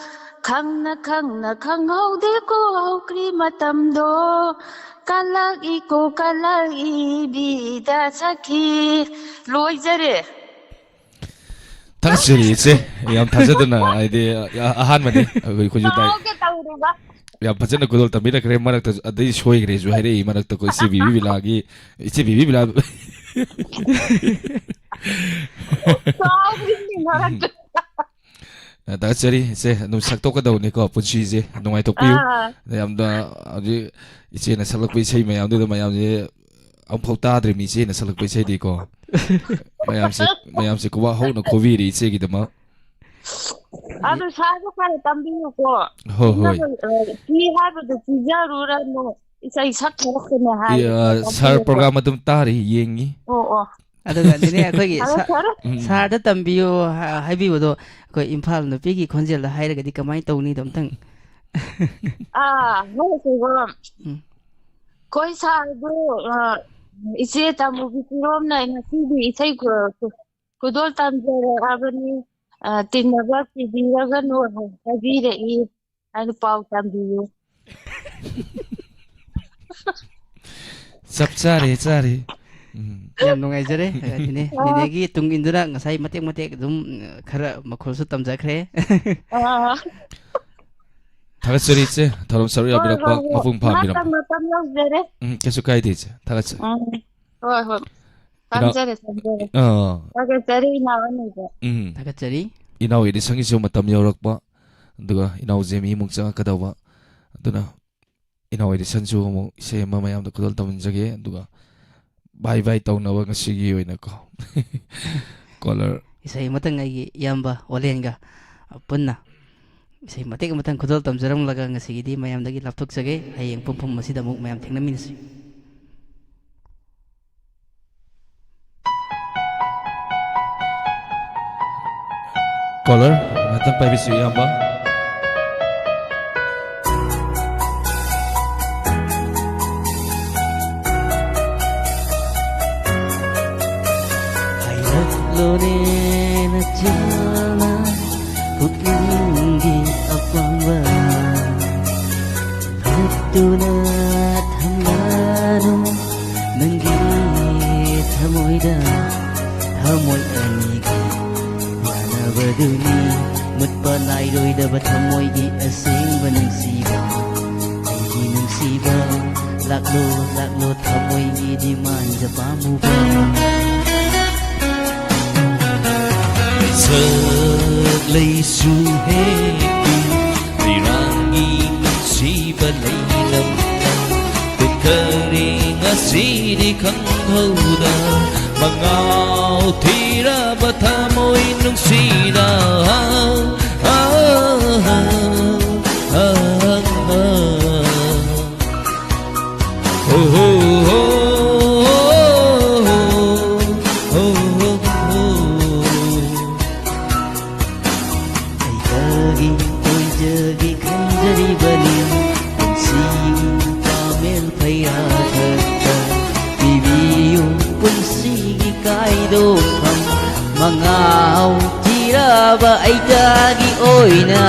ꯈꯪꯅ ꯈꯪꯅ ꯈꯪꯍꯧꯗꯦꯀꯣ ꯍꯧꯈ꯭ꯔꯤ ꯃꯇꯝꯗꯣ, ꯀꯜꯂꯛꯏꯀꯣ ꯀꯜꯂꯛꯏ ꯕꯤꯗ ꯁꯈꯤ꯫ ꯂꯣꯏꯖꯔꯦ꯫ ꯊꯥꯒꯠꯆꯔꯤ ꯏꯆꯦ, ꯌꯥꯝ ꯊꯥꯖꯗꯅ, ꯍꯥꯏꯗꯤ, ꯑ-, ꯑꯍꯥꯟꯕꯅꯤ ꯑꯩꯈꯣꯏ, ꯑꯩꯈꯣꯏꯁꯨ ꯗꯥꯏ-, ꯇꯧꯒꯦ ꯇꯧꯔꯤꯕ꯫ ꯌꯥꯝ ꯐꯖꯅ ꯈꯨꯗꯣꯜ ꯇꯝꯕꯤꯔꯛꯈ꯭ꯔꯦ꯫ ꯃꯔꯛꯇ ꯑꯗꯩ ꯁꯣꯏꯈ꯭ꯔꯦꯁꯨ ꯍꯥꯏꯔꯛꯏ, ꯃꯔꯛꯇ ꯑꯩꯈꯣꯏ ꯏꯆꯦ ꯕꯤꯕꯤ ꯕꯤꯂꯥꯒꯤ, ꯏꯆꯦ ꯕꯤꯕꯤ ꯕꯤꯂꯥ꯫ ꯀꯥꯎꯔꯤꯅꯤ ꯃꯔꯛꯇ꯫ ꯑ, ꯊꯥꯒꯠꯆꯔꯤ ꯏꯆꯦ, ꯑꯗꯨꯝ ꯁꯛꯇꯣꯛꯀꯗꯧꯕꯅꯤꯀꯣ ꯄꯨꯟꯁꯤꯁꯦ, ꯅꯨꯡꯉꯥꯏꯊꯣꯛꯄꯤꯌꯨ꯫ ꯑꯥ꯫ ꯌꯥꯝꯅ ꯍꯧꯖꯤꯛ ꯏꯆꯦꯅ ꯁꯛꯂꯛꯄ ꯏꯁꯩ ꯃꯌꯥꯝꯗꯨꯗ ꯃꯌꯥꯝꯁꯦ ꯑꯃꯨꯛꯐꯥꯎ ꯇꯥꯗ꯭ꯔꯤꯕꯅꯤ ꯏꯆꯦꯅ ꯁꯛꯂꯛꯄ ꯏꯁꯩꯗꯤꯀꯣ꯫ ꯃꯌꯥꯝꯁꯦ, ꯃꯌꯥꯝꯁꯦ ꯈꯨꯕꯥꯛ ꯍꯧꯅ ꯈꯨꯕꯤꯔꯤ ꯏꯆꯦꯒꯤꯗꯃꯛ꯫ ꯑꯗꯨ ꯁꯥꯔꯁꯨ ꯈꯔ ꯇꯝꯕꯤꯌꯨꯀꯣ꯫ ꯍꯣꯏ, ꯍꯣꯏ꯫ ꯏꯅꯝꯃ, ꯑ, ꯁꯤ ꯍꯥꯏꯕꯗꯨ ꯄꯤꯖꯔꯨꯔꯅꯨ꯫ ꯏꯁꯩ ꯁꯛꯊꯔꯛꯀꯅꯤ ꯏ, ꯍꯥꯏ꯫ ꯑ, ꯁꯥꯔ, ꯇꯝꯕꯤꯌꯨꯀꯣ꯫ ꯄ꯭ꯔꯣꯒ꯭ꯔꯥꯝ ꯑꯗꯨꯝ ꯇꯥꯔꯤ, ꯌꯦꯡꯉꯤ꯫ ꯑꯣ, ꯑꯣ꯫ ꯑꯗꯨꯒ ꯑꯗꯨꯅꯦ ꯑꯩꯈꯣꯏꯒꯤ ꯐꯔꯦ, ꯁꯥ-, ꯐꯔꯦ꯫ ꯎꯝ꯫ ꯁꯥꯔꯗ ꯇꯝꯕꯤꯌꯨ ꯍꯥ-, ꯍꯥꯏꯕꯤꯕꯗꯣ ꯑꯩꯈꯣꯏ ꯏꯝꯐꯥꯜ ꯅꯨꯄꯤꯒꯤ ꯈꯣꯟꯖꯦꯜꯗ ꯍꯥꯏꯔꯒꯗꯤ ꯀꯃꯥꯏꯅ ꯇꯧꯅꯤꯗꯣ ꯑꯝꯇꯪ꯫ ꯑꯥ, ꯍꯣꯏ, ꯀꯩꯅꯣ, ꯎꯝ꯫ ꯑꯩꯈꯣꯏ ꯁꯥꯔꯗꯨ, ꯑ, ꯏꯆꯦ ꯇꯥꯃꯨꯕꯤ ꯀꯤꯔꯣꯝꯅ ꯉꯁꯤꯗꯤ ꯏꯁꯩ ꯈꯨ-, ꯈꯨ-, ꯈꯨꯗꯣꯜ ꯇꯝꯖꯔꯛꯑꯕꯅꯤ, ꯑ, ꯇꯤꯟꯅꯕ ꯊꯤꯕꯤꯔꯒꯅꯨ ꯍꯥꯏꯕꯤꯔꯛꯏ꯫ ꯑꯗꯨ ꯄꯥꯎ ꯇꯝꯕꯤꯌꯨ꯫ ꯆꯞ ꯆꯥꯔꯦ, ꯆꯥꯔꯦ꯫ ꯎꯝ꯫ ꯌꯥꯝ ꯅꯨꯡꯉꯥꯏꯖꯔꯦ꯫ ꯑ, ꯅꯦꯅꯦ, ꯑ꯫ ꯅꯦꯅꯦꯒꯤ ꯇꯨꯡ ꯏꯟꯗꯨꯅ ꯉꯁꯥꯏ ꯃꯇꯦꯛ ꯃꯇꯦꯛ ꯑꯗꯨꯝ, ꯑ, ꯈꯔ ꯃꯈꯣꯜꯁꯨ ꯇꯝꯖꯈ꯭ꯔꯦ꯫ ꯑ꯫ ꯊꯥꯒꯠꯆꯔꯤ ꯏꯆꯦ, ꯊꯧꯔꯝ ꯁꯔꯨꯛ ꯍꯣꯏ, ꯌꯥꯕꯤꯔꯛꯄ, ꯍꯣꯏ, ꯍꯣꯏ꯫ ꯃꯄꯨꯡ ꯉꯥꯛꯇꯪ ꯐꯥꯍꯟꯕꯤꯔꯛꯄ꯫ ꯃꯇꯝ ꯂꯧꯖꯔꯦ꯫ ꯎꯝ, ꯀꯩꯁꯨ ꯀꯥꯏꯗꯦ ꯏꯆꯦ, ꯊꯥꯒꯠꯆꯔꯤ꯫ ꯎꯝ꯫ ꯍꯣꯏ, ꯍꯣꯏ꯫ ꯏꯅꯥꯎ-, ꯊꯝꯖꯔꯦ, ꯊꯝꯖꯔꯦ꯫ ꯑꯥ꯫ ꯊꯥꯒꯠꯆꯔꯤ, ꯏꯅꯥꯎ ꯑꯅꯤꯗ꯫ ꯎꯝ꯫ ꯊꯥꯒꯠꯆꯔꯤ꯫ ꯏꯅꯥꯎ ꯑꯦꯗꯤꯁꯟꯒꯤꯁꯨ ꯃꯇꯝ ꯌꯧꯔꯛꯄ, ꯑꯗꯨꯒ ꯏꯅꯥꯎ ꯖꯦꯃꯤ ꯑꯃꯨꯛ ꯆꯪꯉꯛꯀꯗꯧꯕ꯫ ꯑꯗꯨꯅ ꯏꯅꯥꯎ ꯑꯦꯗꯤꯁꯟꯁꯨ ꯑꯃꯨꯛ ꯏꯁꯩ ꯑꯃ ꯃꯌꯥꯝꯗ ꯈꯨꯗꯣꯜ ꯇꯝꯖꯒꯦ, ꯑꯗꯨꯒ bye bye ꯇꯧꯅꯕ ꯉꯁꯤꯒꯤ ꯑꯣꯏꯅꯀꯣ꯫ Caller꯫ ꯏꯁꯩ ꯑꯃꯇꯪ ꯑꯩꯒꯤ ꯏꯌꯥꯝꯕ ꯑꯣꯂꯦꯟꯒ ꯄꯨꯟꯅ ꯏꯁꯩ ꯃꯇꯦꯛ ꯑꯃꯇꯪ ꯈꯨꯗꯣꯜ ꯇꯝꯖꯔꯝꯂꯒ ꯉꯁꯤꯒꯤꯗꯤ ꯃꯌꯥꯝꯗꯒꯤ ꯂꯥꯞꯊꯣꯛꯆꯒꯦ꯫ ꯍꯌꯦꯡ ꯄꯨꯡ ꯐꯨꯝ ꯑꯁꯤꯗ ꯑꯃꯨꯛ ꯃꯌꯥꯝ ꯊꯦꯡꯅꯃꯤꯟꯅꯁꯤ꯫ Caller, ꯉꯥꯛꯇꯪ ꯄꯥꯏꯕꯤꯁꯤ, ꯏꯌꯥꯝꯕ꯫ ꯂꯣꯅꯦ ꯅꯆꯤꯟꯅ ꯄꯨꯛꯅꯤꯡꯒꯤ ꯑꯄꯥꯝꯕ ꯍꯨꯠꯇꯨꯅ ꯊꯝꯂꯅꯨ ꯅꯪꯒꯤ ꯊꯃꯣꯏꯗ꯫ ꯊꯃꯣꯏ ꯑꯅꯤꯒꯤ ꯌꯥꯅꯕꯗꯨꯅꯤ ꯃꯨꯠꯄ ꯅꯥꯏꯔꯣꯏꯗꯕ ꯊꯃꯣꯏꯒꯤ ꯑꯁꯦꯡꯕ ꯅꯨꯡꯁꯤꯕ꯫ ꯑꯩꯒꯤ ꯅꯨꯡꯁꯤꯕ, ꯂꯥꯛꯂꯣ, ꯂꯥꯛꯂꯣ, ꯊꯃꯣꯏꯒꯤ ꯗꯤꯃꯥꯟꯗ ꯄꯥꯝꯃꯨꯕ꯫ ꯁꯛ ꯂꯩꯁꯨ ꯍꯦꯛꯄꯤ, ꯂꯩꯔꯥꯡꯒꯤ ꯅꯨꯡꯁꯤꯕ ꯂꯩꯔꯝꯅ꯫ ꯈꯨꯠꯈꯔꯤ ꯉꯁꯤꯗꯤ ꯈꯪꯍꯧꯗ, ꯃꯉꯥꯎ ꯊꯤꯔꯕ ꯊꯃꯣꯏ ꯅꯨꯡꯁꯤꯅ꯫ ꯑꯩꯒꯤ ꯑꯣꯏꯖꯒꯦ ꯈꯟꯖꯔꯤꯕꯅꯤ ꯄꯨꯟꯁꯤꯒꯤ ꯄꯥꯃꯦꯜ ꯐꯩꯔꯥ ꯈꯛꯇ ꯄꯤꯕꯤꯌꯨ ꯄꯨꯟꯁꯤꯒꯤ ꯀꯥꯏꯗꯣꯛꯐꯝ ꯃꯉꯥꯎ ꯊꯤꯔꯕ ꯑꯩꯇꯒꯤ ꯑꯣꯏꯅ꯫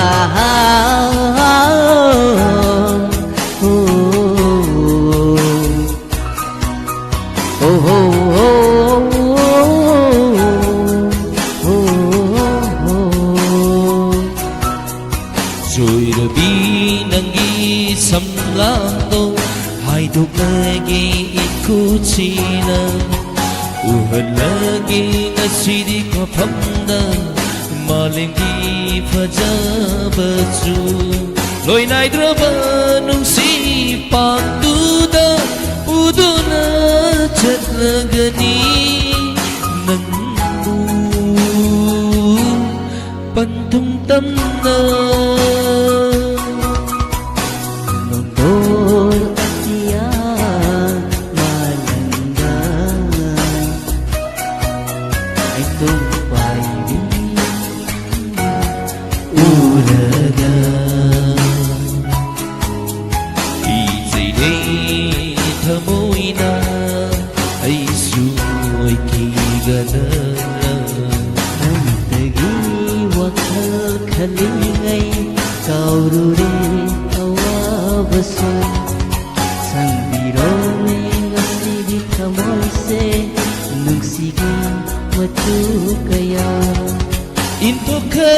ꯁꯣꯏꯔꯕꯤ ꯅꯪꯒꯤ ꯁꯝꯂꯥꯡꯗꯣ ꯍꯥꯏꯗꯣꯛꯂꯒꯦ ꯏꯈꯨꯠꯁꯤꯅ꯫ ꯎꯍꯜꯂꯒꯦ ꯉꯁꯤꯗꯤ ꯃꯐꯝꯗ ꯃꯥꯂꯦꯝꯒꯤ ꯐꯖꯕꯁꯨ꯫ ꯂꯣꯏ ꯅꯥꯏꯗ꯭ꯔꯕ ꯅꯨꯡꯁꯤ ꯄꯥꯛꯇꯨꯗ ꯎꯗꯨꯅ ꯆꯠꯂꯒꯅꯤ ꯅꯪꯕꯨ ꯄꯟꯊꯨꯡ ꯇꯝꯅ꯫ ꯅꯣꯡꯗꯣꯜ ꯑꯇꯤꯌꯥ ꯃꯥꯂꯪꯗ ꯂꯩꯇꯣꯡ ꯄꯥꯏꯕꯤ ꯎꯔꯒ ꯏꯖꯩꯔꯦ ꯊꯃꯣꯏꯅ ꯑꯩꯁꯨ ꯑꯣꯏꯈꯤꯒꯗ꯭ꯔꯥ꯫ ꯂꯤꯉꯩ ꯀꯥꯎꯔꯨꯔꯦ ꯑꯋꯥꯕꯁꯨ꯫ ꯁꯪꯕꯤꯔꯣꯅꯦ ꯉꯁꯤꯒꯤ ꯊꯃꯣꯏꯁꯦ ꯅꯨꯡꯁꯤꯒꯤ ꯃꯆꯨ ꯀꯌꯥ꯫ ꯏꯟꯊꯣꯛꯈ꯭ꯔꯦ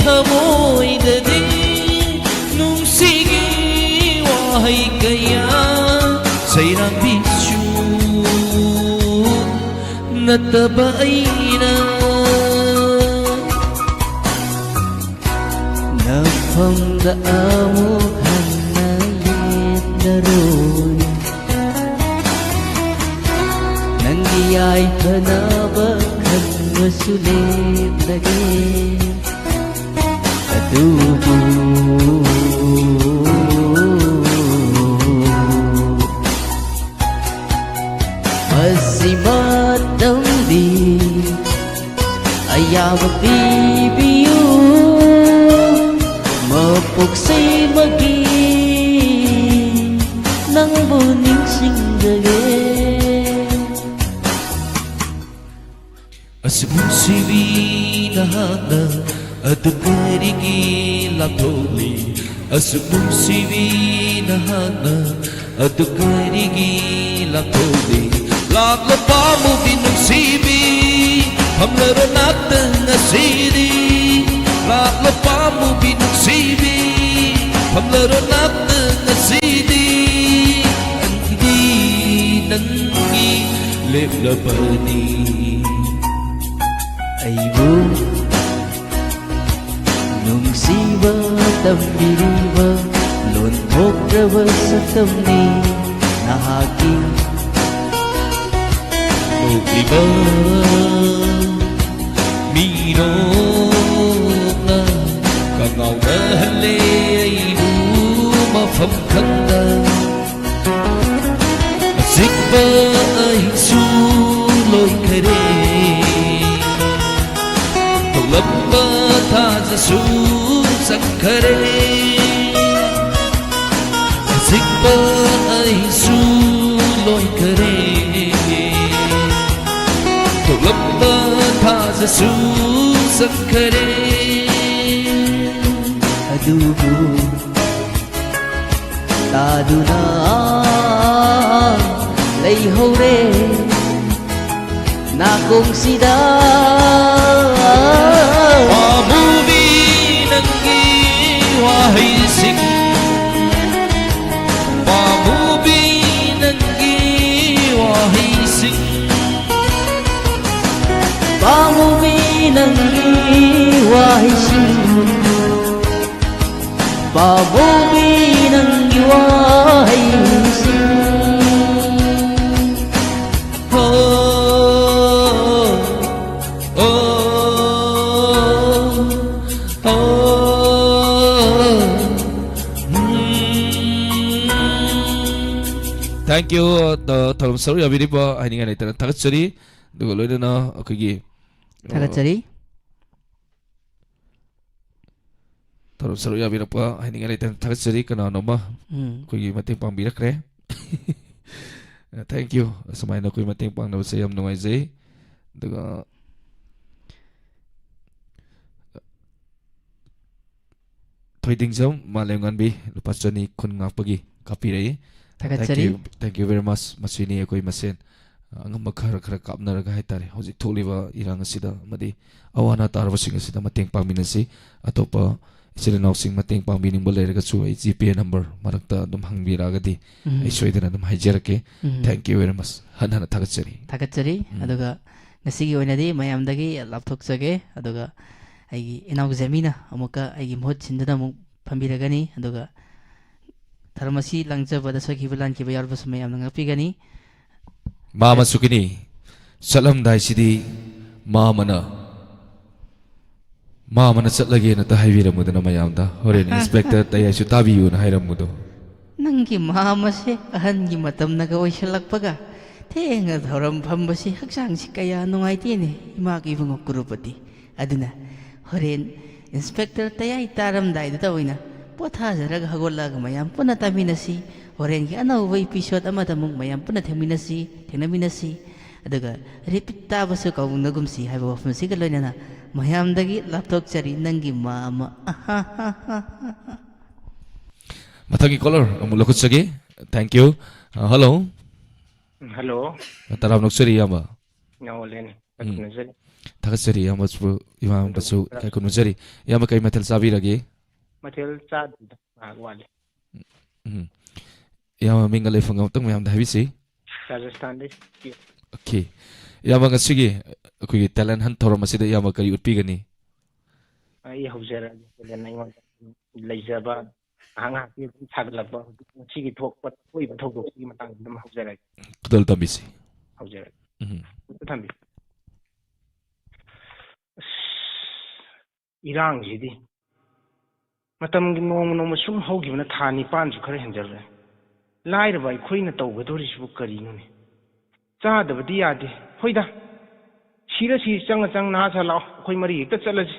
ꯊꯃꯣꯏꯗꯗꯤ ꯅꯨꯡꯁꯤꯒꯤ ꯋꯥꯍꯩ ꯀꯌꯥ꯫ ꯁꯩꯔꯥꯡꯕꯤꯁꯨ ꯅꯠꯇꯕ ꯑꯩꯅ ꯅꯐꯝꯗ ꯑꯃꯨꯛ ꯍꯟꯅ ꯌꯦꯠꯂꯔꯣꯏ꯫ ꯅꯪꯒꯤ ꯌꯥꯏꯐꯅꯕ ꯈꯟꯕꯁꯨ ꯂꯦꯞꯂꯒꯦ꯫ ꯑꯗꯨꯕꯨ ꯃꯁꯤꯃ ꯇꯝꯕꯤ ꯑꯌꯥꯕ ꯄꯤꯕꯤꯌꯨ꯫ ꯃꯄꯣꯛꯁꯤꯃꯒꯤ ꯅꯪꯕꯨ ꯅꯤꯡꯁꯤꯡꯖꯒꯦ꯫ ꯑꯁꯨꯛ ꯅꯨꯡꯁꯤꯕꯤ ꯅꯍꯥꯛꯅ ꯑꯗꯨ ꯀꯔꯤꯒꯤ ꯂꯥꯞꯊꯣꯛꯂꯤ? ꯑꯁꯨꯛ ꯅꯨꯡꯁꯤꯕꯤ ꯅꯍꯥꯛꯅ ꯑꯗꯨ ꯀꯔꯤꯒꯤ ꯂꯥꯞꯊꯣꯛꯂꯤ? ꯂꯥꯛꯂꯣ ꯄꯥꯝꯃꯨꯕꯤ ꯅꯨꯡꯁꯤꯕꯤ, ꯐꯝꯂꯔꯣ ꯅꯥꯛꯇ ꯉꯁꯤꯗꯤ꯫ ꯂꯥꯛꯂꯣ ꯄꯥꯝꯃꯨꯕꯤ ꯅꯨꯡꯁꯤꯕꯤ, ꯐꯝꯂꯔꯣ ꯅꯥꯛꯇ ꯉꯁꯤꯗꯤ꯫ ꯑꯩꯗꯤ ꯅꯪꯒꯤ ꯂꯦꯞꯂꯕꯅꯤ꯫ ꯑꯩꯕꯨ ꯅꯨꯡꯁꯤꯕ ꯇꯝꯕꯤꯔꯤꯕ ꯂꯣꯟꯊꯣꯛꯇ꯭ꯔꯕ ꯁꯛꯇꯝꯅꯤ ꯅꯍꯥꯛꯀꯤ꯫ ꯅꯣꯛꯂꯤꯕ ꯃꯤꯅꯣꯛꯅ ꯀꯉꯥꯎꯅꯍꯜꯂꯦ ꯑꯩꯕꯨ ꯃꯐꯝ ꯈꯪꯗ꯫ ꯑꯆꯤꯛꯄ ꯑꯍꯤꯡꯁꯨ ꯂꯣꯏꯈꯔꯦ, ꯊꯣꯛꯂꯝꯕ ꯊꯥꯖꯁꯨ ꯆꯪꯈꯔꯦ꯫ ꯑꯆꯤꯛꯄ ꯑꯍꯤꯡꯁꯨ ꯂꯣꯏꯈꯔꯦ, ꯊꯣꯛꯂꯝꯕ ꯊꯥꯖꯁꯨ ꯆꯪꯈꯔꯦ꯫ ꯇꯨꯕꯨ ꯇꯥꯗꯨꯅ ꯂꯩꯍꯧꯔꯦ ꯅꯥꯀꯣꯡꯁꯤꯗ꯫ ꯄꯥꯃꯨꯕꯤ ꯅꯪꯒꯤ ꯋꯥꯍꯩꯁꯤꯡ, ꯄꯥꯃꯨꯕꯤ ꯅꯪꯒꯤ ꯋꯥꯍꯩꯁꯤꯡ, ꯄꯥꯃꯨꯕꯤ ꯅꯪꯒꯤ ꯋꯥꯍꯩꯁꯤꯡ, ꯄꯥꯃꯨꯕꯤ ꯅꯪꯒꯤ ꯋꯥꯍꯩꯁꯤꯡ꯫ ꯍꯣ, ꯑꯣ, ꯑꯣ, ꯎꯝ꯫ Thank you, ꯑ, ꯊꯧꯔꯝ ꯁꯔꯨꯛ ꯌꯥꯕꯤꯔꯤꯕ ꯍꯥꯏꯅꯤꯡꯉꯥꯏ ꯂꯩꯇꯅ ꯊꯥꯒꯠꯆꯔꯤ꯫ ꯑꯗꯨꯒ ꯂꯣꯏꯅꯅ ꯑꯩꯈꯣꯏꯒꯤ, ꯑ, ꯊꯥꯒꯠꯆꯔꯤ꯫ ꯊꯧꯔꯝ ꯁꯔꯨꯛ ꯌꯥꯕꯤꯔꯛꯄ ꯍꯥꯏꯅꯤꯡꯉꯥꯏ ꯂꯩꯇꯅ ꯊꯥꯒꯠꯆꯔꯤ꯫ ꯀꯅꯥꯅꯣꯃ ꯎꯝ꯫ ꯑꯩꯈꯣꯏꯒꯤ ꯃꯇꯦꯡ ꯄꯥꯡꯕꯤꯔꯛꯈ꯭ꯔꯦ꯫ Thank you꯫ ꯑꯁꯨꯃꯥꯏꯅ ꯑꯩꯈꯣꯏ ꯃꯇꯦꯡ ꯄꯥꯡꯅꯕꯁꯦ ꯌꯥꯝ ꯅꯨꯡꯉꯥꯏꯖꯩ꯫ ꯑꯗꯨꯒ ꯊꯣꯏꯗꯤꯡꯖꯝ ꯃꯥꯂꯦꯝꯉꯥꯟꯕꯤ ꯂꯨꯄꯥ ꯆꯅꯤ ꯀꯨꯟ ꯉꯥꯛꯄꯒꯤ ꯀꯥꯞꯄꯤꯔꯛꯏ꯫ ꯊꯥꯒꯠꯆꯔꯤ꯫ Thank you, thank you very much꯫ ꯃꯁꯤꯅꯤ ꯑꯩꯈꯣꯏ ꯃꯁꯦꯟ ꯑꯉꯝꯕ ꯈꯔ ꯈꯔ ꯀꯥꯞꯅꯔꯒ ꯍꯥꯏꯇꯥꯔꯦ, ꯍꯧꯖꯤꯛ ꯊꯣꯛꯂꯤꯕ ꯏꯔꯥꯡ ꯑꯁꯤꯗ ꯑꯃꯗꯤ ꯑꯋꯥ ꯑꯅꯥ ꯇꯥꯔꯕꯁꯤꯡ ꯑꯁꯤꯗ ꯃꯇꯦꯡ ꯄꯥꯡꯃꯤꯟꯅꯁꯤ꯫ ꯑꯇꯣꯞꯄ ꯏꯆꯤꯜ ꯏꯅꯥꯎꯁꯤꯡ ꯃꯇꯦꯡ ꯄꯥꯡꯕꯤꯅꯤꯡꯕ ꯂꯩꯔꯒꯁꯨ ꯑꯩ GPay number ꯃꯔꯛꯇ ꯑꯗꯨꯝ ꯍꯪꯕꯤꯔꯛꯑꯒꯗꯤ ꯎꯝ꯫ ꯑꯩ ꯁꯣꯏꯗꯅ ꯑꯗꯨꯝ ꯍꯥꯏꯖꯔꯛꯀꯦ꯫ ꯎꯝ꯫ Thank you very much꯫ ꯍꯟꯅ ꯍꯟꯅ ꯊꯥꯒꯠꯆꯔꯤ꯫ ꯊꯥꯒꯠꯆꯔꯤ꯫ ꯎꯝ꯫ ꯑꯗꯨꯒ ꯉꯁꯤꯒꯤ ꯑꯣꯏꯅꯗꯤ ꯃꯌꯥꯝꯗꯒꯤ ꯂꯥꯞꯊꯣꯛꯆꯒꯦ꯫ ꯑꯗꯨꯒ ꯑꯩꯒꯤ ꯏꯅꯥꯎ ꯖꯦꯃꯤꯅ ꯑꯃꯨꯛꯀ ꯑꯩꯒꯤ ꯃꯍꯨꯠ ꯁꯤꯟꯗꯨꯅ ꯑꯃꯨꯛ ꯐꯝꯕꯤꯔꯒꯅꯤ꯫ ꯑꯗꯨꯒ ꯊꯧꯔꯝ ꯑꯁꯤ ꯂꯥꯡꯖꯕꯗ ꯁꯣꯏꯈꯤꯕ ꯂꯥꯟꯈꯤꯕ ꯌꯥꯎꯔꯕꯁꯨ ꯃꯌꯥꯝꯅ ꯉꯥꯛꯄꯤꯒꯅꯤ꯫ ꯃꯥꯃ ꯁꯨꯀꯤꯅꯤ, ꯆꯠꯂꯝꯗꯥꯏꯁꯤꯗꯤ ꯃꯥꯃꯅ, ꯃꯥꯃꯅ ꯆꯠꯂꯒꯦꯅ ꯇ ꯍꯥꯏꯕꯤꯔꯝꯃꯨꯗꯅ ꯃꯌꯥꯝꯗ, ꯍꯣꯔꯦꯟ ꯏꯟꯁꯄꯦꯛꯇꯔ ꯇꯌꯥꯏꯁꯨ ꯇꯥꯕꯤꯌꯨꯅ ꯍꯥꯏꯔꯝꯃꯨꯗꯣ꯫ ꯅꯪꯒꯤ ꯃꯥꯃꯁꯦ ꯑꯍꯟꯒꯤ ꯃꯇꯝꯅꯒ ꯑꯣꯏꯁꯜꯂꯛꯄꯒ ꯊꯦꯡꯅ ꯊꯧꯔꯝ ꯐꯝꯕꯁꯤ ꯍꯛꯆꯥꯡꯁꯤ ꯀꯌꯥ ꯅꯨꯡꯉꯥꯏꯇꯦꯅꯦ, ꯏꯃꯥꯒꯤ ꯏꯕꯨꯡꯉꯣ ꯀꯨꯔꯨꯄꯇꯤ꯫ ꯑꯗꯨꯅ ꯍꯣꯔꯦꯟ ꯏꯟꯁꯄꯦꯛꯇꯔ ꯇꯌꯥꯏ ꯇꯥꯔꯝꯗꯥꯏꯗꯨꯗ ꯑꯣꯏꯅ ꯄꯣꯊꯥꯖꯔꯒ ꯍꯧꯒꯠꯂꯒ ꯃꯌꯥꯝ ꯄꯨꯟꯅ ꯇꯥꯃꯤꯟꯅꯁꯤ꯫ ꯍꯣꯔꯦꯟꯒꯤ ꯑꯅꯧꯕ episode ꯑꯃꯗ ꯑꯃꯨꯛ ꯃꯌꯥꯝ ꯄꯨꯟꯅ ꯊꯦꯡꯃꯤꯟꯅꯁꯤ, ꯊꯦꯡꯅꯃꯤꯟꯅꯁꯤ꯫ ꯑꯗꯨꯒ repeat ꯇꯥꯕꯁꯨ ꯀꯥꯎꯅꯒꯨꯝꯁꯤ ꯍꯥꯏꯕ ꯋꯥꯐꯝꯁꯤꯒ ꯂꯣꯏꯅꯅ ꯃꯌꯥꯝꯗꯒꯤ ꯂꯥꯞꯊꯣꯛꯆꯔꯤ ꯅꯪꯒꯤ ꯃꯥ ꯑꯃ꯫ ꯃꯊꯪꯒꯤ ꯀꯣꯂꯔ ꯑꯃꯨꯛ ꯂꯧꯈꯠꯆꯒꯦ꯫ Thank you꯫ ꯑ, ꯍꯜꯂꯣ꯫ ꯎꯝ, ꯍꯜꯂꯣ꯫ ꯇꯔꯥꯝꯅ ꯑꯣꯛꯆꯔꯤ, ꯏꯌꯥꯝꯕ꯫ ꯅꯥꯎꯂꯦꯟ꯫ ꯎꯝ꯫ ꯊꯥꯒꯠꯆꯔꯤ, ꯏꯌꯥꯝꯕꯁꯨ, ꯏꯌꯥꯝꯕꯁꯨ ꯏꯀꯥꯏ ꯈꯨꯝꯅꯖꯔꯤ꯫ ꯏꯌꯥꯝꯕ, ꯀꯔꯤ ꯃꯊꯦꯜ ꯆꯥꯕꯤꯔꯒꯦ? ꯃꯊꯦꯜ ꯆꯥꯗ꯭ꯔꯤꯗ, ꯉꯥꯏꯍꯥꯛ ꯋꯥꯠꯂꯤ꯫ ꯎꯝ꯫ ꯏꯌꯥꯝꯕ, ꯃꯤꯡꯒ ꯂꯩꯐꯝꯒ ꯑꯃꯨꯛꯇꯪ ꯃꯌꯥꯝꯗ ꯍꯥꯏꯕꯤꯁꯤ꯫ ꯔꯥꯖꯁꯊꯥꯟꯗꯩ꯫ OK꯫ ꯏꯌꯥꯝꯕ, ꯉꯁꯤꯒꯤ ꯑꯩꯈꯣꯏꯒꯤ talent hunt ꯊꯧꯔꯝ ꯑꯁꯤꯗ ꯏꯌꯥꯝꯕ ꯀꯔꯤ ꯎꯠꯄꯤꯒꯅꯤ? ꯑꯩ ꯍꯧꯖꯔꯛꯑꯒꯦ꯫ Talent ꯑꯩꯉꯣꯟꯗ ꯂꯩꯖꯕ ꯉꯥꯏꯍꯥꯛ ꯉꯥꯏꯍꯥꯛꯀꯤ ꯑꯗꯨꯝ ꯁꯥꯒꯠꯂꯛꯄ ꯍꯧꯖꯤꯛ ꯉꯁꯤꯒꯤ ꯊꯣꯛꯄ ꯊꯣꯛꯏꯕ ꯊꯧꯗꯣꯛꯁꯤꯒꯤ ꯃꯇꯥꯡꯗ ꯑꯗꯨꯝ ꯍꯧꯖꯔꯛꯑꯒꯦ꯫ ꯈꯨꯗꯣꯜ ꯇꯝꯕꯤꯁꯤ꯫ ꯍꯧꯖꯔꯛꯑꯒꯦ꯫ ꯎꯝ꯫ ꯑꯝꯇ ꯊꯝꯕꯤꯌꯨ꯫ ꯑꯁ, ꯏꯔꯥꯡꯁꯤꯗꯤ ꯃꯇꯝꯒꯤ ꯅꯣꯡꯃ ꯅꯣꯡꯃ ꯁꯨꯝ ꯍꯧꯈꯤꯕꯅ ꯊꯥ ꯅꯤꯄꯥꯟꯁꯨ ꯈꯔ ꯍꯦꯟꯖꯜꯂꯦ꯫ ꯂꯥꯏꯔꯕ ꯑꯩꯈꯣꯏꯅ ꯇꯧꯒꯗꯧꯔꯤꯁꯤꯕꯨ ꯀꯔꯤꯅꯣꯅꯦ? ꯆꯥꯗꯕꯗꯤ ꯌꯥꯗꯦ꯫ ꯍꯣꯏꯗ, ꯁꯤꯔ ꯁꯤ ꯆꯪꯉ ꯆꯪ ꯅꯍꯥ ꯁꯥ ꯂꯥꯛꯑꯣ, ꯑꯩꯈꯣꯏ ꯃꯔꯤ ꯍꯦꯛꯇ ꯆꯠꯂꯁꯤ,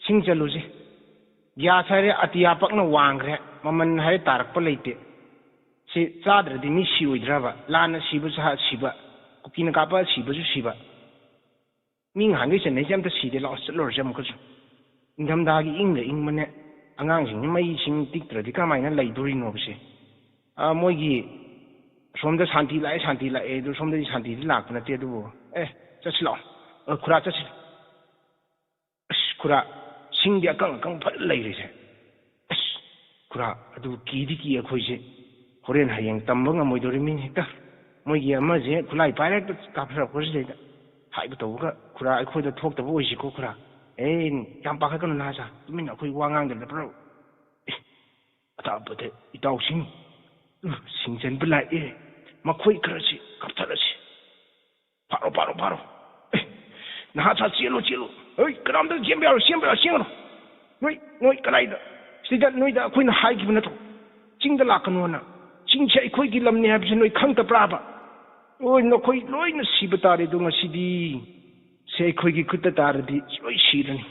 ꯁꯤꯡ ꯆꯠꯂꯨꯁꯤ꯫ ꯒ꯭ꯌꯥꯁ ꯍꯥꯏꯔꯦ ꯑꯇꯤꯌꯥ ꯄꯛꯅ ꯋꯥꯡꯈ꯭ꯔꯦ, ꯃꯃꯜ ꯍꯥꯏꯔꯦ ꯇꯥꯔꯛꯄ ꯂꯩꯇꯦ꯫ ꯁꯤ ꯆꯥꯗ꯭ꯔꯗꯤ ꯃꯤ ꯁꯤꯔꯣꯏꯗ꯭ꯔꯕ? ꯂꯥꯟꯅ ꯁꯤꯕꯁꯨ ꯍꯥ-, ꯁꯤꯕ, ꯀꯨꯀꯤꯅ ꯀꯥꯞꯄ ꯁꯤꯕꯁꯨ ꯁꯤꯕ꯫ ꯃꯤ ꯉꯍꯥꯟꯈꯩ ꯆꯦꯟꯅꯩꯁꯦ ꯑꯝꯇ ꯁꯤꯗꯦ, ꯂꯥꯛꯑꯣ ꯆꯠꯂꯨꯔꯁꯦ ꯑꯃꯨꯛꯀꯁꯨ꯫ ꯏꯪꯊꯝꯊꯥꯒꯤ ꯏꯪꯒ ꯏꯪꯕꯅꯦ, ꯑꯉꯥꯡꯁꯤꯡꯁꯦ ꯃꯩ ꯏꯁꯤꯡ ꯇꯤꯛꯇ꯭ꯔꯗꯤ ꯀꯃꯥꯏꯅ ꯂꯩꯗꯣꯔꯤꯅꯣꯕꯁꯦ? ꯑꯥ, ꯃꯣꯏꯒꯤ ꯁꯣꯝꯗ ꯁꯥꯟꯇꯤ ꯂꯥꯛꯑꯦ, ꯁꯥꯟꯇꯤ ꯂꯥꯛꯑꯦ, ꯑꯗꯨ ꯁꯣꯝꯗꯗꯤ ꯁꯥꯟꯇꯤꯗꯤ ꯂꯥꯛꯄ ꯅꯠꯇꯦ꯫ ꯑꯗꯨꯕꯨ ꯑꯦ, ꯆꯠꯁꯤ ꯂꯥꯛꯑꯣ꯫ ꯑ, ꯈꯨꯔꯥ ꯆꯠꯁꯤ꯫ ꯑꯁ, ꯈꯨꯔꯥ, ꯁꯤꯡꯗꯤ ꯑꯀꯪ ꯑꯀꯪ ꯐꯖꯅ ꯂꯩꯔꯤꯁꯦ꯫ ꯑꯁ, ꯈꯨꯔꯥ, ꯑꯗꯨ ꯀꯤꯗꯤ ꯀꯤ ꯑꯩꯈꯣꯏꯁꯦ꯫ ꯍꯣꯔꯦꯟ ꯍꯌꯦꯡ ꯇꯝꯕ ꯉꯝꯃꯣꯏꯗꯧꯔꯤꯃꯤꯅꯦ ꯍꯦꯛꯇ꯫ ꯃꯣꯏꯒꯤ ꯑꯃꯁꯦ ꯈꯨꯠꯂꯥꯏ ꯄꯥꯏꯔ ꯍꯦꯛꯇ ꯀꯥꯞꯊꯔꯛꯄꯁꯤꯗꯩꯗ ꯍꯥꯏꯕ ꯇꯧꯕꯒ, ꯈꯨꯔꯥ, ꯑꯩꯈꯣꯏꯗ ꯊꯣꯛꯇꯕ ꯑꯣꯏꯁꯤꯀꯣ ꯈꯨꯔꯥ꯫ ꯑꯦ, ꯌꯥꯝ ꯄꯥꯈꯠꯀꯅꯨ ꯅꯍꯥꯁꯥ, ꯇꯨꯃꯤꯟꯅ ꯑꯩꯈꯣꯏ ꯋꯥ ꯉꯥꯡꯗꯕꯤꯗ ꯄꯨꯔꯥ꯫ ꯑꯦ, ꯑꯇꯥꯕꯗ ꯏꯇꯥꯎꯁꯤꯡ, ꯎ, ꯁꯤꯡ ꯆꯟꯕ ꯂꯥꯛꯑꯦ, ꯃꯈꯣꯏ ꯈꯔꯁꯤ ꯀꯥꯞꯊꯔꯁꯤ꯫ ꯐꯥꯔꯣ, ꯐꯥꯔꯣ, ꯐꯥꯔꯣ꯫ ꯑꯦ, ꯅꯍꯥ ꯁꯥ ꯆꯦꯜꯂꯨ, ꯆꯦꯜꯂꯨ꯫ ꯍꯣꯏ, ꯀꯅꯥꯝꯇ ꯆꯦꯟꯕ ꯌꯥꯔꯣꯏ, ꯆꯦꯟꯕ ꯌꯥꯔꯣꯏ, ꯆꯦꯟꯒꯅꯨ꯫ ꯅꯣꯏ, ꯅꯣꯏ ꯀꯗꯥꯏꯗ? ꯁꯤꯗ ꯅꯣꯏꯗ ꯑꯩꯈꯣꯏꯅ ꯍꯥꯏꯈꯤꯕ ꯅꯠꯇ꯭ꯔꯣ? ꯆꯤꯡꯗ ꯂꯥꯛꯀꯅꯣꯅ꯫ ꯆꯤꯡꯁꯦ ꯑꯩꯈꯣꯏꯒꯤ ꯂꯝꯅꯤ ꯍꯥꯏꯕꯁꯦ ꯅꯣꯏ ꯈꯪꯗꯕ꯭ꯔꯥꯕ? ꯍꯣꯏ, ꯅꯈꯣꯏ ꯂꯣꯏꯅ ꯁꯤꯕ ꯇꯥꯔꯦ ꯑꯗꯣ ꯉꯁꯤꯗꯤ꯫ ꯁꯦ ꯑꯩꯈꯣꯏꯒꯤ ꯈꯨꯠꯇ ꯇꯥꯔꯗꯤ ꯂꯣꯏ ꯁꯤꯔꯅꯤ꯫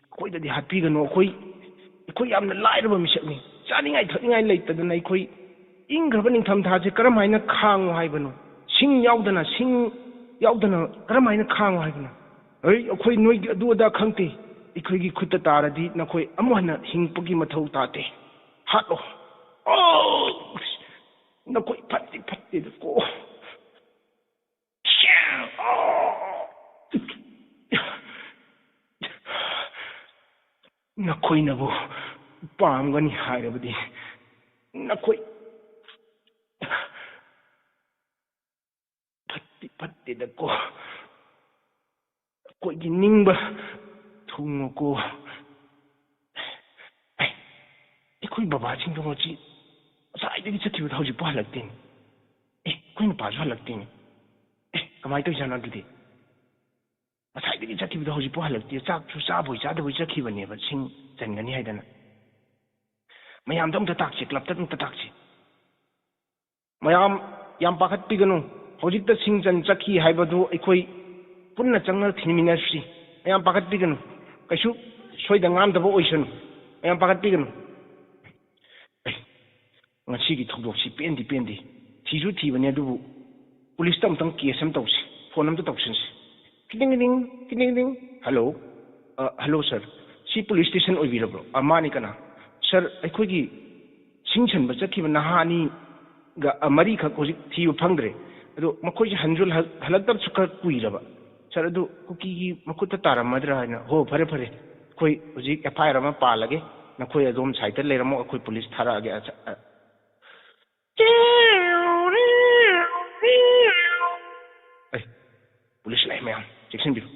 ꯑꯩꯈꯣꯏꯗꯗꯤ ꯍꯥꯠꯄꯤꯒꯅꯨ꯫ ꯑꯩꯈꯣꯏ, ꯑꯩꯈꯣꯏ ꯌꯥꯝꯅ ꯂꯥꯏꯔꯕ ꯃꯤꯁꯛꯅꯤ꯫ ꯆꯥꯅꯤꯡꯉꯥꯏ ꯊꯛꯅꯤꯡꯉꯥꯏ ꯂꯩꯇꯗꯅ ꯑꯩꯈꯣꯏ ꯏꯪꯈ꯭ꯔꯕ ꯅꯤꯡꯊꯝꯊꯥꯁꯦ ꯀꯔꯝ ꯍꯥꯏꯅ ꯈꯥꯡꯉꯨ ꯍꯥꯏꯕꯅꯣ? ꯁꯤꯡ ꯌꯥꯎꯗꯅ, ꯁꯤꯡ ꯌꯥꯎꯗꯅ ꯀꯔꯝ ꯍꯥꯏꯅ ꯈꯥꯡꯉꯨ ꯍꯥꯏꯕꯅꯣ? "ꯑꯩ, ꯑꯩꯈꯣꯏ ꯅꯣꯏꯒꯤ ꯑꯗꯨ ꯑꯗꯥ ꯈꯪꯗꯦ꯫ ꯑꯩꯈꯣꯏꯒꯤ ꯈꯨꯠꯇ ꯇꯥꯔꯗꯤ ꯅꯈꯣꯏ ꯑꯃꯨꯛ ꯍꯟꯅ ꯍꯤꯡꯕꯒꯤ ꯃꯊꯧ ꯇꯥꯗꯦ꯫ ꯍꯥꯠꯂꯣ꯫ ꯑꯣ! ꯅꯈꯣꯏ ꯐꯠꯇꯤ ꯐꯠꯇꯦꯗꯀꯣ꯫ ꯅꯈꯣꯏꯅꯕꯨ ꯄꯥꯝꯒꯅꯤ ꯍꯥꯏꯔꯕꯗꯤ ꯅꯈꯣꯏ ꯐꯠꯇꯤ ꯐꯠꯇꯦꯗꯀꯣ꯫ ꯑꯩꯈꯣꯏꯒꯤ ꯅꯤꯡꯕ ꯊꯨꯡꯉꯨꯀꯣ꯫ ꯑꯦ, ꯑꯩꯈꯣꯏ ꯕꯕꯥꯁꯤꯡꯗꯣ ꯉꯁꯤ ꯉꯁꯥꯏꯗꯒꯤ ꯆꯠꯈꯤꯕꯗꯣ ꯍꯧꯖꯤꯛꯄꯨ ꯍꯜꯂꯛꯇꯦꯅꯦ꯫ ꯑꯦ, ꯑꯩꯈꯣꯏ ꯅꯨꯄꯥꯁꯨ ꯍꯜꯂꯛꯇꯦꯅꯦ꯫ ꯑꯦ, ꯀꯃꯥꯏꯅ ꯇꯧꯔꯤꯖꯥꯠꯅꯣ ꯑꯗꯨꯗꯤ? ꯉꯁꯥꯏꯗꯒꯤ ꯆꯠꯈꯤꯕꯗꯣ ꯍꯧꯖꯤꯛꯄꯨ ꯍꯜꯂꯛꯇꯦ꯫ ꯆꯥꯛꯁꯨ ꯆꯥꯕꯣꯏ ꯆꯥꯗꯕꯣꯏ ꯆꯠꯈꯤꯕꯅꯦꯕ, ꯁꯤꯡ ꯆꯟꯒꯅꯤ ꯍꯥꯏꯗꯅ꯫ ꯃꯌꯥꯝꯗ ꯑꯝꯇ ꯇꯥꯛꯁꯤ, ꯀ꯭ꯂꯕꯇ ꯑꯝꯇ ꯇꯥꯛꯁꯤ꯫ ꯃꯌꯥꯝ ꯌꯥꯝ ꯄꯥꯈꯠꯄꯤꯒꯅꯨ꯫ ꯍꯧꯖꯤꯛꯇ ꯁꯤꯡ ꯆꯟ ꯆꯠꯈꯤ ꯍꯥꯏꯕꯗꯨ ꯑꯩꯈꯣꯏ ꯄꯨꯟꯅ ꯆꯪꯉꯒ ꯊꯤꯃꯤꯟꯅꯁꯤ꯫ ꯃꯌꯥꯝ ꯄꯥꯈꯠꯄꯤꯒꯅꯨ꯫ ꯀꯩꯁꯨ ꯁꯣꯏꯗ ꯉꯥꯝꯗꯕ ꯑꯣꯏꯁꯅꯨ꯫ ꯃꯌꯥꯝ ꯄꯥꯈꯠꯄꯤꯒꯅꯨ꯫ ꯑꯩ, ꯉꯁꯤꯒꯤ ꯊꯧꯗꯣꯛꯁꯤ ꯄꯦꯟꯗꯤ ꯄꯦꯟꯗꯦ꯫ ꯊꯤꯁꯨ ꯊꯤꯕꯅꯦ, ꯑꯗꯨꯕꯨ ꯄꯨꯂꯤꯁꯇ ꯑꯃꯨꯛꯇꯪ ꯀꯦꯁ ꯑꯃ ꯇꯧꯁꯤ꯫ ꯐꯣꯟ ꯑꯃꯇ ꯇꯧꯁꯤꯟꯁꯤ꯫ ꯀꯤꯗꯤꯡ ꯀꯤꯗꯤꯡ, ꯀꯤꯗꯤꯡ ꯀꯤꯗꯤꯡ꯫ ꯍꯜꯂꯣ꯫ ꯑ, ꯍꯜꯂꯣ ꯁꯥꯔ, ꯁꯤ ꯄꯨꯂꯤꯁ ꯁ꯭ꯇꯦꯁꯟ ꯑꯣꯏꯕꯤꯔꯕ꯭ꯔꯣ? ꯑ, ꯃꯥꯅꯤ, ꯀꯅꯥ? ꯁꯥꯔ, ꯑꯩꯈꯣꯏꯒꯤ ꯁꯤꯡ ꯁꯟꯕ ꯆꯠꯈꯤꯕ ꯅꯍꯥ ꯑꯅꯤꯒ, ꯑ, ꯃꯔꯤꯈꯛ ꯍꯧꯖꯤꯛ ꯊꯤꯕ ꯐꯪꯗ꯭ꯔꯦ꯫ ꯑꯗꯣ ꯃꯈꯣꯏꯁꯦ ꯍꯟꯁꯨ ꯍꯜ-, ꯍꯜꯂꯛꯇꯕꯁꯨ ꯈꯔ ꯀꯨꯏꯔꯕ꯫ ꯁꯥꯔ, ꯑꯗꯨ ꯀꯨꯀꯤꯒꯤ ꯃꯈꯨꯠꯇ ꯇꯥꯔꯝꯃꯗ꯭ꯔꯥ ꯍꯥꯏꯅ꯫ ꯍꯣ, ꯐꯔꯦ, ꯐꯔꯦ, ꯑꯩꯈꯣꯏ ꯍꯧꯖꯤꯛ ꯑꯦꯐ ꯑꯥꯏ ꯑꯥꯔ ꯑꯃ ꯄꯥꯜꯂꯒꯦ꯫ ꯅꯈꯣꯏ ꯑꯗꯣꯝ ꯁꯥꯏꯠꯇ ꯂꯩꯔꯝꯃꯣ, ꯑꯩꯈꯣꯏ ꯄꯨꯂꯤꯁ ꯊꯥꯔꯛꯑꯒꯦ꯫ ꯑ, ꯑ, ꯑꯩ, ꯄꯨꯂꯤꯁ ꯂꯥꯛꯑꯦ ꯃꯌꯥꯝ, ꯆꯦꯛꯁꯤꯟꯕꯤꯔꯣ꯫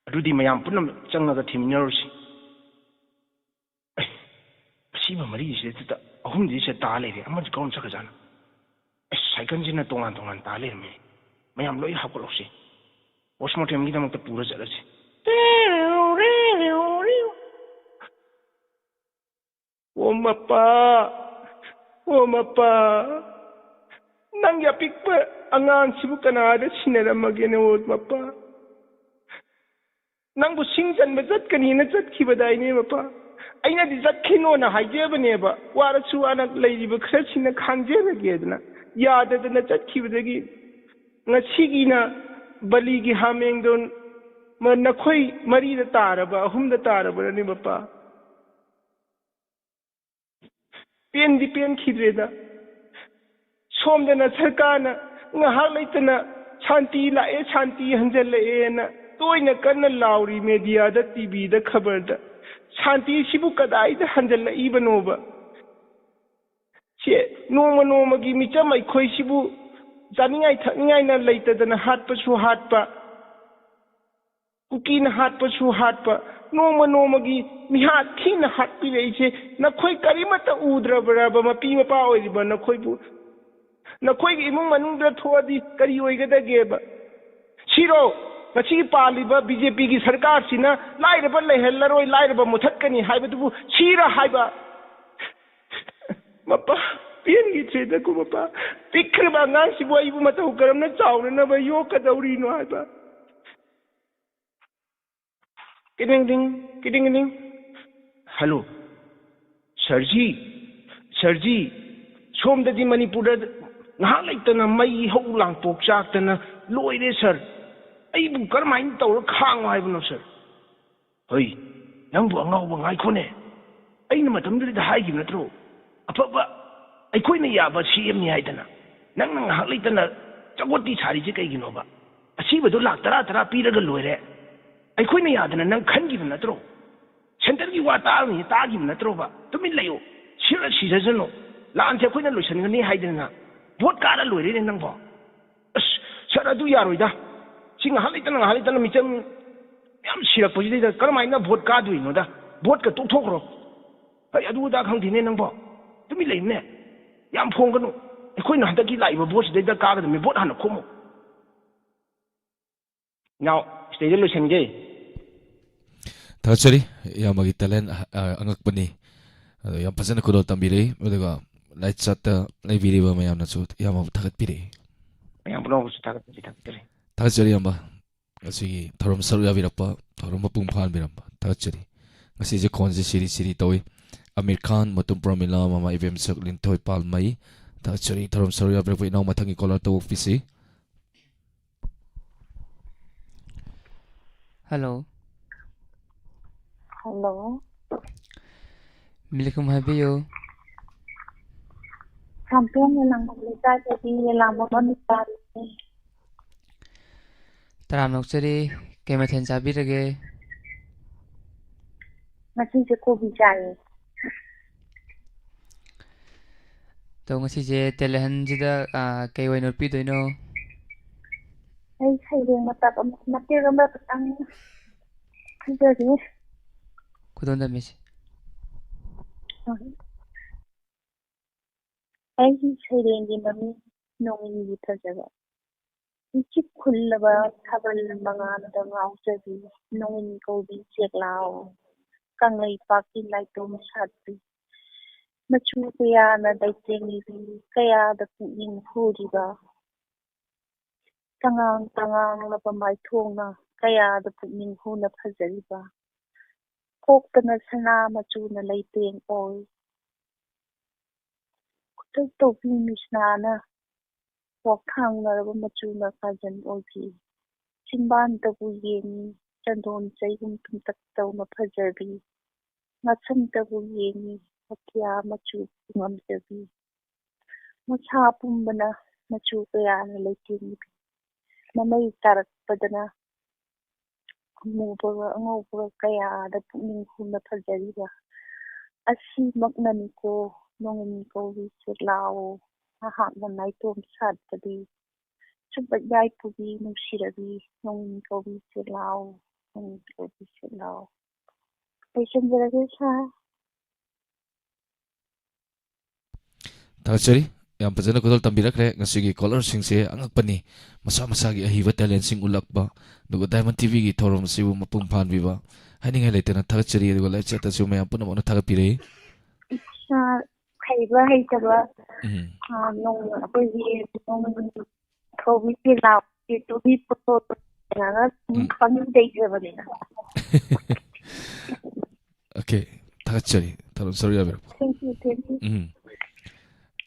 ꯑꯗꯨꯗꯤ ꯃꯌꯥꯝ ꯄꯨꯟꯅ ꯆꯪꯉꯒ ꯊꯤꯃꯤꯟꯅꯔꯨꯁꯤ꯫ ꯑꯩ, ꯑꯁꯤꯕ ꯃꯔꯤꯁꯤꯗ ꯑꯍꯨꯝꯗꯤ ꯁꯤꯗ ꯇꯥ ꯂꯩꯔꯦ, ꯑꯃꯗꯤ ꯀꯔꯣꯝ ꯆꯠꯈ꯭ꯔꯖꯥꯠꯅꯣ? ꯑꯩ, ꯁꯥꯏꯀꯜꯁꯤꯅ ꯇꯣꯉꯥꯟ ꯇꯣꯉꯥꯟ ꯇꯥ ꯂꯩꯔꯝꯃꯦ꯫ ꯃꯌꯥꯝ ꯂꯣꯏ ꯍꯥꯞꯀꯠꯂꯛꯁꯤ꯫ ꯄꯣꯁꯃꯣꯔꯇꯦꯝꯒꯤꯗꯃꯛꯇ ꯄꯨꯔ ꯆꯠꯂꯁꯤ꯫ ꯑꯣ ꯃꯄꯥ, ꯑꯣ ꯃꯄꯥ, ꯅꯪꯒꯤ ꯑꯄꯤꯛꯄ ꯑꯉꯥꯡꯁꯤꯕꯨ ꯀꯅꯥꯗ ꯁꯤꯟꯅꯔꯝꯃꯒꯦꯅꯦ, ꯑꯣ ꯃꯄꯥ? ꯅꯪꯕꯨ ꯁꯤꯡ ꯆꯟꯕ ꯆꯠꯀꯅꯤꯅ ꯆꯠꯈꯤꯕꯗꯥꯏꯅꯦ, ꯃꯄꯥ? ꯑꯩꯅꯗꯤ ꯆꯠꯈꯤꯅꯣꯅ ꯍꯥꯏꯖꯕꯅꯦꯕ, ꯋꯥꯔꯁꯨ ꯋꯥꯅ ꯂꯩꯔꯤꯕ ꯈꯔꯁꯤꯅ ꯈꯥꯡꯖꯔꯒꯦꯗꯅ꯫ ꯌꯥꯗꯗꯅ ꯆꯠꯈꯤꯕꯗꯒꯤ ꯉꯁꯤꯒꯤꯅ ꯕꯂꯤꯒꯤ ꯍꯥꯃꯦꯡꯗꯣ ꯃ-, ꯅꯈꯣꯏ ꯃꯔꯤꯗ ꯇꯥꯔꯕ, ꯑꯍꯨꯝꯗ ꯇꯥꯔꯕꯅꯅꯦ, ꯃꯄꯥ꯫ ꯄꯦꯟꯗꯤ ꯄꯦꯟꯈꯤꯗ꯭ꯔꯦꯗ꯫ ꯁꯣꯝꯗꯅ ꯁꯔꯀꯥꯔꯅ ꯉꯥꯏꯍꯥꯛ ꯂꯩꯇꯅ "ꯁꯥꯟꯇꯤ ꯂꯥꯛꯑꯦ, ꯁꯥꯟꯇꯤ ꯍꯟꯖꯜꯂꯛꯑꯦꯅ" ꯇꯣꯏꯅ ꯀꯟꯅ ꯂꯥꯎꯔꯤ, ꯃꯦꯗꯤꯌꯥꯗ, ꯇꯤꯚꯤꯗ, ꯈꯕꯔꯗ꯫ ꯁꯥꯟꯇꯤꯁꯤꯕꯨ ꯀꯗꯥꯏꯗ ꯍꯟꯖꯜꯂꯛꯏꯕꯅꯣꯕ? ꯁꯤ ꯅꯣꯡꯃ ꯅꯣꯡꯃꯒꯤ ꯃꯤꯆꯝ ꯑꯩꯈꯣꯏꯁꯤꯕꯨ ꯆꯥꯅꯤꯡꯉꯥꯏ ꯊꯛꯅꯤꯡꯉꯥꯏꯅ ꯂꯩꯇꯗꯅ ꯍꯥꯠꯄꯁꯨ ꯍꯥꯠꯄ, ꯀꯨꯀꯤꯅ ꯍꯥꯠꯄꯁꯨ ꯍꯥꯠꯄ, ꯅꯣꯡꯃ ꯅꯣꯡꯃꯒꯤ ꯃꯤꯍꯥꯠ ꯊꯤꯅ ꯍꯥꯠꯄꯤꯔꯛꯏꯁꯦ ꯅꯈꯣꯏ ꯀꯔꯤꯃꯠꯇ ꯎꯗ꯭ꯔꯕ꯭ꯔꯕ? ꯃꯄꯤ ꯃꯄꯥ ꯑꯣꯏꯔꯤꯕ ꯅꯈꯣꯏꯕꯨ, ꯅꯈꯣꯏꯒꯤ ꯏꯃꯨꯡ ꯃꯅꯨꯡꯗ ꯊꯣꯛꯑꯗꯤ ꯀꯔꯤ ꯑꯣꯏꯒꯗꯒꯦꯕ? ꯁꯤꯔꯣ ꯉꯁꯤꯒꯤ ꯄꯥꯜꯂꯤꯕ ꯕꯤ ꯖꯦ ꯄꯤꯒꯤ ꯁꯔꯀꯥꯔꯁꯤꯅ ꯂꯥꯏꯔꯕ ꯂꯩꯍꯜꯂꯔꯣꯏ, ꯂꯥꯏꯔꯕ ꯃꯨꯊꯠꯀꯅꯤ ꯍꯥꯏꯕꯗꯨꯕꯨ ꯁꯤꯔ ꯍꯥꯏꯕ? ꯃꯄꯥ, ꯄꯦꯟꯈꯤꯗ꯭ꯔꯦꯗꯀꯣ ꯃꯄꯥ꯫ ꯄꯤꯛꯈ꯭ꯔꯕ ꯑꯉꯥꯡꯁꯤꯕꯨ ꯑꯩꯕꯨ ꯃꯇꯧ ꯀꯔꯝꯅ ꯆꯥꯎꯅꯅꯕ ꯌꯣꯛꯀꯗꯧꯔꯤꯅꯣ ꯍꯥꯏꯕ? ꯀꯤꯗꯤꯡ ꯗꯤꯡ, ꯀꯤꯗꯤꯡ ꯗꯤꯡ꯫ ꯍꯜꯂꯣ꯫ ꯁꯔꯖꯤ, ꯁꯔꯖꯤ, ꯁꯣꯝꯗꯗꯤ ꯃꯅꯤꯄꯨꯔꯗ ꯉꯥꯏꯍꯥꯛ ꯂꯩꯇꯅ ꯃꯩ ꯍꯧ ꯂꯥꯡꯄꯣꯛ ꯆꯥꯛꯇꯅ ꯂꯣꯏꯔꯦ ꯁꯔ꯫ ꯑꯩꯕꯨ ꯀꯔꯝꯍꯥꯏꯅ ꯇꯧꯔ ꯈꯥꯡꯉꯣ ꯍꯥꯏꯕꯅꯣ ꯁꯔ? ꯍꯣꯏ, ꯅꯪꯕꯨ ꯑꯉꯥꯎꯕ, ꯉꯥꯏꯈꯣꯅꯦ꯫ ꯑꯩꯅ ꯃꯇꯝꯗꯨꯗ ꯍꯥꯏꯈꯤꯕ ꯅꯠꯇ꯭ꯔꯣ? ꯑꯐꯕ, ꯑꯩꯈꯣꯏꯅ ꯌꯥꯕ ꯁꯤ ꯑꯦꯝꯅꯤ ꯍꯥꯏꯗꯅ꯫ ꯅꯪꯅ ꯉꯥꯏꯍꯥꯛ ꯂꯩꯇꯅ ꯆꯒꯣꯠꯇꯤ ꯁꯥꯔꯤꯁꯦ ꯀꯩꯒꯤꯅꯣꯕ? ꯑꯁꯤꯕꯗꯣ ꯂꯥꯛ ꯇꯔꯥ ꯇꯔꯥ ꯄꯤꯔꯒ ꯂꯣꯏꯔꯦ꯫ ꯑꯩꯈꯣꯏꯅ ꯌꯥꯗꯅ ꯅꯪ ꯈꯟꯈꯤꯕ ꯅꯠꯇ꯭ꯔꯣ? ꯁꯦꯟꯇꯔꯒꯤ ꯋꯥ ꯇꯥꯔꯅꯤ, ꯇꯥꯈꯤꯕ ꯅꯠꯇ꯭ꯔꯣꯕ? ꯇꯨꯃꯤꯟ ꯂꯩꯌꯨ꯫ ꯁꯤꯔ ꯁꯤꯖꯁꯅꯨ꯫ ꯂꯥꯟꯁꯦ ꯑꯩꯈꯣꯏꯅ ꯂꯣꯏꯁꯤꯟꯒꯅꯤ ꯍꯥꯏꯗꯅ ꯚꯣꯠ ꯀꯥꯔ ꯂꯣꯏꯔꯦꯅꯦ ꯅꯪꯕꯣ꯫ ꯑꯁ, ꯁꯥꯔ, ꯑꯗꯨ ꯌꯥꯔꯣꯏꯗ꯫ ꯁꯤ ꯉꯥꯏꯍꯥꯛ ꯂꯩꯇꯅ, ꯉꯥꯏꯍꯥꯛ ꯂꯩꯇꯅ ꯃꯤꯆꯝ ꯃꯌꯥꯝ ꯁꯤꯔꯛꯄꯁꯤꯗꯩꯗ ꯀꯔꯝꯍꯥꯏꯅ ꯚꯣꯠ ꯀꯥꯗꯣꯏꯅꯣꯗ? ꯚꯣꯠꯀ ꯇꯣꯛꯊꯣꯛꯈ꯭ꯔꯣ꯫ ꯑꯩ ꯑꯗꯨ ꯑꯗꯥ ꯈꯪꯗꯦꯅꯦ ꯅꯪꯕꯣ꯫ ꯇꯨꯃꯤꯟ ꯂꯩꯌꯨꯅꯦ꯫ ꯌꯥꯝ ꯐꯣꯡꯒꯅꯨ꯫ ꯑꯩꯈꯣꯏꯅ ꯍꯟꯗꯛꯀꯤ ꯂꯥꯛꯏꯕ ꯚꯣꯠꯁꯤꯗꯩꯗ ꯀꯥꯒꯗꯕꯅꯤ꯫ ꯚꯣꯠ ꯍꯥꯟꯅ ꯈꯣꯝꯃꯨ꯫ ꯏꯅꯥꯎ, ꯁꯤꯗꯩꯗ ꯂꯣꯏꯁꯤꯟꯒꯦ꯫ ꯊꯥꯒꯠꯆꯔꯤ꯫ ꯏꯌꯥꯝꯕꯒꯤ talent, ꯑ, ꯑꯉꯛꯄꯅꯤ꯫ ꯑꯗꯣ ꯌꯥꯝ ꯐꯖꯅ ꯈꯨꯗꯣꯜ ꯇꯝꯕꯤꯔꯛꯏ꯫ ꯑꯗꯨꯒ live chat ꯇ ꯂꯩꯕꯤꯔꯤꯕ ꯃꯌꯥꯝꯅꯁꯨ ꯏꯌꯥꯝꯕꯕꯨ ꯊꯥꯒꯠꯄꯤꯔꯛꯏ꯫ ꯃꯌꯥꯝ ꯄꯨꯝꯅꯃꯛꯄꯨꯁꯨ ꯊꯥꯒꯠꯆꯔꯤ, ꯊꯥꯒꯠꯆꯔꯤ꯫ ꯊꯥꯒꯠꯆꯔꯤ ꯏꯌꯥꯝꯕ꯫ ꯉꯁꯤꯒꯤ ꯊꯧꯔꯝ ꯁꯔꯨꯛ ꯌꯥꯕꯤꯔꯛꯄ, ꯊꯧꯔꯝ ꯃꯄꯨꯡ ꯐꯥꯍꯟꯕꯤꯔꯝꯕ ꯊꯥꯒꯠꯆꯔꯤ꯫ ꯉꯁꯤꯁꯦ ꯈꯣꯟꯁꯦ ꯁꯤꯔꯤ ꯁꯤꯔꯤ ꯇꯧꯏ꯫ ꯑꯃꯤꯔ ꯈꯥꯟ, ꯃꯇꯨꯝ ꯄ꯭ꯔꯃꯤꯂꯥ, ꯃꯃꯥ ꯏꯕꯦꯝꯁꯛ ꯂꯤꯟꯊꯣꯏ ꯄꯥꯜꯃꯩ, ꯊꯥꯒꯠꯆꯔꯤ꯫ ꯊꯧꯔꯝ ꯁꯔꯨꯛ ꯌꯥꯕꯤꯔꯛꯄ ꯏꯅꯥꯎ ꯃꯊꯪꯒꯤ caller ꯇꯧꯕꯤꯁꯤ꯫ ꯍꯜꯂꯣ꯫ ꯍꯜꯂꯣ꯫ ꯃꯤꯂꯤꯀꯨꯝ ꯍꯥꯏꯕꯤꯌꯨ꯫ ꯁꯥꯝꯇꯣꯡ ꯌꯦꯂꯥꯡꯕꯝ ꯂꯩꯀꯥꯏꯗꯒꯤ ꯌꯦꯂꯥꯡꯕꯝ ꯑꯅꯤꯇꯥꯅꯤ꯫ ꯇꯔꯥꯝꯅ ꯑꯣꯛꯆꯔꯤ꯫ ꯀꯩ ꯃꯊꯦꯜ ꯆꯥꯕꯤꯔꯒꯦ? ꯉꯁꯤꯁꯦ ꯀꯣꯕꯤ ꯆꯥꯏꯌꯦ꯫ ꯑꯗꯣ ꯉꯁꯤꯁꯦ ꯇꯦꯂꯦꯟꯁꯤꯗ, ꯑꯥ, ꯀꯩ ꯑꯣꯏꯅ ꯎꯠꯄꯤꯗꯣꯏꯅꯣ? ꯑꯩ ꯁꯩꯔꯦꯡ ꯃꯇꯦꯛ ꯑꯃ, ꯃꯇꯦꯛ ꯑꯃ ꯈꯤꯇꯪ ꯍꯥꯏꯖꯒꯦ꯫ ꯈꯨꯗꯣꯜ ꯇꯝꯕꯤꯁꯤ꯫ ꯑꯩꯒꯤ ꯁꯩꯔꯦꯡꯒꯤ ꯃꯃꯤꯡ ꯅꯣꯡꯏꯟꯒꯤ ꯐꯖꯕ꯫ ꯏꯆꯤꯛ ꯈꯨꯜꯂꯕ ꯊꯥꯕꯜ ꯃꯉꯥꯜꯗ ꯉꯥꯎꯖꯕꯤ, ꯅꯣꯡꯏꯟ ꯀꯧꯕꯤ ꯆꯦꯛꯂꯥꯎ, ꯀꯪꯂꯩꯄꯥꯛꯀꯤ ꯅꯥꯏꯇꯣꯝ ꯁꯥꯠꯄꯤ꯫ ꯃꯆꯨ ꯀꯌꯥꯅ ꯂꯩꯇꯦꯡꯂꯤꯕꯤ, ꯀꯌꯥꯗ ꯄꯨꯛꯅꯤꯡ ꯍꯨꯔꯤꯕ꯫ ꯇꯉꯥꯡ ꯇꯉꯥꯡꯂꯕ ꯃꯥꯏꯊꯣꯡꯅ ꯀꯌꯥꯗ ꯄꯨꯛꯅꯤꯡ ꯍꯨꯅ ꯐꯖꯔꯤꯕ꯫ ꯀꯣꯛꯇꯅ ꯁꯅꯥ ꯃꯆꯨꯅ ꯂꯩꯇꯦꯡ ꯑꯣꯏ꯫ ꯈꯨꯇꯛ ꯇꯧꯕꯤ ꯃꯤꯁꯅꯥꯅ ꯋꯥꯛꯊꯥꯡꯅꯔꯕ ꯃꯆꯨꯅ ꯀꯥꯖꯜ ꯑꯣꯏꯕꯤ꯫ ꯆꯤꯟꯕꯥꯟꯗꯕꯨ ꯌꯦꯡꯉꯤ, ꯆꯟꯗꯣꯟ ꯆꯩꯒꯨꯝ ꯇꯨꯝꯇꯛ ꯇꯧꯅ ꯐꯖꯕꯤ꯫ ꯉꯛꯁꯝꯗꯕꯨ ꯌꯦꯡꯉꯤ, ꯑꯇꯤꯌꯥ ꯃꯆꯨ ꯉꯝꯖꯕꯤ꯫ ꯃꯁꯥ ꯄꯨꯝꯕꯅ ꯃꯆꯨ ꯀꯌꯥꯅ ꯂꯩꯇꯦꯡꯂꯤꯕꯤ꯫ ꯃꯃꯩ ꯇꯥꯔꯛꯄꯗꯅ ꯑꯃꯨꯕꯒ ꯑꯉꯧꯕꯒ ꯀꯌꯥꯗ ꯄꯨꯛꯅꯤꯡ ꯍꯨꯅ ꯐꯖꯔꯤꯕ꯫ ꯑꯁꯤꯃꯛꯅꯅꯤꯀꯣ ꯅꯣꯡꯏꯟ ꯀꯧꯕꯤ ꯆꯦꯛꯂꯥꯎ, ꯅꯍꯥꯛꯅ ꯅꯥꯏꯇꯣꯝ ꯁꯥꯠꯄꯗꯤ꯫ ꯆꯨꯝꯕ ꯌꯥꯏꯐꯕꯤ ꯅꯨꯡꯁꯤꯔꯕꯤ, ꯅꯣꯡꯏꯟ ꯀꯧꯕꯤ ꯆꯦꯛꯂꯥꯎ, ꯅꯣꯡꯏꯟ ꯀꯧꯕꯤ ꯆꯦꯛꯂꯥꯎ꯫ ꯂꯣꯏꯁꯤꯟꯖꯔꯒꯦ ꯁꯥꯔ꯫ ꯊꯥꯒꯠꯆꯔꯤ꯫ ꯌꯥꯝ ꯐꯖꯅ ꯈꯨꯗꯣꯜ ꯇꯝꯕꯤꯔꯛꯈ꯭ꯔꯦ꯫ ꯉꯁꯤꯒꯤ ꯀꯣꯂꯔꯁꯤꯡꯁꯦ ꯑꯉꯛꯄꯅꯤ, ꯃꯁꯥ ꯃꯁꯥꯒꯤ ꯑꯍꯩꯕ ꯇꯦꯂꯦꯟꯁꯤꯡ ꯎꯠꯂꯛꯄ, ꯑꯗꯨꯒ ꯗꯥꯏꯃꯟ ꯇꯤꯚꯤꯒꯤ ꯊꯧꯔꯝ ꯑꯁꯤꯕꯨ ꯃꯄꯨꯡ ꯐꯥꯍꯟꯕꯤꯕ ꯍꯥꯏꯅꯤꯡꯉꯥꯏ ꯂꯩꯇꯅ ꯊꯥꯒꯠꯆꯔꯤ꯫ ꯑꯗꯨꯒ ꯂꯥꯏꯐ ꯆꯦꯠꯇꯁꯨ ꯃꯌꯥꯝ ꯄꯨꯝꯅꯃꯛꯅ ꯊꯥꯒꯠꯄꯤꯔꯛꯏ꯫ ꯁꯥꯔ, ꯍꯩꯕ ꯍꯩꯇꯕ, ꯎꯝ꯫ ꯑ, ꯅꯣꯡ-, ꯑꯩꯈꯣꯏꯒꯤ ꯅꯣꯡ-, ꯀꯧꯕꯤ ꯆꯦꯛꯂꯥꯎ, ꯇꯨꯕꯤ ꯄꯣꯠꯇꯣ ꯌꯦꯡꯉꯒ ꯑꯗꯨꯝ ꯎꯝ꯫ ꯈꯪꯖꯩꯖꯕꯅꯤꯅ꯫ ꯑꯣꯀꯦ, ꯊꯥꯒꯠꯆꯔꯤ ꯊꯧꯔꯝ ꯁꯔꯨꯛ ꯌꯥꯕꯤꯔꯛꯄ꯫ Thank you, thank you. ꯎꯝ꯫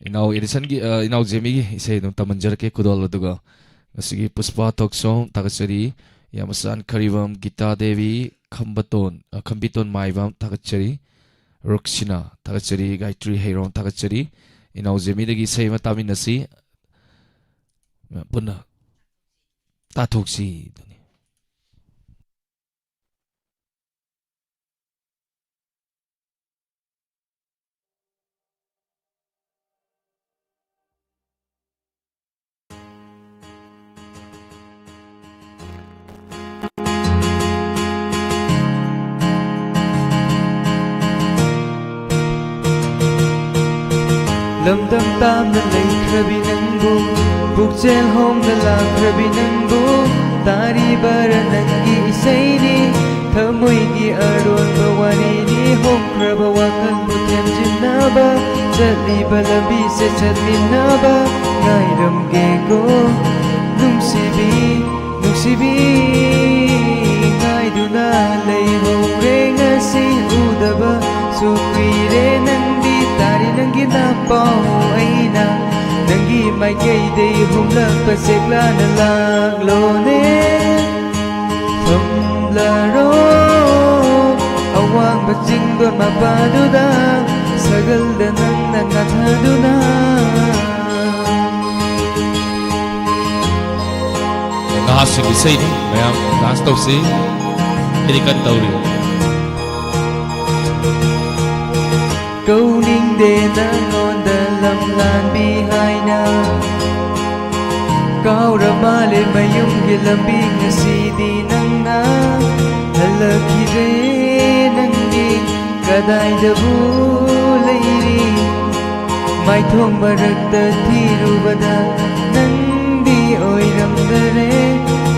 ꯏꯅꯥꯎ ꯑꯦꯗꯤꯁꯟꯒꯤ, ꯑ, ꯏꯅꯥꯎ ꯖꯦꯃꯤꯒꯤ ꯏꯁꯩ ꯑꯗꯨꯝ ꯇꯝꯍꯟꯖꯔꯛꯀꯦ ꯈꯨꯗꯣꯜ, ꯑꯗꯨꯒ ꯉꯁꯤꯒꯤ ꯄꯨꯁꯄꯥ ꯊꯣꯛꯆꯣꯝ ꯊꯥꯒꯠꯆꯔꯤ꯫ ꯌꯥꯝ ꯃꯆꯥꯟ ꯈꯔꯤꯕꯝ ꯒꯤꯇꯥ ꯗꯦꯕꯤ, ꯈꯝꯕꯇꯣꯟ, ꯑ, ꯈꯝꯕꯤꯇꯣꯟ ꯃꯥꯏꯕꯝ ꯊꯥꯒꯠꯆꯔꯤ꯫ ꯔꯨꯛꯁꯤꯅꯥ ꯊꯥꯒꯠꯆꯔꯤ꯫ ꯒꯥꯌꯇ꯭ꯔꯤ ꯍꯩꯔꯣꯡ ꯊꯥꯒꯠꯆꯔꯤ꯫ ꯏꯅꯥꯎ ꯖꯦꯃꯤꯗꯒꯤ ꯏꯁꯩ ꯑꯃ ꯇꯥꯃꯤꯟꯅꯁꯤ꯫ ꯄꯨꯟꯅ ꯇꯥꯊꯣꯛꯁꯤ ꯑꯗꯨꯅꯤ꯫ ꯂꯝꯗꯝ ꯇꯥꯝꯅ ꯂꯩꯈ꯭ꯔꯕꯤ ꯅꯪꯕꯨ, ꯄꯨꯛꯆꯦꯜ ꯍꯣꯡꯅ ꯂꯥꯛꯈ꯭ꯔꯕꯤ ꯅꯪꯕꯨ, ꯇꯥꯔꯤꯕꯔꯥ ꯅꯪꯒꯤ ꯏꯁꯩꯅꯤ? ꯊꯃꯣꯏꯒꯤ ꯑꯔꯣꯟꯕ ꯋꯥꯔꯤꯅꯤ꯫ ꯍꯣꯡꯈ꯭ꯔꯕ ꯋꯥꯈꯜꯕꯨ ꯊꯦꯝꯖꯤꯟꯅꯕ, ꯆꯠꯂꯤꯕ ꯂꯝꯕꯤꯁꯦ ꯆꯠꯃꯤꯟꯅꯕ ꯉꯥꯏꯔꯝꯒꯦꯀꯣ ꯅꯨꯡꯁꯤꯕꯤ꯫ ꯅꯨꯡꯁꯤꯕꯤ, ꯉꯥꯏꯗꯨꯅ ꯂꯩꯍꯧꯔꯦ ꯉꯁꯤ ꯎꯗꯕꯁꯨ ꯀꯨꯏꯔꯦ ꯅꯪꯗꯤ꯫ ꯇꯥꯔꯤ ꯅꯪꯒꯤ ꯅꯥꯄꯥꯎ ꯑꯩꯅ ꯅꯪꯒꯤ ꯃꯥꯏꯀꯩꯗꯩ ꯍꯨꯝꯂꯛꯄ ꯆꯦꯛꯂꯥꯅ ꯂꯥꯛꯂꯣꯅꯦ꯫ ꯊꯝꯂꯔꯣ ꯑꯋꯥꯡꯕ ꯆꯤꯡꯗꯣꯟ ꯃꯄꯥꯗꯨꯗ ꯁꯒꯜꯗ ꯅꯪꯅ ꯉꯥꯊꯗꯨꯅ꯫ ꯅꯍꯥꯁꯤꯡꯒꯤ ꯏꯁꯩꯅꯤ, ꯃꯌꯥꯝ ꯗꯥꯟꯁ ꯇꯧꯁꯤ꯫ ꯑꯩꯗꯤ ꯀꯟꯅ ꯇꯧꯔꯤ꯫ ꯀꯧꯅꯤꯡꯗꯦ ꯅꯪꯉꯣꯟꯗ ꯂꯝꯂꯥꯟꯕꯤ ꯍꯥꯏꯅ꯫ ꯀꯥꯎꯔ ꯃꯥꯜꯂꯦ ꯃꯌꯨꯝꯒꯤ ꯂꯝꯕꯤ ꯉꯁꯤꯗꯤ ꯅꯪꯅ ꯍꯜꯂꯛꯈꯤꯗ꯭ꯔꯦ꯫ ꯅꯪꯗꯤ ꯀꯗꯥꯏꯗꯕꯨ ꯂꯩꯔꯤ? ꯃꯥꯏꯊꯣꯡ ꯃꯔꯛꯇ ꯊꯤꯔꯨꯕꯗ ꯅꯪꯗꯤ ꯑꯣꯏꯔꯝꯗꯔꯦ꯫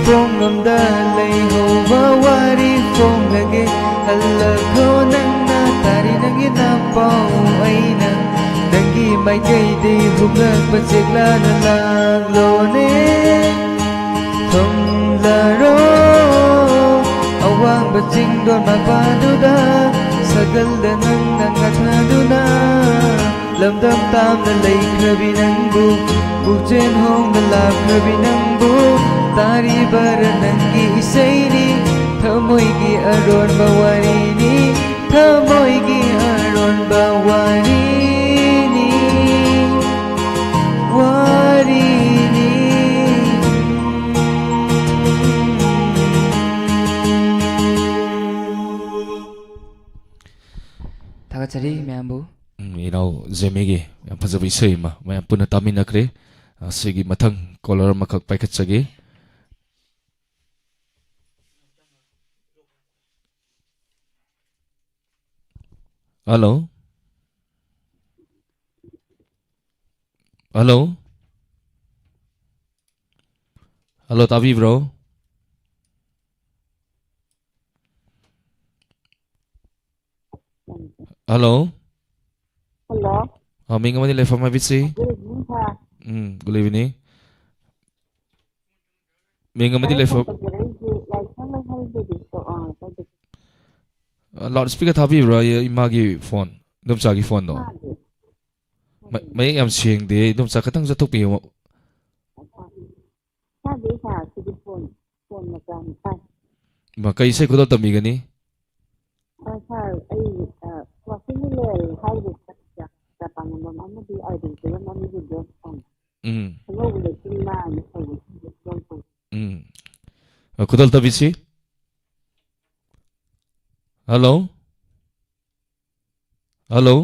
ꯐꯣꯡꯂꯝꯗ ꯂꯩꯍꯧꯕ ꯋꯥꯔꯤ ꯐꯣꯡꯂꯒꯦ꯫ ꯍꯜꯂꯛꯈꯣ ꯅꯪꯅ ꯇꯥꯔꯤ ꯅꯪꯒꯤ ꯅꯥꯄꯥꯎ ꯑꯩꯅ ꯅꯪꯒꯤ ꯃꯥꯏꯀꯩꯗꯤ ꯍꯨꯝꯂꯛꯄ ꯆꯦꯛꯂꯥꯅ ꯂꯥꯛꯂꯣꯅꯦ꯫ ꯊꯨꯡꯂꯔꯣ ꯑꯋꯥꯡꯕ ꯆꯤꯡꯗꯣꯟ ꯃꯄꯥꯗꯨꯗ ꯁꯒꯜꯗ ꯅꯪꯅ ꯉꯥꯊꯗꯨꯅ꯫ ꯂꯝꯗꯝ ꯇꯥꯝꯅ ꯂꯩꯈ꯭ꯔꯕꯤ ꯅꯪꯕꯨ, ꯄꯨꯛꯆꯦꯜ ꯍꯣꯡꯅ ꯂꯥꯛꯈ꯭ꯔꯕꯤ ꯅꯪꯕꯨ, ꯇꯥꯔꯤꯕꯔ ꯅꯪꯒꯤ ꯏꯁꯩꯅꯤ, ꯊꯃꯣꯏꯒꯤ ꯑꯔꯣꯟꯕ ꯋꯥꯔꯤꯅꯤ, ꯊꯃꯣꯏꯒꯤ ꯑꯔꯣꯟꯕ ꯋꯥꯔꯤꯅꯤ, ꯋꯥꯔꯤꯅꯤ꯫ ꯊꯥꯒꯠꯆꯔꯤ ꯃꯌꯥꯝꯕꯨ꯫ ꯎꯝ, ꯏꯅꯥꯎ ꯖꯦꯃꯤꯒꯤ ꯌꯥꯝ ꯐꯖꯕ ꯏꯁꯩ ꯑꯃ ꯃꯌꯥꯝ ꯄꯨꯟꯅ ꯇꯥꯃꯤꯟꯅꯈ꯭ꯔꯦ꯫ ꯑ, ꯁꯤꯒꯤ ꯃꯊꯪ caller ꯑꯃꯈꯛ ꯄꯥꯏꯈꯠꯆꯒꯦ꯫ Hello? Hello? Hello, ꯇꯥꯕꯤꯕ꯭ꯔꯣ? Hello? Hello. ꯑ, ꯃꯤꯡ ꯑꯃꯗꯤ ꯂꯩꯐꯝ ꯍꯥꯏꯕꯤꯁꯤ? Good evening, sir. ꯎꯝ, good evening. ꯃꯤꯡ ꯑꯃꯗꯤ ꯂꯩꯐꯝ? ꯇꯧꯖꯔꯛꯏꯁꯦ, ꯌꯥꯏꯐ ꯂꯩꯍꯜ ꯗꯦꯕꯤꯁꯇꯣ, ꯑꯥ, ꯇꯧꯖꯔꯛꯏ꯫ ꯑ, loudspeaker ꯊꯥꯕꯤꯕ꯭ꯔꯥ, ꯏ-, ꯏꯃꯥꯒꯤ phone, ꯏꯗꯣꯝꯆꯥꯒꯤ phoneꯗꯣ? ꯊꯥꯗꯦ꯫ ꯃ-, ꯃꯌꯦꯛ ꯌꯥꯝ ꯁꯦꯡꯗꯦ, ꯏꯗꯣꯝꯆꯥ, ꯈꯤꯇꯪ ꯆꯠꯊꯣꯛꯄꯤꯌꯣ꯫ ꯊꯥꯗꯦ, ꯁꯥꯔ, ꯁꯤꯗꯤ phone, phone ꯃꯆꯥꯅꯤ, ꯁꯥꯔ꯫ ꯃ, ꯀꯩ ꯏꯁꯩ ꯈꯨꯗꯣꯜ ꯇꯝꯕꯤꯒꯅꯤ? ꯑ, ꯁꯥꯔ, ꯑꯩ, ꯑ, ꯋꯥꯁꯤꯡ ꯃꯦꯆꯤꯟ ꯍꯥꯏꯔꯤꯕ ꯆꯥ-, ꯆꯥ ꯄꯥꯝꯂꯝꯕ ꯑꯃꯗꯤ ꯑꯥꯏꯔꯟ ꯐꯤꯂꯝ ꯑꯃꯒꯤ ꯕꯦꯁ ꯁꯣꯡ꯫ ꯎꯝ꯫ ꯑꯉꯧꯕ ꯂꯩꯆꯤꯜ ꯃꯥꯅ ꯇꯧꯕ ꯁꯤꯡꯗꯣ ꯈꯨꯗꯣꯜ ꯇꯧ꯫ ꯎꯝ꯫ ꯑ, ꯈꯨꯗꯣꯜ ꯇꯝꯕꯤꯁꯤ꯫ Hello? Hello?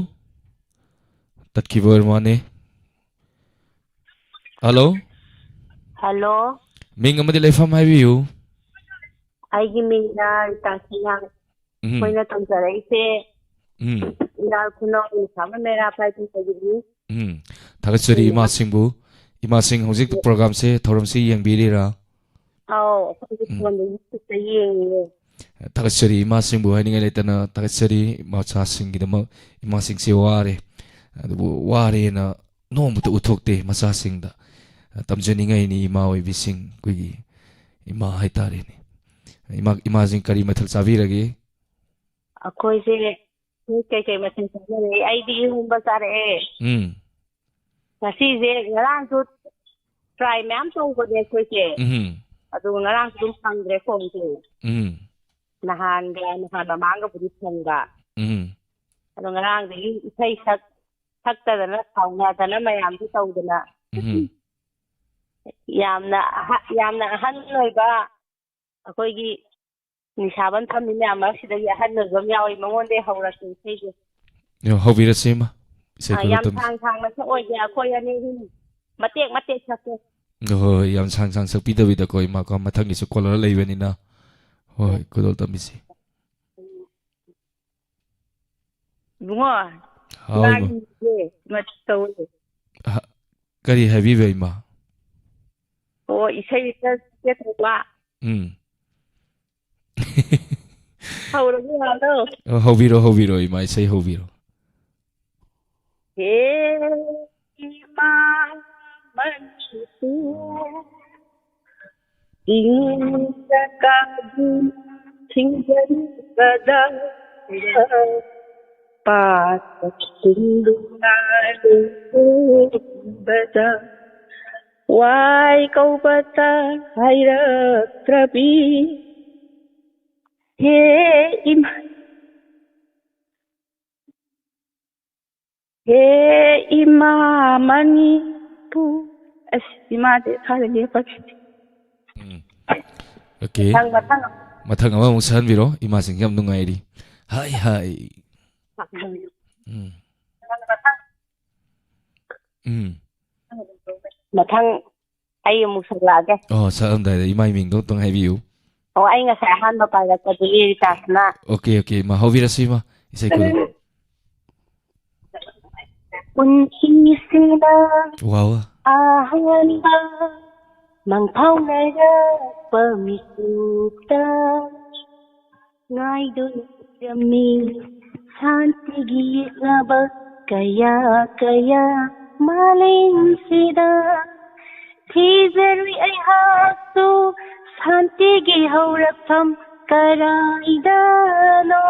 ꯇꯠꯈꯤꯕ ꯑꯣꯏꯔ ꯃꯥꯅꯦ꯫ Hello? Hello? ꯃꯤꯡ ꯑꯃꯗꯤ ꯂꯩꯐꯝ ꯍꯥꯏꯕꯤꯌꯨ꯫ ꯑꯩꯒꯤ ꯃꯤꯡꯅ ꯔꯤꯇꯥ ꯁꯤꯡꯍ꯫ ꯎꯝ꯫ ꯑꯩꯈꯣꯏꯅ ꯇꯧꯖꯔꯛꯏꯁꯦ ꯎꯝ꯫ ꯏꯔꯥꯜ ꯈꯨꯅꯧ ꯅꯤꯡꯊꯧꯖꯝ ꯃꯦꯔꯥ ꯄꯥꯏꯕꯤꯗꯒꯤꯅꯤ꯫ ꯎꯝ꯫ ꯊꯥꯒꯠꯆꯔꯤ ꯎꯝ꯫ ꯏꯃꯥꯁꯤꯡꯕꯨ꯫ ꯏꯃꯥꯁꯤꯡ ꯍꯧꯖꯤꯛ ꯎꯝ꯫ Programꯁꯦ, ꯊꯧꯔꯝꯁꯤ ꯌꯦꯡꯕꯤꯔꯤꯔꯥ? ꯑꯧ, ꯑꯩꯈꯣꯏꯒꯤ ꯎꯝ꯫ Phoneꯗ YouTubeꯇ ꯌꯦꯡꯉꯤꯌꯦ꯫ ꯊꯥꯒꯠꯆꯔꯤ ꯏꯃꯥꯁꯤꯡꯕꯨ, ꯍꯥꯏꯅꯤꯡꯉꯥꯏ ꯂꯩꯇꯅ ꯊꯥꯒꯠꯆꯔꯤ꯫ ꯃꯆꯥꯁꯤꯡꯒꯤꯗꯃꯛ ꯏꯃꯥꯁꯤꯡꯁꯦ ꯋꯥꯔꯦ, ꯑꯗꯨꯕꯨ ꯋꯥꯔꯦꯅ ꯅꯣꯡꯃꯇ ꯎꯠꯊꯣꯛꯇꯦ ꯃꯆꯥꯁꯤꯡꯗ꯫ ꯇꯝꯖꯅꯤꯡꯉꯥꯏꯅꯤ ꯏꯃꯥ ꯑꯣꯏꯕꯤꯁꯤꯡ, ꯑꯩꯈꯣꯏꯒꯤ ꯏꯃꯥ ꯍꯥꯏꯇꯥꯔꯦꯅꯦ꯫ ꯏꯃꯥ, ꯏꯃꯥꯁꯤꯡ ꯀꯔꯤ ꯃꯊꯦꯜ ꯆꯥꯕꯤꯔꯒꯦ? ꯑꯩꯈꯣꯏꯁꯦ ꯀꯩꯀꯩ ꯃꯊꯦꯜ ꯆꯥꯅꯔꯦ? ꯑꯩꯗꯤ ꯏꯔꯣꯝꯕ ꯆꯥꯔꯛꯑꯦ꯫ ꯎꯝ꯫ ꯉꯁꯤꯁꯦ, ꯉꯔꯥꯡꯁꯨ ꯇ꯭ꯔꯥꯏ ꯃꯌꯥꯝ ꯇꯧꯕꯅꯦ ꯑꯩꯈꯣꯏꯁꯦ꯫ ꯎꯝ꯫ ꯑꯗꯨꯒ ꯉꯔꯥꯡꯁꯨ ꯑꯗꯨꯝ ꯐꯪꯗ꯭ꯔꯦ ꯈꯣꯡꯁꯦ꯫ ꯎꯝ꯫ ꯅꯍꯥꯟꯒ ꯅꯍꯥꯟ ꯃꯃꯥꯡꯒꯕꯨꯗꯤ ꯐꯪꯕ꯫ ꯎꯝ꯫ ꯑꯗꯣ ꯉꯔꯥꯡꯗꯒꯤ ꯏꯁꯩ ꯁꯛ ꯁꯛꯇꯗꯅ ꯁꯥꯎꯅꯗꯅ ꯃꯌꯥꯝꯁꯨ ꯇꯧꯗꯅ ꯎꯝ꯫ ꯌꯥꯝꯅ ꯑꯍ-, ꯌꯥꯝꯅ ꯑꯍꯟ ꯑꯣꯏꯕ ꯑꯩꯈꯣꯏꯒꯤ ꯅꯤꯁꯥꯕꯟ ꯐꯝꯃꯤ ꯃꯌꯥꯝ ꯃꯔꯛꯁꯤꯗꯒꯤ ꯑꯍꯟ ꯑꯣꯏꯕ ꯑꯃ ꯌꯥꯎꯏ, ꯃꯉꯣꯟꯗꯩ ꯍꯧꯔꯁꯤ ꯏꯁꯩꯁꯦ꯫ ꯌꯥꯝ ꯍꯧꯕꯤꯔꯁꯤ ꯏꯃꯥ, ꯏꯁꯩ ꯑꯥ, ꯈꯨꯗꯣꯜ ꯌꯥꯝ ꯇꯝꯕꯤꯁꯤ꯫ ꯁꯥꯡ ꯁꯥꯡꯅ ꯁꯛꯑꯣꯏꯒꯦ, ꯑꯩꯈꯣꯏ ꯑꯅꯤ ꯑꯍꯨꯝ ꯃꯇꯦꯛ ꯃꯇꯦꯛ ꯁꯛꯀꯦ꯫ ꯍꯣꯏ, ꯍꯣꯏ, ꯌꯥꯝ ꯁꯥꯡ ꯁꯥꯡ ꯁꯛꯄꯤꯗꯕꯤꯗꯀꯣ ꯏꯃꯥꯀꯣ, ꯃꯊꯪꯒꯤꯁꯨ ꯀꯣꯂꯔ ꯂꯩꯕꯅꯤꯅ꯫ ꯍꯣꯏ, ꯍꯣꯏ, ꯈꯨꯗꯣꯜ ꯇꯝꯕꯤꯁꯤ꯫ ꯏꯕꯨꯡꯉꯣ꯫ ꯍꯥꯎ, ꯏꯃꯥ꯫ ꯉꯥꯡꯉꯤꯁꯦ ꯃꯇꯧ ꯇꯧꯋꯦ꯫ ꯑꯍ, ꯀꯔꯤ ꯍꯥꯏꯕꯤꯕ ꯏꯃꯥ? ꯑꯣ, ꯏꯁꯩ ꯈꯔ ꯁꯛꯀꯦ ꯇꯧꯕ꯫ ꯎꯝ꯫ ꯍꯧꯔꯒꯦ, ꯍꯜꯂꯣ꯫ ꯑ, ꯍꯧꯕꯤꯔꯣ, ꯍꯧꯕꯤꯔꯣ, ꯏꯃꯥ, ꯏꯁꯩ ꯍꯧꯕꯤꯔꯣ꯫ ꯍꯦ ꯏꯃꯥ ꯃꯅꯤꯄꯨꯔ, ꯏꯪ ꯀꯥꯗꯨ ꯊꯤꯡꯖꯤꯟꯕꯗ, ꯄꯥꯠꯇ ꯆꯤꯡꯗꯨꯅ ꯂꯦꯡꯕꯗ, ꯋꯥꯏ ꯀꯧꯕꯇ ꯍꯥꯏꯔꯛꯇ꯭ꯔꯕꯤ꯫ ꯍꯦ ꯏꯃꯥ, ꯍꯦ ꯏꯃꯥ ꯃꯅꯤꯄꯨꯔ꯫ ꯑꯁ, ꯏꯃꯥꯁꯦ ꯁ꯭ꯋꯥꯏꯗ ꯂꯦꯞꯄꯒꯦ꯫ ꯎꯝ꯫ ꯑꯣꯀꯦ꯫ ꯃꯊꯪ, ꯃꯊꯪ꯫ ꯃꯊꯪ ꯑꯃꯃꯨꯛ ꯁꯛꯍꯟꯕꯤꯔꯣ꯫ ꯏꯃꯥꯁꯤꯡꯁꯦ ꯌꯥꯝ ꯅꯨꯡꯉꯥꯏꯔꯤ꯫ ꯍꯥꯏ, ꯍꯥꯏ꯫ ꯎꯝ꯫ ꯎꯝ꯫ ꯃꯊꯪ ꯑꯩ ꯑꯃꯨꯛ ꯁꯛꯂꯛꯑꯒꯦ꯫ ꯑꯣ, ꯁꯛꯑꯝꯗꯥꯏꯗ ꯏꯃꯥꯏ ꯃꯤꯡꯗꯣ ꯑꯝꯇꯪ ꯍꯥꯏꯕꯤꯌꯨ꯫ ꯑꯣ, ꯑꯩ ꯉꯁꯥꯏ ꯑꯍꯥꯟꯕ ꯄꯥꯏꯔꯛꯄꯗꯨꯒꯤ ꯔꯤꯇꯥꯁꯅ꯫ ꯑꯣꯀꯦ, ꯑꯣꯀꯦ, ꯏꯃꯥ, ꯍꯧꯕꯤꯔꯁꯤ, ꯏꯃꯥ꯫ ꯏꯁꯩ ꯈꯨꯗꯣꯜ꯫ ꯄꯨꯟꯁꯤꯁꯤꯗ ꯋꯥ, ꯋꯥ꯫ ꯑꯍꯥꯟꯕ ꯃꯪꯐꯥꯎꯅꯔꯛꯄ ꯃꯤꯀꯨꯞꯇ ꯉꯥꯏꯗꯨꯅ ꯂꯩꯔꯝꯃꯤ ꯁꯥꯟꯇꯤꯒꯤ ꯌꯦꯛꯅꯕ ꯀꯌꯥ ꯀꯌꯥ ꯃꯥꯂꯦꯝꯁꯤꯗ꯫ ꯊꯤꯖꯔꯨꯏ ꯑꯩꯍꯥꯛꯁꯨ ꯁꯥꯟꯇꯤꯒꯤ ꯍꯧꯔꯛꯐꯝ ꯀꯔꯥꯏꯗꯅꯣ,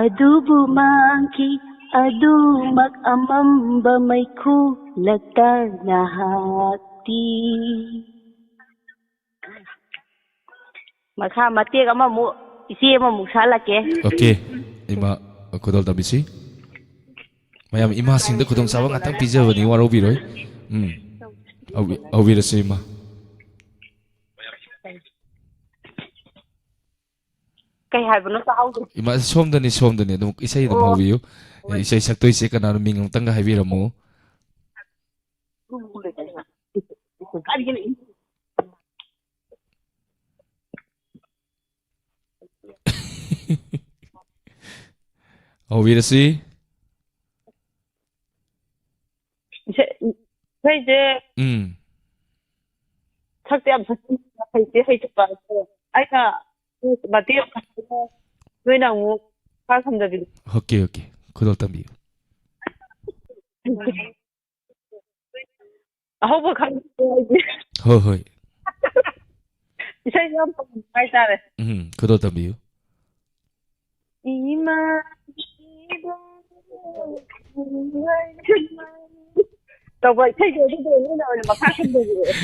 ꯑꯗꯨꯕꯨ ꯃꯥꯡꯈꯤ ꯑꯗꯨꯃꯛ ꯑꯃꯝꯕ ꯃꯩꯈꯨ ꯂꯛꯇ ꯅꯍꯥꯛ ꯇꯤ꯫ ꯃꯈꯥ ꯃꯇꯦꯛ ꯑꯃꯃꯨꯛ, ꯏꯆꯦ ꯑꯃꯃꯨꯛ ꯁꯛꯍꯜꯂꯛꯀꯦ꯫ ꯑꯣꯀꯦ, ꯏꯃꯥ, ꯈꯨꯗꯣꯜ ꯇꯝꯕꯤꯁꯤ꯫ ꯃꯌꯥꯝ ꯏꯃꯥꯁꯤꯡꯗ ꯈꯨꯗꯣꯡꯆꯥꯕ ꯉꯥꯛꯇꯪ ꯄꯤꯖꯕꯅꯤ, ꯋꯥꯔꯧꯕꯤꯔꯣꯏ꯫ ꯎꯝ, ꯍꯧꯕꯤ-, ꯍꯧꯕꯤꯔꯁꯤ, ꯏꯃꯥ꯫ ꯀꯩ ꯍꯥꯏꯕꯅꯣ ꯇꯥꯍꯧꯗ꯭ꯔꯦ꯫ ꯏꯃꯥ, ꯁꯣꯝꯗꯅꯤ, ꯁꯣꯝꯗꯅꯤ꯫ ꯑꯗꯨꯝ ꯏꯁꯩ ꯑꯗꯨꯝ ꯑꯣ꯫ ꯍꯧꯕꯤꯌꯨ꯫ ꯑꯦ, ꯏꯁꯩ ꯁꯛꯇꯣꯏꯁꯦ ꯀꯅꯥꯅꯣ? ꯃꯤꯡ ꯑꯃꯨꯛꯇꯪꯒ ꯍꯥꯏꯕꯤꯔꯝꯃꯨ꯫ ꯍꯧꯕꯤꯔꯁꯤ꯫ ꯏꯁꯩ, ꯏꯁꯩꯁꯦ ꯎꯝ꯫ ꯁꯛꯇꯤ ꯌꯥꯝ ꯁꯛ-, ꯍꯩꯇꯦ, ꯍꯩꯇꯕ꯫ ꯑꯩꯅ ꯃꯇꯦꯛ ꯑꯃ ꯈꯛꯇꯪ, ꯅꯣꯏꯅ ꯑꯃꯨꯛ ꯈꯔ ꯁꯝꯖꯕꯤꯔꯣ꯫ Okay, okay. ꯈꯨꯗꯣꯜ ꯇꯝꯕꯤꯌꯨ꯫ ꯑꯍꯧꯕ ꯈꯪꯗꯦ ꯑꯩꯗꯤ꯫ ꯍꯣꯏ, ꯍꯣꯏ꯫ ꯏꯁꯩ ꯌꯥꯝ ꯄꯥꯝꯕ ꯍꯥꯏꯇꯥꯔꯦ꯫ ꯎꯝ, ꯈꯨꯗꯣꯜ ꯇꯝꯕꯤꯌꯨ꯫ ꯏꯃꯥ, ꯇꯧꯕ ꯏꯁꯩꯗꯣ ꯑꯗꯨꯗꯣ ꯅꯣꯏꯅ ꯑꯣꯏꯅ ꯃꯈꯥ ꯁꯝꯊꯕꯤꯔꯛꯑꯣ꯫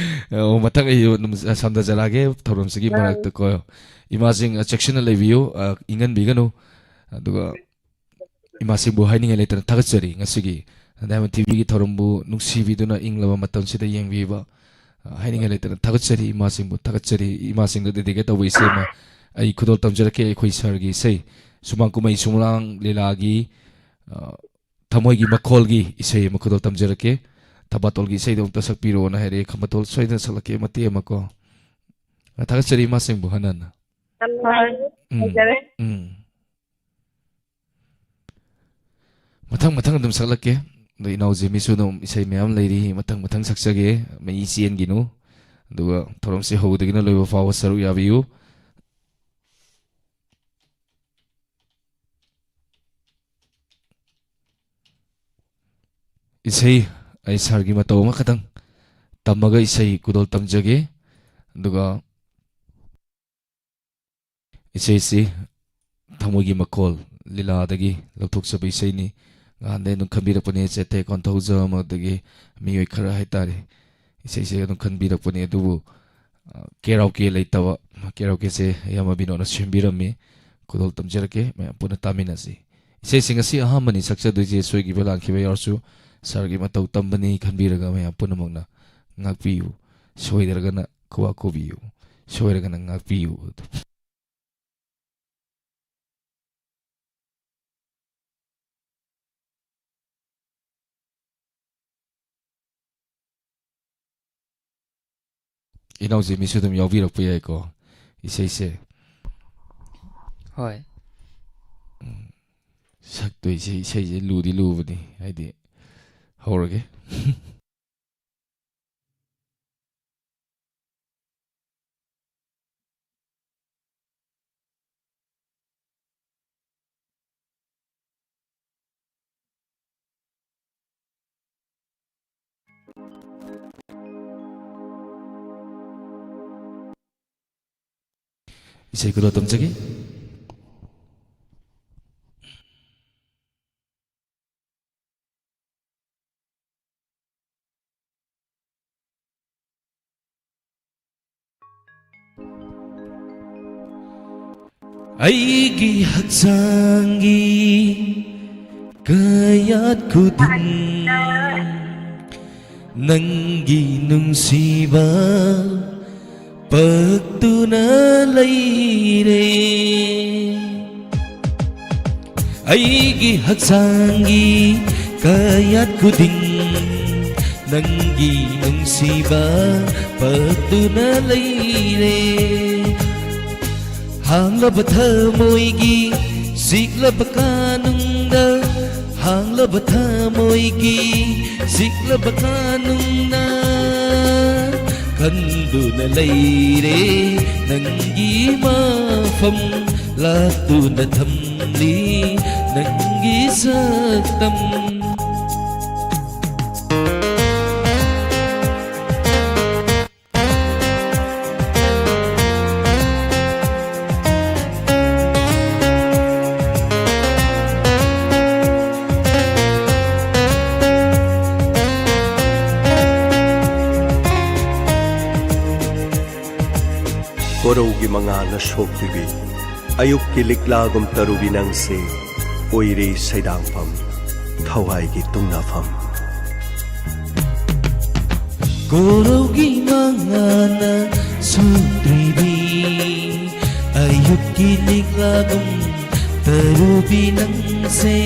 ꯑꯣ, ꯃꯊꯪ ꯑꯩ ꯑꯗꯨꯝ ꯁꯝꯊꯖꯔꯛꯑꯒꯦ ꯊꯧꯔꯝꯁꯤꯒꯤ ꯑꯥ꯫ ꯃꯔꯛꯇꯀꯣ꯫ ꯏꯃꯥꯁꯤꯡ, ꯑ, ꯆꯦꯛꯁꯤꯟꯅ ꯂꯩꯕꯤꯌꯨ, ꯑ, ꯏꯪꯍꯟꯕꯤꯒꯅꯨ꯫ ꯑꯗꯨꯒ ꯏꯃꯥꯁꯤꯡꯕꯨ ꯍꯥꯏꯅꯤꯡꯉꯥꯏ ꯂꯩꯇꯅ ꯊꯥꯒꯠꯆꯔꯤ꯫ ꯉꯁꯤꯒꯤ ꯗꯥꯏꯃꯟ ꯇꯤꯚꯤꯒꯤ ꯊꯧꯔꯝꯕꯨ ꯅꯨꯡꯁꯤꯕꯤꯗꯨꯅ ꯏꯪꯂꯕ ꯃꯇꯝꯁꯤꯗ ꯌꯦꯡꯕꯤꯕ, ꯑ, ꯍꯥꯏꯅꯤꯡꯉꯥꯏ ꯂꯩꯇꯅ ꯊꯥꯒꯠꯆꯔꯤ꯫ ꯏꯃꯥꯁꯤꯡꯕꯨ ꯊꯥꯒꯠꯆꯔꯤ꯫ ꯏꯃꯥꯁꯤꯡꯗ dedicate ꯇꯧꯕ ꯏꯁꯩ ꯑꯃ ꯑꯩ ꯈꯨꯗꯣꯜ ꯇꯝꯖꯔꯛꯀꯦ꯫ ꯑꯩꯈꯣꯏ ꯁꯥꯔꯒꯤ ꯏꯁꯩ, ꯁꯨꯃꯥꯡ ꯀꯨꯝꯍꯩ ꯁꯨꯃꯥꯡ ꯂꯤꯂꯥꯒꯤ, ꯑ, ꯊꯃꯣꯏꯒꯤ ꯃꯈꯣꯜꯒꯤ ꯏꯁꯩ ꯑꯃ ꯈꯨꯗꯣꯜ ꯇꯝꯖꯔꯛꯀꯦ꯫ ꯊꯕꯥꯇꯣꯜꯒꯤ ꯏꯁꯩꯗꯣ ꯑꯃꯨꯛꯇ ꯁꯛꯄꯤꯔꯣꯅ ꯍꯥꯏꯔꯛꯑꯦ꯫ ꯈꯝꯕꯇꯣꯜ ꯁꯣꯏꯗꯅ ꯁꯛꯂꯛꯀꯦ ꯃꯇꯦꯛ ꯑꯃ ꯀꯣ꯫ ꯑ, ꯊꯥꯒꯠꯆꯔꯤ ꯏꯃꯥꯁꯤꯡꯕꯨ ꯍꯟꯅ ꯍꯟꯅ꯫ ꯌꯥꯝ ꯅꯨꯡꯉꯥꯏꯔꯦ꯫ ꯎꯝ, ꯐꯖꯔꯦ꯫ ꯎꯝ꯫ ꯃꯊꯪ ꯃꯊꯪ ꯑꯗꯨꯝ ꯁꯛꯂꯛꯀꯦ꯫ ꯑꯗꯣ ꯏꯅꯥꯎ ꯖꯦꯃꯤꯁꯨ ꯑꯗꯨꯝ ꯏꯁꯩ ꯃꯌꯥꯝ ꯂꯩꯔꯤ, ꯃꯊꯪ ꯃꯊꯪ ꯁꯛꯆꯒꯦ꯫ ꯃꯩ ꯆꯦꯟꯈꯤꯅꯨ꯫ ꯑꯗꯨꯒ ꯊꯧꯔꯝꯁꯤ ꯍꯧꯕꯗꯒꯤꯅ ꯂꯣꯏꯕ ꯐꯥꯎꯕ ꯁꯔꯨꯛ ꯌꯥꯕꯤꯌꯨ꯫ ꯏꯁꯩ ꯑꯩ ꯁꯥꯔꯒꯤ ꯃꯇꯧ ꯑꯃꯈꯛꯇꯪ ꯇꯝꯃꯒ ꯏꯁꯩ ꯈꯨꯗꯣꯜ ꯇꯝꯖꯒꯦ꯫ ꯑꯗꯨꯒ ꯏꯁꯩꯁꯤ ꯊꯃꯣꯏꯒꯤ ꯃꯈꯣꯜ ꯂꯤꯂꯥꯗꯒꯤ ꯂꯧꯊꯣꯛꯆꯕ ꯏꯁꯩꯅꯤ꯫ ꯉꯍꯥꯟꯗꯩ ꯑꯗꯨꯝ ꯈꯟꯕꯤꯔꯛꯄꯅꯦ, ꯆꯦꯇꯦ ꯀꯣꯟꯊꯧꯖꯝ, ꯑꯗꯒꯤ ꯃꯤꯑꯣꯏ ꯈꯔ ꯍꯥꯏꯇꯥꯔꯦ꯫ ꯏꯁꯩꯁꯦ ꯑꯗꯨꯝ ꯈꯟꯕꯤꯔꯛꯄꯅꯤ꯫ ꯑꯗꯨꯕꯨ, ꯑ, ꯀꯦꯔꯥꯎꯀꯦ ꯂꯩꯇꯕ, ꯀꯦꯔꯥꯎꯀꯦꯁꯦ ꯏꯌꯥꯝꯕ ꯕꯤꯅꯣꯗꯅ ꯁꯦꯝꯕꯤꯔꯝꯃꯤ꯫ ꯈꯨꯗꯣꯜ ꯇꯝꯖꯔꯛꯀꯦ, ꯃꯌꯥꯝ ꯄꯨꯟꯅ ꯇꯥꯃꯤꯟꯅꯁꯤ꯫ ꯏꯁꯩꯁꯤꯡ ꯑꯁꯤ ꯑꯍꯥꯟꯕꯅꯤ ꯁꯛꯆꯗꯣꯏꯁꯦ, ꯁꯣꯏꯈꯤꯕ ꯂꯥꯟꯈꯤꯕ ꯌꯥꯎꯔꯁꯨ ꯁꯥꯔꯒꯤ ꯃꯇꯧ ꯇꯝꯕꯅꯤ ꯈꯟꯕꯤꯔꯒ ꯃꯌꯥꯝ ꯄꯨꯝꯅꯃꯛꯅ ꯉꯥꯛꯄꯤꯌꯨ, ꯁꯣꯏꯗ꯭ꯔꯒꯅ ꯈꯨꯋꯥ ꯈꯨꯕꯤꯌꯨ, ꯁꯣꯏꯔꯒꯅ ꯉꯥꯛꯄꯤꯌꯨ꯫ ꯏꯅꯥꯎ ꯖꯤꯃꯤꯁꯨ ꯑꯗꯨꯝ ꯌꯥꯎꯕꯤꯔꯛꯄ ꯌꯥꯏꯀꯣ ꯏꯁꯩꯁꯦ꯫ ꯍꯣꯏ꯫ ꯎꯝ, ꯁꯛꯇꯣꯏꯁꯦ, ꯏꯁꯩꯁꯦ ꯂꯨꯗꯤ ꯂꯨꯕꯅꯤ, ꯍꯥꯏꯗꯤ, ꯍꯧꯔꯒꯦ꯫ ꯏꯁꯩ ꯈꯨꯗꯣꯜ ꯇꯝꯖꯒꯦ꯫ ꯑꯩꯒꯤ ꯍꯛꯆꯥꯡꯒꯤ ꯀꯌꯥꯠ ꯈꯨꯗꯤꯡ ꯅꯪꯒꯤ ꯅꯨꯡꯁꯤꯕ ꯄꯛꯇꯨꯅ ꯂꯩꯔꯦ꯫ ꯑꯩꯒꯤ ꯍꯛꯆꯥꯡꯒꯤ ꯀꯌꯥꯠ ꯈꯨꯗꯤꯡ ꯅꯪꯒꯤ ꯅꯨꯡꯁꯤꯕ ꯄꯛꯇꯨꯅ ꯂꯩꯔꯦ꯫ ꯍꯥꯡꯂꯕ ꯊꯃꯣꯏꯒꯤ ꯆꯤꯛꯂꯕ ꯀꯥꯅꯨꯡꯗ, ꯍꯥꯡꯂꯕ ꯊꯃꯣꯏꯒꯤ ꯆꯤꯛꯂꯕ ꯀꯥꯅꯨꯡꯅ ꯈꯟꯗꯨꯅ ꯂꯩꯔꯦ ꯅꯪꯒꯤ ꯃꯐꯝ, ꯂꯥꯛꯇꯨꯅ ꯊꯝꯂꯤ ꯅꯪꯒꯤ ꯁꯛꯇꯝ꯫ ꯀꯣꯔꯧꯒꯤ ꯃꯉꯥꯜꯅ ꯁꯣꯛꯄꯤꯕꯤ, ꯑꯌꯨꯛꯀꯤ ꯂꯤꯛꯂꯥꯒꯨꯝ ꯇꯔꯨꯕꯤ ꯅꯪꯁꯦ, ꯑꯣꯏꯔꯦ ꯁꯩꯗꯥꯡꯐꯝ, ꯊꯋꯥꯏꯒꯤ ꯇꯨꯝꯅꯐꯝ꯫ ꯀꯣꯔꯧꯒꯤ ꯃꯉꯥꯜꯅ ꯁꯣꯛꯇ꯭ꯔꯤꯕꯤ, ꯑꯌꯨꯛꯀꯤ ꯂꯤꯛꯂꯥꯒꯨꯝ ꯇꯔꯨꯕꯤ ꯅꯪꯁꯦ꯫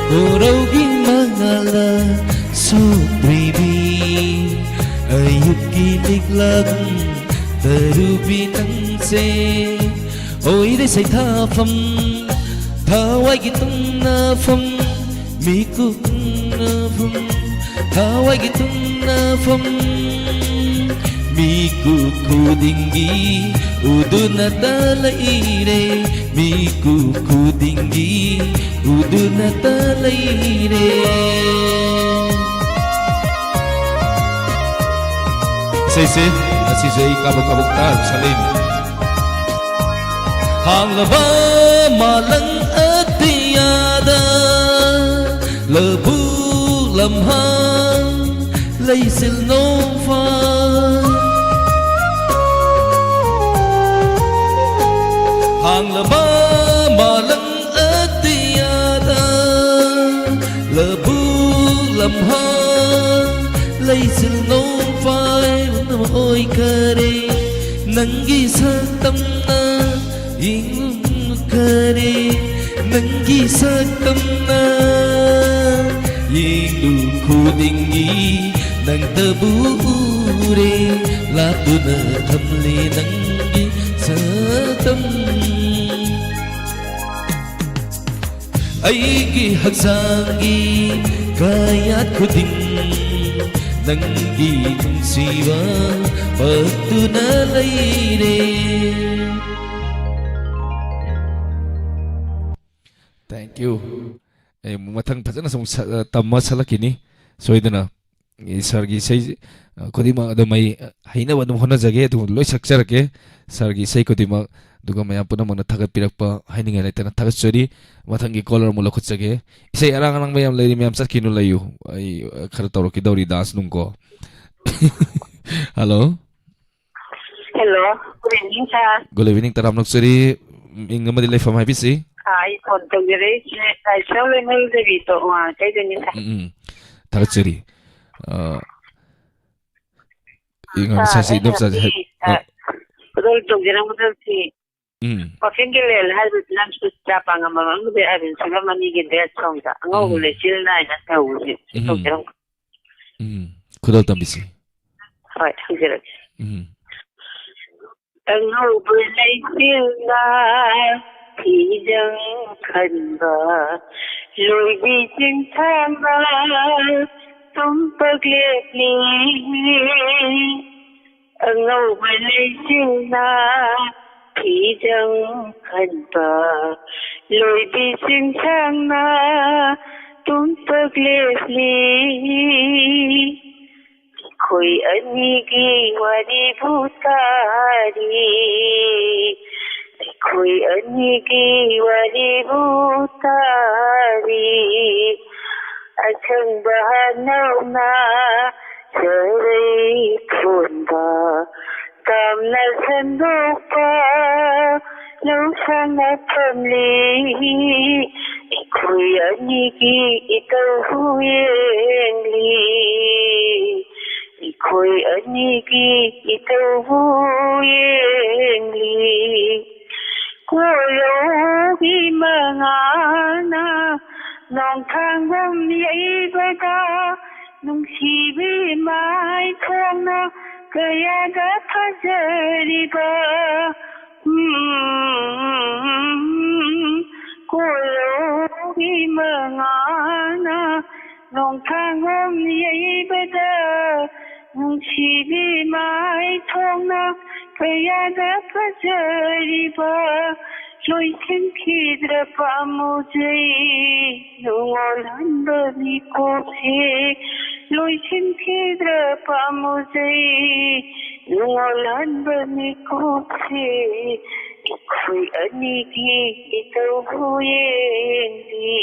ꯀꯣꯔꯧꯒꯤ ꯃꯉꯥꯜꯅ ꯁꯣꯛꯇ꯭ꯔꯤꯕꯤ, ꯑꯌꯨꯛꯀꯤ ꯂꯤꯛꯂꯥꯒꯨꯝ ꯇꯔꯨꯕꯤ ꯅꯪꯁꯦ꯫ ꯑꯣꯏꯔꯦ ꯁꯩꯊꯥꯐꯝ, ꯊꯋꯥꯏꯒꯤ ꯇꯨꯝꯅꯐꯝ, ꯃꯤꯀꯨꯞ ꯇꯨꯝꯅꯐꯝ, ꯊꯋꯥꯏꯒꯤ ꯇꯨꯝꯅꯐꯝ꯫ ꯃꯤꯀꯨꯞ ꯈꯨꯗꯤꯡꯒꯤ ꯎꯗꯨꯅꯇ ꯂꯩꯔꯦ, ꯃꯤꯀꯨꯞ ꯈꯨꯗꯤꯡꯒꯤ ꯎꯗꯨꯅꯇ ꯂꯩꯔꯦ꯫ ꯏꯁꯩꯁꯦ ꯉꯁꯤꯁꯦ ꯑꯩ ꯀꯥꯕꯛ ꯀꯥꯕꯛ ꯇꯥ ꯁꯛꯂꯛꯏꯅꯤ꯫ ꯍꯥꯡꯂꯕ ꯃꯥꯂꯪ ꯑꯇꯤꯌꯥꯗ, ꯂꯧꯕꯨꯛ ꯂꯝꯍꯥꯡ ꯂꯩꯆꯤꯜ ꯅꯣꯡꯐꯥꯏ꯫ ꯍꯥꯡꯂꯕ ꯃꯥꯂꯪ ꯑꯇꯤꯌꯥꯗ, ꯂꯧꯕꯨꯛ ꯂꯝꯍꯥꯡ ꯂꯩꯆꯤꯜ ꯅꯣꯡꯐꯥꯏ ꯄꯨꯝꯅꯃꯛ ꯑꯣꯏꯈꯔꯦ꯫ ꯅꯪꯒꯤ ꯁꯛꯇꯝꯅ ꯌꯦꯡꯂꯨꯈꯔꯦ, ꯅꯪꯒꯤ ꯁꯛꯇꯝꯅ ꯌꯦꯡꯂꯨ ꯈꯨꯗꯤꯡꯒꯤ ꯅꯪꯇꯕꯨ ꯎꯔꯦ꯫ ꯂꯥꯞꯇꯨꯅ ꯊꯝꯂꯦ ꯅꯪꯒꯤ ꯁꯛꯇꯝ꯫ ꯑꯩꯒꯤ ꯍꯛꯆꯥꯡꯒꯤ ꯀꯌꯥꯠ ꯈꯨꯗꯤꯡ ꯅꯪꯒꯤ ꯅꯨꯡꯁꯤꯕ ꯄꯛꯇꯨꯅ ꯂꯩꯔꯦ꯫ Thank you. ꯑꯩ ꯑꯃꯨꯛ ꯃꯊꯪ ꯐꯖꯅ ꯑꯃꯨꯛ ꯁ-, ꯑ, ꯇꯝꯃ ꯁꯛꯂꯛꯈꯤꯅꯤ ꯁꯣꯏꯗꯅ꯫ ꯁꯥꯔꯒꯤ ꯏꯁꯩ, ꯑ, ꯈꯨꯗꯤꯡꯃꯛ ꯑꯗꯨꯝ ꯑꯩ, ꯑ, ꯍꯩꯅꯕ ꯑꯗꯨꯝ ꯍꯣꯠꯅꯖꯒꯦ, ꯑꯗꯨꯒ ꯂꯣꯏ ꯁꯛꯆꯔꯛꯀꯦ ꯁꯥꯔꯒꯤ ꯏꯁꯩ ꯈꯨꯗꯤꯡꯃꯛ꯫ ꯑꯗꯨꯒ ꯃꯌꯥꯝ ꯄꯨꯝꯅꯃꯛꯅ ꯊꯥꯒꯠꯄꯤꯔꯛꯄ ꯍꯥꯏꯅꯤꯡꯉꯥꯏ ꯂꯩꯇꯅ ꯊꯥꯒꯠꯆꯔꯤ꯫ ꯃꯊꯪꯒꯤ ꯀꯣꯂꯔ ꯑꯃꯨꯛ ꯂꯧꯈꯠꯆꯒꯦ꯫ ꯏꯁꯩ ꯑꯔꯥꯡ ꯑꯔꯥꯡꯕ ꯌꯥꯝ ꯂꯩꯔꯤ, ꯃꯌꯥꯝ ꯆꯠꯈꯤꯅꯨ, ꯂꯩꯌꯨ꯫ ꯑꯩ, ꯑ, ꯈꯔ ꯇꯧꯔꯛꯀꯦ ꯇꯧꯔꯤ, ꯗꯥꯟꯁ ꯅꯨꯡ ꯀꯣ꯫ ꯍꯜꯂꯣ꯫ ꯍꯜꯂꯣ, ꯒꯨꯗ ꯏꯚꯤꯅꯤꯡ, ꯁꯥꯔ꯫ ꯒꯨꯗ ꯏꯚꯤꯅꯤꯡ, ꯇꯔꯥꯝꯅ ꯑꯣꯛꯆꯔꯤ꯫ ꯃꯤꯡ ꯑꯃꯗꯤ ꯂꯩꯐꯝ ꯍꯥꯏꯕꯤꯁꯤ꯫ ꯑꯥ, ꯑꯩ ꯐꯣꯟ ꯇꯧꯖꯔꯛꯏꯁꯦ ꯂꯥꯏꯁ꯭ꯔꯝ ꯂꯩꯃꯔꯦꯜꯗꯒꯤ ꯇꯣꯛ-, ꯑꯥ, ꯀꯩꯗꯅꯤ, ꯁꯥꯔ꯫ ꯎꯝ, ꯎꯝ꯫ ꯊꯥꯒꯠꯆꯔꯤ꯫ ꯑꯥ, ꯑꯩ ꯉꯥꯏꯍꯥꯛ ꯁꯥꯔ, ꯁꯥꯁꯤ ꯑꯩ ꯏꯅꯝꯆꯥꯁꯦ ꯍꯥꯏ-, ꯉꯁꯤ, ꯑꯥ, ꯑꯥ꯫ ꯈꯨꯗꯣꯜ ꯇꯧꯖꯔꯝꯒꯗꯕꯁꯤ ꯎꯝ꯫ ꯋꯥꯛꯀꯤꯡꯒꯤ ꯂꯦꯟ ꯍꯥꯏꯔꯤꯕ ꯐꯤꯂꯝꯁꯤꯗ ꯆꯥ ꯄꯥꯡꯉꯝꯕ ꯃꯅꯨꯡꯗ ꯑꯥꯏꯕꯤꯟ ꯁꯤꯡꯒ ꯃꯅꯤꯒꯤ ꯗꯦꯠ ꯁꯣꯡꯗ ꯑꯉꯧꯕ ꯎꯝ꯫ ꯂꯩꯆꯤꯜ ꯅꯥꯏꯅ ꯇꯧꯕꯁꯦ ꯎꯝ꯫ ꯇꯧꯖꯔꯝꯒꯅꯤ꯫ ꯎꯝ꯫ ꯈꯨꯗꯣꯜ ꯇꯝꯕꯤꯁꯤ꯫ ꯍꯣꯏ, ꯍꯪꯖꯔꯛꯀꯦ꯫ ꯎꯝ꯫ ꯑꯉꯧꯕ ꯂꯩꯆꯤꯜꯅ ꯐꯤꯖꯪ ꯈꯟꯕ, ꯂꯣꯏꯕꯤ ꯆꯤꯡꯁꯥꯡꯅ ꯇꯨꯝꯄꯛ ꯂꯦꯞꯂꯤ꯫ ꯑꯉꯧꯕ ꯂꯩꯆꯤꯜꯅ ꯐꯤꯖꯪ ꯈꯟꯕ, ꯂꯣꯏꯕꯤ ꯆꯤꯡꯁꯥꯡꯅ ꯇꯨꯝꯄꯛ ꯂꯦꯞꯂꯤ꯫ ꯑꯩꯈꯣꯏ ꯑꯅꯤꯒꯤ ꯋꯥꯔꯤꯕꯨ ꯇꯥꯔꯤ, ꯑꯩꯈꯣꯏ ꯑꯅꯤꯒꯤ ꯋꯥꯔꯤꯕꯨ ꯇꯥꯔꯤ꯫ ꯑꯁꯪꯕ ꯍꯅꯧꯅ ꯆꯔꯩ ꯊꯣꯟꯕ, ꯇꯝꯅ ꯁꯟꯗꯣꯛꯄ ꯂꯧꯁꯪꯅ ꯐꯝꯂꯤ꯫ ꯑꯩꯈꯣꯏ ꯑꯅꯤꯒꯤ ꯏꯇꯧꯕꯨ ꯌꯦꯡꯂꯤ, ꯑꯩꯈꯣꯏ ꯑꯅꯤꯒꯤ ꯏꯇꯧꯕꯨ ꯌꯦꯡꯂꯤ꯫ ꯀꯣꯏꯔꯧꯒꯤ ꯃꯉꯥꯜꯅ ꯅꯣꯡꯊꯥꯡꯕꯝ ꯌꯩꯕꯗ, ꯅꯨꯡꯁꯤꯕꯤ ꯃꯥꯏꯊꯣꯡꯅ ꯀꯌꯥꯗ ꯐꯖꯔꯤꯕ꯫ ꯎꯝ, ꯀꯣꯏꯔꯧꯒꯤ ꯃꯉꯥꯜꯅ ꯅꯣꯡꯊꯥꯡꯕꯝ ꯌꯩꯕꯗ, ꯅꯨꯡꯁꯤꯕꯤ ꯃꯥꯏꯊꯣꯡꯅ ꯀꯌꯥꯗ ꯐꯖꯔꯤꯕ꯫ ꯂꯣꯏꯁꯤꯟꯈꯤꯗ꯭ꯔꯕ ꯃꯨꯖꯩ ꯅꯨꯡꯉꯣꯜꯍꯟꯕ ꯃꯤꯀꯨꯞꯁꯤ꯫ ꯂꯣꯏꯁꯤꯟꯈꯤꯗ꯭ꯔ ꯄꯥꯝꯃꯨꯖꯩ ꯅꯨꯡꯉꯣꯜꯍꯟꯕ ꯃꯤꯀꯨꯞꯁꯦ꯫ ꯑꯩꯈꯣꯏ ꯑꯅꯤꯒꯤ ꯏꯇꯧꯕꯨ ꯌꯦꯡꯂꯤ꯫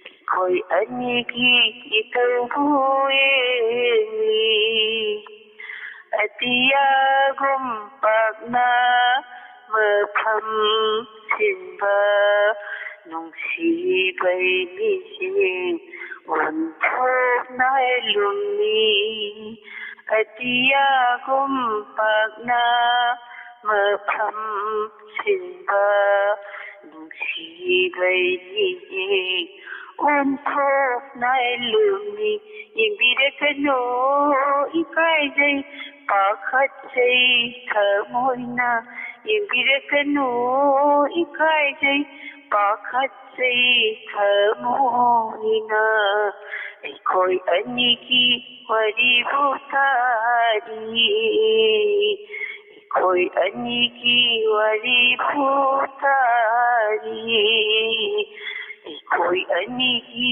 ꯑꯩꯈꯣꯏ ꯑꯅꯤꯒꯤ ꯏꯇꯧꯕꯨ ꯌꯦꯡꯂꯤ꯫ ꯑꯇꯤꯌꯥꯒꯨꯝ ꯄꯥꯛꯅ ꯃꯐꯝ ꯁꯤꯟꯕ ꯅꯨꯡꯁꯤꯕꯩ ꯃꯤꯁꯦ ꯑꯣꯟꯊꯣꯛꯅ ꯂꯨꯝꯃꯤ꯫ ꯑꯇꯤꯌꯥꯒꯨꯝ ꯄꯥꯛꯅ ꯃꯐꯝ ꯁꯤꯟꯕ ꯅꯨꯡꯁꯤꯕꯩ ꯃꯤꯁꯦ ꯑꯣꯟꯊꯣꯛꯅ ꯂꯨꯝꯃꯤ꯫ ꯌꯦꯡꯕꯤꯔꯛꯀꯅꯨ ꯏꯀꯥꯏꯖꯩ ꯄꯥꯈꯠꯆꯩ ꯊꯃꯣꯏꯅ꯫ ꯌꯦꯡꯕꯤꯔꯛꯀꯅꯨ ꯏꯀꯥꯏꯖꯩ ꯄꯥꯈꯠꯆꯩ ꯊꯃꯣꯏꯅ꯫ ꯑꯩꯈꯣꯏ ꯑꯅꯤꯒꯤ ꯋꯥꯔꯤꯕꯨ ꯇꯥꯔꯤ꯫ ꯑꯩꯈꯣꯏ ꯑꯅꯤꯒꯤ ꯋꯥꯔꯤꯕꯨ ꯇꯥꯔꯤ꯫ ꯑꯩꯈꯣꯏ ꯑꯅꯤꯒꯤ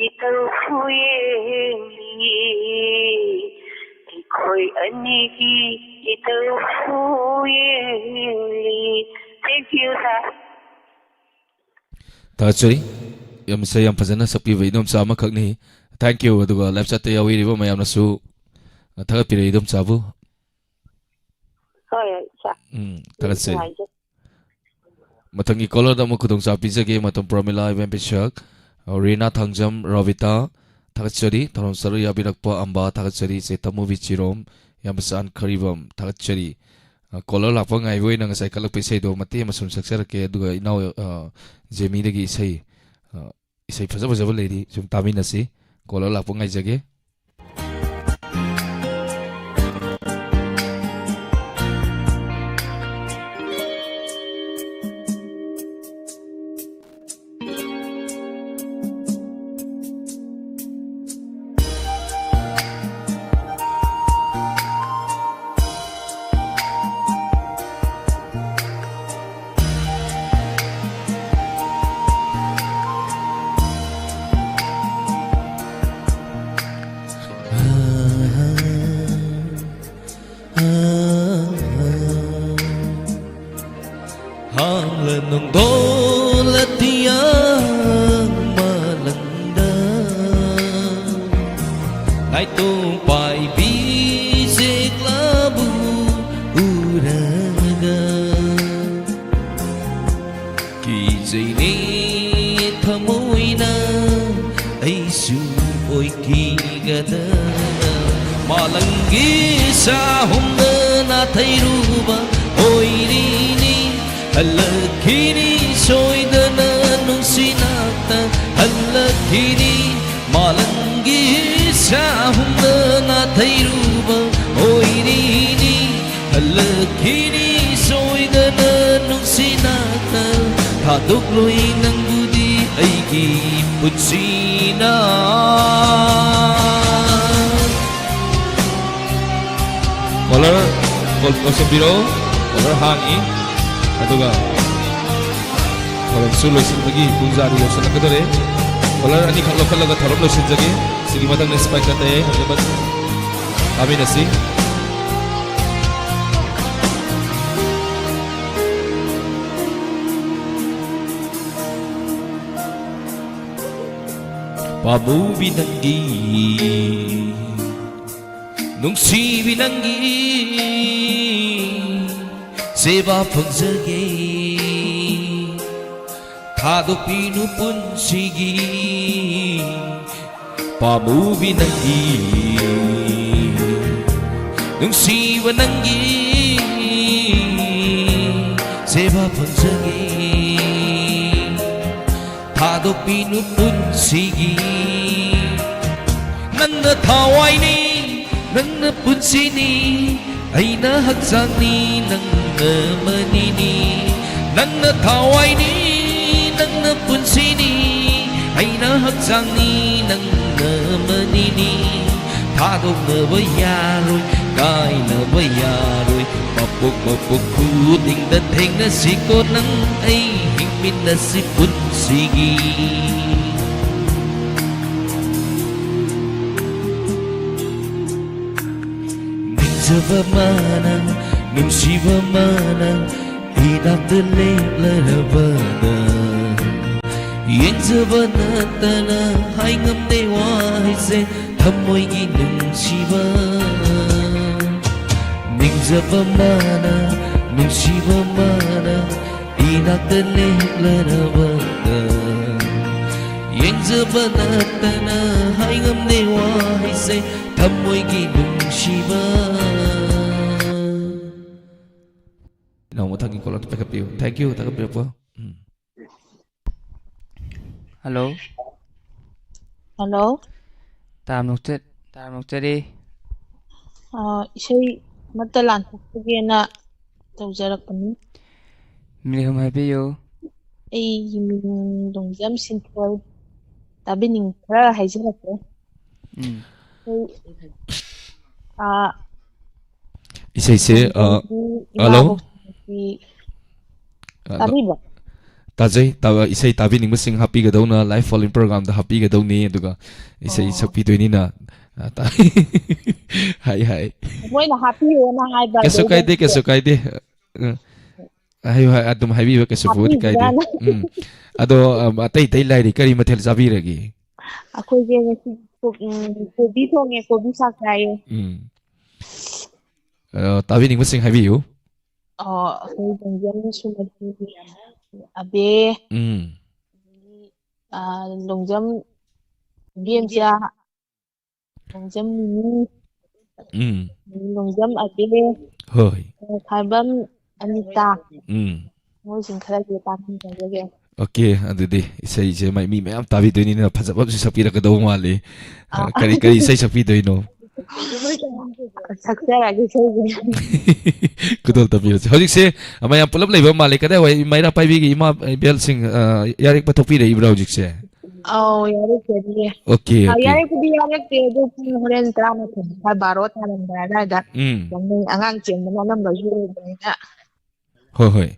ꯏꯇꯧꯕꯨ ꯌꯦꯡꯂꯤ꯫ ꯑꯩꯈꯣꯏ ꯑꯅꯤꯒꯤ ꯏꯇꯧꯕꯨ ꯌꯦꯡꯂꯤ꯫ Thank you, sir. ꯊꯥꯒꯠꯆꯔꯤ꯫ ꯌꯥꯝ ꯏꯁꯩ ꯌꯥꯝ ꯐꯖꯅ ꯁꯛꯄꯤꯕ ꯏꯗꯣꯝꯆꯥ ꯑꯃꯈꯛꯅꯤ꯫ Thank you꯫ ꯑꯗꯨꯒ live chatꯇ ꯌꯥꯎꯕꯤꯔꯤꯕ ꯃꯌꯥꯝꯅꯁꯨ ꯊꯥꯒꯠꯄꯤꯔꯛꯏ ꯏꯗꯣꯝꯆꯥꯕꯨ꯫ ꯍꯣꯏ, ꯍꯣꯏ, sir꯫ ꯎꯝ, ꯊꯥꯒꯠꯆꯔꯤ꯫ ꯅꯨꯡꯉꯥꯏꯖꯩ꯫ ꯃꯊꯪꯒꯤ caller-ꯗ ꯑꯃꯨꯛ ꯈꯨꯗꯣꯡꯆꯥꯕ ꯄꯤꯖꯒꯦ꯫ ꯃꯇꯝ ꯄ꯭ꯔꯃꯤꯂꯥ, ꯏꯕꯦꯝ ꯄꯤꯁꯛ, ꯔꯤꯅꯥ ꯊꯥꯡꯖꯝ, ꯔꯣꯕꯤꯇꯥ, ꯊꯥꯒꯠꯆꯔꯤ꯫ ꯊꯧꯔꯝ ꯁꯔꯨꯛ ꯌꯥꯕꯤꯔꯛꯄ ꯑꯝꯕ, ꯊꯥꯒꯠꯆꯔꯤ꯫ ꯆꯦ ꯇꯃꯨꯕꯤ ꯆꯤꯔꯣꯝ, ꯏꯌꯥꯝꯕꯆꯥꯟ ꯈꯔꯤꯕꯝ, ꯊꯥꯒꯠꯆꯔꯤ꯫ ꯑ, caller ꯂꯥꯛꯄ ꯉꯥꯏꯕ ꯑꯣꯏꯅ ꯉꯁꯥꯏ ꯀꯠꯂꯛꯄ ꯏꯁꯩꯗꯣ ꯃꯇꯦꯛ ꯑꯃ ꯁꯨꯝ ꯁꯛꯆꯔꯛꯀꯦ, ꯑꯗꯨꯒ ꯏꯅꯥꯎ, ꯑ, ꯖꯦꯃꯤꯗꯒꯤ ꯏꯁꯩ, ꯑ, ꯏꯁꯩ ꯐꯖ ꯐꯖꯕ ꯂꯩꯔꯤ, ꯁꯨꯝ ꯇꯥꯃꯤꯟꯅꯁꯤ꯫ Caller ꯂꯥꯛꯄ ꯉꯥꯏꯖꯒꯦ꯫ ꯅꯥꯏꯇꯣꯝ ꯄꯥꯏꯕꯤ ꯆꯦꯛꯂꯥꯕꯨ ꯎꯔꯒ ꯀꯤꯖꯩꯅꯦ ꯊꯃꯣꯏꯅ ꯑꯩꯁꯨ ꯑꯣꯏꯈꯤꯒꯗꯅ꯫ ꯃꯥꯂꯪꯒꯤ ꯆꯥꯍꯨꯝꯗ ꯅꯥꯊꯩꯔꯨꯕ ꯑꯣꯏꯔꯤꯅꯤ꯫ ꯍꯜꯂꯛꯈꯤꯅꯤ ꯁꯣꯏꯗꯅ ꯅꯨꯡꯁꯤꯅꯥꯛꯇ ꯍꯜꯂꯛꯈꯤꯅꯤ꯫ ꯃꯥꯂꯪꯒꯤ ꯆꯥꯍꯨꯝꯗ ꯅꯥꯊꯩꯔꯨꯕ ꯑꯣꯏꯔꯤꯅꯤ꯫ ꯍꯜꯂꯛꯈꯤꯅꯤ ꯁꯣꯏꯗꯅ ꯅꯨꯡꯁꯤꯅꯥꯛꯇ ꯊꯥꯗꯣꯛꯂꯣꯏ ꯅꯪꯕꯨꯗꯤ ꯑꯩꯒꯤ ꯄꯨꯟꯁꯤꯅ꯫ ꯀꯣꯂꯔ ꯀꯣꯜ ꯇꯧꯁꯟꯕꯤꯔꯣ꯫ ꯀꯣꯂꯔ ꯍꯥꯡꯉꯤ꯫ ꯑꯗꯨꯒ ꯊꯧꯔꯝꯁꯨ ꯂꯣꯏꯁꯤꯟꯕꯒꯤ ꯄꯨꯡꯖꯥꯗꯤ ꯌꯧꯁꯤꯜꯂꯛꯀꯗꯧꯔꯦ꯫ ꯀꯣꯂꯔ ꯑꯅꯤꯈꯛ ꯂꯧꯈꯠꯂꯒ ꯊꯧꯔꯝ ꯂꯣꯏꯁꯤꯟꯖꯒꯦ꯫ ꯁꯤꯒꯤ ꯃꯊꯪꯗ ꯁꯤꯄꯥꯏ ꯀꯠꯇ ꯍꯥꯏꯖꯕ ꯇꯥꯃꯤꯟꯅꯁꯤ꯫ ꯄꯥꯝꯃꯨꯕꯤ ꯅꯪꯒꯤ ꯅꯨꯡꯁꯤꯕꯤ ꯅꯪꯒꯤ ꯁꯦꯕꯥ ꯐꯪꯖꯒꯦ꯫ ꯊꯥꯗꯣꯛꯄꯤꯅꯨ ꯄꯨꯟꯁꯤꯒꯤ ꯄꯥꯝꯃꯨꯕꯤ ꯅꯪꯒꯤ ꯅꯨꯡꯁꯤꯕ ꯅꯪꯒꯤ ꯁꯦꯕꯥ ꯐꯪꯖꯒꯦ꯫ ꯊꯥꯗꯣꯛꯄꯤꯅꯨ ꯄꯨꯟꯁꯤꯒꯤ ꯅꯪꯅ ꯊꯋꯥꯏꯅꯤ ꯅꯪꯅ ꯄꯨꯟꯁꯤꯅꯤ꯫ ꯑꯩꯅ ꯍꯛꯆꯥꯡꯅꯤ ꯅꯪꯅ ꯃꯅꯤꯅꯤ꯫ ꯅꯪꯅ ꯊꯋꯥꯏꯅꯤ ꯅꯪꯅ ꯄꯨꯟꯁꯤꯅꯤ꯫ ꯑꯩꯅ ꯍꯛꯆꯥꯡꯅꯤ ꯅꯪꯅ ꯃꯅꯤꯅꯤ꯫ ꯊꯥꯗꯣꯛꯅꯕ ꯌꯥꯔꯣꯏ ꯀꯥꯏꯅꯕ ꯌꯥꯔꯣꯏ꯫ ꯃꯄꯣꯛ ꯃꯄꯣꯛ ꯈꯨꯗꯤꯡꯗ ꯊꯦꯡꯅꯁꯤꯀꯣ ꯅꯪ ꯑꯩ ꯍꯤꯡꯃꯤꯟꯅꯁꯤ ꯄꯨꯟꯁꯤꯒꯤ꯫ ꯅꯤꯡꯖꯕ ꯃꯥꯅ ꯅꯨꯡꯁꯤꯕ ꯃꯥꯅ ꯏꯅꯥꯛꯇ ꯂꯦꯞꯂꯔꯕꯗ ꯌꯦꯡꯖꯕ ꯅꯠꯇꯅ ꯍꯥꯏꯉꯝꯗꯦ ꯋꯥꯍꯩꯁꯦ꯫ ꯊꯃꯣꯏꯒꯤ ꯅꯨꯡꯁꯤꯕ, ꯅꯤꯡꯖꯕ ꯃꯥꯅ, ꯅꯨꯡꯁꯤꯕ ꯃꯥꯅ, ꯏꯅꯥꯛꯇ ꯂꯦꯞꯂꯔꯕꯗ, ꯌꯦꯡꯖꯕ ꯅꯠꯇꯅ ꯍꯥꯏꯉꯝꯗꯦ ꯋꯥꯍꯩꯁꯦ, ꯊꯃꯣꯏꯒꯤ ꯅꯨꯡꯁꯤꯕ꯫ ꯅꯣꯡꯃ ꯊꯪꯒꯤ ꯀꯣꯂꯔꯗ ꯄꯥꯏꯈꯠꯄꯤꯌꯨ꯫ Thank you, ꯊꯥꯒꯠꯄꯤꯔꯛꯄ꯫ ꯎꯝ꯫ ꯍꯜꯂꯣ꯫ ꯍꯜꯂꯣ꯫ ꯇꯥꯕ꯭ꯔꯣ ꯆꯦ-, ꯇꯥꯕ꯭ꯔꯣ ꯆꯦꯔꯤ? ꯑꯥ, ꯏꯁꯩ ꯑꯃꯠꯇ ꯂꯥꯟꯊꯣꯛꯆꯒꯦꯅ ꯇꯧꯖꯔꯛꯄꯅꯤ꯫ ꯃꯤꯅꯤꯠ ꯑꯍꯨꯝ ꯍꯥꯏꯕꯤꯌꯨ꯫ ꯑꯩꯒꯤ ꯃꯤꯡ ꯂꯣꯡꯖꯝ ꯁꯤꯟꯊꯣꯏ꯫ ꯇꯥꯕꯤꯅꯤꯡ-, ꯈꯔ ꯍꯥꯏꯖꯔꯛꯀꯦ꯫ ꯎꯝ꯫ ꯑꯩꯈꯣꯏ, ꯑꯥ, ꯏꯁꯩꯁꯦ, ꯑ, ꯂꯣꯡꯖꯝꯒꯤ ꯏꯃꯥ ꯍꯜꯂꯣ? ꯕꯣꯛꯁꯤ ꯑ, ꯇꯥꯕꯤꯕ꯭ꯔꯥ? ꯇꯥꯖꯩ꯫ ꯇꯥ-, ꯏꯁꯩ ꯇꯥꯕꯤꯅꯤꯡꯕꯁꯤꯡ ꯍꯥꯞꯄꯤꯒꯗꯧꯅ live phone-in program-ꯗ ꯍꯥꯞꯄꯤꯒꯗꯧꯅꯤ, ꯑꯗꯨꯒ ꯏꯁꯩ ꯑꯣ꯫ ꯁꯛꯄꯤꯗꯣꯏꯅꯤꯅ, ꯑ, ꯇꯥ-, ꯍꯥꯏ, ꯍꯥꯏ꯫ ꯃꯣꯏꯅ ꯍꯥꯞꯄꯤꯌꯣꯅ ꯍꯥꯏꯕ, ꯀꯩꯁꯨ ꯑꯗꯩꯗ ꯀꯥꯏꯗꯦ, ꯀꯩꯁꯨ ꯀꯥꯏꯗꯦ꯫ ꯑ, ꯍꯥꯏꯌꯨ, ꯍꯥꯏ, ꯑꯗꯨꯝ ꯍꯥꯏꯕꯤꯕ, ꯀꯩꯁꯨꯕꯨꯗꯤ ꯀꯥꯏꯗꯦ꯫ ꯍꯥꯞꯄꯤꯁꯤꯔꯥꯅ꯫ ꯎꯝ꯫ ꯑꯗꯣ, ꯑ, ꯑꯇꯩ ꯑꯇꯩ ꯂꯥꯏꯔꯤ ꯀꯔꯤ ꯃꯊꯦꯜ ꯆꯥꯕꯤꯔꯒꯦ? ꯑꯩꯈꯣꯏꯁꯦ ꯉꯁꯤ ꯀꯣ-, ꯎꯝ, ꯀꯣꯕꯤ ꯊꯣꯡꯉꯦ, ꯀꯣꯕꯤ ꯁꯥꯛ ꯆꯥꯏꯌꯦ꯫ ꯎꯝ꯫ ꯑ, ꯇꯥꯕꯤꯅꯤꯡꯕꯁꯤꯡ ꯍꯥꯏꯕꯤꯌꯨ꯫ ꯑꯣ, ꯑꯩꯈꯣꯏ ꯂꯣꯡꯖꯝ ꯁꯨꯃꯇꯤ, ꯑꯕꯦ, ꯎꯝ꯫ ꯑ, ꯂꯣꯡꯖꯝ ꯏꯕꯦꯝꯆꯥ, ꯂꯣꯡꯖꯝ ꯃꯤꯅꯨ, ꯎꯝ꯫ ꯂꯣꯡꯖꯝ ꯑꯕꯦ, ꯍꯣꯏ꯫ ꯈ꯭ꯋꯥꯏꯕꯝ ꯑꯅꯤꯇꯥ, ꯎꯝ꯫ ꯃꯣꯏꯁꯤꯡ ꯈꯔꯁꯦ ꯇꯥꯛꯄꯤꯖꯒꯦ꯫ OK, ꯑꯗꯨꯗꯤ ꯏꯁꯩꯁꯦ ꯃꯥꯏ ꯃꯤ ꯃꯌꯥꯝ ꯇꯥꯕꯤꯗꯣꯏꯅꯤꯅ ꯐꯖꯕ ꯑꯃꯁꯨ ꯁꯛꯄꯤꯔꯛꯀꯗꯧꯕ ꯃꯥꯜꯂꯤ꯫ ꯑ, ꯑꯥ꯫ ꯀꯔꯤ, ꯀꯔꯤ ꯏꯁꯩ ꯁꯛꯄꯤꯗꯣꯏꯅꯣ? ꯁꯛꯆꯔꯒꯦ ꯏꯁꯩꯁꯦ꯫ ꯈꯨꯗꯣꯜ ꯇꯝꯕꯤꯔꯁꯤ꯫ ꯍꯧꯖꯤꯛꯁꯦ ꯃꯌꯥꯝ ꯄꯨꯂꯞ ꯂꯩꯕ ꯃꯥꯜꯂꯤ꯫ ꯀꯗꯥꯏꯋꯥꯏ ꯃꯩꯔꯥ ꯄꯥꯏꯕꯤꯒꯤ ꯏꯃꯥ ꯏꯕꯦꯜꯁꯤꯡ, ꯑ, ꯌꯥꯔꯦꯛꯄ ꯊꯣꯛꯄꯤꯔꯛꯏꯕ꯭ꯔꯥ ꯍꯧꯖꯤꯛꯁꯦ? ꯑꯧ, ꯌꯥꯔꯦꯛꯄꯗꯤ꯫ OK, ꯑ, OK꯫ ꯌꯥꯔꯦꯛꯄꯗꯤ ꯌꯥꯔꯦꯛꯇꯦ, ꯑꯗꯣ ꯄꯨꯡ ꯍꯣꯔꯦꯟ ꯇꯔꯥꯃꯥꯊꯣꯏ ꯃꯈꯥꯏ, ꯕꯥꯔꯣ ꯇꯥꯔꯝꯗꯥꯏ ꯑꯗꯥꯏꯗ ꯎꯝ꯫ ꯌꯥꯝꯅ ꯑꯉꯥꯡ ꯆꯦꯟꯕꯅ ꯑꯅꯝꯕꯁꯨ ꯑꯣꯏꯕꯅꯤꯅ꯫ ꯍꯣꯏ, ꯍꯣꯏ꯫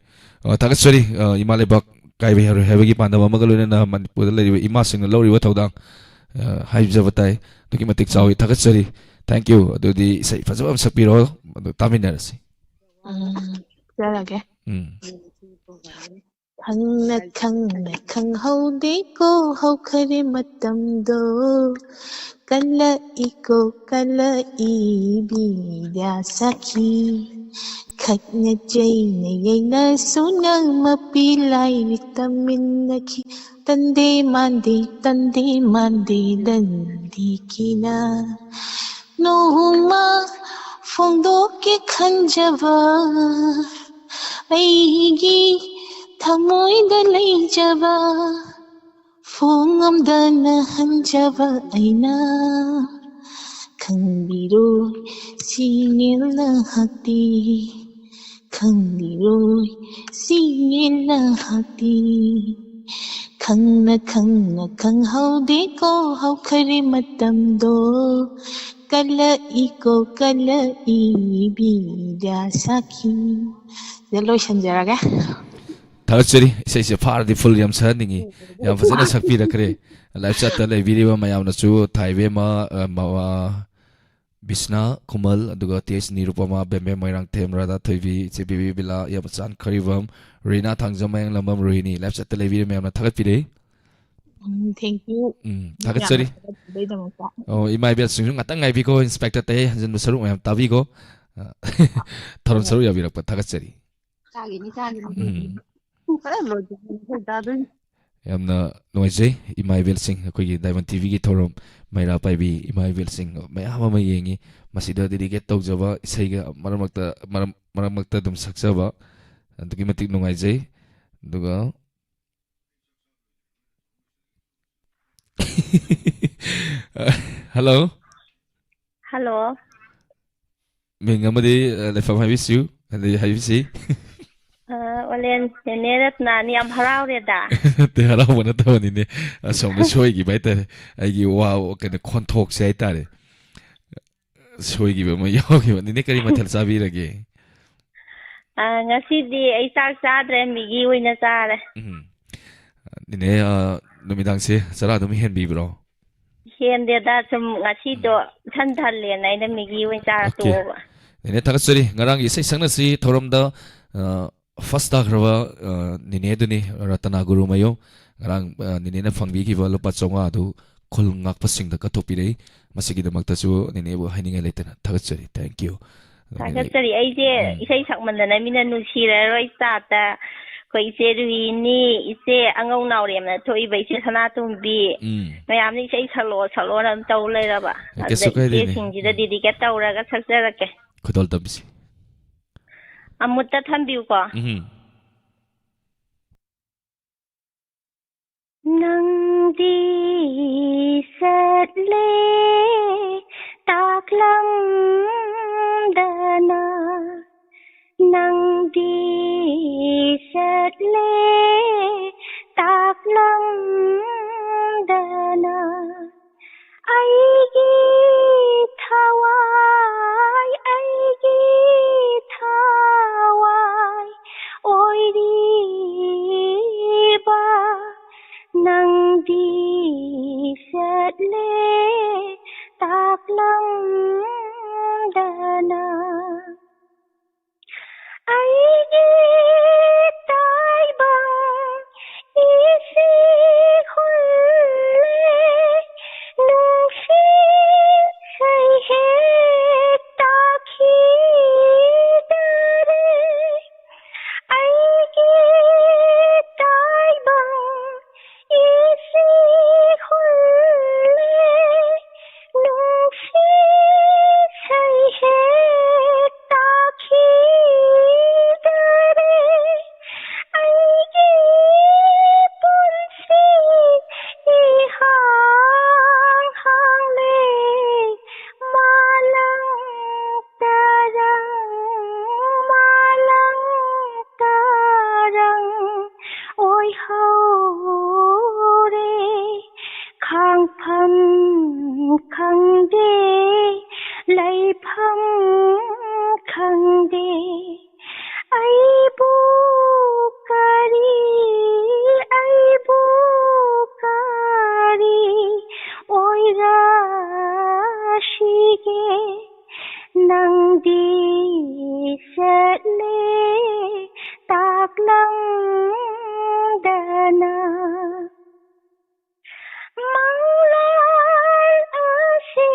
ꯑ, ꯊꯥꯒꯠꯆꯔꯤ꯫ ꯑ, ꯏꯃꯥ ꯂꯩꯕꯥꯛ ꯀꯥꯏꯕ ꯌꯥꯔꯣꯏ ꯍꯥꯏꯕꯒꯤ ꯄꯥꯟꯗꯝ ꯑꯃꯒ ꯂꯣꯏꯅꯅ ꯃꯅꯤꯄꯨꯔꯗ ꯂꯩꯔꯤꯕ ꯏꯃꯥꯁꯤꯡꯅ ꯂꯧꯔꯤꯕ ꯊꯧꯗꯥꯡ, ꯑ, ꯍꯥꯏꯖꯕ ꯇꯥꯏ꯫ ꯑꯗꯨꯛꯀꯤ ꯃꯇꯤꯛ ꯆꯥꯎꯏ꯫ ꯊꯥꯒꯠꯆꯔꯤ꯫ Thank you꯫ ꯑꯗꯨꯗꯤ ꯏꯁꯩ ꯐꯖꯕ ꯑꯃ ꯁꯛꯄꯤꯔꯣ, ꯑꯗꯨ ꯇꯥꯃꯤꯟꯅꯔꯁꯤ꯫ ꯎꯝ, ꯁꯛꯆꯔꯒꯦ꯫ ꯎꯝ꯫ ꯈꯪꯅ ꯈꯪꯅ ꯈꯪꯍꯧꯗꯦꯀꯣ ꯍꯧꯈꯔꯦ ꯃꯇꯝꯗꯣ꯫ ꯀꯜꯂꯛꯏꯀꯣ ꯀꯜꯂꯛꯏ ꯕꯤꯗ꯭ꯌꯥ ꯁꯥꯈꯤ꯫ ꯈꯠꯅ ꯆꯩꯅ ꯌꯩꯅꯁꯨ ꯅꯪ ꯃꯄꯤ ꯂꯥꯏꯔꯤꯛ ꯇꯝꯃꯤꯟꯅꯈꯤ꯫ ꯇꯟꯗꯦ ꯃꯥꯟꯗꯦ ꯇꯟꯗꯦ ꯃꯥꯟꯗꯦ ꯗꯟꯗꯤ ꯀꯤꯅ꯫ ꯅꯣꯡꯃ ꯐꯣꯡꯗꯣꯛꯀꯦ ꯈꯟꯖꯕ ꯑꯩꯒꯤ ꯊꯃꯣꯏꯗ ꯂꯩꯖꯕ ꯐꯣꯡꯉꯝꯗꯅ ꯍꯟꯖꯕ ꯑꯩꯅ꯫ ꯈꯪꯕꯤꯔꯣꯏ ꯁꯤꯉꯦꯜꯅ ꯍꯛꯇꯤ꯫ ꯈꯪꯕꯤꯔꯣꯏ ꯁꯤꯉꯦꯜꯅ ꯍꯛꯇꯤ꯫ ꯈꯪꯅ ꯈꯪꯅ ꯈꯪꯍꯧꯗꯦꯀꯣ ꯍꯧꯈꯔꯦ ꯃꯇꯝꯗꯣ꯫ ꯀꯜꯂꯛꯏꯀꯣ ꯀꯜꯂꯛꯏ ꯕꯤꯗ꯭ꯌꯥ ꯁꯥꯈꯤ꯫ ꯁꯤꯗ ꯂꯣꯏꯁꯤꯟꯖꯔꯒꯦ꯫ ꯊꯥꯒꯠꯆꯔꯤ꯫ ꯏꯁꯩꯁꯦ ꯐꯥꯔꯗꯤ ꯐꯨꯜ ꯌꯥꯝ ꯁꯛꯍꯟꯅꯤꯡꯉꯤ꯫ ꯌꯥꯝ ꯐꯖꯅ ꯁꯛꯄꯤꯔꯛꯈ꯭ꯔꯦ꯫ ꯂꯥꯏꯚ ꯆꯥꯠꯇ ꯂꯩꯕꯤꯔꯤꯕ ꯃꯌꯥꯝꯅꯁꯨ, ꯊꯥꯏꯕꯦꯝꯃ, ꯑ, ꯃ-, ꯑ, ꯕꯤꯁꯅꯥ ꯈꯨꯃꯜ, ꯑꯗꯨꯒ ꯇꯤ ꯑꯦꯁ ꯅꯤꯔꯨꯄꯃꯥ, ꯕꯦꯝꯕꯦꯝ ꯃꯣꯏꯔꯥꯡꯊꯦꯝ, ꯔꯥꯙꯥ ꯊꯣꯏꯕꯤ, ꯏꯆꯦ ꯕꯤꯕꯤ ꯕꯤꯂꯥ, ꯏꯌꯥꯝꯕꯆꯥꯟ ꯈꯔꯤꯕꯝ, ꯔꯤꯅꯥ ꯊꯥꯡꯖꯃꯌꯪ ꯂꯝꯕꯝ, ꯔꯣꯍꯤꯅꯤ꯫ ꯂꯥꯏꯚ ꯆꯥꯠꯇ ꯂꯩꯕꯤꯔꯤꯕ ꯃꯌꯥꯝꯅ ꯊꯥꯒꯠꯄꯤꯔꯦ꯫ ꯎꯝ, thank you꯫ ꯎꯝ, ꯊꯥꯒꯠꯆꯔꯤ꯫ ꯌꯥꯝꯅ ꯊꯥꯒꯠꯄꯤꯕꯩꯗꯃꯛꯇ꯫ ꯑꯣ, ꯏꯃꯥ ꯏꯕꯦꯜꯁꯤꯡꯁꯨ ꯉꯥꯛꯇꯪ ꯉꯥꯏꯕꯤꯀꯣ, ꯏꯟꯁꯄꯦꯛꯇꯔ ꯇꯍꯦ ꯍꯟꯖꯤꯟꯕ ꯁꯔꯨꯛ ꯃꯌꯥꯝ ꯇꯥꯕꯤꯀꯣ꯫ ꯑ, ꯊꯧꯔꯝ ꯁꯔꯨꯛ ꯌꯥꯕꯤꯔꯛꯄ ꯊꯥꯒꯠꯆꯔꯤ꯫ ꯆꯥꯒꯤꯅꯤ, ꯆꯥꯒꯤꯅꯤ꯫ ꯎꯝ꯫ ꯄꯨꯡ ꯈꯔ ꯂꯣꯏꯗ꯭ꯔꯤꯉꯩꯗ ꯑꯩꯈꯣꯏ ꯆꯥꯗꯣꯏꯅꯤ꯫ ꯌꯥꯝꯅ ꯅꯨꯡꯉꯥꯏꯖꯩ, ꯏꯃꯥ ꯏꯕꯦꯜꯁꯤꯡ, ꯑꯩꯈꯣꯏꯒꯤ ꯗꯥꯏꯃꯟ ꯇꯤ ꯚꯤꯒꯤ ꯊꯧꯔꯝ ꯃꯩꯔꯥ ꯄꯥꯏꯕꯤ ꯏꯃꯥ ꯏꯕꯦꯜꯁꯤꯡ ꯃꯌꯥꯝ ꯑꯃ ꯌꯦꯡꯉꯤ꯫ ꯃꯁꯤꯗ ꯗꯦꯗꯤꯀꯦꯠ ꯇꯧꯖꯕ ꯏꯁꯩꯒ ꯃꯔꯛ ꯃꯔꯛꯇ, ꯃꯔꯛ, ꯃꯔꯛ ꯃꯔꯛꯇ ꯑꯗꯨꯝ ꯁꯛꯆꯕ ꯑꯗꯨꯛꯀꯤ ꯃꯇꯤꯛ ꯅꯨꯡꯉꯥꯏꯖꯩ꯫ ꯑꯗꯨꯒ ꯍꯜꯂꯣ꯫ ꯍꯜꯂꯣ꯫ ꯃꯤꯡ ꯑꯃꯗꯤ, ꯑ, ꯂꯩꯐꯝ ꯍꯥꯏꯕꯤꯁꯨ, ꯑꯗꯩ ꯍꯥꯏꯕꯤꯁꯤ꯫ ꯑ, ꯑꯣꯂꯦꯟ, ꯅꯦꯅꯦ ꯔꯠꯅꯥꯅꯤ ꯌꯥꯝ ꯍꯔꯥꯎꯔꯦꯗ꯫ ꯅꯠꯇꯦ, ꯍꯔꯥꯎꯕ ꯅꯠꯇꯕꯅꯤꯅꯦ꯫ ꯑꯁꯣꯝꯗ ꯁꯣꯏꯈꯤꯕ ꯍꯥꯏꯇꯥꯔꯦ꯫ ꯑꯩꯒꯤ ꯋꯥ, ꯀꯩꯅꯣ, ꯈꯣꯟꯊꯣꯛꯁꯦ ꯍꯥꯏꯇꯥꯔꯦ꯫ ꯁꯣꯏꯈꯤꯕ ꯑꯃ ꯌꯥꯎꯈꯤꯕ꯫ ꯅꯦꯅꯦ ꯀꯔꯤ ꯃꯊꯦꯜ ꯆꯥꯕꯤꯔꯒꯦ? ꯑ, ꯉꯁꯤꯗꯤ ꯑꯩ ꯆꯥꯛ ꯆꯥꯗ꯭ꯔꯦ, ꯃꯦꯒꯤ ꯑꯣꯏꯅ ꯆꯥꯔꯦ꯫ ꯎꯝ꯫ ꯅꯦꯅꯦ, ꯑ, ꯅꯨꯃꯤꯗꯥꯡꯁꯦ ꯆꯔꯥ ꯑꯗꯨꯝ ꯍꯦꯟꯕꯤꯕ꯭ꯔꯣ? ꯍꯦꯟꯗꯦꯗ, ꯁꯨꯝ ꯉꯁꯤꯗꯣ ꯎꯝ꯫ ꯏꯊꯟ ꯊꯜꯂꯦꯅ ꯑꯩꯅ ꯃꯦꯒꯤ ꯑꯣꯏꯅ ꯆꯥꯔ ꯑꯣꯀꯦ꯫ ꯇꯣꯛꯑꯕ꯫ ꯅꯦꯅꯦ, ꯊꯥꯒꯠꯆꯔꯤ꯫ ꯉꯔꯥꯡꯒꯤ ꯏꯁꯩ ꯁꯛꯅꯁꯤ ꯊꯧꯔꯝꯗ, ꯑ, ꯐꯥꯁ ꯇꯥꯈ꯭ꯔꯕ, ꯑ, ꯅꯦꯅꯦꯗꯨꯅꯤ, ꯔꯇꯅꯥ ꯒꯨꯔꯨꯃꯌꯨꯝ꯫ ꯉꯔꯥꯡ, ꯑ, ꯅꯦꯅꯦꯅ ꯐꯪꯕꯤꯈꯤꯕ ꯂꯨꯄꯥ ꯆꯥꯝꯃꯉꯥ ꯑꯗꯨ ꯈꯨꯜ ꯉꯥꯛꯄꯁꯤꯡꯗ ꯀꯠꯊꯣꯛꯄꯤꯔꯛꯏ꯫ ꯃꯁꯤꯒꯤꯗꯃꯛꯇꯁꯨ ꯅꯦꯅꯦꯕꯨ ꯍꯥꯏꯅꯤꯡꯉꯥꯏ ꯂꯩꯇꯅ ꯊꯥꯒꯠꯆꯔꯤ꯫ Thank you꯫ ꯊꯥꯒꯠꯆꯔꯤ꯫ ꯑꯩꯁꯦ ꯎꯝ꯫ ꯏꯁꯩ ꯁꯛꯃꯟꯗꯅ ꯃꯤꯅ ꯅꯨꯡꯁꯤꯔꯔꯣꯏ ꯆꯥꯠꯇ꯫ ꯑꯩꯈꯣꯏ ꯏꯆꯦ ꯔꯨꯍꯤꯅꯤ, ꯏꯆꯦ ꯑꯉꯧ ꯅꯥꯎꯔꯦꯝꯅ ꯊꯣꯛꯏꯕ ꯏꯆꯦ ꯁꯅꯥꯇꯣꯝꯕꯤ ꯎꯝ꯫ ꯃꯌꯥꯝꯅ ꯏꯁꯩ ꯁꯛꯂꯛꯑꯣ, ꯁꯛꯂꯛꯑꯣꯅ ꯑꯗꯨꯝ ꯇꯧ ꯂꯩꯔꯕ꯫ ꯑꯦ, ꯑꯗꯨꯗ ꯀꯩꯁꯨ ꯀꯥꯏꯗꯦꯅꯦ꯫ ꯏꯆꯦꯁꯤꯡꯁꯤꯗ ꯎꯝ꯫ ꯗꯤꯗꯤꯀꯦꯠ ꯇꯧꯔꯒ ꯁꯛꯆꯔꯛꯀꯦ꯫ ꯈꯨꯗꯣꯜ ꯇꯝꯕꯤꯁꯤ꯫ ꯑꯃꯨꯠꯇ ꯊꯝꯕꯤꯌꯨꯀꯣ꯫ ꯎꯝ꯫ ꯅꯪꯗꯤ ꯆꯠꯂꯦ ꯇꯥꯛꯂꯝꯗꯅ, ꯅꯪꯗꯤ ꯆꯠꯂꯦ ꯇꯥꯛꯂꯝꯗꯅ꯫ ꯑꯩꯒꯤ ꯊꯋꯥꯏ, ꯑꯩꯒꯤ ꯊꯋꯥꯏ ꯑꯣꯏꯔꯤꯕ ꯅꯪꯗꯤ ꯆꯠꯂꯦ ꯇꯥꯛꯂꯝꯗꯅ꯫ ꯑꯩꯒꯤ ꯇꯥꯏꯕꯪ ꯏꯆꯦ ꯍꯨꯜꯂꯦ, ꯅꯨꯡꯁꯤꯠ ꯁꯩꯍꯦꯛ ꯇꯥꯈꯤꯗꯔꯦ꯫ ꯑꯩꯒꯤ ꯇꯥꯏꯕꯪ ꯏꯆꯦ ꯍꯨꯜꯂꯦ, ꯅꯨꯡꯁꯤꯠ ꯁꯩꯍꯦꯛ ꯇꯥꯈꯤꯗꯔꯦ꯫ ꯑꯩꯒꯤ ꯄꯨꯟꯁꯤ ꯏꯍꯥꯡ ꯍꯥꯡꯂꯦ, ꯃꯥꯂꯪ ꯇꯔꯪ, ꯃꯥꯂꯪ ꯇꯔꯪ ꯑꯣꯏꯍꯧꯔꯦ꯫ ꯈꯥꯡꯐꯝ ꯈꯪꯗꯦ, ꯂꯩꯐꯝ ꯈꯪꯗꯦ꯫ ꯑꯩꯕꯨ ꯀꯔꯤ, ꯑꯩꯕꯨ ꯀꯔꯤ ꯑꯣꯏꯔꯁꯤꯒꯦ? ꯅꯪꯗꯤ ꯆꯠꯂꯦ ꯇꯥꯛꯂꯝꯗꯅ꯫ ꯃꯪꯂꯥꯜ ꯑꯁꯤ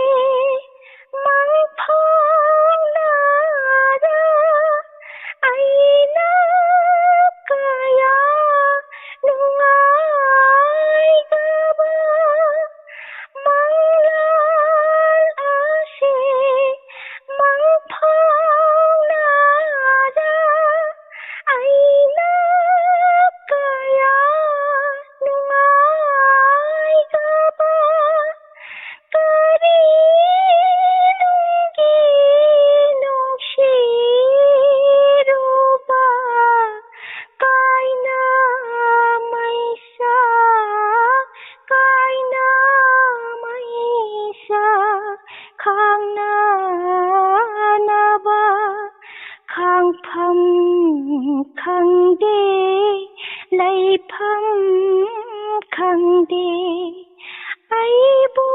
ꯃꯪꯐꯥꯎꯅꯔ ꯑꯩꯅ ꯀꯌꯥ ꯅꯨꯡꯉꯥꯏꯒꯕ ꯃꯪꯂꯥꯜ ꯑꯁꯤ ꯃꯪꯐꯥꯎꯅꯔ ꯑꯩꯅ ꯀꯌꯥ ꯅꯨꯡꯉꯥꯏꯒꯕ ꯀꯔꯤ ꯅꯨꯡꯒꯤ ꯅꯨꯡꯁꯤꯔꯨꯕ ꯀꯥꯏꯅ ꯃꯩꯁꯥ, ꯀꯥꯏꯅ ꯃꯩꯁꯥ ꯈꯥꯡꯅꯅꯕ ꯈꯥꯡꯐꯝ ꯈꯪꯗꯦ, ꯂꯩꯐꯝ ꯈꯪꯗꯦ꯫ ꯑꯩꯕꯨ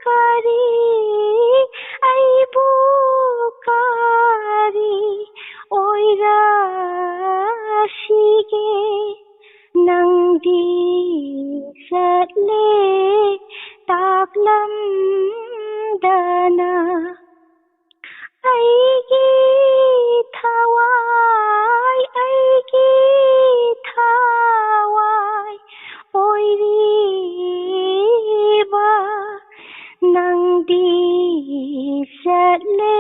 ꯀꯔꯤ, ꯑꯩꯕꯨ ꯀꯔꯤ ꯑꯣꯏꯔꯁꯤꯒꯦ? ꯅꯪꯗꯤ ꯆꯠꯂꯦ ꯇꯥꯛꯂꯝꯗꯅ꯫ ꯑꯩꯒꯤ ꯊꯋꯥꯏ, ꯑꯩꯒꯤ ꯊꯋꯥꯏ ꯑꯣꯏꯔꯤꯕ ꯅꯪꯗꯤ ꯆꯠꯂꯦ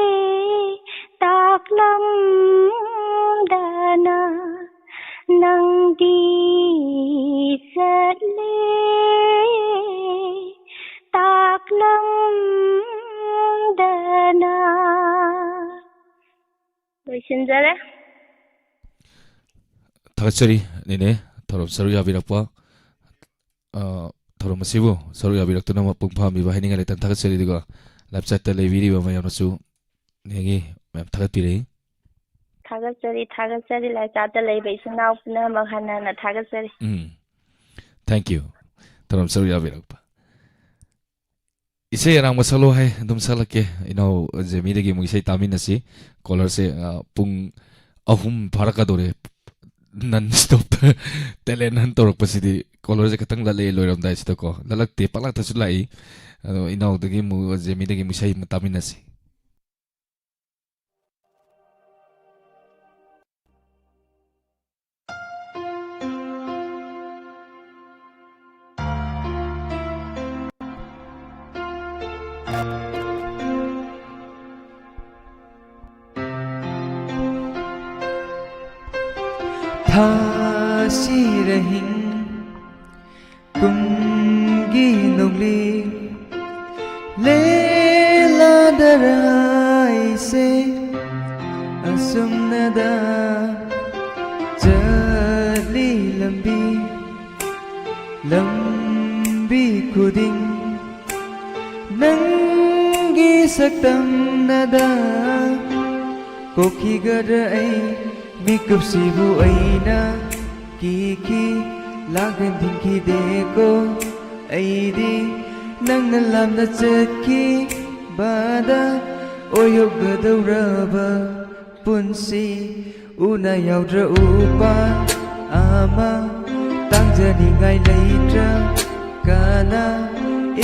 ꯇꯥꯛꯂꯝꯗꯅ꯫ ꯅꯪꯗꯤ ꯆꯠꯂꯦ ꯇꯥꯛꯂꯝꯗꯅ꯫ ꯂꯣꯏꯁꯤꯟꯖꯔꯦ꯫ ꯊꯥꯒꯠꯆꯔꯤ, ꯅꯦꯅꯦ, ꯊꯧꯔꯝ ꯁꯔꯨꯛ ꯌꯥꯕꯤꯔꯛꯄ꯫ ꯑ, ꯊꯧꯔꯝ ꯑꯁꯤꯕꯨ ꯁꯔꯨꯛ ꯌꯥꯕꯤꯔꯛꯇꯨꯅ ꯃꯄꯨꯡ ꯐꯥꯍꯟꯕꯤꯕ ꯍꯥꯏꯅꯤꯡꯉꯥꯏ ꯂꯩꯇꯅ ꯊꯥꯒꯠꯆꯔꯤ꯫ ꯑꯗꯨꯒ live chat ꯇ ꯂꯩꯕꯤꯔꯤꯕ ꯃꯌꯥꯝꯅꯁꯨ ꯅꯦꯒꯤ ꯃꯌꯥꯝ ꯊꯥꯒꯠꯄꯤꯔꯛꯏ꯫ ꯊꯥꯒꯠꯆꯔꯤ, ꯊꯥꯒꯠꯆꯔꯤ꯫ Live chat ꯇ ꯂꯩꯕ ꯏꯆꯤꯟ ꯏꯅꯥꯎ ꯄꯨꯝꯅꯃꯛ ꯍꯟꯅ ꯍꯟꯅ ꯊꯥꯒꯠꯆꯔꯤ꯫ ꯎꯝ꯫ Thank you꯫ ꯊꯧꯔꯝ ꯁꯔꯨꯛ ꯌꯥꯕꯤꯔꯛꯄ꯫ ꯏꯁꯩ ꯑꯔꯥꯡꯕ ꯁꯛꯂꯣ ꯍꯥꯏ, ꯑꯗꯨꯝ ꯁꯛꯂꯛꯀꯦ꯫ ꯏꯅꯥꯎ ꯖꯦꯃꯤꯗꯒꯤ ꯑꯃꯨꯛ ꯏꯁꯩ ꯇꯥꯃꯤꯟꯅꯁꯤ꯫ Caller ꯁꯦ, ꯑ, ꯄꯨꯡ ꯑꯍꯨꯝ ꯐꯥꯔꯛꯀꯗꯧꯔꯦ꯫ non stop talent hunt ꯇꯧꯔꯛꯄꯁꯤꯗꯤ ꯀꯣꯂꯔꯁꯦ ꯈꯤꯇꯪ ꯂꯠꯂꯛꯑꯦ ꯂꯣꯏꯔꯝꯗꯥꯏꯁꯤꯗꯀꯣ꯫ ꯂꯠꯂꯛꯇꯦ, ꯄꯪꯂꯥꯛꯇꯁꯨ ꯂꯥꯛꯏ꯫ ꯑꯗꯣ ꯏꯅꯥꯎꯗꯒꯤ ꯑꯃꯨꯛ, ꯖꯦꯃꯤꯗꯒꯤ ꯑꯃꯨꯛ ꯏꯁꯩ ꯑꯃ ꯇꯥꯃꯤꯟꯅꯁꯤ꯫ ꯊꯥꯁꯤꯔꯍꯤꯡ ꯀꯨꯝꯒꯤ ꯅꯣꯡꯂꯤ ꯂꯦꯂꯥꯗꯔ ꯑꯩꯁꯦ ꯑꯁꯨꯝꯅꯗ ꯆꯠꯂꯤ ꯂꯝꯕꯤ, ꯂꯝꯕꯤ ꯈꯨꯗꯤꯡ ꯅꯪꯒꯤ ꯁꯛꯇꯝꯅꯗ ꯀꯣꯛꯈꯤꯒꯗ꯭ꯔꯥ ꯑꯩ? ꯃꯤꯀꯨꯞꯁꯤꯕꯨ ꯑꯩꯅ ꯀꯤꯈꯤ, ꯂꯥꯡꯒꯟ ꯊꯤꯡꯈꯤꯗꯦꯀꯣ꯫ ꯑꯩꯗꯤ ꯅꯪꯅ ꯂꯥꯞꯅ ꯆꯠꯈꯤꯕꯗ ꯑꯣꯏꯍꯧꯒꯗꯧꯔꯕ ꯄꯨꯟꯁꯤ ꯎꯅ ꯌꯥꯎꯗ꯭ꯔ ꯎꯄꯥꯜ ꯑꯃ ꯇꯥꯡꯖꯅꯤꯡꯉꯥꯏ ꯂꯩꯇ꯭ꯔ ꯀꯅꯥ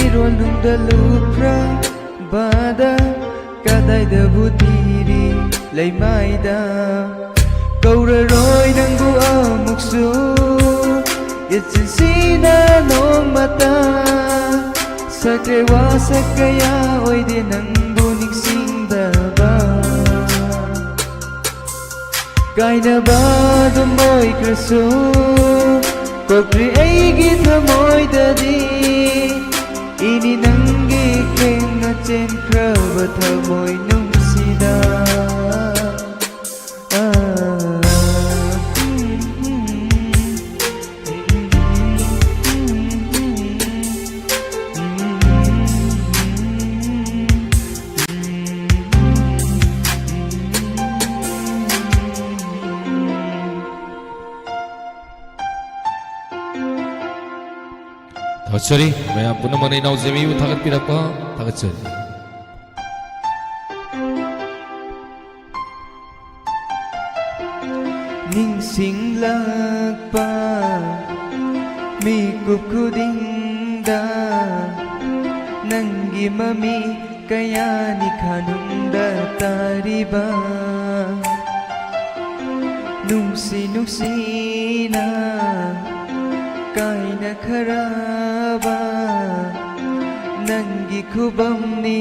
ꯏꯔꯣꯜ ꯅꯨꯡꯗ ꯂꯨꯞꯈ꯭ꯔꯕꯗ ꯀꯗꯥꯏꯗꯕꯨ ꯊꯤꯔꯤ ꯂꯩꯃꯥꯏꯗ ꯀꯧꯔꯔꯣꯏ ꯅꯪꯕꯨ ꯑꯃꯨꯛꯁꯨ ꯏꯆꯤꯟꯁꯤꯅ ꯅꯣꯡꯃꯇ ꯁꯛꯈ꯭ꯔꯦ ꯋꯥꯁꯛ ꯀꯌꯥ ꯑꯣꯏꯗꯦ ꯅꯪꯕꯨ ꯅꯤꯡꯁꯤꯡꯗꯕ ꯀꯥꯏꯅꯕ ꯑꯗꯨꯝ ꯑꯣꯏꯈ꯭ꯔꯁꯨ ꯀꯣꯛꯇ꯭ꯔꯤ ꯑꯩꯒꯤ ꯊꯃꯣꯏꯗꯗꯤ ꯏꯅꯤ ꯅꯪꯒꯤ ꯈꯦꯡꯅ ꯆꯦꯟꯈ꯭ꯔꯕ ꯊꯃꯣꯏ ꯅꯨꯡꯁꯤꯗ ꯊꯥꯒꯠꯆꯔꯤ꯫ ꯃꯌꯥꯝ ꯄꯨꯝꯅꯃꯛꯅ ꯏꯅꯥꯎ ꯖꯦꯃꯤꯕꯨ ꯊꯥꯒꯠꯄꯤꯔꯛꯄ ꯊꯥꯒꯠꯆꯔꯤ꯫ ꯅꯤꯡꯁꯤꯡꯂꯛꯄ ꯃꯤꯀꯨꯞ ꯈꯨꯗꯤꯡꯗ ꯅꯪꯒꯤ ꯃꯃꯤ ꯀꯌꯥꯅꯤ ꯈꯥꯅꯨꯡꯗ ꯇꯥꯔꯤꯕ ꯅꯨꯡꯁꯤ ꯅꯨꯡꯁꯤꯅ ꯀꯥꯏꯅꯈ꯭ꯔꯕ ꯅꯪꯒꯤ ꯈꯨꯕꯝꯅꯤ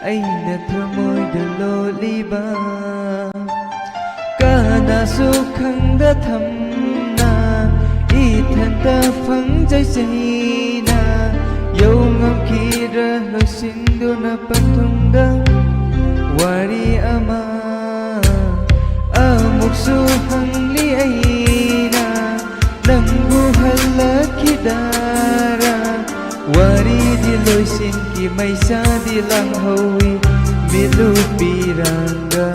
ꯑꯩꯅ ꯊꯃꯣꯏꯗ ꯂꯣꯠꯂꯤꯕ꯫ ꯀꯅꯥꯁꯨ ꯈꯪꯗ ꯊꯝꯅ ꯏꯊꯟꯇ ꯐꯪꯖꯩ ꯆꯩꯅ ꯌꯧ ꯉꯝꯈꯤꯗ꯭ꯔ ꯂꯣꯏꯁꯤꯟꯗꯨꯅ ꯄꯟꯊꯨꯡꯗ ꯋꯥꯔꯤ ꯑꯃ ꯑꯃꯨꯛꯁꯨ ꯍꯪꯂꯤ ꯑꯩꯅ ꯅꯪꯕꯨ ꯍꯜꯂꯛꯈꯤꯗꯔ ꯋꯥꯔꯤꯗꯤ ꯂꯣꯏꯁꯤꯟꯈꯤ ꯃꯩꯁꯥꯗꯤ ꯂꯥꯡꯍꯧꯋꯤ ꯃꯤꯠꯂꯨ ꯄꯤꯔꯥꯡꯗ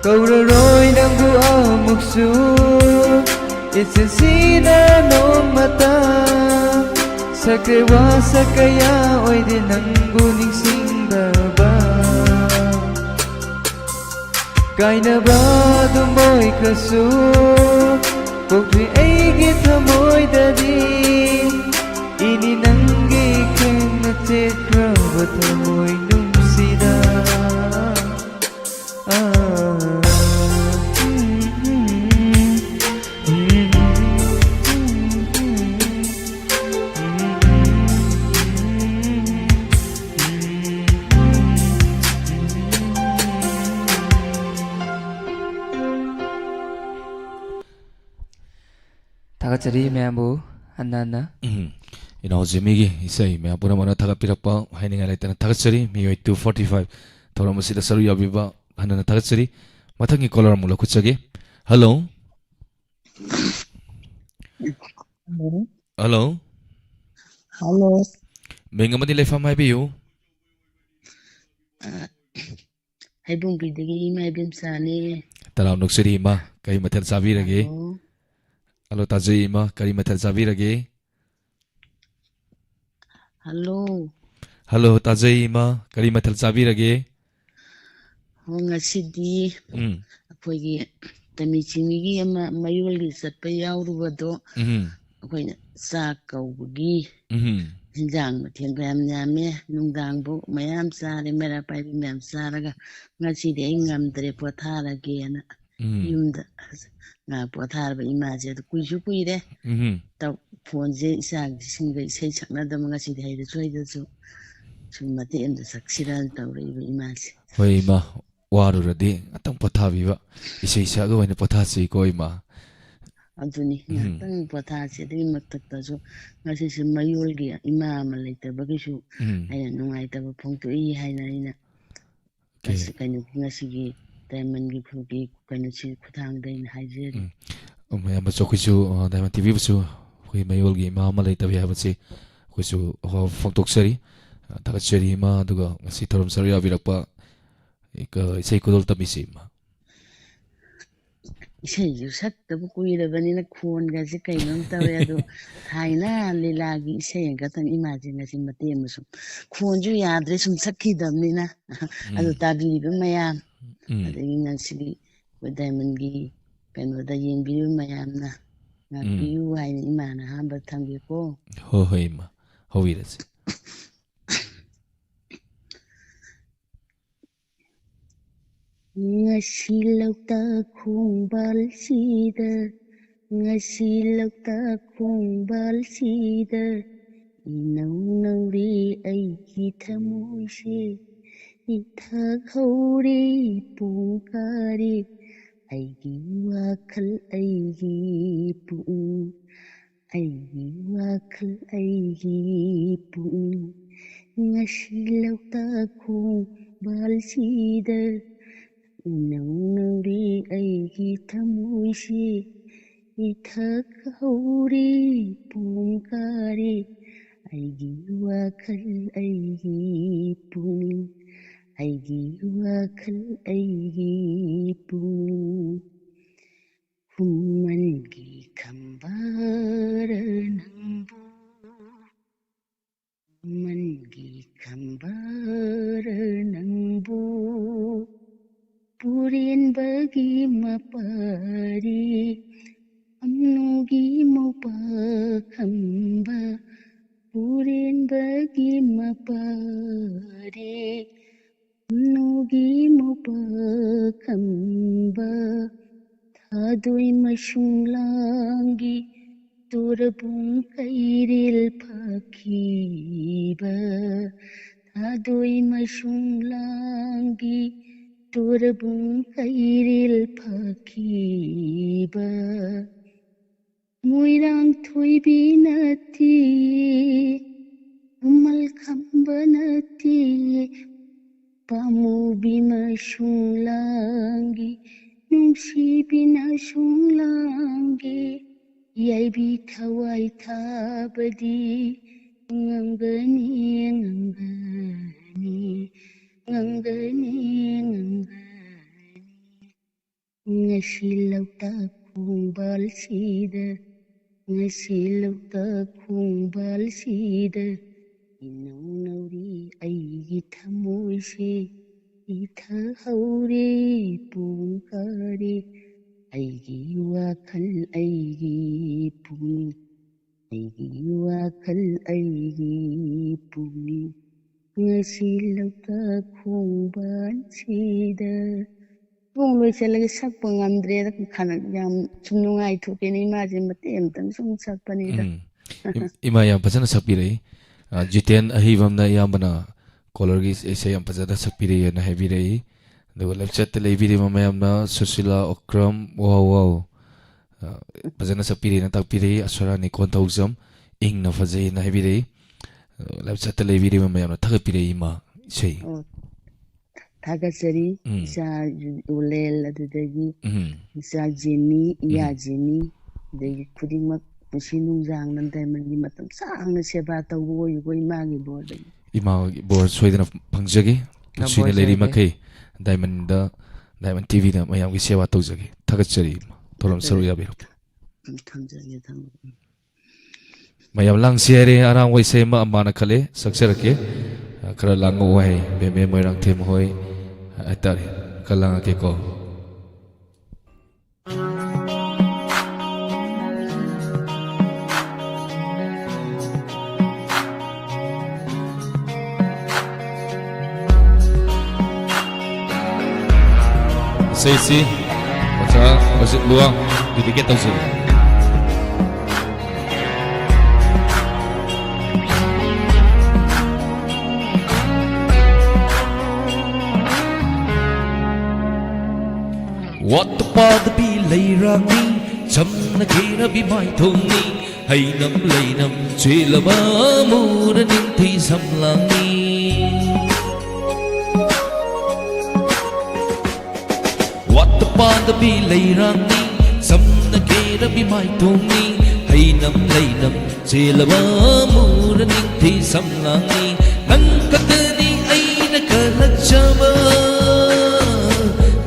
ꯀꯧꯔꯔꯣꯏ ꯅꯪꯕꯨ ꯑꯃꯨꯛꯁꯨ ꯏꯆꯤꯟꯁꯤꯅ ꯅꯣꯡꯃꯇ ꯁꯛꯈ꯭ꯔꯦ ꯋꯥꯁꯛ ꯀꯌꯥ ꯑꯣꯏꯗꯦ ꯅꯪꯕꯨ ꯅꯤꯡꯁꯤꯡꯗꯕ ꯀꯥꯏꯅꯕ ꯑꯗꯨꯝ ꯑꯣꯏꯈ꯭ꯔꯁꯨ ꯄꯣꯛꯇ꯭ꯔꯤ ꯑꯩꯒꯤ ꯊꯃꯣꯏꯗꯗꯤ ꯏꯅꯤ ꯅꯪꯒꯤ ꯈꯦꯡꯅ ꯆꯦꯠꯈ꯭ꯔꯕ ꯊꯃꯣꯏ ꯅꯨꯡꯁꯤꯗ꯫ ꯊꯥꯒꯠꯆꯔꯤ ꯃꯌꯥꯝꯕꯨ ꯍꯟꯅ ꯍꯟꯅ꯫ ꯎꯝ꯫ ꯏꯅꯥꯎ ꯖꯤꯃꯤꯒꯤ ꯏꯁꯩ ꯃꯌꯥꯝ ꯄꯨꯝꯅꯃꯛꯅ ꯊꯥꯒꯠꯄꯤꯔꯛꯄ ꯍꯥꯏꯅꯤꯡꯉꯥꯏ ꯂꯩꯇꯅ ꯊꯥꯒꯠꯆꯔꯤ꯫ ꯃꯤꯑꯣꯏ two forty five ꯊꯧꯔꯝ ꯑꯁꯤꯗ ꯁꯔꯨꯛ ꯌꯥꯕꯤꯕ ꯍꯟꯅ ꯍꯟꯅ ꯊꯥꯒꯠꯆꯔꯤ꯫ ꯃꯊꯪꯒꯤ caller ꯑꯃꯨꯛ ꯂꯧꯈꯠꯆꯒꯦ꯫ Hello꯫ Hello꯫ Hello꯫ Hello꯫ ꯃꯤꯡ ꯑꯃꯗꯤ ꯂꯩꯐꯝ ꯍꯥꯏꯕꯤꯌꯨ꯫ ꯍꯩꯕꯨꯡꯕꯤꯗꯒꯤ ꯏꯃꯥ ꯏꯕꯦꯝꯆꯥꯅꯦ꯫ ꯇꯔꯥꯝ ꯅꯣꯛꯆꯔꯤ ꯏꯃꯥ, ꯀꯔꯤ ꯃꯊꯦꯜ ꯆꯥꯕꯤꯔꯒꯦ? ꯍꯜꯂꯣ꯫ ꯍꯜꯂꯣ, ꯇꯥꯖꯩ ꯏꯃꯥ, ꯀꯔꯤ ꯃꯊꯦꯜ ꯆꯥꯕꯤꯔꯒꯦ? ꯍꯜꯂꯣ꯫ ꯍꯜꯂꯣ, ꯇꯥꯖꯩ ꯏꯃꯥ, ꯀꯔꯤ ꯃꯊꯦꯜ ꯆꯥꯕꯤꯔꯒꯦ? ꯑꯣ, ꯉꯁꯤꯗꯤ ꯎꯝ꯫ ꯑꯩꯈꯣꯏꯒꯤ ꯃꯤꯆꯤꯅꯤꯒꯤ ꯑꯃ ꯃꯌꯣꯜꯒꯤ ꯆꯠꯄ ꯌꯥꯎꯔꯨꯕꯗꯣ, ꯎꯝ꯫ ꯑꯩꯈꯣꯏꯅ ꯆꯥꯛ ꯀꯧꯕꯒꯤ ꯎꯝ꯫ ꯍꯤꯟꯖꯥꯡ ꯃꯊꯦꯜ ꯃꯌꯥꯝ ꯌꯥꯝꯃꯦ꯫ ꯅꯨꯡꯗꯥꯡꯕꯨ ꯃꯌꯥꯝ ꯆꯥꯔꯦ, ꯃꯩꯔꯥ ꯄꯥꯏꯕꯤ ꯃꯌꯥꯝ ꯆꯥꯔꯒ, "ꯉꯁꯤꯗꯤ ꯑꯩ ꯉꯝꯗ꯭ꯔꯦ, ꯄꯣꯊꯥꯔꯒꯦꯅ" ꯎꯝ꯫ ꯌꯨꯝꯗ ꯉꯥꯏꯍꯥꯛ ꯄꯣꯊꯥꯔꯕ ꯏꯃꯥꯁꯦ꯫ ꯑꯗꯨ ꯀꯨꯏꯁꯨ ꯀꯨꯏꯔꯦ꯫ ꯎꯝ꯫ ꯇꯧ-, ꯐꯣꯟꯁꯦ ꯏꯆꯥꯁꯤꯡꯒ ꯏꯁꯩ ꯁꯛꯅꯗꯕ, ꯉꯁꯤꯗꯤ ꯍꯩꯔꯁꯨ ꯍꯩꯗ꯭ꯔꯁꯨ ꯁꯨꯝ ꯃꯇꯦꯛ ꯑꯃꯗ ꯁꯛꯁꯤꯔꯅ ꯇꯧꯔꯛꯏꯕ ꯏꯃꯥꯁꯦ꯫ ꯍꯣꯏ ꯏꯃꯥ, ꯋꯥꯔꯨꯔꯗꯤ ꯉꯥꯛꯇꯪ ꯄꯣꯊꯥꯕꯤꯕ, ꯏꯁꯩ ꯁꯛꯑꯒ ꯑꯣꯏꯅ ꯄꯣꯊꯥꯁꯤꯀꯣ ꯏꯃꯥ꯫ ꯑꯗꯨꯅꯤ, ꯎꯝ꯫ ꯉꯥꯛꯇꯪ ꯄꯣꯊꯥꯁꯤ꯫ ꯑꯗꯨꯒꯤ ꯃꯊꯛꯇꯁꯨ ꯉꯁꯤꯁꯦ ꯃꯌꯣꯜꯒꯤ ꯏꯃꯥ ꯑꯃ ꯂꯩꯇꯕꯒꯤꯁꯨ ꯎꯝ꯫ ꯑꯩꯅ ꯅꯨꯡꯉꯥꯏꯇꯕ ꯐꯣꯡꯗꯣꯛꯏ ꯍꯥꯏꯅ ꯑꯩꯅ ꯑꯣꯀꯦ꯫ ꯉꯁꯤ, ꯀꯩꯅꯣ, ꯉꯁꯤꯒꯤ ꯗꯥꯏꯃꯟꯒꯤ ꯐꯨꯔꯨꯞꯀꯤ ꯀꯩꯅꯣꯁꯤ ꯈꯨꯠꯊꯥꯡꯗ ꯑꯩꯅ ꯍꯥꯏꯖꯔꯤ꯫ ꯎꯝ꯫ ꯑꯣ, ꯃꯌꯥꯝꯕꯁꯨ ꯑꯩꯈꯣꯏꯁꯨ, ꯑ, ꯗꯥꯏꯃꯟ ꯇꯤꯚꯤꯕꯨꯁꯨ ꯑꯩꯈꯣꯏ ꯃꯌꯣꯜꯒꯤ ꯏꯃꯥ ꯑꯃ ꯂꯩꯇꯕ ꯍꯥꯏꯕꯁꯤ ꯑꯩꯈꯣꯏꯁꯨ ꯑꯋꯥꯕ ꯐꯣꯡꯗꯣꯛꯆꯔꯤ꯫ ꯑ, ꯊꯥꯒꯠꯆꯔꯤ ꯏꯃꯥ, ꯑꯗꯨꯒ ꯉꯁꯤ ꯊꯧꯔꯝ ꯁꯔꯨꯛ ꯌꯥꯕꯤꯔꯛꯄ, ꯏ-, ꯀ-, ꯏꯁꯩ ꯈꯨꯗꯣꯜ ꯇꯝꯕꯤꯁꯤ ꯏꯃꯥ꯫ ꯏꯁꯩꯁꯨ ꯁꯛꯇꯕ ꯀꯨꯏꯔꯕꯅꯤꯅ ꯈꯣꯟꯒꯁꯦ ꯀꯩꯅꯣꯝ ꯇꯧꯔꯦ꯫ ꯑꯗꯣ ꯊꯥꯏꯅ ꯂꯤꯂꯥꯒꯤ ꯏꯁꯩ ꯑꯃꯈꯛꯇꯪ ꯏꯃꯥꯁꯦ ꯉꯁꯤ ꯃꯇꯦꯛ ꯑꯃ ꯁꯨꯝ, ꯈꯣꯟꯁꯨ ꯌꯥꯗ꯭ꯔꯦ ꯁꯨꯝ ꯁꯛꯈꯤꯗꯕꯅꯤꯅ꯫ ꯑꯗꯣ ꯎꯝ꯫ ꯇꯥꯕꯤꯔꯤꯕ ꯃꯌꯥꯝ, ꯎꯝ꯫ ꯑꯗꯒꯤ ꯉꯁꯤꯒꯤ ꯑꯩꯈꯣꯏ ꯗꯥꯏꯃꯟꯒꯤ ꯀꯩꯅꯣꯗ ꯌꯦꯡꯕꯤꯔꯤꯕ ꯃꯌꯥꯝꯅ ꯎꯝ꯫ ꯉꯥꯛꯄꯤꯌꯨ ꯍꯥꯏꯅ ꯏꯃꯥꯅ ꯑꯍꯥꯟꯕ ꯊꯝꯒꯦꯀꯣ꯫ ꯍꯣꯏ, ꯍꯣꯏ, ꯏꯃꯥ꯫ ꯍꯧꯕꯤꯔꯁꯤ꯫ ꯉꯁꯤ ꯂꯣꯛꯇꯥꯛ ꯈꯣꯡꯕꯥꯜꯁꯤꯗ, ꯉꯁꯤ ꯂꯣꯛꯇꯥꯛ ꯈꯣꯡꯕꯥꯜꯁꯤꯗ, ꯏꯅꯧ ꯅꯧꯔꯤ ꯑꯩꯒꯤ ꯊꯃꯣꯏꯁꯦ, ꯏꯊꯛ ꯍꯧꯔꯤ ꯄꯣꯡ ꯀꯥꯔꯤ ꯑꯩꯒꯤ ꯋꯥꯈꯜ, ꯑꯩꯒꯤ ꯄꯨꯛꯅꯤꯡ, ꯑꯩꯒꯤ ꯋꯥꯈꯜ, ꯑꯩꯒꯤ ꯄꯨꯛꯅꯤꯡ꯫ ꯉꯁꯤ ꯂꯣꯛꯇꯥꯛ ꯈꯣꯡꯕꯥꯜꯁꯤꯗ ꯏꯅꯧ ꯅꯧꯔꯤ ꯑꯩꯒꯤ ꯊꯃꯣꯏꯁꯤ, ꯏꯊꯛ ꯍꯧꯔꯤ ꯄꯣꯡ ꯀꯥꯔꯤ ꯑꯩꯒꯤ ꯋꯥꯈꯜ, ꯑꯩꯒꯤ ꯄꯨꯛꯅꯤꯡ, ꯑꯩꯒꯤ ꯋꯥꯈꯜ, ꯑꯩꯒꯤ ꯄꯨꯛꯅꯤꯡ꯫ ꯈꯨꯃꯟꯒꯤ ꯈꯝꯕꯔ ꯅꯪꯕꯨ, ꯈꯨꯃꯟꯒꯤ ꯈꯝꯕꯔ ꯅꯪꯕꯨ, ꯄꯨꯔꯦꯟꯕꯒꯤ ꯃꯄꯥ ꯄꯥꯔꯦ꯫ ꯅꯨꯒꯤ ꯃꯨꯄꯥ ꯈꯝꯕ ꯊꯥꯗꯣꯏ ꯃꯁꯨꯡ ꯂꯥꯡꯒꯤ ꯇꯣꯔꯕꯨꯡ ꯀꯩꯔꯦꯜ ꯐꯥꯈꯤꯕ꯫ ꯊꯥꯗꯣꯏ ꯃꯁꯨꯡ ꯂꯥꯡꯒꯤ ꯇꯣꯔꯕꯨꯡ ꯀꯩꯔꯦꯜ ꯐꯥꯈꯤꯕ꯫ ꯃꯣꯏꯔꯥꯡ ꯊꯣꯏꯕꯤ ꯅꯠꯇꯦ, ꯈꯨꯃꯜ ꯈꯝꯕ ꯅꯠꯇꯦ, ꯄꯥꯝꯃꯨꯕꯤ ꯃꯁꯨꯡ ꯂꯥꯡꯒꯤ, ꯅꯨꯡꯁꯤꯕꯤ ꯅꯁꯨꯡ ꯂꯥꯡꯒꯤ, ꯌꯥꯏꯕꯤ ꯊꯋꯥꯏ ꯊꯥꯕꯗꯤ ꯉꯝꯒꯅꯤ, ꯉꯝꯒꯅꯤ, ꯉꯝꯒꯅꯤ, ꯉꯝꯒꯅꯤ꯫ ꯉꯁꯤ ꯂꯣꯛꯇꯥꯛ ꯈꯣꯡꯕꯥꯜꯁꯤꯗ, ꯉꯁꯤ ꯂꯣꯛꯇꯥꯛ ꯈꯣꯡꯕꯥꯜꯁꯤꯗ, ꯏꯅꯧ ꯅꯧꯔꯤ ꯑꯩꯒꯤ ꯊꯃꯣꯏꯁꯦ, ꯏꯊ ꯍꯧꯔꯦ ꯄꯨꯡ ꯀꯥꯔꯦ, ꯑꯩꯒꯤ ꯋꯥꯈꯜ ꯑꯩꯒꯤ ꯄꯨꯛꯅꯤꯡ, ꯑꯩꯒꯤ ꯋꯥꯈꯜ ꯑꯩꯒꯤ ꯄꯨꯛꯅꯤꯡ, ꯉꯁꯤ ꯂꯣꯛꯇꯥꯛ ꯈꯣꯡꯕꯥꯜꯁꯤꯗ꯫ ꯄꯨꯡ ꯂꯣꯏꯁꯤꯜꯂꯒꯦ, ꯁꯛꯄ ꯉꯝꯗ꯭ꯔꯦꯗ, ꯈꯅ-, ꯌꯥꯝ ꯁꯨꯝ ꯅꯨꯡꯉꯥꯏꯊꯣꯛꯀꯦꯅ ꯏꯃꯥꯁꯦ ꯃꯇꯦꯛ ꯑꯃꯇꯪ ꯁꯨꯝ ꯁꯛꯄꯅꯤꯗ꯫ ꯎꯝ꯫ ꯏꯝ-, ꯏꯃꯥ ꯌꯥꯝ ꯐꯖꯅ ꯁꯛꯄꯤꯔꯛꯏ꯫ ꯑ, ꯖꯤꯇꯦꯟ ꯑꯍꯩꯕꯝꯅ ꯏꯌꯥꯝꯕꯅ ꯀꯣꯂꯔꯒꯤ ꯏꯁꯩ ꯌꯥꯝ ꯐꯖꯅ ꯁꯛꯄꯤꯔꯛꯏꯅ ꯍꯥꯏꯕꯤꯔꯛꯏ꯫ ꯑꯗꯨꯒ ꯂꯥꯏꯞ ꯆꯦꯠꯇ ꯂꯩꯕꯤꯔꯤꯕ ꯃꯌꯥꯝꯅ ꯁꯨꯁꯤꯂꯥ ꯑꯣꯀ꯭ꯔꯝ, ꯋꯥꯎ ꯋꯥꯎ, ꯑ, ꯐꯖꯅ ꯁꯛꯄꯤꯔꯛꯏꯅ ꯇꯥꯛꯄꯤꯔꯛꯏ꯫ ꯑꯁꯣꯔꯥꯅꯤ ꯀꯣꯟꯊꯧꯖꯝ ꯏꯪꯅ ꯐꯖꯩꯅ ꯍꯥꯏꯕꯤꯔꯛꯏ꯫ ꯑ, ꯂꯥꯏꯞ ꯆꯦꯠꯇ ꯂꯩꯕꯤꯔꯤꯕ ꯃꯌꯥꯝꯅ ꯊꯥꯒꯠꯄꯤꯔꯛꯏ ꯏꯃꯥ ꯏꯁꯩ꯫ ꯑꯣ, ꯊꯥꯒꯠꯆꯔꯤ꯫ ꯎꯝ꯫ ꯏꯆꯥ ꯎꯂꯦꯜ, ꯑꯗꯨꯗꯒꯤ ꯎꯝ꯫ ꯏꯆꯥ ꯖꯦꯅꯤ, ꯏꯌꯥ ꯎꯝ꯫ ꯖꯦꯅꯤ, ꯑꯗꯒꯤ ꯈꯨꯗꯤꯡꯃꯛ ꯄꯨꯟꯁꯤ ꯅꯨꯡꯖꯥꯡꯅ ꯗꯥꯏꯃꯟꯒꯤ ꯃꯇꯝ ꯁꯥꯡꯅ ꯁꯦꯕꯥ ꯇꯧꯕ ꯑꯣꯏꯌꯨꯀꯣ ꯏꯃꯥꯒꯤ ꯕꯣꯔꯗꯒꯤ꯫ ꯏꯃꯥꯒꯤ ꯕꯣꯔ ꯁꯣꯏꯗꯅ ꯐꯪꯖꯒꯦ꯫ ꯄꯨꯟꯁꯤꯅ ꯕꯣꯔ ꯂꯩꯔꯤ ꯁꯣꯏꯗꯅ꯫ ꯃꯈꯩ ꯗꯥꯏꯃꯟꯗ, ꯗꯥꯏꯃꯟ ꯇꯤꯚꯤꯗ ꯃꯌꯥꯝꯒꯤ ꯁꯦꯕꯥ ꯇꯧꯖꯒꯦ꯫ ꯊꯥꯒꯠꯆꯔꯤ ꯏꯃꯥ꯫ ꯊꯧꯔꯝ ꯁꯔꯨꯛ ꯊꯥꯒꯠꯆꯔꯤ꯫ ꯌꯥꯕꯤꯔꯛꯄ꯫ ꯎꯝ, ꯊꯝꯖꯒꯦ, ꯊꯝꯖꯒꯦ꯫ ꯃꯌꯥꯝ ꯂꯥꯡꯁꯤ ꯍꯥꯏꯔꯦ, ꯑꯔꯥꯡꯕ ꯏꯁꯩ ꯑꯃ ꯑꯃꯅ ꯈꯜꯂꯦ, ꯁꯛꯆꯔꯛꯀꯦ꯫ ꯑ, ꯈꯔ ꯂꯥꯡꯉꯛꯑꯣ ꯍꯥꯏ, ꯃꯦꯝ ꯃꯦꯝ ꯃꯣꯏꯔꯥꯡꯊꯦꯝ ꯍꯣꯏ ꯍꯥꯏꯇꯥꯔꯦ꯫ ꯈꯔ ꯂꯥꯡꯉꯛꯀꯦꯀꯣ꯫ ꯏꯁꯩꯁꯤ ꯑꯣꯖꯥ ꯑꯣꯖꯤꯠ ꯂꯨꯋꯥꯡ dedicate ꯇꯧꯖꯔꯤ꯫ ꯋꯥꯠꯇ ꯄꯥꯗꯕꯤ ꯂꯩꯔꯥꯡꯅꯤ, ꯆꯝꯅ ꯀꯦꯔꯕꯤ ꯃꯥꯏꯊꯣꯡꯅꯤ, ꯍꯩꯅꯝ ꯂꯩꯅꯝ ꯆꯦꯜꯂꯕ ꯃꯨꯔ ꯅꯤꯡꯊꯤ ꯁꯝꯂꯥꯡꯅꯤ꯫ ꯋꯥꯠꯇ ꯄꯥꯗꯕꯤ ꯂꯩꯔꯥꯡꯅꯤ, ꯆꯝꯅ ꯀꯦꯔꯕꯤ ꯃꯥꯏꯊꯣꯡꯅꯤ, ꯍꯩꯅꯝ ꯂꯩꯅꯝ ꯆꯦꯜꯂꯕ ꯃꯨꯔ ꯅꯤꯡꯊꯤ ꯁꯝꯂꯥꯡꯅꯤ꯫ ꯅꯪ ꯈꯛꯇꯅꯤ ꯑꯩꯅ ꯀꯜꯂꯛꯆꯕ,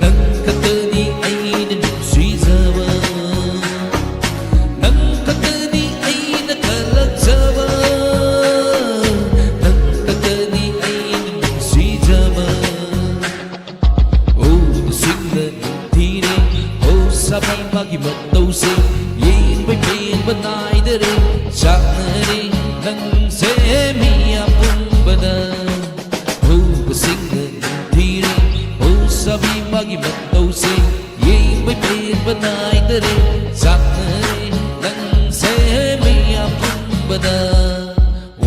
ꯅꯪ ꯈꯛꯇꯅꯤ ꯑꯩꯅ ꯅꯨꯡꯁꯤꯖꯕ, ꯅꯪ ꯈꯛꯇꯅꯤ ꯑꯩꯅ ꯀꯜꯂꯛꯆꯕ, ꯅꯪ ꯈꯛꯇꯅꯤ ꯑꯩꯅ ꯅꯨꯡꯁꯤꯖꯕ꯫ ꯎꯕꯁꯤꯡꯅ ꯅꯨꯡꯊꯤꯔꯦ, ꯍꯣ ꯁꯥꯕꯤ ꯃꯥꯒꯤ ꯃꯇꯧꯁꯦ, ꯌꯦꯡꯕ ꯄꯦꯟꯕ ꯅꯥꯏꯗꯔꯦ, ꯆꯥꯛꯅꯔꯦ ꯅꯪꯁꯦ ꯃꯤ ꯑꯄꯨꯝꯕꯗ꯫ ꯎꯕꯁꯤꯡꯅ ꯅꯨꯡꯊꯤꯔꯦ, ꯍꯣ ꯁꯥꯕꯤ ꯃꯥꯒꯤ ꯃꯇꯧꯁꯦ, ꯌꯦꯡꯕ ꯄꯦꯟꯕ ꯅꯥꯏꯗꯔꯦ, ꯆꯥꯛꯅꯔꯦ ꯅꯪꯁꯦ ꯃꯤ ꯑꯄꯨꯝꯕꯗ꯫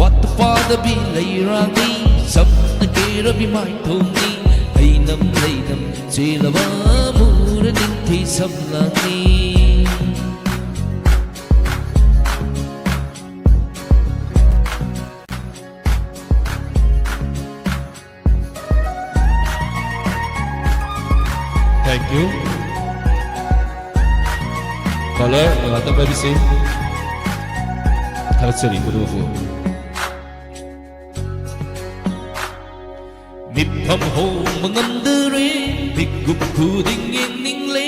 ꯋꯥꯠꯇ ꯄꯥꯗꯕꯤ ꯂꯩꯔꯥꯡꯅꯤ, ꯆꯝꯅ ꯀꯦꯔꯕꯤ ꯃꯥꯏꯊꯣꯡꯅꯤ, ꯍꯩꯅꯝ ꯂꯩꯅꯝ ꯆꯦꯜꯂꯕ ꯃꯨꯔ ꯅꯤꯡꯊꯤ ꯁꯝꯂꯥꯡꯅꯤ꯫ Thank you. Caller, ꯃꯉꯥꯇ ꯄꯥꯏꯕꯤꯁꯤ꯫ ꯊꯥꯒꯠꯆꯔꯤ ꯄꯨꯝꯅꯃꯛꯄꯨ꯫ ꯃꯤꯠꯐꯝ ꯍꯣꯡꯕ ꯉꯝꯗꯔꯦ, ꯃꯤꯠꯀꯨꯞ ꯈꯨꯗꯤꯡ ꯌꯦꯡꯅꯤꯡꯂꯦ,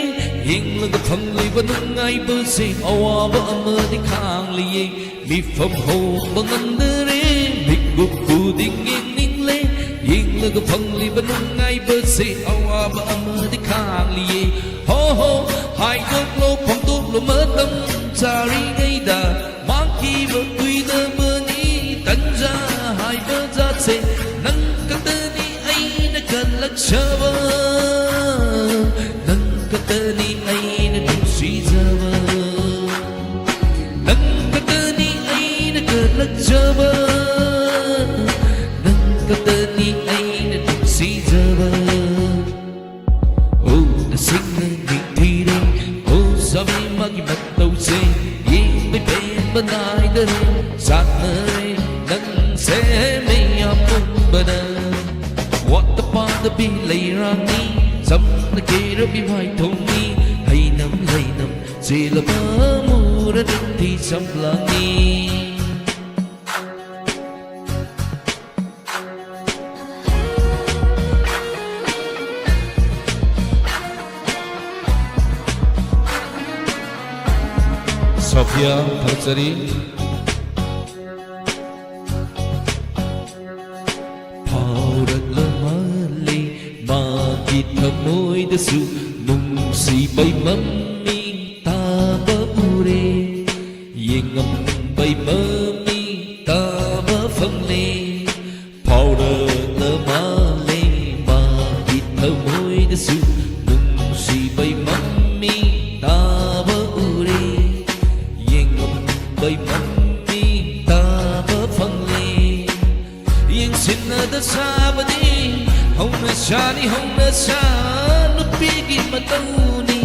ꯌꯦꯡꯂꯒ ꯐꯪꯂꯤꯕ ꯅꯨꯡꯉꯥꯏꯕꯁꯦ ꯑꯋꯥꯕ ꯑꯃꯗꯤ ꯈꯥꯡꯂꯤꯌꯦ꯫ ꯃꯤꯐꯝ ꯍꯣꯡꯕ ꯉꯝꯗꯔꯦ, ꯃꯤꯀꯨꯞ ꯈꯨꯗꯤꯡ ꯌꯦꯡꯅꯤꯡꯂꯦ, ꯌꯦꯡꯂꯒ ꯐꯪꯂꯤꯕ ꯅꯨꯡꯉꯥꯏꯕꯁꯦ ꯑꯋꯥꯕ ꯑꯃꯗꯤ ꯈꯥꯡꯂꯤꯌꯦ꯫ ꯍꯣ ꯍꯣ, ꯍꯥꯏꯗꯣꯛꯂꯣ ꯐꯣꯡꯗꯣꯛꯂꯣ ꯃꯇꯝ ꯆꯥꯔꯤꯉꯩꯗ, ꯃꯥꯡꯈꯤꯕ ꯀꯨꯏꯗꯕꯅꯤ ꯇꯟꯖꯥ ꯍꯥꯏꯕ ꯖꯥꯠꯁꯦ, ꯅꯪ ꯈꯛꯇꯅꯤ ꯑꯩꯅ ꯀꯜꯂꯛꯆꯕ꯫ ꯈꯛꯇꯅꯤ ꯑꯩꯅ ꯅꯨꯡꯁꯤꯖꯕ꯫ ꯑꯣ, ꯇꯁꯦꯡꯅ ꯅꯤꯡꯊꯤꯔꯦ, ꯑꯣ, ꯁꯥꯕꯤ ꯃꯥꯒꯤ ꯃꯇꯧꯁꯦ꯫ ꯌꯦꯡꯕ ꯄꯦꯟꯕ ꯅꯥꯏꯗꯔꯦ, ꯆꯥꯛꯅꯔꯦ ꯅꯪꯁꯦ ꯃꯌꯥꯝ ꯄꯨꯝꯕꯅ꯫ ꯋꯥꯠꯇ ꯄꯥꯗꯕꯤ ꯂꯩꯔꯥꯡꯅꯤ, ꯆꯝꯅ ꯀꯦꯔꯕꯤ ꯃꯥꯏꯊꯣꯡꯅꯤ꯫ ꯍꯩꯅꯝ ꯂꯩꯅꯝ ꯆꯦꯜꯂꯕ ꯃꯨꯔ ꯅꯤꯡꯊꯤ ꯆꯝꯂꯥꯡꯅꯤ꯫ ꯁꯣꯐꯤꯌꯥ, ꯊꯥꯒꯠꯆꯔꯤ꯫ ꯐꯥꯎꯔꯛꯂ ꯃꯥꯜꯂꯦ ꯃꯥꯒꯤ ꯊꯃꯣꯏꯗꯁꯨ ꯅꯨꯡꯁꯤꯕꯩ ꯃꯃꯤ ꯇꯥꯕ ꯎꯔꯦ꯫ ꯌꯦꯡꯉꯝꯕꯩ ꯃꯃꯤ ꯇꯥꯕ ꯐꯪꯂꯦ꯫ ꯐꯥꯎꯔꯛꯂ ꯃꯥꯜꯂꯦ ꯃꯥꯒꯤ ꯊꯃꯣꯏꯗꯁꯨ ꯅꯨꯡꯁꯤꯕꯩ ꯃꯃꯤ ꯇꯥꯕ ꯎꯔꯦ꯫ ꯌꯦꯡꯉꯝꯕꯩ ꯃꯃꯤ ꯇꯥꯕ ꯐꯪꯂꯦ꯫ ꯌꯦꯡꯁꯤꯟꯅꯗ ꯁꯥꯕꯗꯤ ꯍꯧꯅ ꯁꯥꯅꯤ ꯍꯧꯅ ꯁꯥ ꯅꯨꯄꯤꯒꯤ ꯃꯇꯧꯅꯤ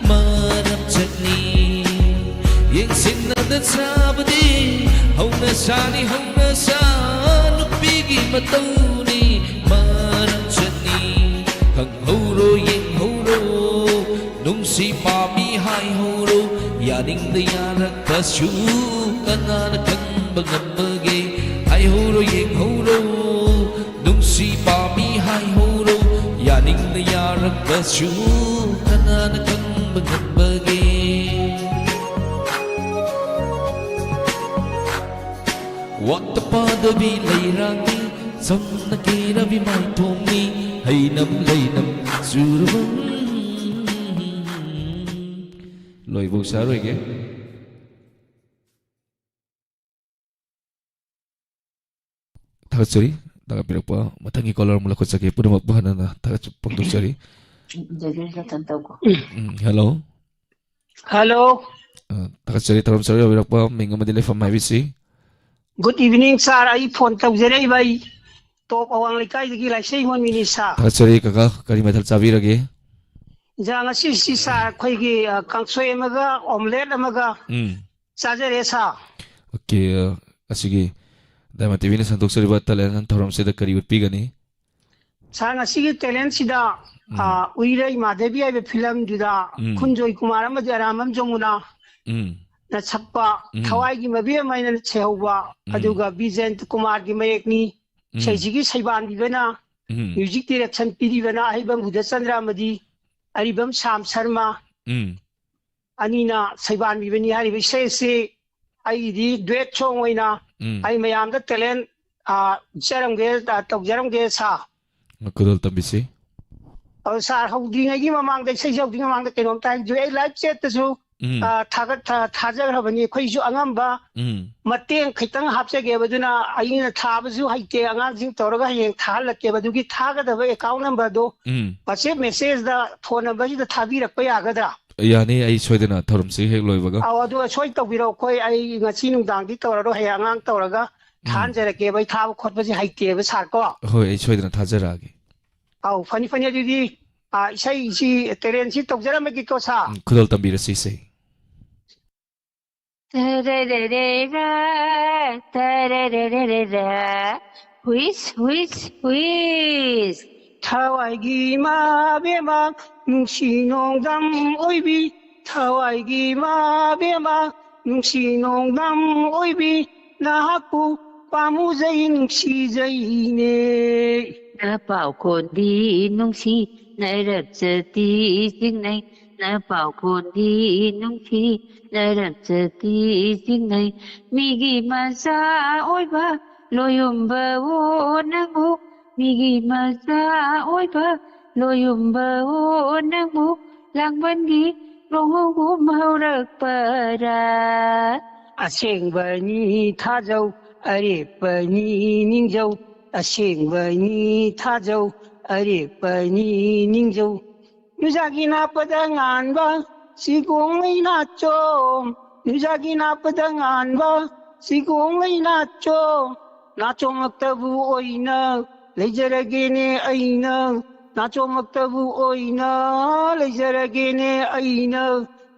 ꯃꯔꯝ ꯆꯠꯅꯤ꯫ ꯌꯦꯡꯁꯤꯟꯅꯗ ꯁꯥꯕꯗꯤ ꯍꯧꯅ ꯁꯥꯅꯤ ꯍꯧꯅ ꯁꯥ ꯅꯨꯄꯤꯒꯤ ꯃꯇꯧꯅꯤ ꯃꯔꯝ ꯆꯠꯅꯤ꯫ ꯈꯪꯍꯧꯔꯣ ꯌꯦꯡꯍꯧꯔꯣ ꯅꯨꯡꯁꯤ ꯄꯥꯝꯃꯤ ꯍꯥꯏꯍꯧꯔꯣ꯫ ꯌꯥꯅꯤꯡꯗ ꯌꯥꯔꯛꯄꯁꯨ ꯀꯅꯥꯅ ꯈꯪꯕ ꯉꯝꯕꯒꯦ? ꯍꯥꯏꯍꯧꯔꯣ ꯌꯦꯡꯍꯧꯔꯣ ꯅꯨꯡꯁꯤ ꯄꯥꯝꯃꯤ ꯍꯥꯏꯍꯧꯔꯣ꯫ ꯌꯥꯅꯤꯡꯗ ꯌꯥꯔꯛꯄꯁꯨ ꯀꯅꯥꯅ ꯈꯪꯕ ꯉꯝꯕꯒꯦ? ꯋꯥꯠꯇ ꯄꯥꯗꯕꯤ ꯂꯩꯔꯥꯡꯅꯤ ꯆꯝꯅ ꯀꯦꯔꯕꯤ ꯃꯥꯏꯊꯣꯡꯅꯤ꯫ ꯍꯩꯅꯝ ꯂꯩꯅꯝ ꯆꯨꯔꯕ ꯂꯣꯏꯕꯧ ꯁꯥꯔꯣꯏꯒꯦ꯫ ꯊꯥꯒꯠꯆꯔꯤ꯫ ꯊꯥꯒꯠꯄꯤꯔꯛꯄ ꯃꯊꯪꯒꯤ ꯀꯣꯂꯔ ꯑꯃꯨꯛ ꯂꯧꯈꯠꯆꯒꯦ꯫ ꯄꯨꯝꯅꯃꯛꯄꯨ ꯍꯟꯅ ꯍꯟꯅ ꯊꯥꯒꯠꯆ ꯐꯣꯡꯗꯣꯛꯆꯔꯤ꯫ ꯖꯦꯖꯦ ꯖꯣꯟꯁꯟ ꯇꯧꯀꯣ꯫ ꯎꯝ, ꯍꯦꯜꯂꯣ꯫ ꯍꯜꯂꯣ꯫ ꯑ, ꯊꯥꯒꯠꯆꯔꯤ꯫ ꯊꯧꯔꯝ ꯁꯔꯨꯛ ꯌꯥꯕꯤꯔꯛꯄ ꯃꯤꯡ ꯑꯃꯗꯤ ꯂꯩꯐꯝ ꯍꯥꯏꯕꯤꯁꯤ꯫ ꯒꯨꯗ ꯏꯚꯤꯅꯤꯡ ꯁꯥꯔ, ꯑꯩ ꯐꯣꯟ ꯇꯧꯖꯔꯛꯏꯕ ꯑꯩ ꯇꯣꯞ ꯑꯋꯥꯡ ꯂꯩꯀꯥꯏꯗꯒꯤ ꯂꯥꯏꯁꯦꯡ ꯍꯣꯟꯃꯤꯅꯤ ꯁꯥꯔ꯫ ꯊꯥꯒꯠꯆꯔꯤ ꯀꯀꯥ꯫ ꯀꯔꯤ ꯃꯊꯦꯜ ꯆꯥꯕꯤꯔꯒꯦ? ꯏꯟꯖꯥꯡ ꯉꯁꯤꯁꯤ ꯁꯥꯔ ꯑꯩꯈꯣꯏꯒꯤ ꯑ, ꯀꯥꯡꯁꯣꯏ ꯑꯃꯒ ꯑꯣꯝꯂꯦꯠ ꯑꯃꯒ ꯎꯝ꯫ ꯆꯥꯖꯔꯦ ꯁꯥꯔ꯫ ꯑꯣꯀꯦ꯫ ꯑ, ꯑꯁꯤꯒꯤ ꯗꯥꯏꯃꯟ ꯇꯤꯚꯤꯅ ꯁꯟꯗꯣꯛꯆꯔꯤꯕ ꯇꯦꯂꯦꯟ ꯍꯟ ꯊꯧꯔꯝꯁꯤꯗ ꯀꯔꯤ ꯎꯠꯄꯤꯒꯅꯤ? ꯁꯥꯔ, ꯉꯁꯤꯒꯤ ꯇꯦꯂꯦꯟꯁꯤꯗ ꯎꯝ꯫ ꯑ, ꯎꯏꯔꯩ ꯃꯥꯙꯕꯤ ꯍꯥꯏꯕ ꯐꯤꯂꯝꯗꯨꯗ ꯎꯝ꯫ ꯈꯨꯟꯖꯣꯏ ꯀꯨꯃꯥꯔ ꯑꯃꯗꯤ ꯑꯔꯥꯝꯕꯝ ꯖꯃꯨꯅꯥ ꯎꯝ꯫ ꯅ ꯁꯛꯄ ꯎꯝ꯫ ꯊꯋꯥꯏꯒꯤ ꯃꯕꯦꯝꯃ ꯍꯥꯏꯅ ꯁꯩꯍꯧꯕ, ꯎꯝ꯫ ꯑꯗꯨꯒ ꯕꯤꯖꯦꯟ ꯀꯨꯃꯥꯔꯒꯤ ꯃꯌꯦꯛꯅꯤ ꯎꯝ꯫ ꯏꯁꯩꯁꯤꯒꯤ ꯁꯩꯕꯥꯟꯕꯤꯕꯅ, ꯎꯝ꯫ ꯃ꯭ꯌꯨꯖꯤꯛ ꯗꯤꯔꯦꯛꯁꯟ ꯄꯤꯔꯤꯕꯅ ꯑꯍꯩꯕꯝ ꯕꯨꯙꯆꯟꯗ꯭ꯔ ꯑꯃꯗꯤ ꯑꯔꯤꯕꯝ ꯁ꯭ꯌꯥꯝ ꯁꯔꯃ ꯎꯝ꯫ ꯑꯅꯤꯅ ꯁꯩꯕꯥꯟꯕꯤꯕꯅꯤ꯫ ꯍꯥꯏꯔꯤꯕ ꯏꯁꯩ ꯑꯁꯤ ꯑꯩꯒꯤꯗꯤ ꯗꯨꯋꯦꯠ ꯁꯣꯡ ꯑꯣꯏꯅ ꯎꯝ꯫ ꯑꯩ ꯃꯌꯥꯝꯗ ꯇꯦꯂꯦꯟ ꯎꯠꯆꯔꯝꯒꯦ, ꯑ, ꯇꯧꯖꯔꯝꯒꯦ ꯁꯥꯔ꯫ ꯈꯨꯗꯣꯜ ꯇꯝꯕꯤꯁꯤ꯫ ꯑꯗꯣ ꯁꯥꯔ, ꯍꯧꯗ꯭ꯔꯤꯉꯩꯒꯤ ꯃꯃꯥꯡꯗ, ꯏꯁꯩꯁꯦ ꯍꯧꯗ꯭ꯔꯤꯉꯩ ꯃꯃꯥꯡꯗ ꯀꯩꯅꯣꯝꯇ ꯍꯥꯏꯖꯒꯦ꯫ ꯑꯩ ꯂꯥꯏꯚ ꯆꯦꯠꯇꯁꯨ ꯎꯝ꯫ ꯑ, ꯊꯥꯒꯠ ꯊꯥ- ꯊꯥꯖꯈ꯭ꯔꯕꯅꯤ꯫ ꯑꯩꯈꯣꯏꯁꯨ ꯑꯉꯝꯕ ꯎꯝ꯫ ꯃꯇꯦꯡ ꯈꯤꯇꯪ ꯍꯥꯞꯆꯒꯦꯕ꯫ ꯑꯗꯨꯅ ꯑꯩꯅ ꯊꯥꯕꯁꯨ ꯍꯩꯇꯦ, ꯑꯉꯥꯡꯁꯤꯡ ꯇꯧꯔꯒ ꯍꯌꯦꯡ ꯊꯥꯍꯜꯂꯛꯀꯦꯕ꯫ ꯑꯗꯨꯒꯤ ꯊꯥꯒꯗꯕ ꯑꯦꯀꯥꯎꯟ ꯅꯝꯕꯔꯗꯣ ꯎꯝ꯫ ꯋꯥꯆꯦꯞ ꯃꯦꯁꯦꯖꯇ ꯐꯣꯟ ꯅꯝꯕꯔꯁꯤꯗ ꯊꯥꯕꯤꯔꯛꯄ ꯌꯥꯒꯗ꯭ꯔꯥ? ꯌꯥꯅꯤ, ꯑꯩ ꯁꯣꯏꯗꯅ ꯊꯧꯔꯝꯁꯤ ꯍꯦꯛ ꯂꯣꯏꯕꯒ꯫ ꯑꯧ, ꯑꯗꯨ ꯁꯣꯏ ꯇꯧꯕꯤꯔꯛꯑꯣ꯫ ꯑꯩꯈꯣꯏ ꯑꯩ ꯉꯁꯤ ꯅꯨꯡꯗꯥꯡꯗꯤ ꯇꯧꯔꯔꯣꯏ, ꯍꯌꯦꯡ ꯑꯉꯥꯡ ꯇꯧꯔꯒ ꯎꯝ꯫ ꯊꯥꯍꯟꯖꯔꯛꯀꯦꯕ꯫ ꯑꯩ ꯊꯥꯕ ꯈꯣꯠꯄꯁꯦ ꯍꯩꯇꯦꯕ ꯁꯥꯔ ꯀꯣ꯫ ꯍꯣꯏ, ꯑꯩ ꯁꯣꯏꯗꯅ ꯊꯥꯖꯔꯛꯑꯒꯦ꯫ ꯑꯧ, ꯐꯅꯤ ꯐꯅꯤ꯫ ꯑꯗꯨꯗꯤ ꯑ, ꯏꯁꯩꯁꯤ, ꯇꯦꯂꯦꯟꯁꯤ ꯇꯧꯖꯔꯝꯃꯒꯦꯀꯣ ꯁꯥꯔ꯫ ꯎꯝ, ꯈꯨꯗꯣꯜ ꯇꯝꯕꯤꯔꯁꯤ ꯏꯁꯩ꯫ ꯇꯔꯔꯔꯔꯔ, ꯇꯔꯔꯔꯔꯔ, ꯍꯨꯏꯁ, ꯍꯨꯏꯁ, ꯍꯨꯏꯁ꯫ ꯊꯋꯥꯏꯒꯤ ꯏꯃꯥ ꯕꯦꯝꯃ, ꯅꯨꯡꯁꯤ ꯅꯣꯡꯗꯝ ꯑꯣꯏꯕꯤ, ꯊꯋꯥꯏꯒꯤ ꯏꯃꯥ ꯕꯦꯝꯃ, ꯅꯨꯡꯁꯤ ꯅꯣꯡꯗꯝ ꯑꯣꯏꯕꯤ, ꯅꯍꯥꯛꯄꯨ ꯄꯥꯝꯃꯨꯖꯩ ꯅꯨꯡꯁꯤꯖꯩꯅꯦ꯫ ꯅꯄꯥꯎ ꯈꯣꯟꯗꯤ ꯅꯨꯡꯁꯤ ꯅꯔꯛꯆꯇꯤ ꯆꯤꯡꯅꯩ, ꯅꯄꯥꯎ ꯈꯣꯟꯗꯤ ꯅꯨꯡꯁꯤ ꯅꯔꯛꯆꯇꯤ ꯆꯤꯡꯅꯩ꯫ ꯃꯤꯒꯤ ꯃꯆꯥ ꯑꯣꯏꯕ ꯂꯣꯌꯨꯝꯕ ꯑꯣ ꯅꯪꯕꯨ, ꯃꯤꯒꯤ ꯃꯆꯥ ꯑꯣꯏꯕ ꯂꯣꯌꯨꯝꯕ ꯑꯣ ꯅꯪꯕꯨ, ꯂꯥꯡꯕꯟꯒꯤ ꯂꯣꯡꯍꯧꯒꯨꯝ ꯍꯧꯔꯛꯄꯔꯥ꯫ ꯑꯁꯦꯡꯕꯅꯤ ꯊꯥꯖꯧ, ꯑꯔꯦꯞꯄꯅꯤ ꯅꯤꯡꯖꯧ, ꯑꯁꯦꯡꯕꯅꯤ ꯊꯥꯖꯧ, ꯑꯔꯦꯞꯄꯅꯤ ꯅꯤꯡꯖꯧ꯫ ꯅꯨꯖꯥꯒꯤ ꯅꯥꯞꯄꯗ ꯉꯥꯟꯕ ꯆꯤꯒꯣꯡ ꯂꯩꯅꯥꯆꯣꯝ, ꯅꯨꯖꯥꯒꯤ ꯅꯥꯞꯄꯗ ꯉꯥꯟꯕ ꯆꯤꯒꯣꯡ ꯂꯩꯅꯥꯆꯣꯝ꯫ ꯅꯥꯆꯣꯝꯃꯛꯇꯕꯨ ꯑꯣꯏꯅ ꯂꯩꯖꯔꯒꯦꯅꯦ ꯑꯩꯅ, ꯅꯥꯆꯣꯝꯃꯛꯇꯕꯨ ꯑꯣꯏꯅ ꯂꯩꯖꯔꯒꯦꯅꯦ ꯑꯩꯅ,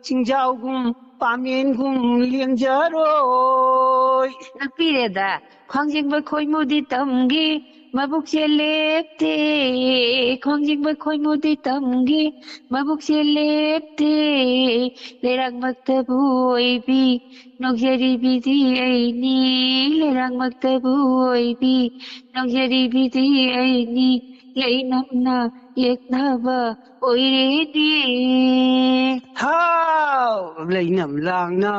ꯆꯤꯡꯖꯥꯎꯒꯨꯝ ꯄꯥꯃꯦꯟꯒꯨꯝ ꯂꯦꯡꯖꯔꯣꯏ꯫ ꯅꯛꯄꯤꯔꯦꯗ ꯈ꯭ꯋꯥꯡꯖꯤꯡꯕ ꯈꯣꯏꯃꯨꯗꯤ ꯇꯝꯒꯤ ꯃꯕꯨꯛꯁꯦ ꯂꯦꯞꯇꯦ, ꯈ꯭ꯋꯥꯡꯖꯤꯡꯕ ꯈꯣꯏꯃꯨꯗꯤ ꯇꯝꯒꯤ ꯃꯕꯨꯛꯁꯦ ꯂꯦꯞꯇꯦ, ꯂꯩꯔꯥꯛꯃꯛꯇꯕꯨ ꯑꯣꯏꯕꯤ ꯅꯣꯛꯖꯔꯤꯕꯤꯗꯤ ꯑꯩꯅꯤ, ꯂꯩꯔꯥꯛꯃꯛꯇꯕꯨ ꯑꯣꯏꯕꯤ ꯅꯣꯛꯖꯔꯤꯕꯤꯗꯤ ꯑꯩꯅꯤ, ꯂꯩꯅꯝꯅ ꯌꯦꯛꯅꯕ ꯑꯣꯏꯔꯦꯅꯦ꯫ ꯍꯥꯎ! ꯂꯩꯅꯝ ꯂꯥꯡꯅ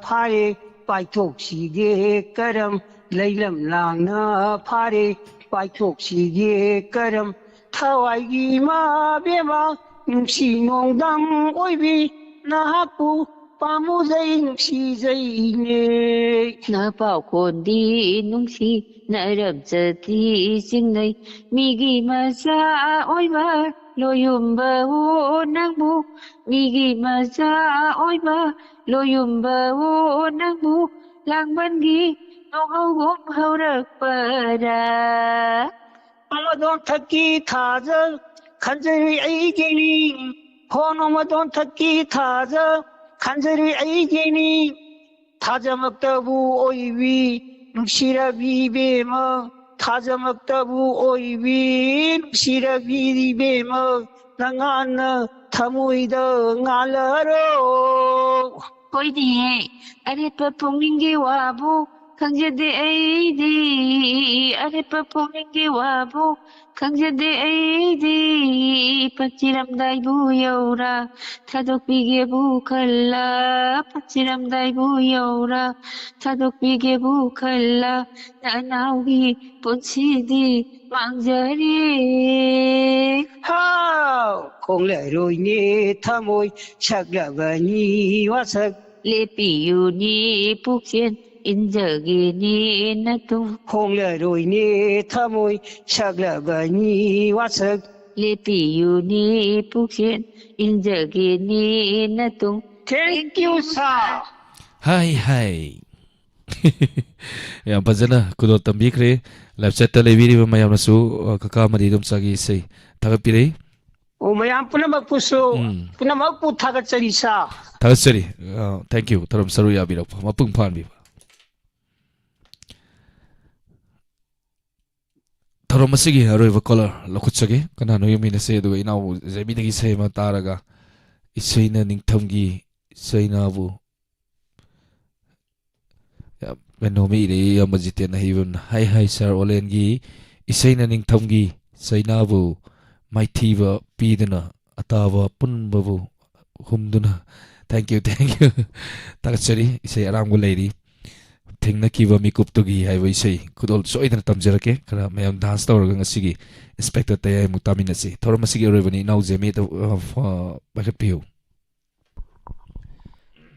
ꯐꯥꯔꯦ, ꯄꯥꯏꯊꯣꯛꯁꯤꯒꯦ ꯀꯔꯝ? ꯂꯩꯅꯝ ꯂꯥꯡꯅ ꯐꯥꯔꯦ, ꯄꯥꯏꯊꯣꯛꯁꯤꯒꯦ ꯀꯔꯝ? ꯊꯋꯥꯏꯒꯤ ꯏꯃꯥ ꯕꯦꯝꯃ, ꯅꯨꯡꯁꯤ ꯅꯣꯡꯗꯝ ꯑꯣꯏꯕꯤ, ꯅꯍꯥꯛꯄꯨ ꯄꯥꯝꯃꯨꯖꯩ ꯅꯨꯡꯁꯤꯖꯩꯅꯦ꯫ ꯅꯄꯥꯎꯈꯣꯟꯗꯤ ꯅꯨꯡꯁꯤ ꯅꯔꯝꯆꯠꯇꯤ ꯆꯤꯡꯅꯩ, ꯃꯤꯒꯤ ꯃꯆꯥ ꯑꯣꯏꯕ ꯂꯣꯌꯨꯝꯕ ꯑꯣ ꯅꯪꯕꯨ, ꯃꯤꯒꯤ ꯃꯆꯥ ꯑꯣꯏꯕ ꯂꯣꯌꯨꯝꯕ ꯑꯣ ꯅꯪꯕꯨ, ꯂꯥꯡꯕꯟꯒꯤ ꯅꯣꯡꯍꯧꯒꯨꯝ ꯍꯧꯔꯛꯄꯔꯥ? ꯃꯗꯣꯟ ꯊꯛꯀꯤ ꯊꯥꯖ ꯈꯟꯖꯔꯨꯏ ꯑꯩꯒꯤꯅꯤ, ꯍꯣꯅꯣ ꯃꯗꯣꯟ ꯊꯛꯀꯤ ꯊꯥꯖ ꯈꯟꯖꯔꯨꯏ ꯑꯩꯒꯤꯅꯤ, ꯊꯥꯖꯃꯛꯇꯕꯨ ꯑꯣꯏꯕꯤ ꯅꯨꯡꯁꯤꯔꯕꯤ ꯏꯕꯦꯝꯃ, ꯊꯥꯖꯃꯛꯇꯕꯨ ꯑꯣꯏꯕꯤ ꯅꯨꯡꯁꯤꯔꯕꯤ ꯏꯕꯦꯝꯃ, ꯅꯉꯥꯟꯅ ꯊꯃꯣꯏꯗ ꯉꯥꯜꯂꯔꯣ꯫ ꯍꯣꯏꯅꯦꯍꯦ, ꯑꯔꯦꯞꯄ ꯄꯨꯛꯅꯤꯡꯒꯤ ꯋꯥꯕꯨ ꯈꯪꯖꯗꯦ ꯑꯩꯗꯤ, ꯑꯔꯦꯞꯄ ꯄꯨꯛꯅꯤꯡꯒꯤ ꯋꯥꯕꯨ ꯈꯪꯖꯗꯦ ꯑꯩꯗꯤ, ꯄꯠꯁꯤꯔꯝꯗꯥꯏꯕꯨ ꯌꯧꯔ ꯊꯥꯗꯣꯛꯄꯤꯒꯦꯕꯨ ꯈꯜꯂ, ꯄꯠꯁꯤꯔꯝꯗꯥꯏꯕꯨ ꯌꯧꯔ ꯊꯥꯗꯣꯛꯄꯤꯒꯦꯕꯨ ꯈꯜꯂ, ꯅꯅꯥꯎꯒꯤ ꯄꯨꯟꯁꯤꯗꯤ ꯃꯥꯡꯖꯔꯦ꯫ ꯍꯥꯎ! ꯈꯣꯡꯂꯔꯣꯏꯅꯦ ꯊꯃꯣꯏ ꯁꯛꯂꯕꯅꯤ ꯋꯥꯁꯛ꯫ ꯂꯦꯞꯄꯤꯌꯨꯅꯦ ꯄꯨꯛꯆꯦꯟ ꯏꯟꯖꯒꯦꯅꯦ ꯅꯇꯨꯡ꯫ ꯈꯣꯡꯂꯔꯣꯏꯅꯦ ꯊꯃꯣꯏ ꯁꯛꯂꯕꯅꯤ ꯋꯥꯁꯛ꯫ ꯂꯦꯞꯄꯤꯌꯨꯅꯦ ꯄꯨꯛꯆꯦꯟ ꯏꯟꯖꯒꯦꯅꯦ ꯅꯇꯨꯡ꯫ Thank you, sir. ꯍꯥꯏ ꯍꯥꯏ꯫ ꯌꯥꯝ ꯐꯖꯅ ꯈꯨꯗꯣꯜ ꯇꯝꯕꯤꯈ꯭ꯔꯦ꯫ Live chat ꯇ ꯂꯩꯕꯤꯔꯤꯕ ꯃꯌꯥꯝꯅꯁꯨ, ꯑ, ꯀꯀꯥ ꯑꯃꯗꯤ ꯏꯗꯣꯝꯆꯥꯒꯤ ꯏꯁꯩ ꯊꯥꯒꯠꯄꯤꯔꯛꯏ꯫ ꯑꯣ, ꯃꯌꯥꯝ ꯄꯨꯝꯅꯃꯛꯄꯨꯁꯨ, ꯎꯝ꯫ ꯄꯨꯝꯅꯃꯛꯄꯨ ꯊꯥꯒꯠꯆꯔꯤ, ꯁꯥꯔ꯫ ꯊꯥꯒꯠꯆꯔꯤ꯫ ꯑ, thank you꯫ ꯊꯧꯔꯝ ꯁꯔꯨꯛ ꯌꯥꯕꯤꯔꯛꯄ ꯃꯄꯨꯡ ꯐꯥꯍꯟꯕꯤꯕ꯫ ꯊꯧꯔꯝ ꯑꯁꯤꯒꯤ ꯑꯔꯣꯏꯕ caller ꯂꯧꯈꯠꯆꯒꯦ꯫ ꯀꯅꯥꯅꯣ ꯌꯦꯡꯃꯤꯟꯅꯁꯦ, ꯑꯗꯨꯒ ꯏꯅꯥꯎ ꯖꯦꯃꯤꯗꯒꯤ ꯏꯁꯩ ꯑꯃ ꯇꯥꯔꯒ, ꯏꯁꯩꯅ ꯅꯤꯡꯊꯝꯒꯤ ꯆꯩꯅꯥꯕꯨ, ꯌꯥꯝ ꯀꯩꯅꯣꯝꯃ ꯏꯔꯛꯏ, ꯏꯌꯥꯝꯕ ꯖꯤꯇꯦꯟ ꯑꯍꯩꯕꯅ꯫ "ꯍꯥꯏ ꯍꯥꯏ ꯁꯥꯔ ꯑꯣꯂꯦꯟꯒꯤ ꯏꯁꯩꯅ ꯅꯤꯡꯊꯝꯒꯤ ꯆꯩꯅꯥꯕꯨ ꯃꯥꯏꯊꯤꯕ ꯄꯤꯗꯨꯅ ꯑꯇꯥꯕ ꯄꯨꯝꯕꯕꯨ ꯍꯨꯝꯗꯨꯅ"꯫ Thank you, thank you꯫ ꯊꯥꯒꯠꯆꯔꯤ꯫ ꯏꯁꯩ ꯑꯔꯥꯡꯕ ꯂꯩꯔꯤ꯫ "ꯊꯦꯡꯅꯈꯤꯕ ꯃꯤꯀꯨꯞꯇꯨꯒꯤ" ꯍꯥꯏꯕ ꯏꯁꯩ ꯈꯨꯗꯣꯜ ꯁꯣꯏꯗꯅ ꯇꯝꯖꯔꯛꯀꯦ꯫ ꯈꯔ ꯃꯌꯥꯝ dance ꯇꯧꯔꯒ ꯉꯁꯤꯒꯤ Inspector ꯇꯌꯥꯏꯃꯨꯛ ꯇꯥꯃꯤꯟꯅꯁꯤ꯫ ꯊꯧꯔꯝ ꯑꯁꯤꯒꯤ ꯑꯔꯣꯏꯕꯅꯤ꯫ ꯏꯅꯥꯎ ꯖꯦꯃꯤ, ꯑ, ꯑ, ꯄꯥꯏꯈꯠꯄꯤꯌꯨ꯫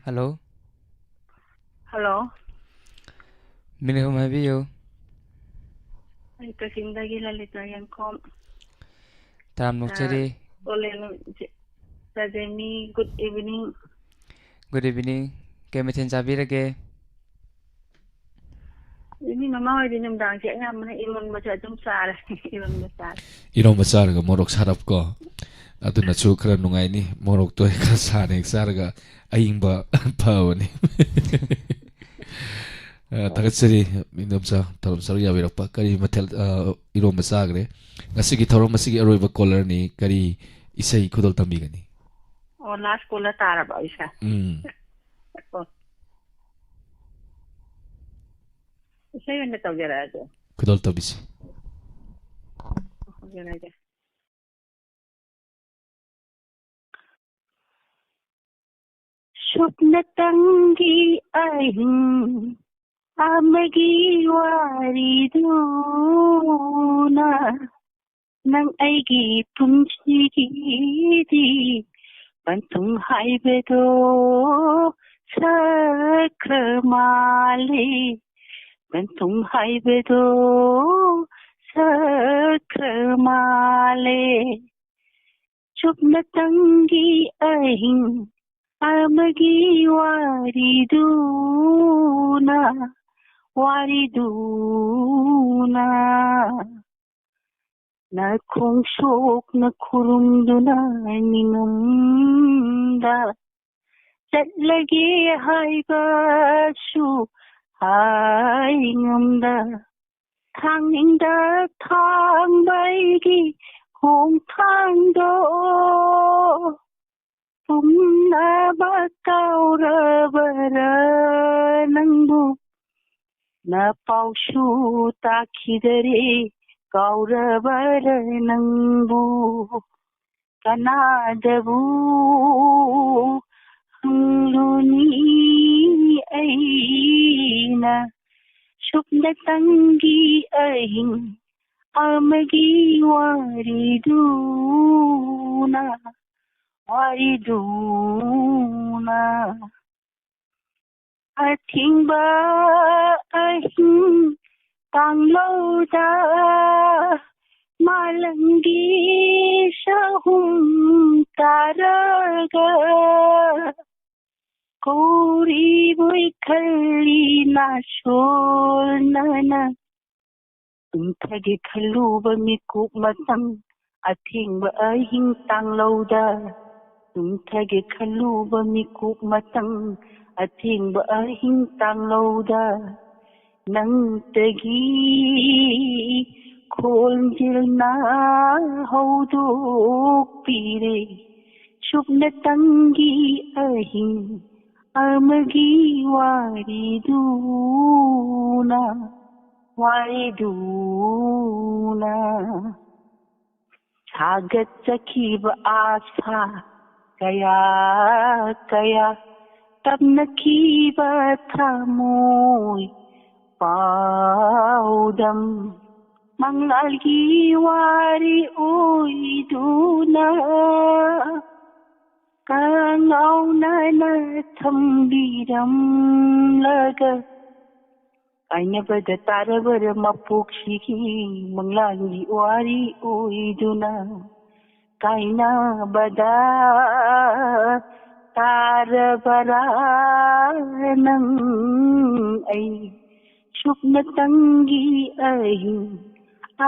ꯍꯜꯂꯣ꯫ ꯍꯜꯂꯣ꯫ ꯃꯤꯡ ꯍꯥꯏꯕꯤꯌꯨ꯫ ꯑꯩ ꯀꯛꯆꯤꯡꯗꯒꯤ ꯂꯂꯤꯇꯥ ꯌꯦꯡꯈꯣꯝ꯫ ꯇꯔꯥꯝꯅ ꯑꯣꯛꯆꯔꯤ꯫ ꯑꯣꯂꯦꯟ, J-, ꯖꯦꯃꯤ, good evening꯫ Good evening꯫ ꯀꯩ ꯃꯊꯦꯜ ꯆꯥꯕꯤꯔꯒꯦ? ꯃꯤ ꯃꯃꯥ ꯍꯣꯏꯗꯤ ꯅꯨꯡꯗꯥꯡꯁꯦ ꯑꯌꯥꯝꯕꯅ ꯏꯔꯣꯟꯕꯁꯦ ꯑꯗꯨꯝ ꯆꯥꯔꯦ꯫ ꯏꯔꯣꯟꯕ ꯆꯥꯔꯦ꯫ ꯏꯔꯣꯟꯕ ꯆꯥꯔꯒ ꯃꯣꯔꯣꯛ ꯁꯥꯔꯞ ꯀꯣ꯫ ꯑꯗꯨꯅꯁꯨ ꯈꯔ ꯅꯨꯡꯉꯥꯏꯅꯤ꯫ ꯃꯣꯔꯣꯛꯇꯣ ꯈꯔ ꯁꯥꯅ ꯍꯦꯛ ꯆꯥꯔꯒ ꯑꯏꯪꯕ ꯐꯕꯅꯤ꯫ ꯑ, ꯊꯥꯒꯠꯆꯔꯤ, ꯏꯟꯗꯣꯝꯆꯥ, ꯊꯧꯔꯝ ꯁꯔꯨꯛ ꯌꯥꯕꯤꯔꯛꯄ꯫ ꯀꯔꯤ ꯃꯊꯦꯜ, ꯑ, ꯏꯔꯣꯝꯕ ꯆꯥꯈ꯭ꯔꯦ? ꯉꯁꯤꯒꯤ ꯊꯧꯔꯝ ꯑꯁꯤꯒꯤ ꯑꯔꯣꯏꯕ caller ꯅꯤ꯫ ꯀꯔꯤ ꯏꯁꯩ ꯈꯨꯗꯣꯜ ꯇꯝꯕꯤꯒꯅꯤ? ꯑꯣ, last caller ꯇꯥꯔꯕ ꯑꯩꯁꯦ? ꯎꯝ꯫ ꯑꯣ꯫ ꯏꯁꯩ ꯑꯣꯏꯅ ꯇꯧꯖꯔꯛꯑꯒꯦ꯫ ꯈꯨꯗꯣꯜ ꯇꯧꯕꯤꯁꯤ꯫ ꯇꯧꯖꯔꯛꯑꯒꯦ꯫ ꯁꯨꯞꯅꯇꯪꯒꯤ ꯑꯍꯤꯡ ꯑꯃꯒꯤ ꯋꯥꯔꯤꯗꯨꯅ ꯅꯪ ꯑꯩꯒꯤ ꯄꯨꯟꯁꯤꯒꯤꯗꯤ ꯄꯟꯊꯨꯡ ꯍꯥꯏꯕꯗꯣ ꯁꯛꯈ꯭ꯔ ꯃꯥꯜꯂꯦ꯫ ꯄꯟꯊꯨꯡ ꯍꯥꯏꯕꯗꯣ ꯁꯛꯈ꯭ꯔ ꯃꯥꯜꯂꯦ꯫ ꯆꯨꯞꯅꯇꯪꯒꯤ ꯑꯍꯤꯡ ꯑꯃꯒꯤ ꯋꯥꯔꯤꯗꯨꯅ, ꯋꯥꯔꯤꯗꯨꯅ ꯅꯈꯣꯡ ꯁꯣꯛꯅ ꯈꯨꯔꯨꯝꯗꯨꯅ ꯅꯤꯡꯉꯝꯗ ꯆꯠꯂꯒꯦ ꯍꯥꯏꯕꯁꯨ ꯍꯥꯏ ꯉꯝꯗ, ꯊꯥꯡꯅꯤꯡꯗ ꯊꯥꯡꯕꯒꯤ ꯈꯣꯡꯊꯥꯡꯗꯣ ꯄꯨꯝꯅꯃꯛ ꯀꯥꯎꯔꯕꯔ ꯅꯪꯕꯨ? ꯅꯄꯥꯎꯁꯨ ꯇꯥꯈꯤꯗꯔꯦ, ꯀꯥꯎꯔꯕꯔ ꯅꯪꯕꯨ? ꯀꯅꯥꯗꯕꯨ ꯍꯪꯂꯨꯅꯤ ꯑꯩꯅ ꯁꯨꯞꯅꯇꯪꯒꯤ ꯑꯍꯤꯡ ꯑꯃꯒꯤ ꯋꯥꯔꯤꯗꯨꯅ, ꯋꯥꯔꯤꯗꯨꯅ? ꯑꯊꯤꯡꯕ ꯑꯍꯤꯡ ꯇꯥꯡꯂꯧꯗ ꯃꯥꯂꯪꯒꯤ ꯆꯍꯨꯝ ꯇꯥꯔꯒ ꯀꯧꯔꯤꯕꯣꯏ ꯈꯜꯂꯤ ꯅꯥꯁꯣꯟꯅꯅ꯫ ꯇꯨꯝꯊꯒꯦ ꯈꯜꯂꯨꯕ ꯃꯤꯀꯨꯞ ꯃꯇꯝ ꯑꯊꯦꯡꯕ ꯑꯍꯤꯡ ꯇꯥꯡꯂꯧꯗ, ꯇꯨꯝꯊꯒꯦ ꯈꯜꯂꯨꯕ ꯃꯤꯀꯨꯞ ꯃꯇꯝ ꯑꯊꯦꯡꯕ ꯑꯍꯤꯡ ꯇꯥꯡꯂꯧꯗ, ꯅꯪꯇꯒꯤ ꯈꯣꯟꯖꯦꯜꯅ ꯍꯧꯗꯣꯛꯄꯤꯔꯦ ꯁꯨꯞꯅꯇꯪꯒꯤ ꯑꯍꯤꯡ ꯑꯃꯒꯤ ꯋꯥꯔꯤꯗꯨꯅ, ꯋꯥꯔꯤꯗꯨꯅ꯫ ꯁꯥꯒꯠꯆꯈꯤꯕ ꯑꯥꯁꯥ ꯀꯌꯥ ꯀꯌꯥ, ꯇꯝꯅꯈꯤꯕ ꯊꯃꯣꯏ ꯄꯥꯎꯗꯝ, ꯃꯪꯂꯥꯜꯒꯤ ꯋꯥꯔꯤ ꯑꯣꯏꯗꯨꯅ ꯀꯉꯥꯎꯅꯅ ꯊꯝꯕꯤꯔꯝꯂꯒ, ꯀꯥꯏꯅꯕꯗ ꯇꯥꯔꯕꯔ ꯃꯄꯣꯛꯁꯤꯒꯤ ꯃꯪꯂꯥꯟꯒꯤ ꯋꯥꯔꯤ ꯑꯣꯏꯗꯨꯅ, ꯀꯥꯏꯅꯕꯗ ꯇꯥꯔꯕꯔꯥ ꯅꯪ ꯑꯩ ꯁꯨꯞꯅꯇꯪꯒꯤ ꯑꯍꯤꯡ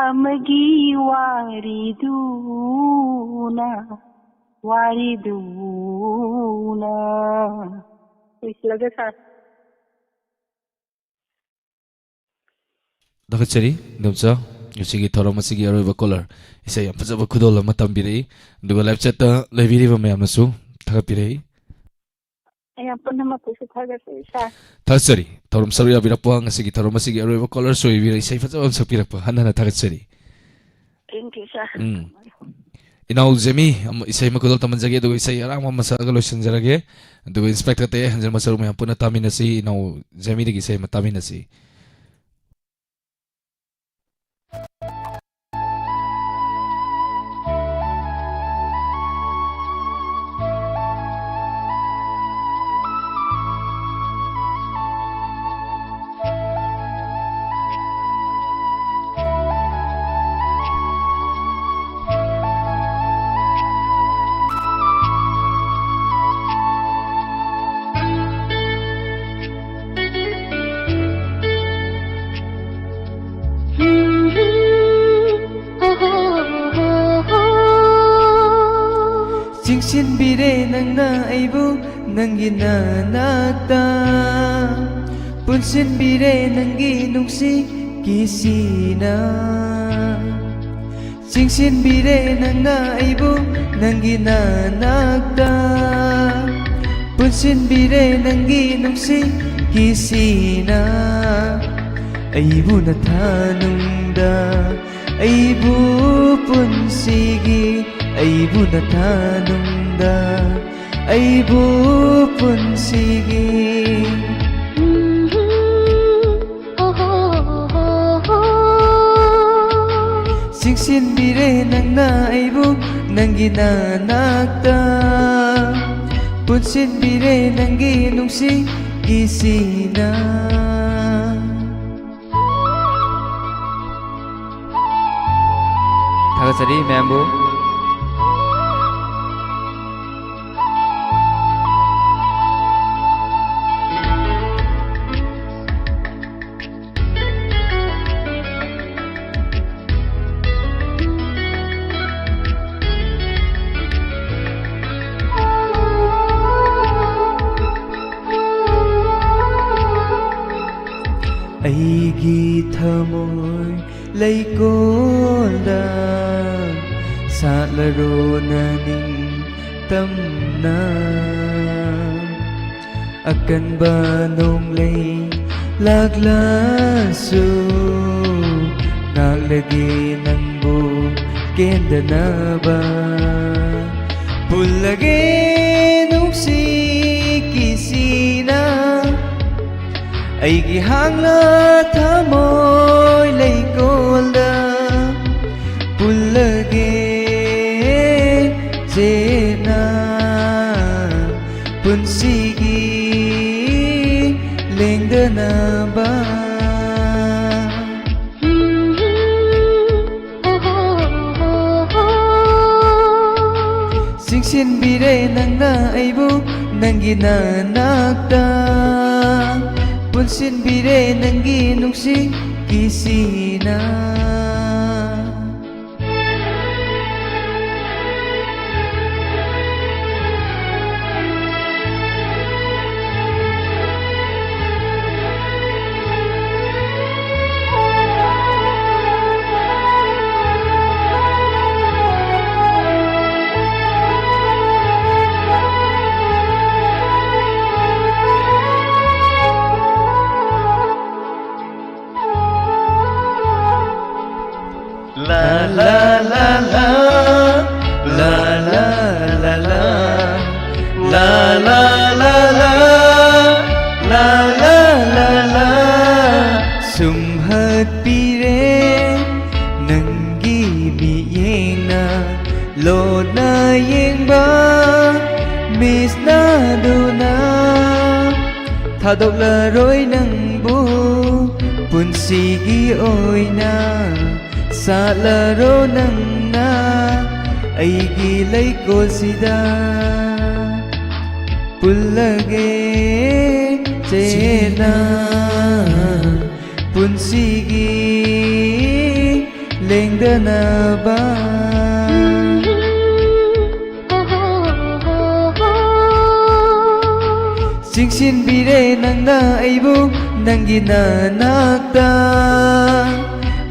ꯑꯃꯒꯤ ꯋꯥꯔꯤꯗꯨꯅ, ꯋꯥꯔꯤꯗꯨꯅ꯫ ꯂꯣꯏꯁꯤꯜꯂꯒꯦ, ꯁꯥꯔ꯫ ꯊꯥꯒꯠꯆꯔꯤ, ꯏꯟꯗꯣꯝꯆꯥ꯫ ꯉꯁꯤꯒꯤ ꯊꯧꯔꯝ ꯑꯁꯤꯒꯤ ꯑꯔꯣꯏꯕ ꯀꯣꯂꯔ ꯏꯁꯩ ꯌꯥꯝ ꯐꯖꯕ ꯈꯨꯗꯣꯜ ꯑꯃ ꯇꯝꯕꯤꯔꯛꯏ꯫ ꯑꯗꯨꯒ ꯂꯥꯏꯚ ꯆꯦꯠꯇ ꯂꯩꯕꯤꯔꯤꯕ ꯃꯌꯥꯝꯅꯁꯨ ꯊꯥꯒꯠꯄꯤꯔꯛꯏ꯫ ꯃꯌꯥꯝ ꯄꯨꯝꯅꯃꯛꯄꯨꯁꯨ ꯊꯥꯒꯠꯆꯔꯤ, ꯁꯥꯔ꯫ ꯊꯥꯒꯠꯆꯔꯤ꯫ ꯊꯧꯔꯝ ꯁꯔꯨꯛ ꯌꯥꯕꯤꯔꯛꯄ, ꯉꯁꯤꯒꯤ ꯊꯧꯔꯝ ꯑꯁꯤꯒꯤ ꯑꯔꯣꯏꯕ ꯀꯣꯂꯔꯁꯨ ꯑꯣꯏꯕꯤꯔ ꯏꯁꯩ ꯐꯖꯕ ꯑꯃ ꯁꯛꯄꯤꯔꯛꯄ ꯍꯟꯅ ꯍꯟꯅ ꯊꯥꯒꯠꯆꯔꯤ꯫ Thank you, sir. ꯎꯝ꯫ ꯏꯅꯥꯎ ꯖꯦꯃꯤ, ꯑꯃ, ꯏꯁꯩ ꯑꯃ ꯈꯨꯗꯣꯜ ꯇꯝꯍꯟꯖꯒꯦ, ꯑꯗꯨꯒ ꯏꯁꯩ ꯑꯔꯥꯡꯕ ꯑꯃ ꯁꯛꯑꯒ ꯂꯣꯏꯁꯤꯟꯖꯔꯒꯦ꯫ ꯑꯗꯨꯒ ꯏꯟꯁꯄꯦꯛꯇꯔ ꯇꯌꯥꯏ ꯍꯟꯖꯤꯟꯕ ꯁꯔꯨꯛ ꯃꯌꯥꯝ ꯄꯨꯟꯅ ꯇꯥꯃꯤꯟꯅꯁꯤ꯫ ꯏꯅꯥꯎ ꯖꯦꯃꯤꯗꯒꯤ ꯏꯁꯩ ꯑꯃ ꯇꯥꯃꯤꯟꯅꯁꯤ꯫ ꯆꯤꯡꯁꯤꯟꯕꯤꯔꯦ ꯅꯪꯅ ꯑꯩꯕꯨ ꯅꯪꯒꯤ ꯅꯅꯥꯛꯇ, ꯄꯨꯟꯁꯤꯟꯕꯤꯔꯦ ꯅꯪꯒꯤ ꯅꯨꯡꯁꯤ ꯀꯤꯁꯤꯅ꯫ ꯆꯤꯡꯁꯤꯟꯕꯤꯔꯦ ꯅꯪꯅ ꯑꯩꯕꯨ ꯅꯪꯒꯤ ꯅꯅꯥꯛꯇ, ꯄꯨꯟꯁꯤꯟꯕꯤꯔꯦ ꯅꯪꯒꯤ ꯅꯨꯡꯁꯤ ꯀꯤꯁꯤꯅ꯫ ꯑꯩꯕꯨ ꯅꯊꯥꯅꯨꯡꯗ, ꯑꯩꯕꯨ ꯄꯨꯟꯁꯤꯒꯤ, ꯑꯩꯕꯨ ꯅꯊꯥꯅꯨꯡꯗ, ꯑꯩꯕꯨ ꯄꯨꯟꯁꯤꯒꯤ꯫ ꯆꯤꯡꯁꯤꯟꯕꯤꯔꯦ ꯅꯪꯅ ꯑꯩꯕꯨ ꯅꯪꯒꯤ ꯅꯅꯥꯛꯇ, ꯄꯨꯟꯁꯤꯟꯕꯤꯔꯦ ꯅꯪꯒꯤ ꯅꯨꯡꯁꯤ ꯀꯤꯁꯤꯅ꯫ ꯊꯥꯒꯠꯆꯔꯤ ꯃꯌꯥꯝꯕꯨ꯫ ꯂꯔꯣꯅ ꯅꯤꯡꯇꯝꯅ ꯑꯀꯟꯕ ꯅꯣꯡꯂꯩ ꯂꯥꯛꯂꯁꯨ, ꯉꯥꯛꯂꯒꯦ ꯅꯪꯕꯨ ꯀꯦꯟꯗꯅꯕ꯫ ꯄꯨꯜꯂꯒꯦ ꯅꯨꯡꯁꯤ ꯀꯤꯁꯤꯅ, ꯑꯩꯒꯤ ꯍꯥꯡꯂ ꯊꯃꯣꯏ ꯂꯩꯀꯣꯜꯗ ꯄꯨꯜꯂꯒꯦ ꯆꯦꯠꯅ, ꯄꯨꯟꯁꯤꯒꯤ ꯂꯦꯡꯗꯅꯕ꯫ ꯆꯤꯡꯁꯤꯟꯕꯤꯔꯦ ꯅꯪꯅ ꯑꯩꯕꯨ ꯅꯪꯒꯤ ꯅꯅꯥꯛꯇ, ꯄꯨꯟꯁꯤꯟꯕꯤꯔꯦ ꯅꯪꯒꯤ ꯅꯨꯡꯁꯤ ꯀꯤꯁꯤꯅ꯫ La la la la, la la la la, la la la la, la la la la. ꯁꯨꯝꯍꯠꯄꯤꯔꯦ ꯅꯪꯒꯤ ꯃꯤꯠꯌꯦꯡꯅ, ꯂꯣꯟꯅ ꯌꯦꯡꯕ miss ꯅꯥꯗꯨꯅ꯫ ꯊꯥꯗꯣꯛꯂꯔꯣꯏ ꯅꯪꯕꯨ ꯄꯨꯟꯁꯤꯒꯤ ꯑꯣꯏꯅ, ꯁꯥꯠꯂꯔꯣ ꯅꯪꯅ ꯑꯩꯒꯤ ꯂꯩꯀꯣꯜꯁꯤꯗ꯫ ꯄꯨꯜꯂꯒꯦ ꯆꯦꯠꯅ ꯄꯨꯟꯁꯤꯒꯤ ꯂꯦꯡꯗꯅꯕ꯫ ꯆꯤꯡꯁꯤꯟꯕꯤꯔꯦ ꯅꯪꯅ ꯑꯩꯕꯨ ꯅꯪꯒꯤ ꯅꯅꯥꯛꯇ,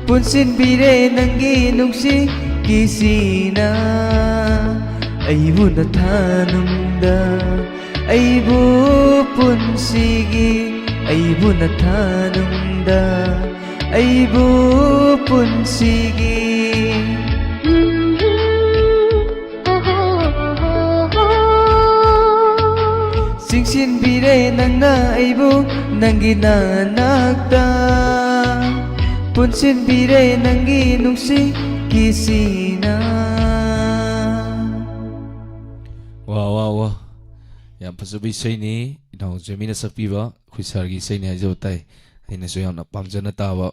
ꯄꯨꯟꯁꯤꯟꯕꯤꯔꯦ ꯅꯪꯒꯤ ꯅꯨꯡꯁꯤ ꯀꯤꯁꯤꯅ ꯑꯩꯕꯨ ꯅꯊꯥꯅꯨꯡꯗ, ꯑꯩꯕꯨ ꯄꯨꯟꯁꯤꯒꯤ, ꯑꯩꯕꯨ ꯅꯊꯥꯅꯨꯡꯗ, ꯑꯩꯕꯨ ꯄꯨꯟꯁꯤꯒꯤ꯫ ꯆꯤꯡꯁꯤꯟꯕꯤꯔꯦ ꯅꯪꯅ ꯑꯩꯕꯨ ꯅꯪꯒꯤ ꯅꯅꯥꯛꯇ, ꯄꯨꯟꯁꯤꯟꯕꯤꯔꯦ ꯅꯪꯒꯤ ꯅꯨꯡꯁꯤ ꯀꯤꯁꯤꯅ꯫ ꯋꯥ, ꯋꯥ, ꯋꯥ꯫ ꯌꯥꯝ ꯐꯖꯕ ꯏꯁꯩꯅꯤ꯫ ꯏꯅꯥꯎ ꯖꯦꯃꯤꯅ ꯁꯛꯄꯤꯕ ꯑꯩꯈꯣꯏ ꯁꯥꯔꯒꯤ ꯏꯁꯩꯅꯤ ꯍꯥꯏꯖꯕ ꯇꯥꯏ꯫ ꯑꯩꯅꯁꯨ ꯌꯥꯝꯅ ꯄꯥꯝꯖꯅ ꯇꯥꯕ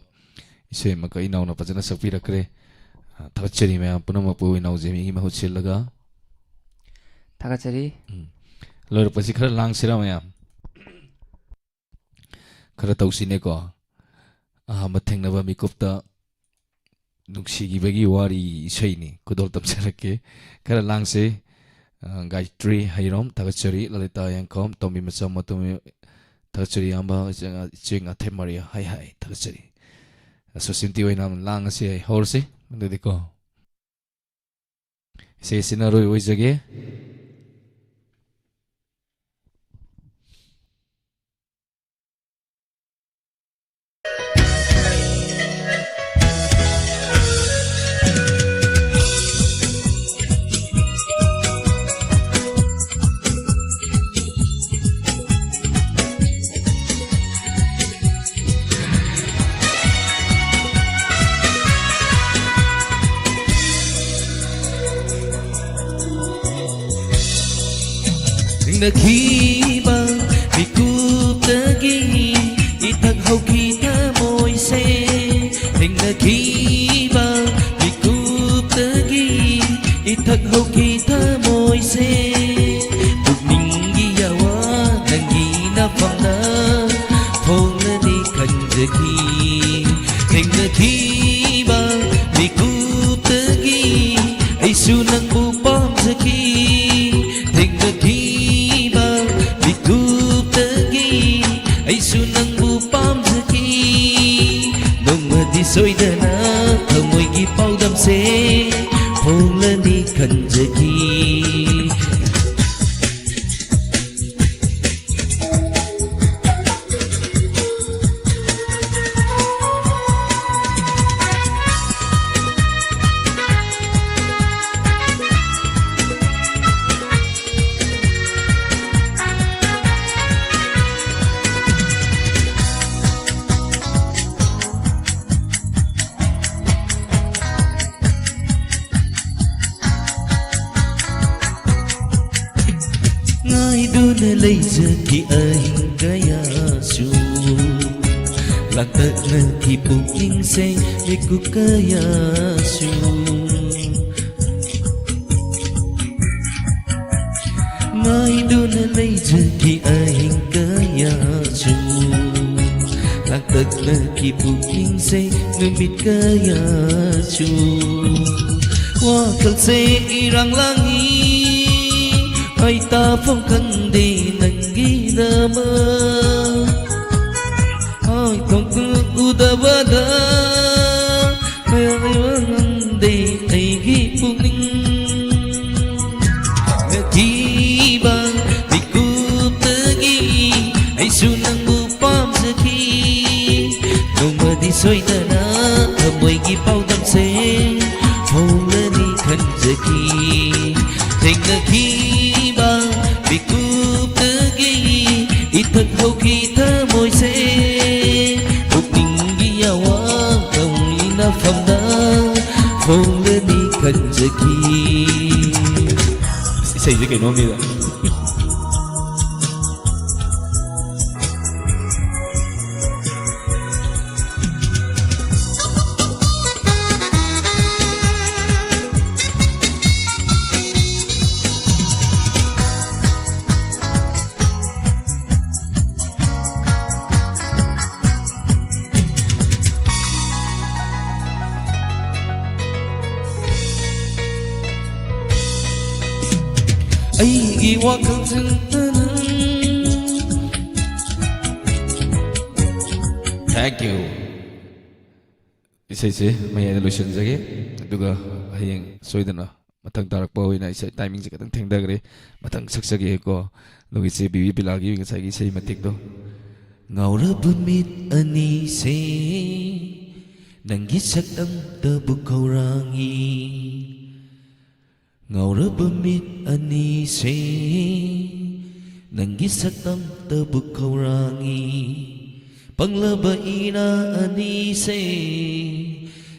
ꯏꯁꯩ ꯑꯃꯈꯛ ꯏꯅꯥꯎꯅ ꯐꯖꯅ ꯁꯛꯄꯤꯔꯛꯈ꯭ꯔꯦ꯫ ꯑ, ꯊꯥꯒꯠꯆꯔꯤ ꯃꯌꯥꯝ ꯄꯨꯝꯅꯃꯛꯄꯨ ꯏꯅꯥꯎ ꯖꯦꯃꯤꯒꯤ ꯃꯍꯨꯠ ꯁꯤꯜꯂꯒ꯫ ꯊꯥꯒꯠꯆꯔꯤ꯫ ꯎꯝ꯫ ꯂꯣꯏꯔꯛꯄꯁꯤ ꯈꯔ ꯂꯥꯡꯁꯤꯔꯥ ꯃꯌꯥꯝ? ꯈꯔ ꯇꯧꯁꯤꯅꯦꯀꯣ꯫ ꯑꯍꯥꯟꯕ ꯊꯦꯡꯅꯕ ꯃꯤꯀꯨꯞꯇ ꯅꯨꯡꯁꯤꯈꯤꯕꯒꯤ ꯋꯥꯔꯤ ꯏꯁꯩꯅꯤ꯫ ꯈꯨꯗꯣꯜ ꯇꯝꯖꯔꯛꯀꯦ꯫ ꯈꯔ ꯂꯥꯡꯁꯤ꯫ ꯑ, ꯒꯥꯌꯇ꯭ꯔꯤ ꯍꯩꯔꯣꯝ, ꯊꯥꯒꯠꯆꯔꯤ꯫ ꯂꯂꯤꯇꯥ ꯌꯦꯡꯈꯣꯝ, ꯇꯣꯝꯕꯤ ꯃꯆꯥ ꯃꯇꯣꯝꯕꯤ, ꯊꯥꯒꯠꯆꯔꯤ ꯏꯌꯥꯝꯕ, ꯏꯆꯦ ꯉꯥ-, ꯏꯆꯦ ꯉꯥꯊꯦꯝ ꯃꯔꯤꯌꯥ, ꯍꯥꯏ ꯍꯥꯏ, ꯊꯥꯒꯠꯆꯔꯤ꯫ ꯑ, ꯁꯨꯁꯤꯟꯇꯤ ꯑꯣꯏꯅ ꯂꯥꯡꯉꯁꯤ, ꯍꯥꯏ, ꯍꯧꯔꯁꯤ꯫ ꯑꯗꯨꯗꯤꯀꯣ꯫ ꯏꯁꯩꯁꯤꯅ ꯑꯔꯣꯏꯕ ꯑꯣꯏꯖꯒꯦ꯫ ꯊꯦꯡꯅꯈꯤꯕ ꯃꯤꯀꯨꯞꯇꯒꯤ ꯏꯊꯛ ꯍꯧꯈꯤ ꯊꯃꯣꯏꯁꯦ꯫ ꯊꯦꯡꯅꯈꯤꯕ ꯃꯤꯀꯨꯞꯇꯒꯤ ꯏꯊꯛ ꯍꯧꯈꯤ ꯊꯃꯣꯏꯁꯦ꯫ ꯄꯨꯛꯅꯤꯡꯒꯤ ꯑꯋꯥ ꯅꯪꯒꯤ ꯅꯐꯝꯗ ꯐꯣꯡꯂꯅꯤ ꯈꯟꯖꯈꯤ꯫ ꯊꯦꯡꯅꯈꯤꯕ ꯃꯤꯀꯨꯞꯇꯒꯤ ꯑꯩꯁꯨ ꯅꯪꯕꯨ ꯄꯥꯝꯖꯈꯤ꯫ ꯊꯦꯡꯅꯈꯤꯕ ꯃꯤꯀꯨꯞꯇꯒꯤ ꯑꯩꯁꯨ ꯅꯪꯕꯨ ꯄꯥꯝꯖꯈꯤ꯫ ꯅꯣꯡꯃꯗꯤ ꯁꯣꯏꯗꯅ ꯊꯃꯣꯏꯒꯤ ꯄꯥꯎꯗꯝꯁꯦ ꯉꯥꯏꯗꯨꯅ ꯂꯩꯖꯈꯤ ꯑꯍꯤꯡ ꯀꯌꯥꯁꯨ, ꯂꯥꯡꯇꯛꯅꯈꯤ ꯄꯨꯛꯅꯤꯡꯁꯦ ꯃꯤꯀꯨꯞ ꯀꯌꯥꯁꯨ꯫ ꯉꯥꯏꯗꯨꯅ ꯂꯩꯖꯈꯤ ꯑꯍꯤꯡ ꯀꯌꯥꯁꯨ, ꯂꯥꯡꯇꯛꯅꯈꯤ ꯄꯨꯛꯅꯤꯡꯁꯦ ꯅꯨꯃꯤꯠ ꯀꯌꯥꯁꯨ꯫ ꯋꯥꯈꯜꯁꯦ ꯏꯔꯥꯡ ꯂꯥꯡꯉꯤ, ꯑꯩ ꯇꯥꯐꯝ ꯈꯪꯗꯦ ꯅꯪꯒꯤꯗꯃꯛ꯫ ꯍꯥꯏꯗꯣꯛꯇꯨꯅ ꯎꯗꯕꯗ ꯉꯝꯗꯦ ꯑꯩꯒꯤ ꯄꯨꯛꯅꯤꯡ꯫ ꯅꯛꯈꯤꯕ ꯃꯤꯀꯨꯞꯇꯒꯤ ꯑꯩꯁꯨ ꯅꯪꯕꯨ ꯄꯥꯝꯖꯈꯤ꯫ ꯅꯣꯡꯃꯗꯤ ꯁꯣꯏꯗꯅ ꯊꯃꯣꯏꯒꯤ ꯄꯥꯎꯗꯝꯁꯦ ꯍꯧꯔꯅꯤ ꯈꯟꯖꯈꯤ꯫ ꯊꯦꯡꯅꯈꯤꯕ ꯃꯤꯀꯨꯞꯇꯒꯤ ꯏꯊꯛ ꯍꯧꯈꯤ ꯊꯃꯣꯏꯁꯦ꯫ ꯄꯨꯛꯅꯤꯡꯒꯤ ꯑꯋꯥꯡ ꯊꯧꯅꯤꯅꯐꯝꯗ ꯍꯣꯡꯂꯅꯤ ꯈꯟꯖꯈꯤ꯫ ꯏꯁꯩꯁꯦ ꯀꯩꯅꯣꯝꯅꯤꯗ꯫ ꯑꯩꯒꯤ ꯋꯥꯈꯜꯁꯤꯗ ꯅꯪ꯫ Thank you. ꯏꯁꯩꯁꯦ ꯃꯌꯥꯏꯗ ꯂꯣꯏꯁꯤꯟꯖꯒꯦ, ꯑꯗꯨꯒ ꯍꯌꯦꯡ ꯁꯣꯏꯗꯅ ꯃꯊꯪ ꯇꯥꯔꯛꯄ ꯑꯣꯏꯅ ꯏꯁꯩ timingꯁꯦ ꯈꯤꯇꯪ ꯊꯦꯡꯊꯈ꯭ꯔꯦ꯫ ꯃꯊꯪ ꯁꯛꯆꯒꯦꯀꯣ꯫ ꯑꯗꯨꯒ ꯏꯆꯦ ꯕꯤꯕꯤ ꯕꯤꯂꯥꯒꯤ ꯉꯁꯥꯏꯒꯤ ꯏꯁꯩ ꯃꯇꯦꯛꯇꯣ꯫ ꯉꯥꯎꯔꯕ ꯃꯤꯠ ꯑꯅꯤꯁꯦ ꯅꯪꯒꯤ ꯁꯛ ꯑꯝꯇꯕꯨ ꯈꯧꯔꯥꯡꯉꯤ꯫ ꯉꯥꯎꯔꯕ ꯃꯤꯠ ꯑꯅꯤꯁꯦ ꯅꯪꯒꯤ ꯁꯛ ꯑꯝꯇꯕꯨ ꯈꯧꯔꯥꯡꯉꯤ꯫ ꯄꯪꯂꯕ ꯏꯅꯥ ꯑꯅꯤꯁꯦ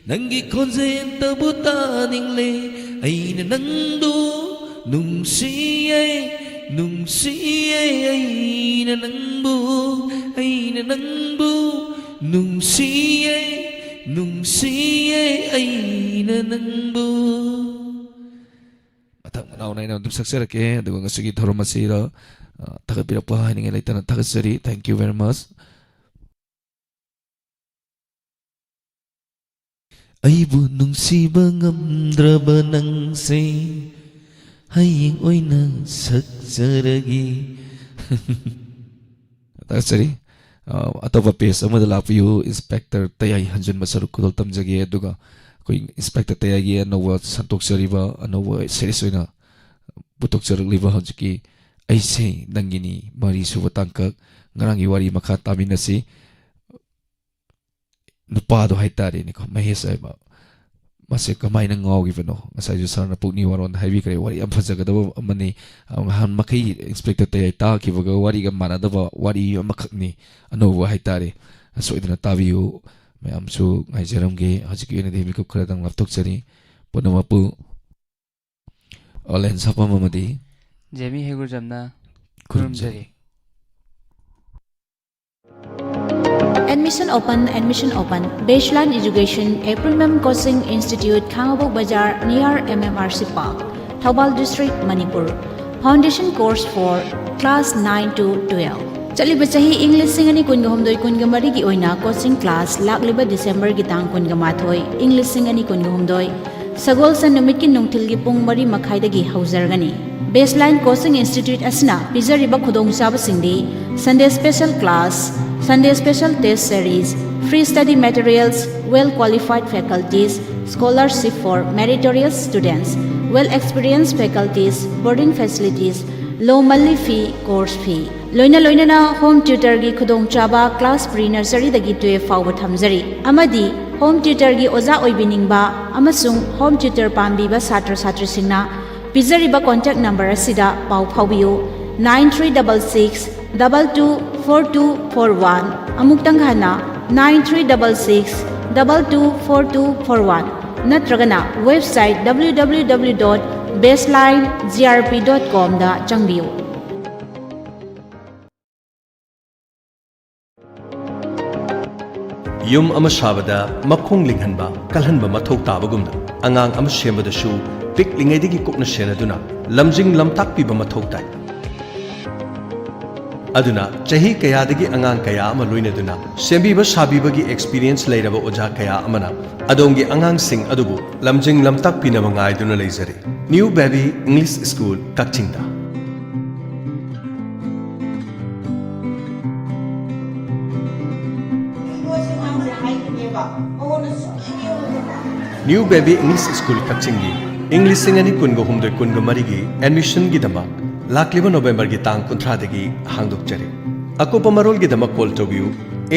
ꯅꯪꯒꯤ ꯈꯣꯟꯖꯦꯜꯇꯕꯨ ꯇꯥꯅꯤꯡꯂꯦ꯫ ꯑꯩꯅ ꯅꯪꯕꯨ ꯅꯨꯡꯁꯤꯌꯦ, ꯅꯨꯡꯁꯤꯌꯦ꯫ ꯑꯩꯅ ꯅꯪꯕꯨ, ꯑꯩꯅ ꯅꯪꯕꯨ ꯅꯨꯡꯁꯤꯌꯦ, ꯅꯨꯡꯁꯤꯌꯦ꯫ ꯑꯩꯅ ꯅꯪꯕꯨ꯫ ꯃꯊꯪ ꯃꯅꯥꯎ ꯅꯥꯏꯅ ꯑꯗꯨꯝ ꯁꯛꯆꯔꯛꯀꯦ꯫ ꯑꯗꯨꯒ ꯉꯁꯤꯒꯤ ꯊꯧꯔꯝ ꯑꯁꯤꯗ, ꯑ, ꯊꯥꯒꯠꯄꯤꯔꯛꯄ ꯍꯥꯏꯅꯤꯡꯉꯥꯏ ꯂꯩꯇꯅ ꯊꯥꯒꯠꯆꯔꯤ꯫ Thank you very much꯫ ꯑꯩꯕꯨ ꯅꯨꯡꯁꯤꯕ ꯉꯝꯗ꯭ꯔꯕ ꯅꯪꯁꯦ ꯍꯌꯦꯡ ꯑꯣꯏꯅ ꯁꯛꯆꯔꯒꯦ꯫ ꯊꯥꯒꯠꯆꯔꯤ꯫ ꯑ, ꯑꯇꯣꯞꯄ page ꯑꯃꯗ ꯂꯥꯛꯄꯤꯌꯨ꯫ Inspector ꯇꯌꯥꯏ ꯍꯟꯖꯤꯟꯕ ꯁꯔꯨꯛ ꯈꯨꯗꯣꯜ ꯇꯝꯖꯒꯦ꯫ ꯑꯗꯨꯒ ꯑꯩꯈꯣꯏ Inspector ꯇꯌꯥꯏꯒꯤ ꯑꯅꯧꯕ ꯁꯟꯗꯣꯛꯆꯔꯤꯕ, ꯑꯅꯧꯕ series ꯑꯣꯏꯅ ꯄꯨꯊꯣꯛꯆꯔꯛꯂꯤꯕ ꯍꯧꯖꯤꯛꯀꯤ ꯑꯩꯁꯦ ꯅꯪꯒꯤꯅꯤ, ꯃꯔꯤꯁꯨꯕ ꯇꯥꯡꯀꯛ, ꯉꯔꯥꯡꯒꯤ ꯋꯥꯔꯤ ꯃꯈꯥ ꯇꯥꯃꯤꯟꯅꯁꯤ꯫ ꯅꯨꯄꯥꯗꯣ ꯍꯥꯏꯇꯥꯔꯦꯅꯦꯀꯣ, ꯃꯍꯦꯁ ꯍꯥꯏꯕ, ꯃꯁꯦ ꯀꯃꯥꯏꯅ ꯉꯥꯎꯈꯤꯕꯅꯣ? ꯉꯁꯥꯏꯁꯨ sirꯅ ꯄꯨꯛꯅꯤꯡ ꯋꯥꯔꯣꯟꯗ ꯍꯥꯏꯕꯤꯈ꯭ꯔꯦ꯫ ꯋꯥꯔꯤ ꯌꯥꯝ ꯐꯖꯒꯗꯕ ꯑꯃꯅꯤ꯫ ꯉꯍꯥꯟ ꯃꯈꯩ Inspector ꯇꯌꯥꯏ ꯇꯥꯈꯤꯕꯒ ꯋꯥꯔꯤꯒ ꯃꯥꯟꯅꯗꯕ ꯋꯥꯔꯤ ꯑꯃꯈꯛꯅꯤ, ꯑꯅꯧꯕ ꯍꯥꯏꯇꯥꯔꯦ꯫ ꯁꯣꯏꯗꯅ ꯇꯥꯕꯤꯌꯨ꯫ ꯃꯌꯥꯝꯁꯨ ꯉꯥꯏꯖꯔꯝꯒꯦ꯫ ꯍꯧꯖꯤꯛꯀꯤ ꯑꯣꯏꯅꯗꯤ ꯃꯤꯀꯨꯞ ꯈꯔꯗꯪ ꯂꯥꯞꯊꯣꯛꯆꯔꯤ꯫ ꯄꯨꯝꯅꯃꯛꯄꯨ ꯑꯣꯂꯦꯟ ꯁꯥꯄꯝ ꯑꯃꯗꯤ ꯖꯦꯃꯤ ꯍꯩꯒꯨꯔꯖꯝꯅ ꯈꯨꯔꯨꯝꯖꯔꯤ꯫ ꯈꯨꯔꯨꯝꯖꯔꯤ꯫ Admission open, admission open. Baseline Education, A Premium Coaching Institute, ꯈꯥꯉꯕꯣꯛ ꯕꯖꯥꯔ, near M M R C Park, Thoubal district, Manipur. Foundation course for class nine to twelve꯫ ꯆꯠꯂꯤꯕ ꯆꯍꯤ ꯏꯪ ꯂꯤꯁꯤꯡ ꯑꯅꯤ ꯀꯨꯟꯒ ꯍꯨꯝꯗꯣꯏ ꯀꯨꯟꯒ ꯃꯔꯤꯒꯤ ꯑꯣꯏꯅ coaching class ꯂꯥꯛꯂꯤꯕ Decemberꯒꯤ ꯇꯥꯡ ꯀꯨꯟꯒ ꯃꯥꯊꯣꯏ, ꯏꯪ ꯂꯤꯁꯤꯡ ꯑꯅꯤ ꯀꯨꯟꯒ ꯍꯨꯝꯗꯣꯏ, ꯁꯒꯣꯜꯁꯦꯟ ꯅꯨꯃꯤꯠꯀꯤ ꯅꯨꯡꯊꯤꯜꯒꯤ ꯄꯨꯡ ꯃꯔꯤ ꯃꯈꯥꯏꯗꯒꯤ ꯍꯧꯖꯔꯒꯅꯤ꯫ Baseline Coaching Institute ꯑꯁꯤꯅ ꯄꯤꯖꯔꯤꯕ ꯈꯨꯗꯣꯡꯆꯥꯕꯁꯤꯡꯗꯤ Sunday special class, Sunday special test series, free study materials, well qualified faculties, Scholarship for meritorious students, well experienced faculties, boarding facilities, low monthly fee, course fee, ꯂꯣꯏꯅ ꯂꯣꯏꯅꯅ ꯍꯣꯝ ꯇ꯭ꯌꯨꯇꯔꯒꯤ ꯈꯨꯗꯣꯡꯆꯥꯕ class pre ꯅꯔꯁꯔꯤꯗꯒꯤ ꯇꯨꯌꯦꯜꯐ ꯐꯥꯎꯕ ꯊꯝꯖꯔꯤ꯫ ꯑꯃꯗꯤ home ꯇ꯭ꯌꯨꯇꯔꯒꯤ ꯑꯣꯖꯥ ꯑꯣꯏꯕꯤꯅꯤꯡꯕ ꯑꯃꯁꯨꯡ home tutor ꯄꯥꯝꯕꯤꯕ ꯁꯥꯇ꯭ꯔ ꯁꯥꯇ꯭ꯔꯤꯁꯤꯡꯅ ꯄꯤꯖꯔꯤꯕ ꯀꯣꯟꯇꯦꯛ ꯅꯝꯕꯔ ꯑꯁꯤꯗ ꯄꯥꯎ ꯐꯥꯎꯕꯤꯌꯨ, nine three double six double two four two four one꯫ ꯑꯃꯨꯛꯇꯪ ꯍꯟꯅ, nine three double six double two four two four one, ꯅꯠꯇ꯭ꯔꯒꯅ website W W W dot baseline G R P dot com ꯗ ꯆꯪꯕꯤꯌꯨ꯫ ꯌꯨꯝ ꯑꯃ ꯁꯥꯕꯗ ꯃꯈꯣꯡ ꯂꯤꯡꯍꯟꯕ, ꯀꯜꯍꯟꯕ ꯃꯊꯧ ꯇꯥꯕꯒꯨꯝꯅ, ꯑꯉꯥꯡ ꯑꯃ ꯁꯦꯝꯕꯗꯁꯨ ꯄꯤꯛꯂꯤꯉꯩꯗꯒꯤ ꯀꯨꯞꯅ ꯁꯦꯟꯅꯗꯨꯅ, ꯂꯝꯖꯤꯡ ꯂꯝꯇꯥꯛꯄꯤꯕ ꯃꯊꯧ ꯇꯥꯏ꯫ ꯑꯗꯨꯅ ꯆꯍꯤ ꯀꯌꯥꯗꯒꯤ ꯑꯉꯥꯡ ꯀꯌꯥ ꯑꯃ ꯂꯣꯏꯅꯗꯨꯅ ꯁꯦꯝꯕꯤꯕ ꯁꯥꯕꯤꯕꯒꯤ ꯑꯦꯛꯁꯄꯤꯔꯤꯌꯦꯟꯁ ꯂꯩꯔꯕ ꯑꯣꯖꯥ ꯀꯌꯥ ꯑꯃꯅ ꯑꯗꯣꯝꯒꯤ ꯑꯉꯥꯡꯁꯤꯡ ꯑꯗꯨꯕꯨ ꯂꯝꯖꯤꯡ ꯂꯝꯇꯥꯛꯄꯤꯅꯕ ꯉꯥꯏꯗꯨꯅ ꯂꯩꯖꯔꯤ꯫ New Baby English School, ꯀꯛꯆꯤꯡꯗ꯫ New Baby English School, ꯀꯛꯆꯤꯡꯒꯤ ꯏꯪ ꯂꯤꯁꯤꯡ ꯑꯅꯤ ꯀꯨꯟꯒ ꯍꯨꯝꯗꯣꯏ ꯀꯨꯟꯒ ꯃꯔꯤꯒꯤ ꯑꯦꯗꯃꯤꯁꯟꯒꯤꯗꯃꯛ ꯂꯥꯛꯂꯤꯕ ꯅꯣꯕꯦꯝꯕꯔꯒꯤ ꯇꯥꯡ ꯀꯨꯟꯊ꯭ꯔꯥꯗꯒꯤ ꯍꯥꯡꯗꯣꯛꯆꯔꯤ꯫ ꯑꯀꯨꯞꯄ ꯃꯔꯣꯜꯒꯤꯗꯃꯛ ꯀꯣꯜ ꯇꯧꯕꯤꯌꯨ,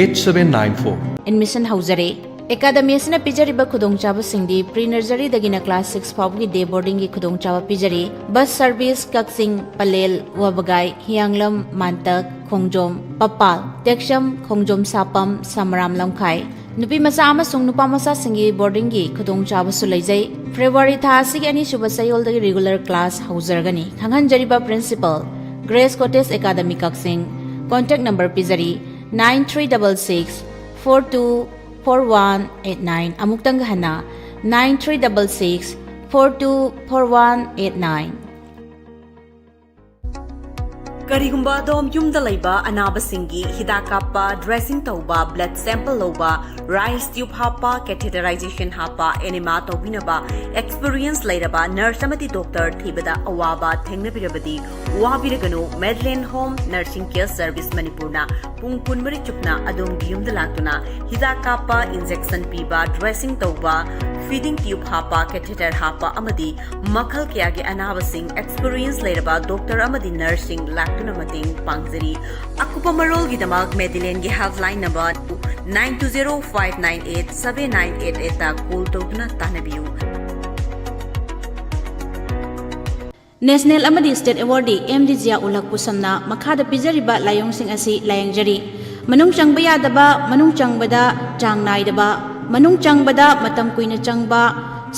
eight seven nine four꯫ Admission ꯍꯧꯖꯔꯦ꯫ ꯑꯦꯀꯥꯗꯃꯤ ꯑꯁꯤꯅ ꯄꯤꯖꯔꯤꯕ ꯈꯨꯗꯣꯡꯆꯥꯕꯁꯤꯡꯗꯤ ꯄ꯭ꯔꯤ ꯅꯔꯁꯔꯤꯗꯒꯤꯅ ꯀ꯭ꯂꯥꯁ ꯁꯤꯛꯁ ꯐꯥꯎꯕꯒꯤ ꯗꯦ ꯕꯣꯔꯗꯤꯡꯒꯤ ꯈꯨꯗꯣꯡꯆꯥꯕ ꯄꯤꯖꯔꯤ꯫ ꯕꯁ ꯁꯔꯚꯤꯁ ꯀꯛꯆꯤꯡ, ꯄꯂꯦꯜ, ꯋꯥꯕꯒꯥꯏ, ꯍꯤꯌꯥꯡꯂꯝ, ꯃꯥꯟꯇꯛ, ꯈꯣꯡꯖꯣꯝ, ꯄꯄꯥꯜ, ꯇꯦꯛꯁꯝ, ꯈꯣꯡꯖꯣꯝ ꯁꯥꯄꯝ, ꯁꯃꯔꯥꯝ ꯂꯝꯈꯥꯏ꯫ ꯅꯨꯄꯤ ꯃꯆꯥ ꯑꯃꯁꯨꯡ ꯅꯨꯄꯥ ꯃꯆꯥꯁꯤꯡꯒꯤ ꯕꯣꯔꯗꯤꯡꯒꯤ ꯈꯨꯗꯣꯡꯆꯥꯕꯁꯨ ꯂꯩꯖꯩ꯫ ꯐꯦꯕ꯭ꯔꯨꯋꯥꯔꯤ ꯊꯥ ꯑꯁꯤꯒꯤ ꯑꯅꯤꯁꯨꯕ ꯆꯌꯣꯜꯗꯒꯤ ꯔꯤꯒꯨꯂꯔ ꯀ꯭ꯂꯥꯁ ꯍꯧꯖꯔꯒꯅꯤ꯫ ꯈꯪꯍꯟꯖꯔꯤꯕ ꯄ꯭ꯔꯤꯟꯁꯤꯄꯜ, ꯒ꯭ꯔꯦꯁ ꯀꯣꯇꯦꯖ ꯑꯦꯀꯥꯗꯃꯤ ꯀꯛꯆꯤꯡ꯫ ꯀꯣꯟꯇꯦꯛ ꯅꯝꯕꯔ ꯄꯤꯖꯔꯤ, nine three double six four two four one eight nine꯫ ꯑꯃꯨꯛꯇꯪꯒ ꯍꯟꯅ, nine three double six four two four one eight nine꯫ ꯀꯔꯤꯒꯨꯝꯕ ꯑꯗꯣꯝ ꯌꯨꯝꯗ ꯂꯩꯕ ꯑꯅꯥꯕꯁꯤꯡꯒꯤ ꯍꯤꯗꯥꯛ ꯀꯥꯞꯄ, dressing ꯇꯧꯕ, blood sample ꯂꯧꯕ, rice tube ꯍꯥꯞꯄ, catheterization ꯍꯥꯞꯄ, enema ꯇꯧꯕꯤꯅꯕ experience ꯂꯩꯔꯕ nurse ꯑꯃꯗꯤ doctor ꯊꯤꯕꯗ ꯑꯋꯥꯕ ꯊꯦꯡꯅꯕꯤꯔꯕꯗꯤ ꯋꯥꯕꯤꯔꯒꯅꯨ꯫ Medland Home Nursing Care Service ꯃꯅꯤꯄꯨꯔꯅ ꯄꯨꯡ ꯀꯨꯟꯃꯔꯤ ꯆꯨꯞꯅ ꯑꯗꯣꯝꯒꯤ ꯌꯨꯝꯗ ꯂꯥꯛꯇꯨꯅ ꯍꯤꯗꯥꯛ ꯀꯥꯞꯄ, injection ꯄꯤꯕ, dressing ꯇꯧꯕ, feeding tube ꯍꯥꯞꯄ, catheter ꯍꯥꯞꯄ ꯑꯃꯗꯤ ꯃꯈꯜ ꯀꯌꯥꯒꯤ ꯑꯅꯥꯕꯁꯤꯡ experience ꯂꯩꯔꯕ doctor ꯑꯃꯗꯤ nurseꯁꯤꯡ ꯂꯥꯛꯇꯨꯅ ꯃꯇꯦꯡ ꯄꯥꯡꯖꯔꯤ꯫ ꯑꯀꯨꯞꯄ ꯃꯔꯣꯜꯒꯤꯗꯃꯛ Medlandꯒꯤ helpline number nine two zero five nine eight seven nine eight eightꯇ call ꯇꯧꯗꯨꯅ ꯇꯥꯟꯅꯕꯤꯌꯨ꯫ National ꯑꯃꯗꯤ state awardee M D Zia ꯎꯂꯛ ꯄꯨꯁꯝꯅ ꯃꯈꯥꯗ ꯄꯤꯖꯔꯤꯕ ꯂꯥꯏꯑꯣꯡꯁꯤꯡ ꯑꯁꯤ ꯂꯥꯌꯦꯡꯖꯔꯤ꯫ ꯃꯅꯨꯡ ꯆꯪꯕ ꯌꯥꯗꯕ, ꯃꯅꯨꯡ ꯆꯪꯕꯗ ꯆꯥꯡ ꯅꯥꯏꯗꯕ, ꯃꯅꯨꯡ ꯆꯪꯕꯗ ꯃꯇꯝ ꯀꯨꯏꯅ ꯆꯪꯕ,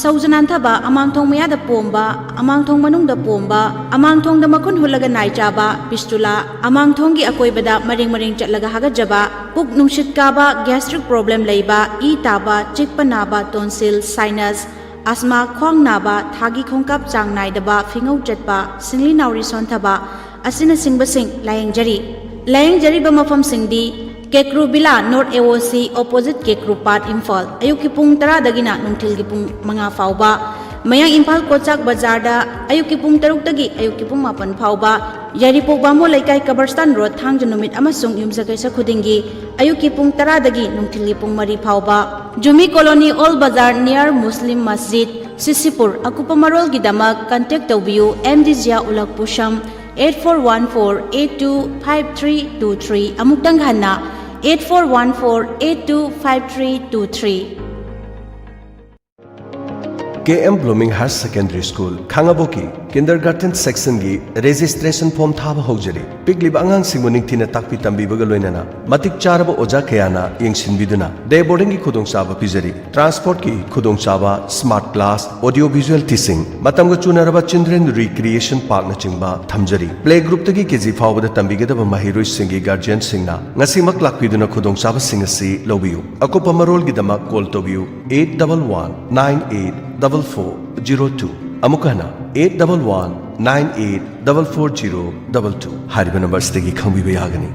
ꯁꯧꯖ ꯅꯥꯟꯊꯕ, ꯑꯃꯥꯡꯊꯣꯡ ꯃꯌꯥꯗ ꯄꯣꯝꯕ, ꯑꯃꯥꯡꯊꯣꯡ ꯃꯅꯨꯡꯗ ꯄꯣꯝꯕ, ꯑꯃꯥꯡꯊꯣꯡꯗ ꯃꯈꯨꯟ ꯍꯨꯠꯂꯒ ꯅꯥꯏ ꯆꯥꯕ, fistula, ꯑꯃꯥꯡꯊꯣꯡꯒꯤ ꯑꯀꯣꯏꯕꯗ ꯃꯔꯦꯡ ꯃꯔꯦꯡ ꯆꯠꯂꯒ ꯍꯥꯒꯠꯆꯕ, ꯄꯨꯛ ꯅꯨꯡꯁꯤꯠ ꯀꯥꯕ, gastric problem ꯂꯩꯕ, ꯏ ꯇꯥꯕ, ꯆꯤꯛꯄ ꯅꯥꯕ, tonsil, sinus, asthma, ꯈ꯭ꯋꯥꯡ ꯅꯥꯕ, ꯊꯥꯒꯤ ꯈꯣꯡꯀꯥꯞ ꯆꯥꯡ ꯅꯥꯏꯗꯕ, ꯐꯤꯉꯧ ꯆꯠꯄ, ꯁꯤꯡꯂꯤ ꯅꯥꯎꯔꯤ ꯁꯣꯟꯊꯕ ꯑꯁꯤꯅꯆꯤꯡꯕꯁꯤꯡ ꯂꯥꯌꯦꯡꯖꯔꯤ꯫ ꯂꯥꯌꯦꯡꯖꯔꯤꯕ ꯃꯐꯝꯁꯤꯡꯗꯤ ꯀꯦꯀ꯭ꯔꯨ ꯕꯤꯂꯥ North A O C opposite ꯀꯦꯀ꯭ꯔꯨ ꯄꯥꯠ, ꯏꯝꯐꯥꯜ꯫ ꯑꯌꯨꯛꯀꯤ ꯄꯨꯡ ꯇꯔꯥꯗꯒꯤꯅ ꯅꯨꯡꯊꯤꯜꯒꯤ ꯄꯨꯡ ꯃꯉꯥ ꯐꯥꯎꯕ꯫ ꯃꯌꯥꯡ ꯏꯝꯐꯥꯜ ꯀꯣꯆꯥꯛ ꯕꯖꯥꯔꯗ ꯑꯌꯨꯛꯀꯤ ꯄꯨꯡ ꯇꯔꯨꯛꯇꯒꯤ ꯑꯌꯨꯛꯀꯤ ꯄꯨꯡ ꯃꯥꯄꯟ ꯐꯥꯎꯕ꯫ ꯌꯥꯏꯔꯤꯄꯣꯛ ꯕꯥꯃꯣꯟ ꯂꯩꯀꯥꯏ ꯀꯕꯔꯁꯇꯥꯟ ꯔꯣꯗ, ꯊꯥꯡꯖ ꯅꯨꯃꯤꯠ ꯑꯃꯁꯨꯡ ꯌꯨꯝꯁꯀꯩꯁ ꯈꯨꯗꯤꯡꯒꯤ ꯑꯌꯨꯛꯀꯤ ꯄꯨꯡ ꯇꯔꯥꯗꯒꯤ ꯅꯨꯡꯊꯤꯜꯒꯤ ꯄꯨꯡ ꯃꯔꯤ ꯐꯥꯎꯕ꯫ Jumi colony, old bazar, near Muslim ꯃꯁꯖꯤꯗ, ꯁꯤꯁꯤꯄꯨꯔ꯫ ꯑꯀꯨꯞꯄ ꯃꯔꯣꯜꯒꯤꯗꯃꯛ contact ꯇꯧꯕꯤꯌꯨ M D Zia Ulak Pusam, eight four one four eight two five three two three꯫ ꯑꯃꯨꯛꯇꯪ ꯍꯟꯅ, eight four one four eight two five three two three꯫ K M Blooming Higher Secondary School, ꯈꯥꯉꯕꯣꯛꯀꯤ kindergarten sectionꯒꯤ registration form ꯊꯥꯕ ꯍꯧꯖꯔꯤ꯫ ꯄꯤꯛꯂꯤꯕ ꯑꯉꯥꯡꯁꯤꯡꯕꯨ ꯅꯤꯡꯊꯤꯅ ꯇꯥꯛꯄꯤ ꯇꯝꯕꯤꯕꯒ ꯂꯣꯏꯅꯅ ꯃꯇꯤꯛ ꯆꯥꯔꯕ ꯑꯣꯖꯥ ꯀꯌꯥꯅ ꯌꯦꯡꯁꯤꯟꯕꯤꯗꯨꯅ day boardingꯒꯤ ꯈꯨꯗꯣꯡꯆꯥꯕ ꯄꯤꯖꯔꯤ꯫ Transportꯀꯤ ꯈꯨꯗꯣꯡꯆꯥꯕ, smart class, audio visual teaching, ꯃꯇꯝꯒ ꯆꯨꯅꯔꯕ children recreation parkꯅꯆꯤꯡꯕ ꯊꯝꯖꯔꯤ꯫ Playgroupꯇꯒꯤ K G ꯐꯥꯎꯕꯗ ꯇꯝꯕꯤꯒꯗꯕ ꯃꯍꯩꯔꯣꯏꯁꯤꯡꯒꯤ guardianꯁꯤꯡꯅ ꯉꯁꯤꯃꯛ ꯂꯥꯛꯄꯤꯗꯨꯅ ꯈꯨꯗꯣꯡꯆꯥꯕꯁꯤꯡ ꯑꯁꯤ ꯂꯧꯕꯤꯌꯨ꯫ ꯑꯀꯨꯞꯄ ꯃꯔꯣꯜꯒꯤꯗꯃꯛ call ꯇꯧꯕꯤꯌꯨ eight double one nine eight double four zero two꯫ ꯑꯃꯨꯛ ꯍꯟꯅ, eight double one nine eight double four zero double two ꯍꯥꯏꯔꯤꯕ ꯅꯝꯕꯔꯁꯤꯗꯒꯤ ꯈꯪꯕꯤꯕ ꯌꯥꯒꯅꯤ꯫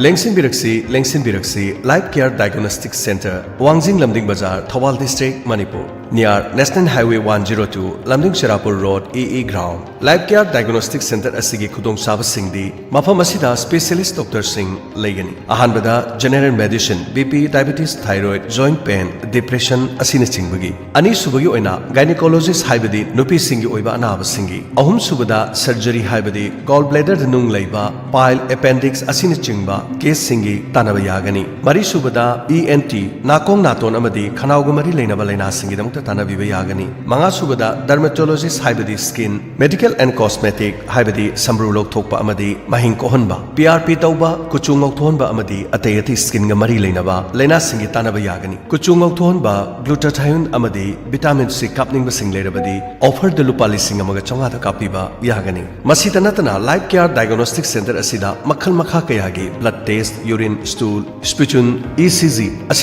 ꯂꯦꯡꯁꯤꯟꯕꯤꯔꯛꯁꯤ, ꯂꯦꯡꯁꯤꯟꯕꯤꯔꯛꯁꯤ, Life Care Diagnostic Center, ꯋꯥꯡꯖꯤꯡ ꯂꯝꯗꯤꯡ ꯕꯖꯥꯔ, Thoubal district, Manipur, near National Highway one zero two, ꯂꯝꯗꯤꯡ ꯆꯦꯔꯥꯄꯨꯔ road, E E ground꯫ Life Care Diagnostic Center ꯑꯁꯤꯒꯤ ꯈꯨꯗꯣꯡꯆꯥꯕꯁꯤꯡꯗꯤ ꯃꯐꯝ ꯑꯁꯤꯗ specialist doctorꯁꯤꯡ ꯂꯩꯒꯅꯤ꯫ ꯑꯍꯥꯟꯕꯗ general medicine, B P, diabetes, thyroid, joint pain, depression ꯑꯁꯤꯅꯆꯤꯡꯕꯒꯤ꯫ ꯑꯅꯤꯁꯨꯕꯒꯤ ꯑꯣꯏꯅ gynecologist ꯍꯥꯏꯕꯗꯤ ꯅꯨꯄꯤꯁꯤꯡꯒꯤ ꯑꯣꯏꯕ ꯑꯅꯥꯕꯁꯤꯡꯒꯤ꯫ ꯑꯍꯨꯝꯁꯨꯕꯗ surgery ꯍꯥꯏꯕꯗꯤ gall bladderꯗ ꯅꯨꯡ ꯂꯩꯕ, pile, appendix ꯑꯁꯤꯅꯆꯤꯡꯕ caseꯁꯤꯡꯒꯤ ꯇꯥꯟꯅꯕ ꯌꯥꯒꯅꯤ꯫ ꯃꯔꯤꯁꯨꯕꯗ E N T, ꯅꯥꯀꯣꯡ ꯅꯥꯇꯣꯟ ꯑꯃꯗꯤ ꯈꯅꯥꯎꯒ ꯃꯔꯤ ꯂꯩꯅꯕ ꯂꯥꯏꯅꯥꯁꯤꯡꯒꯤꯗꯃꯛꯇ ꯇꯥꯟꯅꯕꯤꯕ ꯌꯥꯒꯅꯤ꯫ ꯃꯉꯥꯁꯨꯕꯗ dermatologist ꯍꯥꯏꯕꯗꯤ skin, medical and cosmetic ꯍꯥꯏꯕꯗꯤ ꯁꯝꯕ꯭ꯔꯨ ꯂꯧꯊꯣꯛꯄ ꯑꯃꯗꯤ ꯃꯍꯤꯡ ꯀꯣꯛꯍꯟꯕ, P R P ꯇꯧꯕ, ꯀꯨꯆꯨ ꯉꯧꯊꯣꯛꯍꯟꯕ ꯑꯃꯗꯤ ꯑꯇꯩ ꯑꯇꯩ skinꯒ ꯃꯔꯤ ꯂꯩꯅꯕ ꯂꯥꯏꯅꯥꯁꯤꯡꯒꯤ ꯇꯥꯟꯅꯕ ꯌꯥꯒꯅꯤ꯫ ꯀꯨꯆꯨ ꯉꯧꯊꯣꯛꯍꯟꯕ, glutathione ꯑꯃꯗꯤ vitamin C ꯀꯥꯞꯅꯤꯡꯕꯁꯤꯡ ꯂꯩꯔꯕꯗꯤ offerꯗ ꯂꯨꯄꯥ ꯂꯤꯁꯤꯡ ꯑꯃꯒ ꯆꯥꯝꯃꯉꯥꯗ ꯀꯥꯞꯄꯤꯕ ꯌꯥꯒꯅꯤ꯫ ꯃꯁꯤꯗ ꯅꯠꯇꯅ Life Care Diagnostic Center ꯑꯁꯤꯗ ꯃꯈꯜ ꯃꯈꯥ ꯀꯌꯥꯒꯤ blood test, urine stool, sputum, E C G ꯑꯁꯤ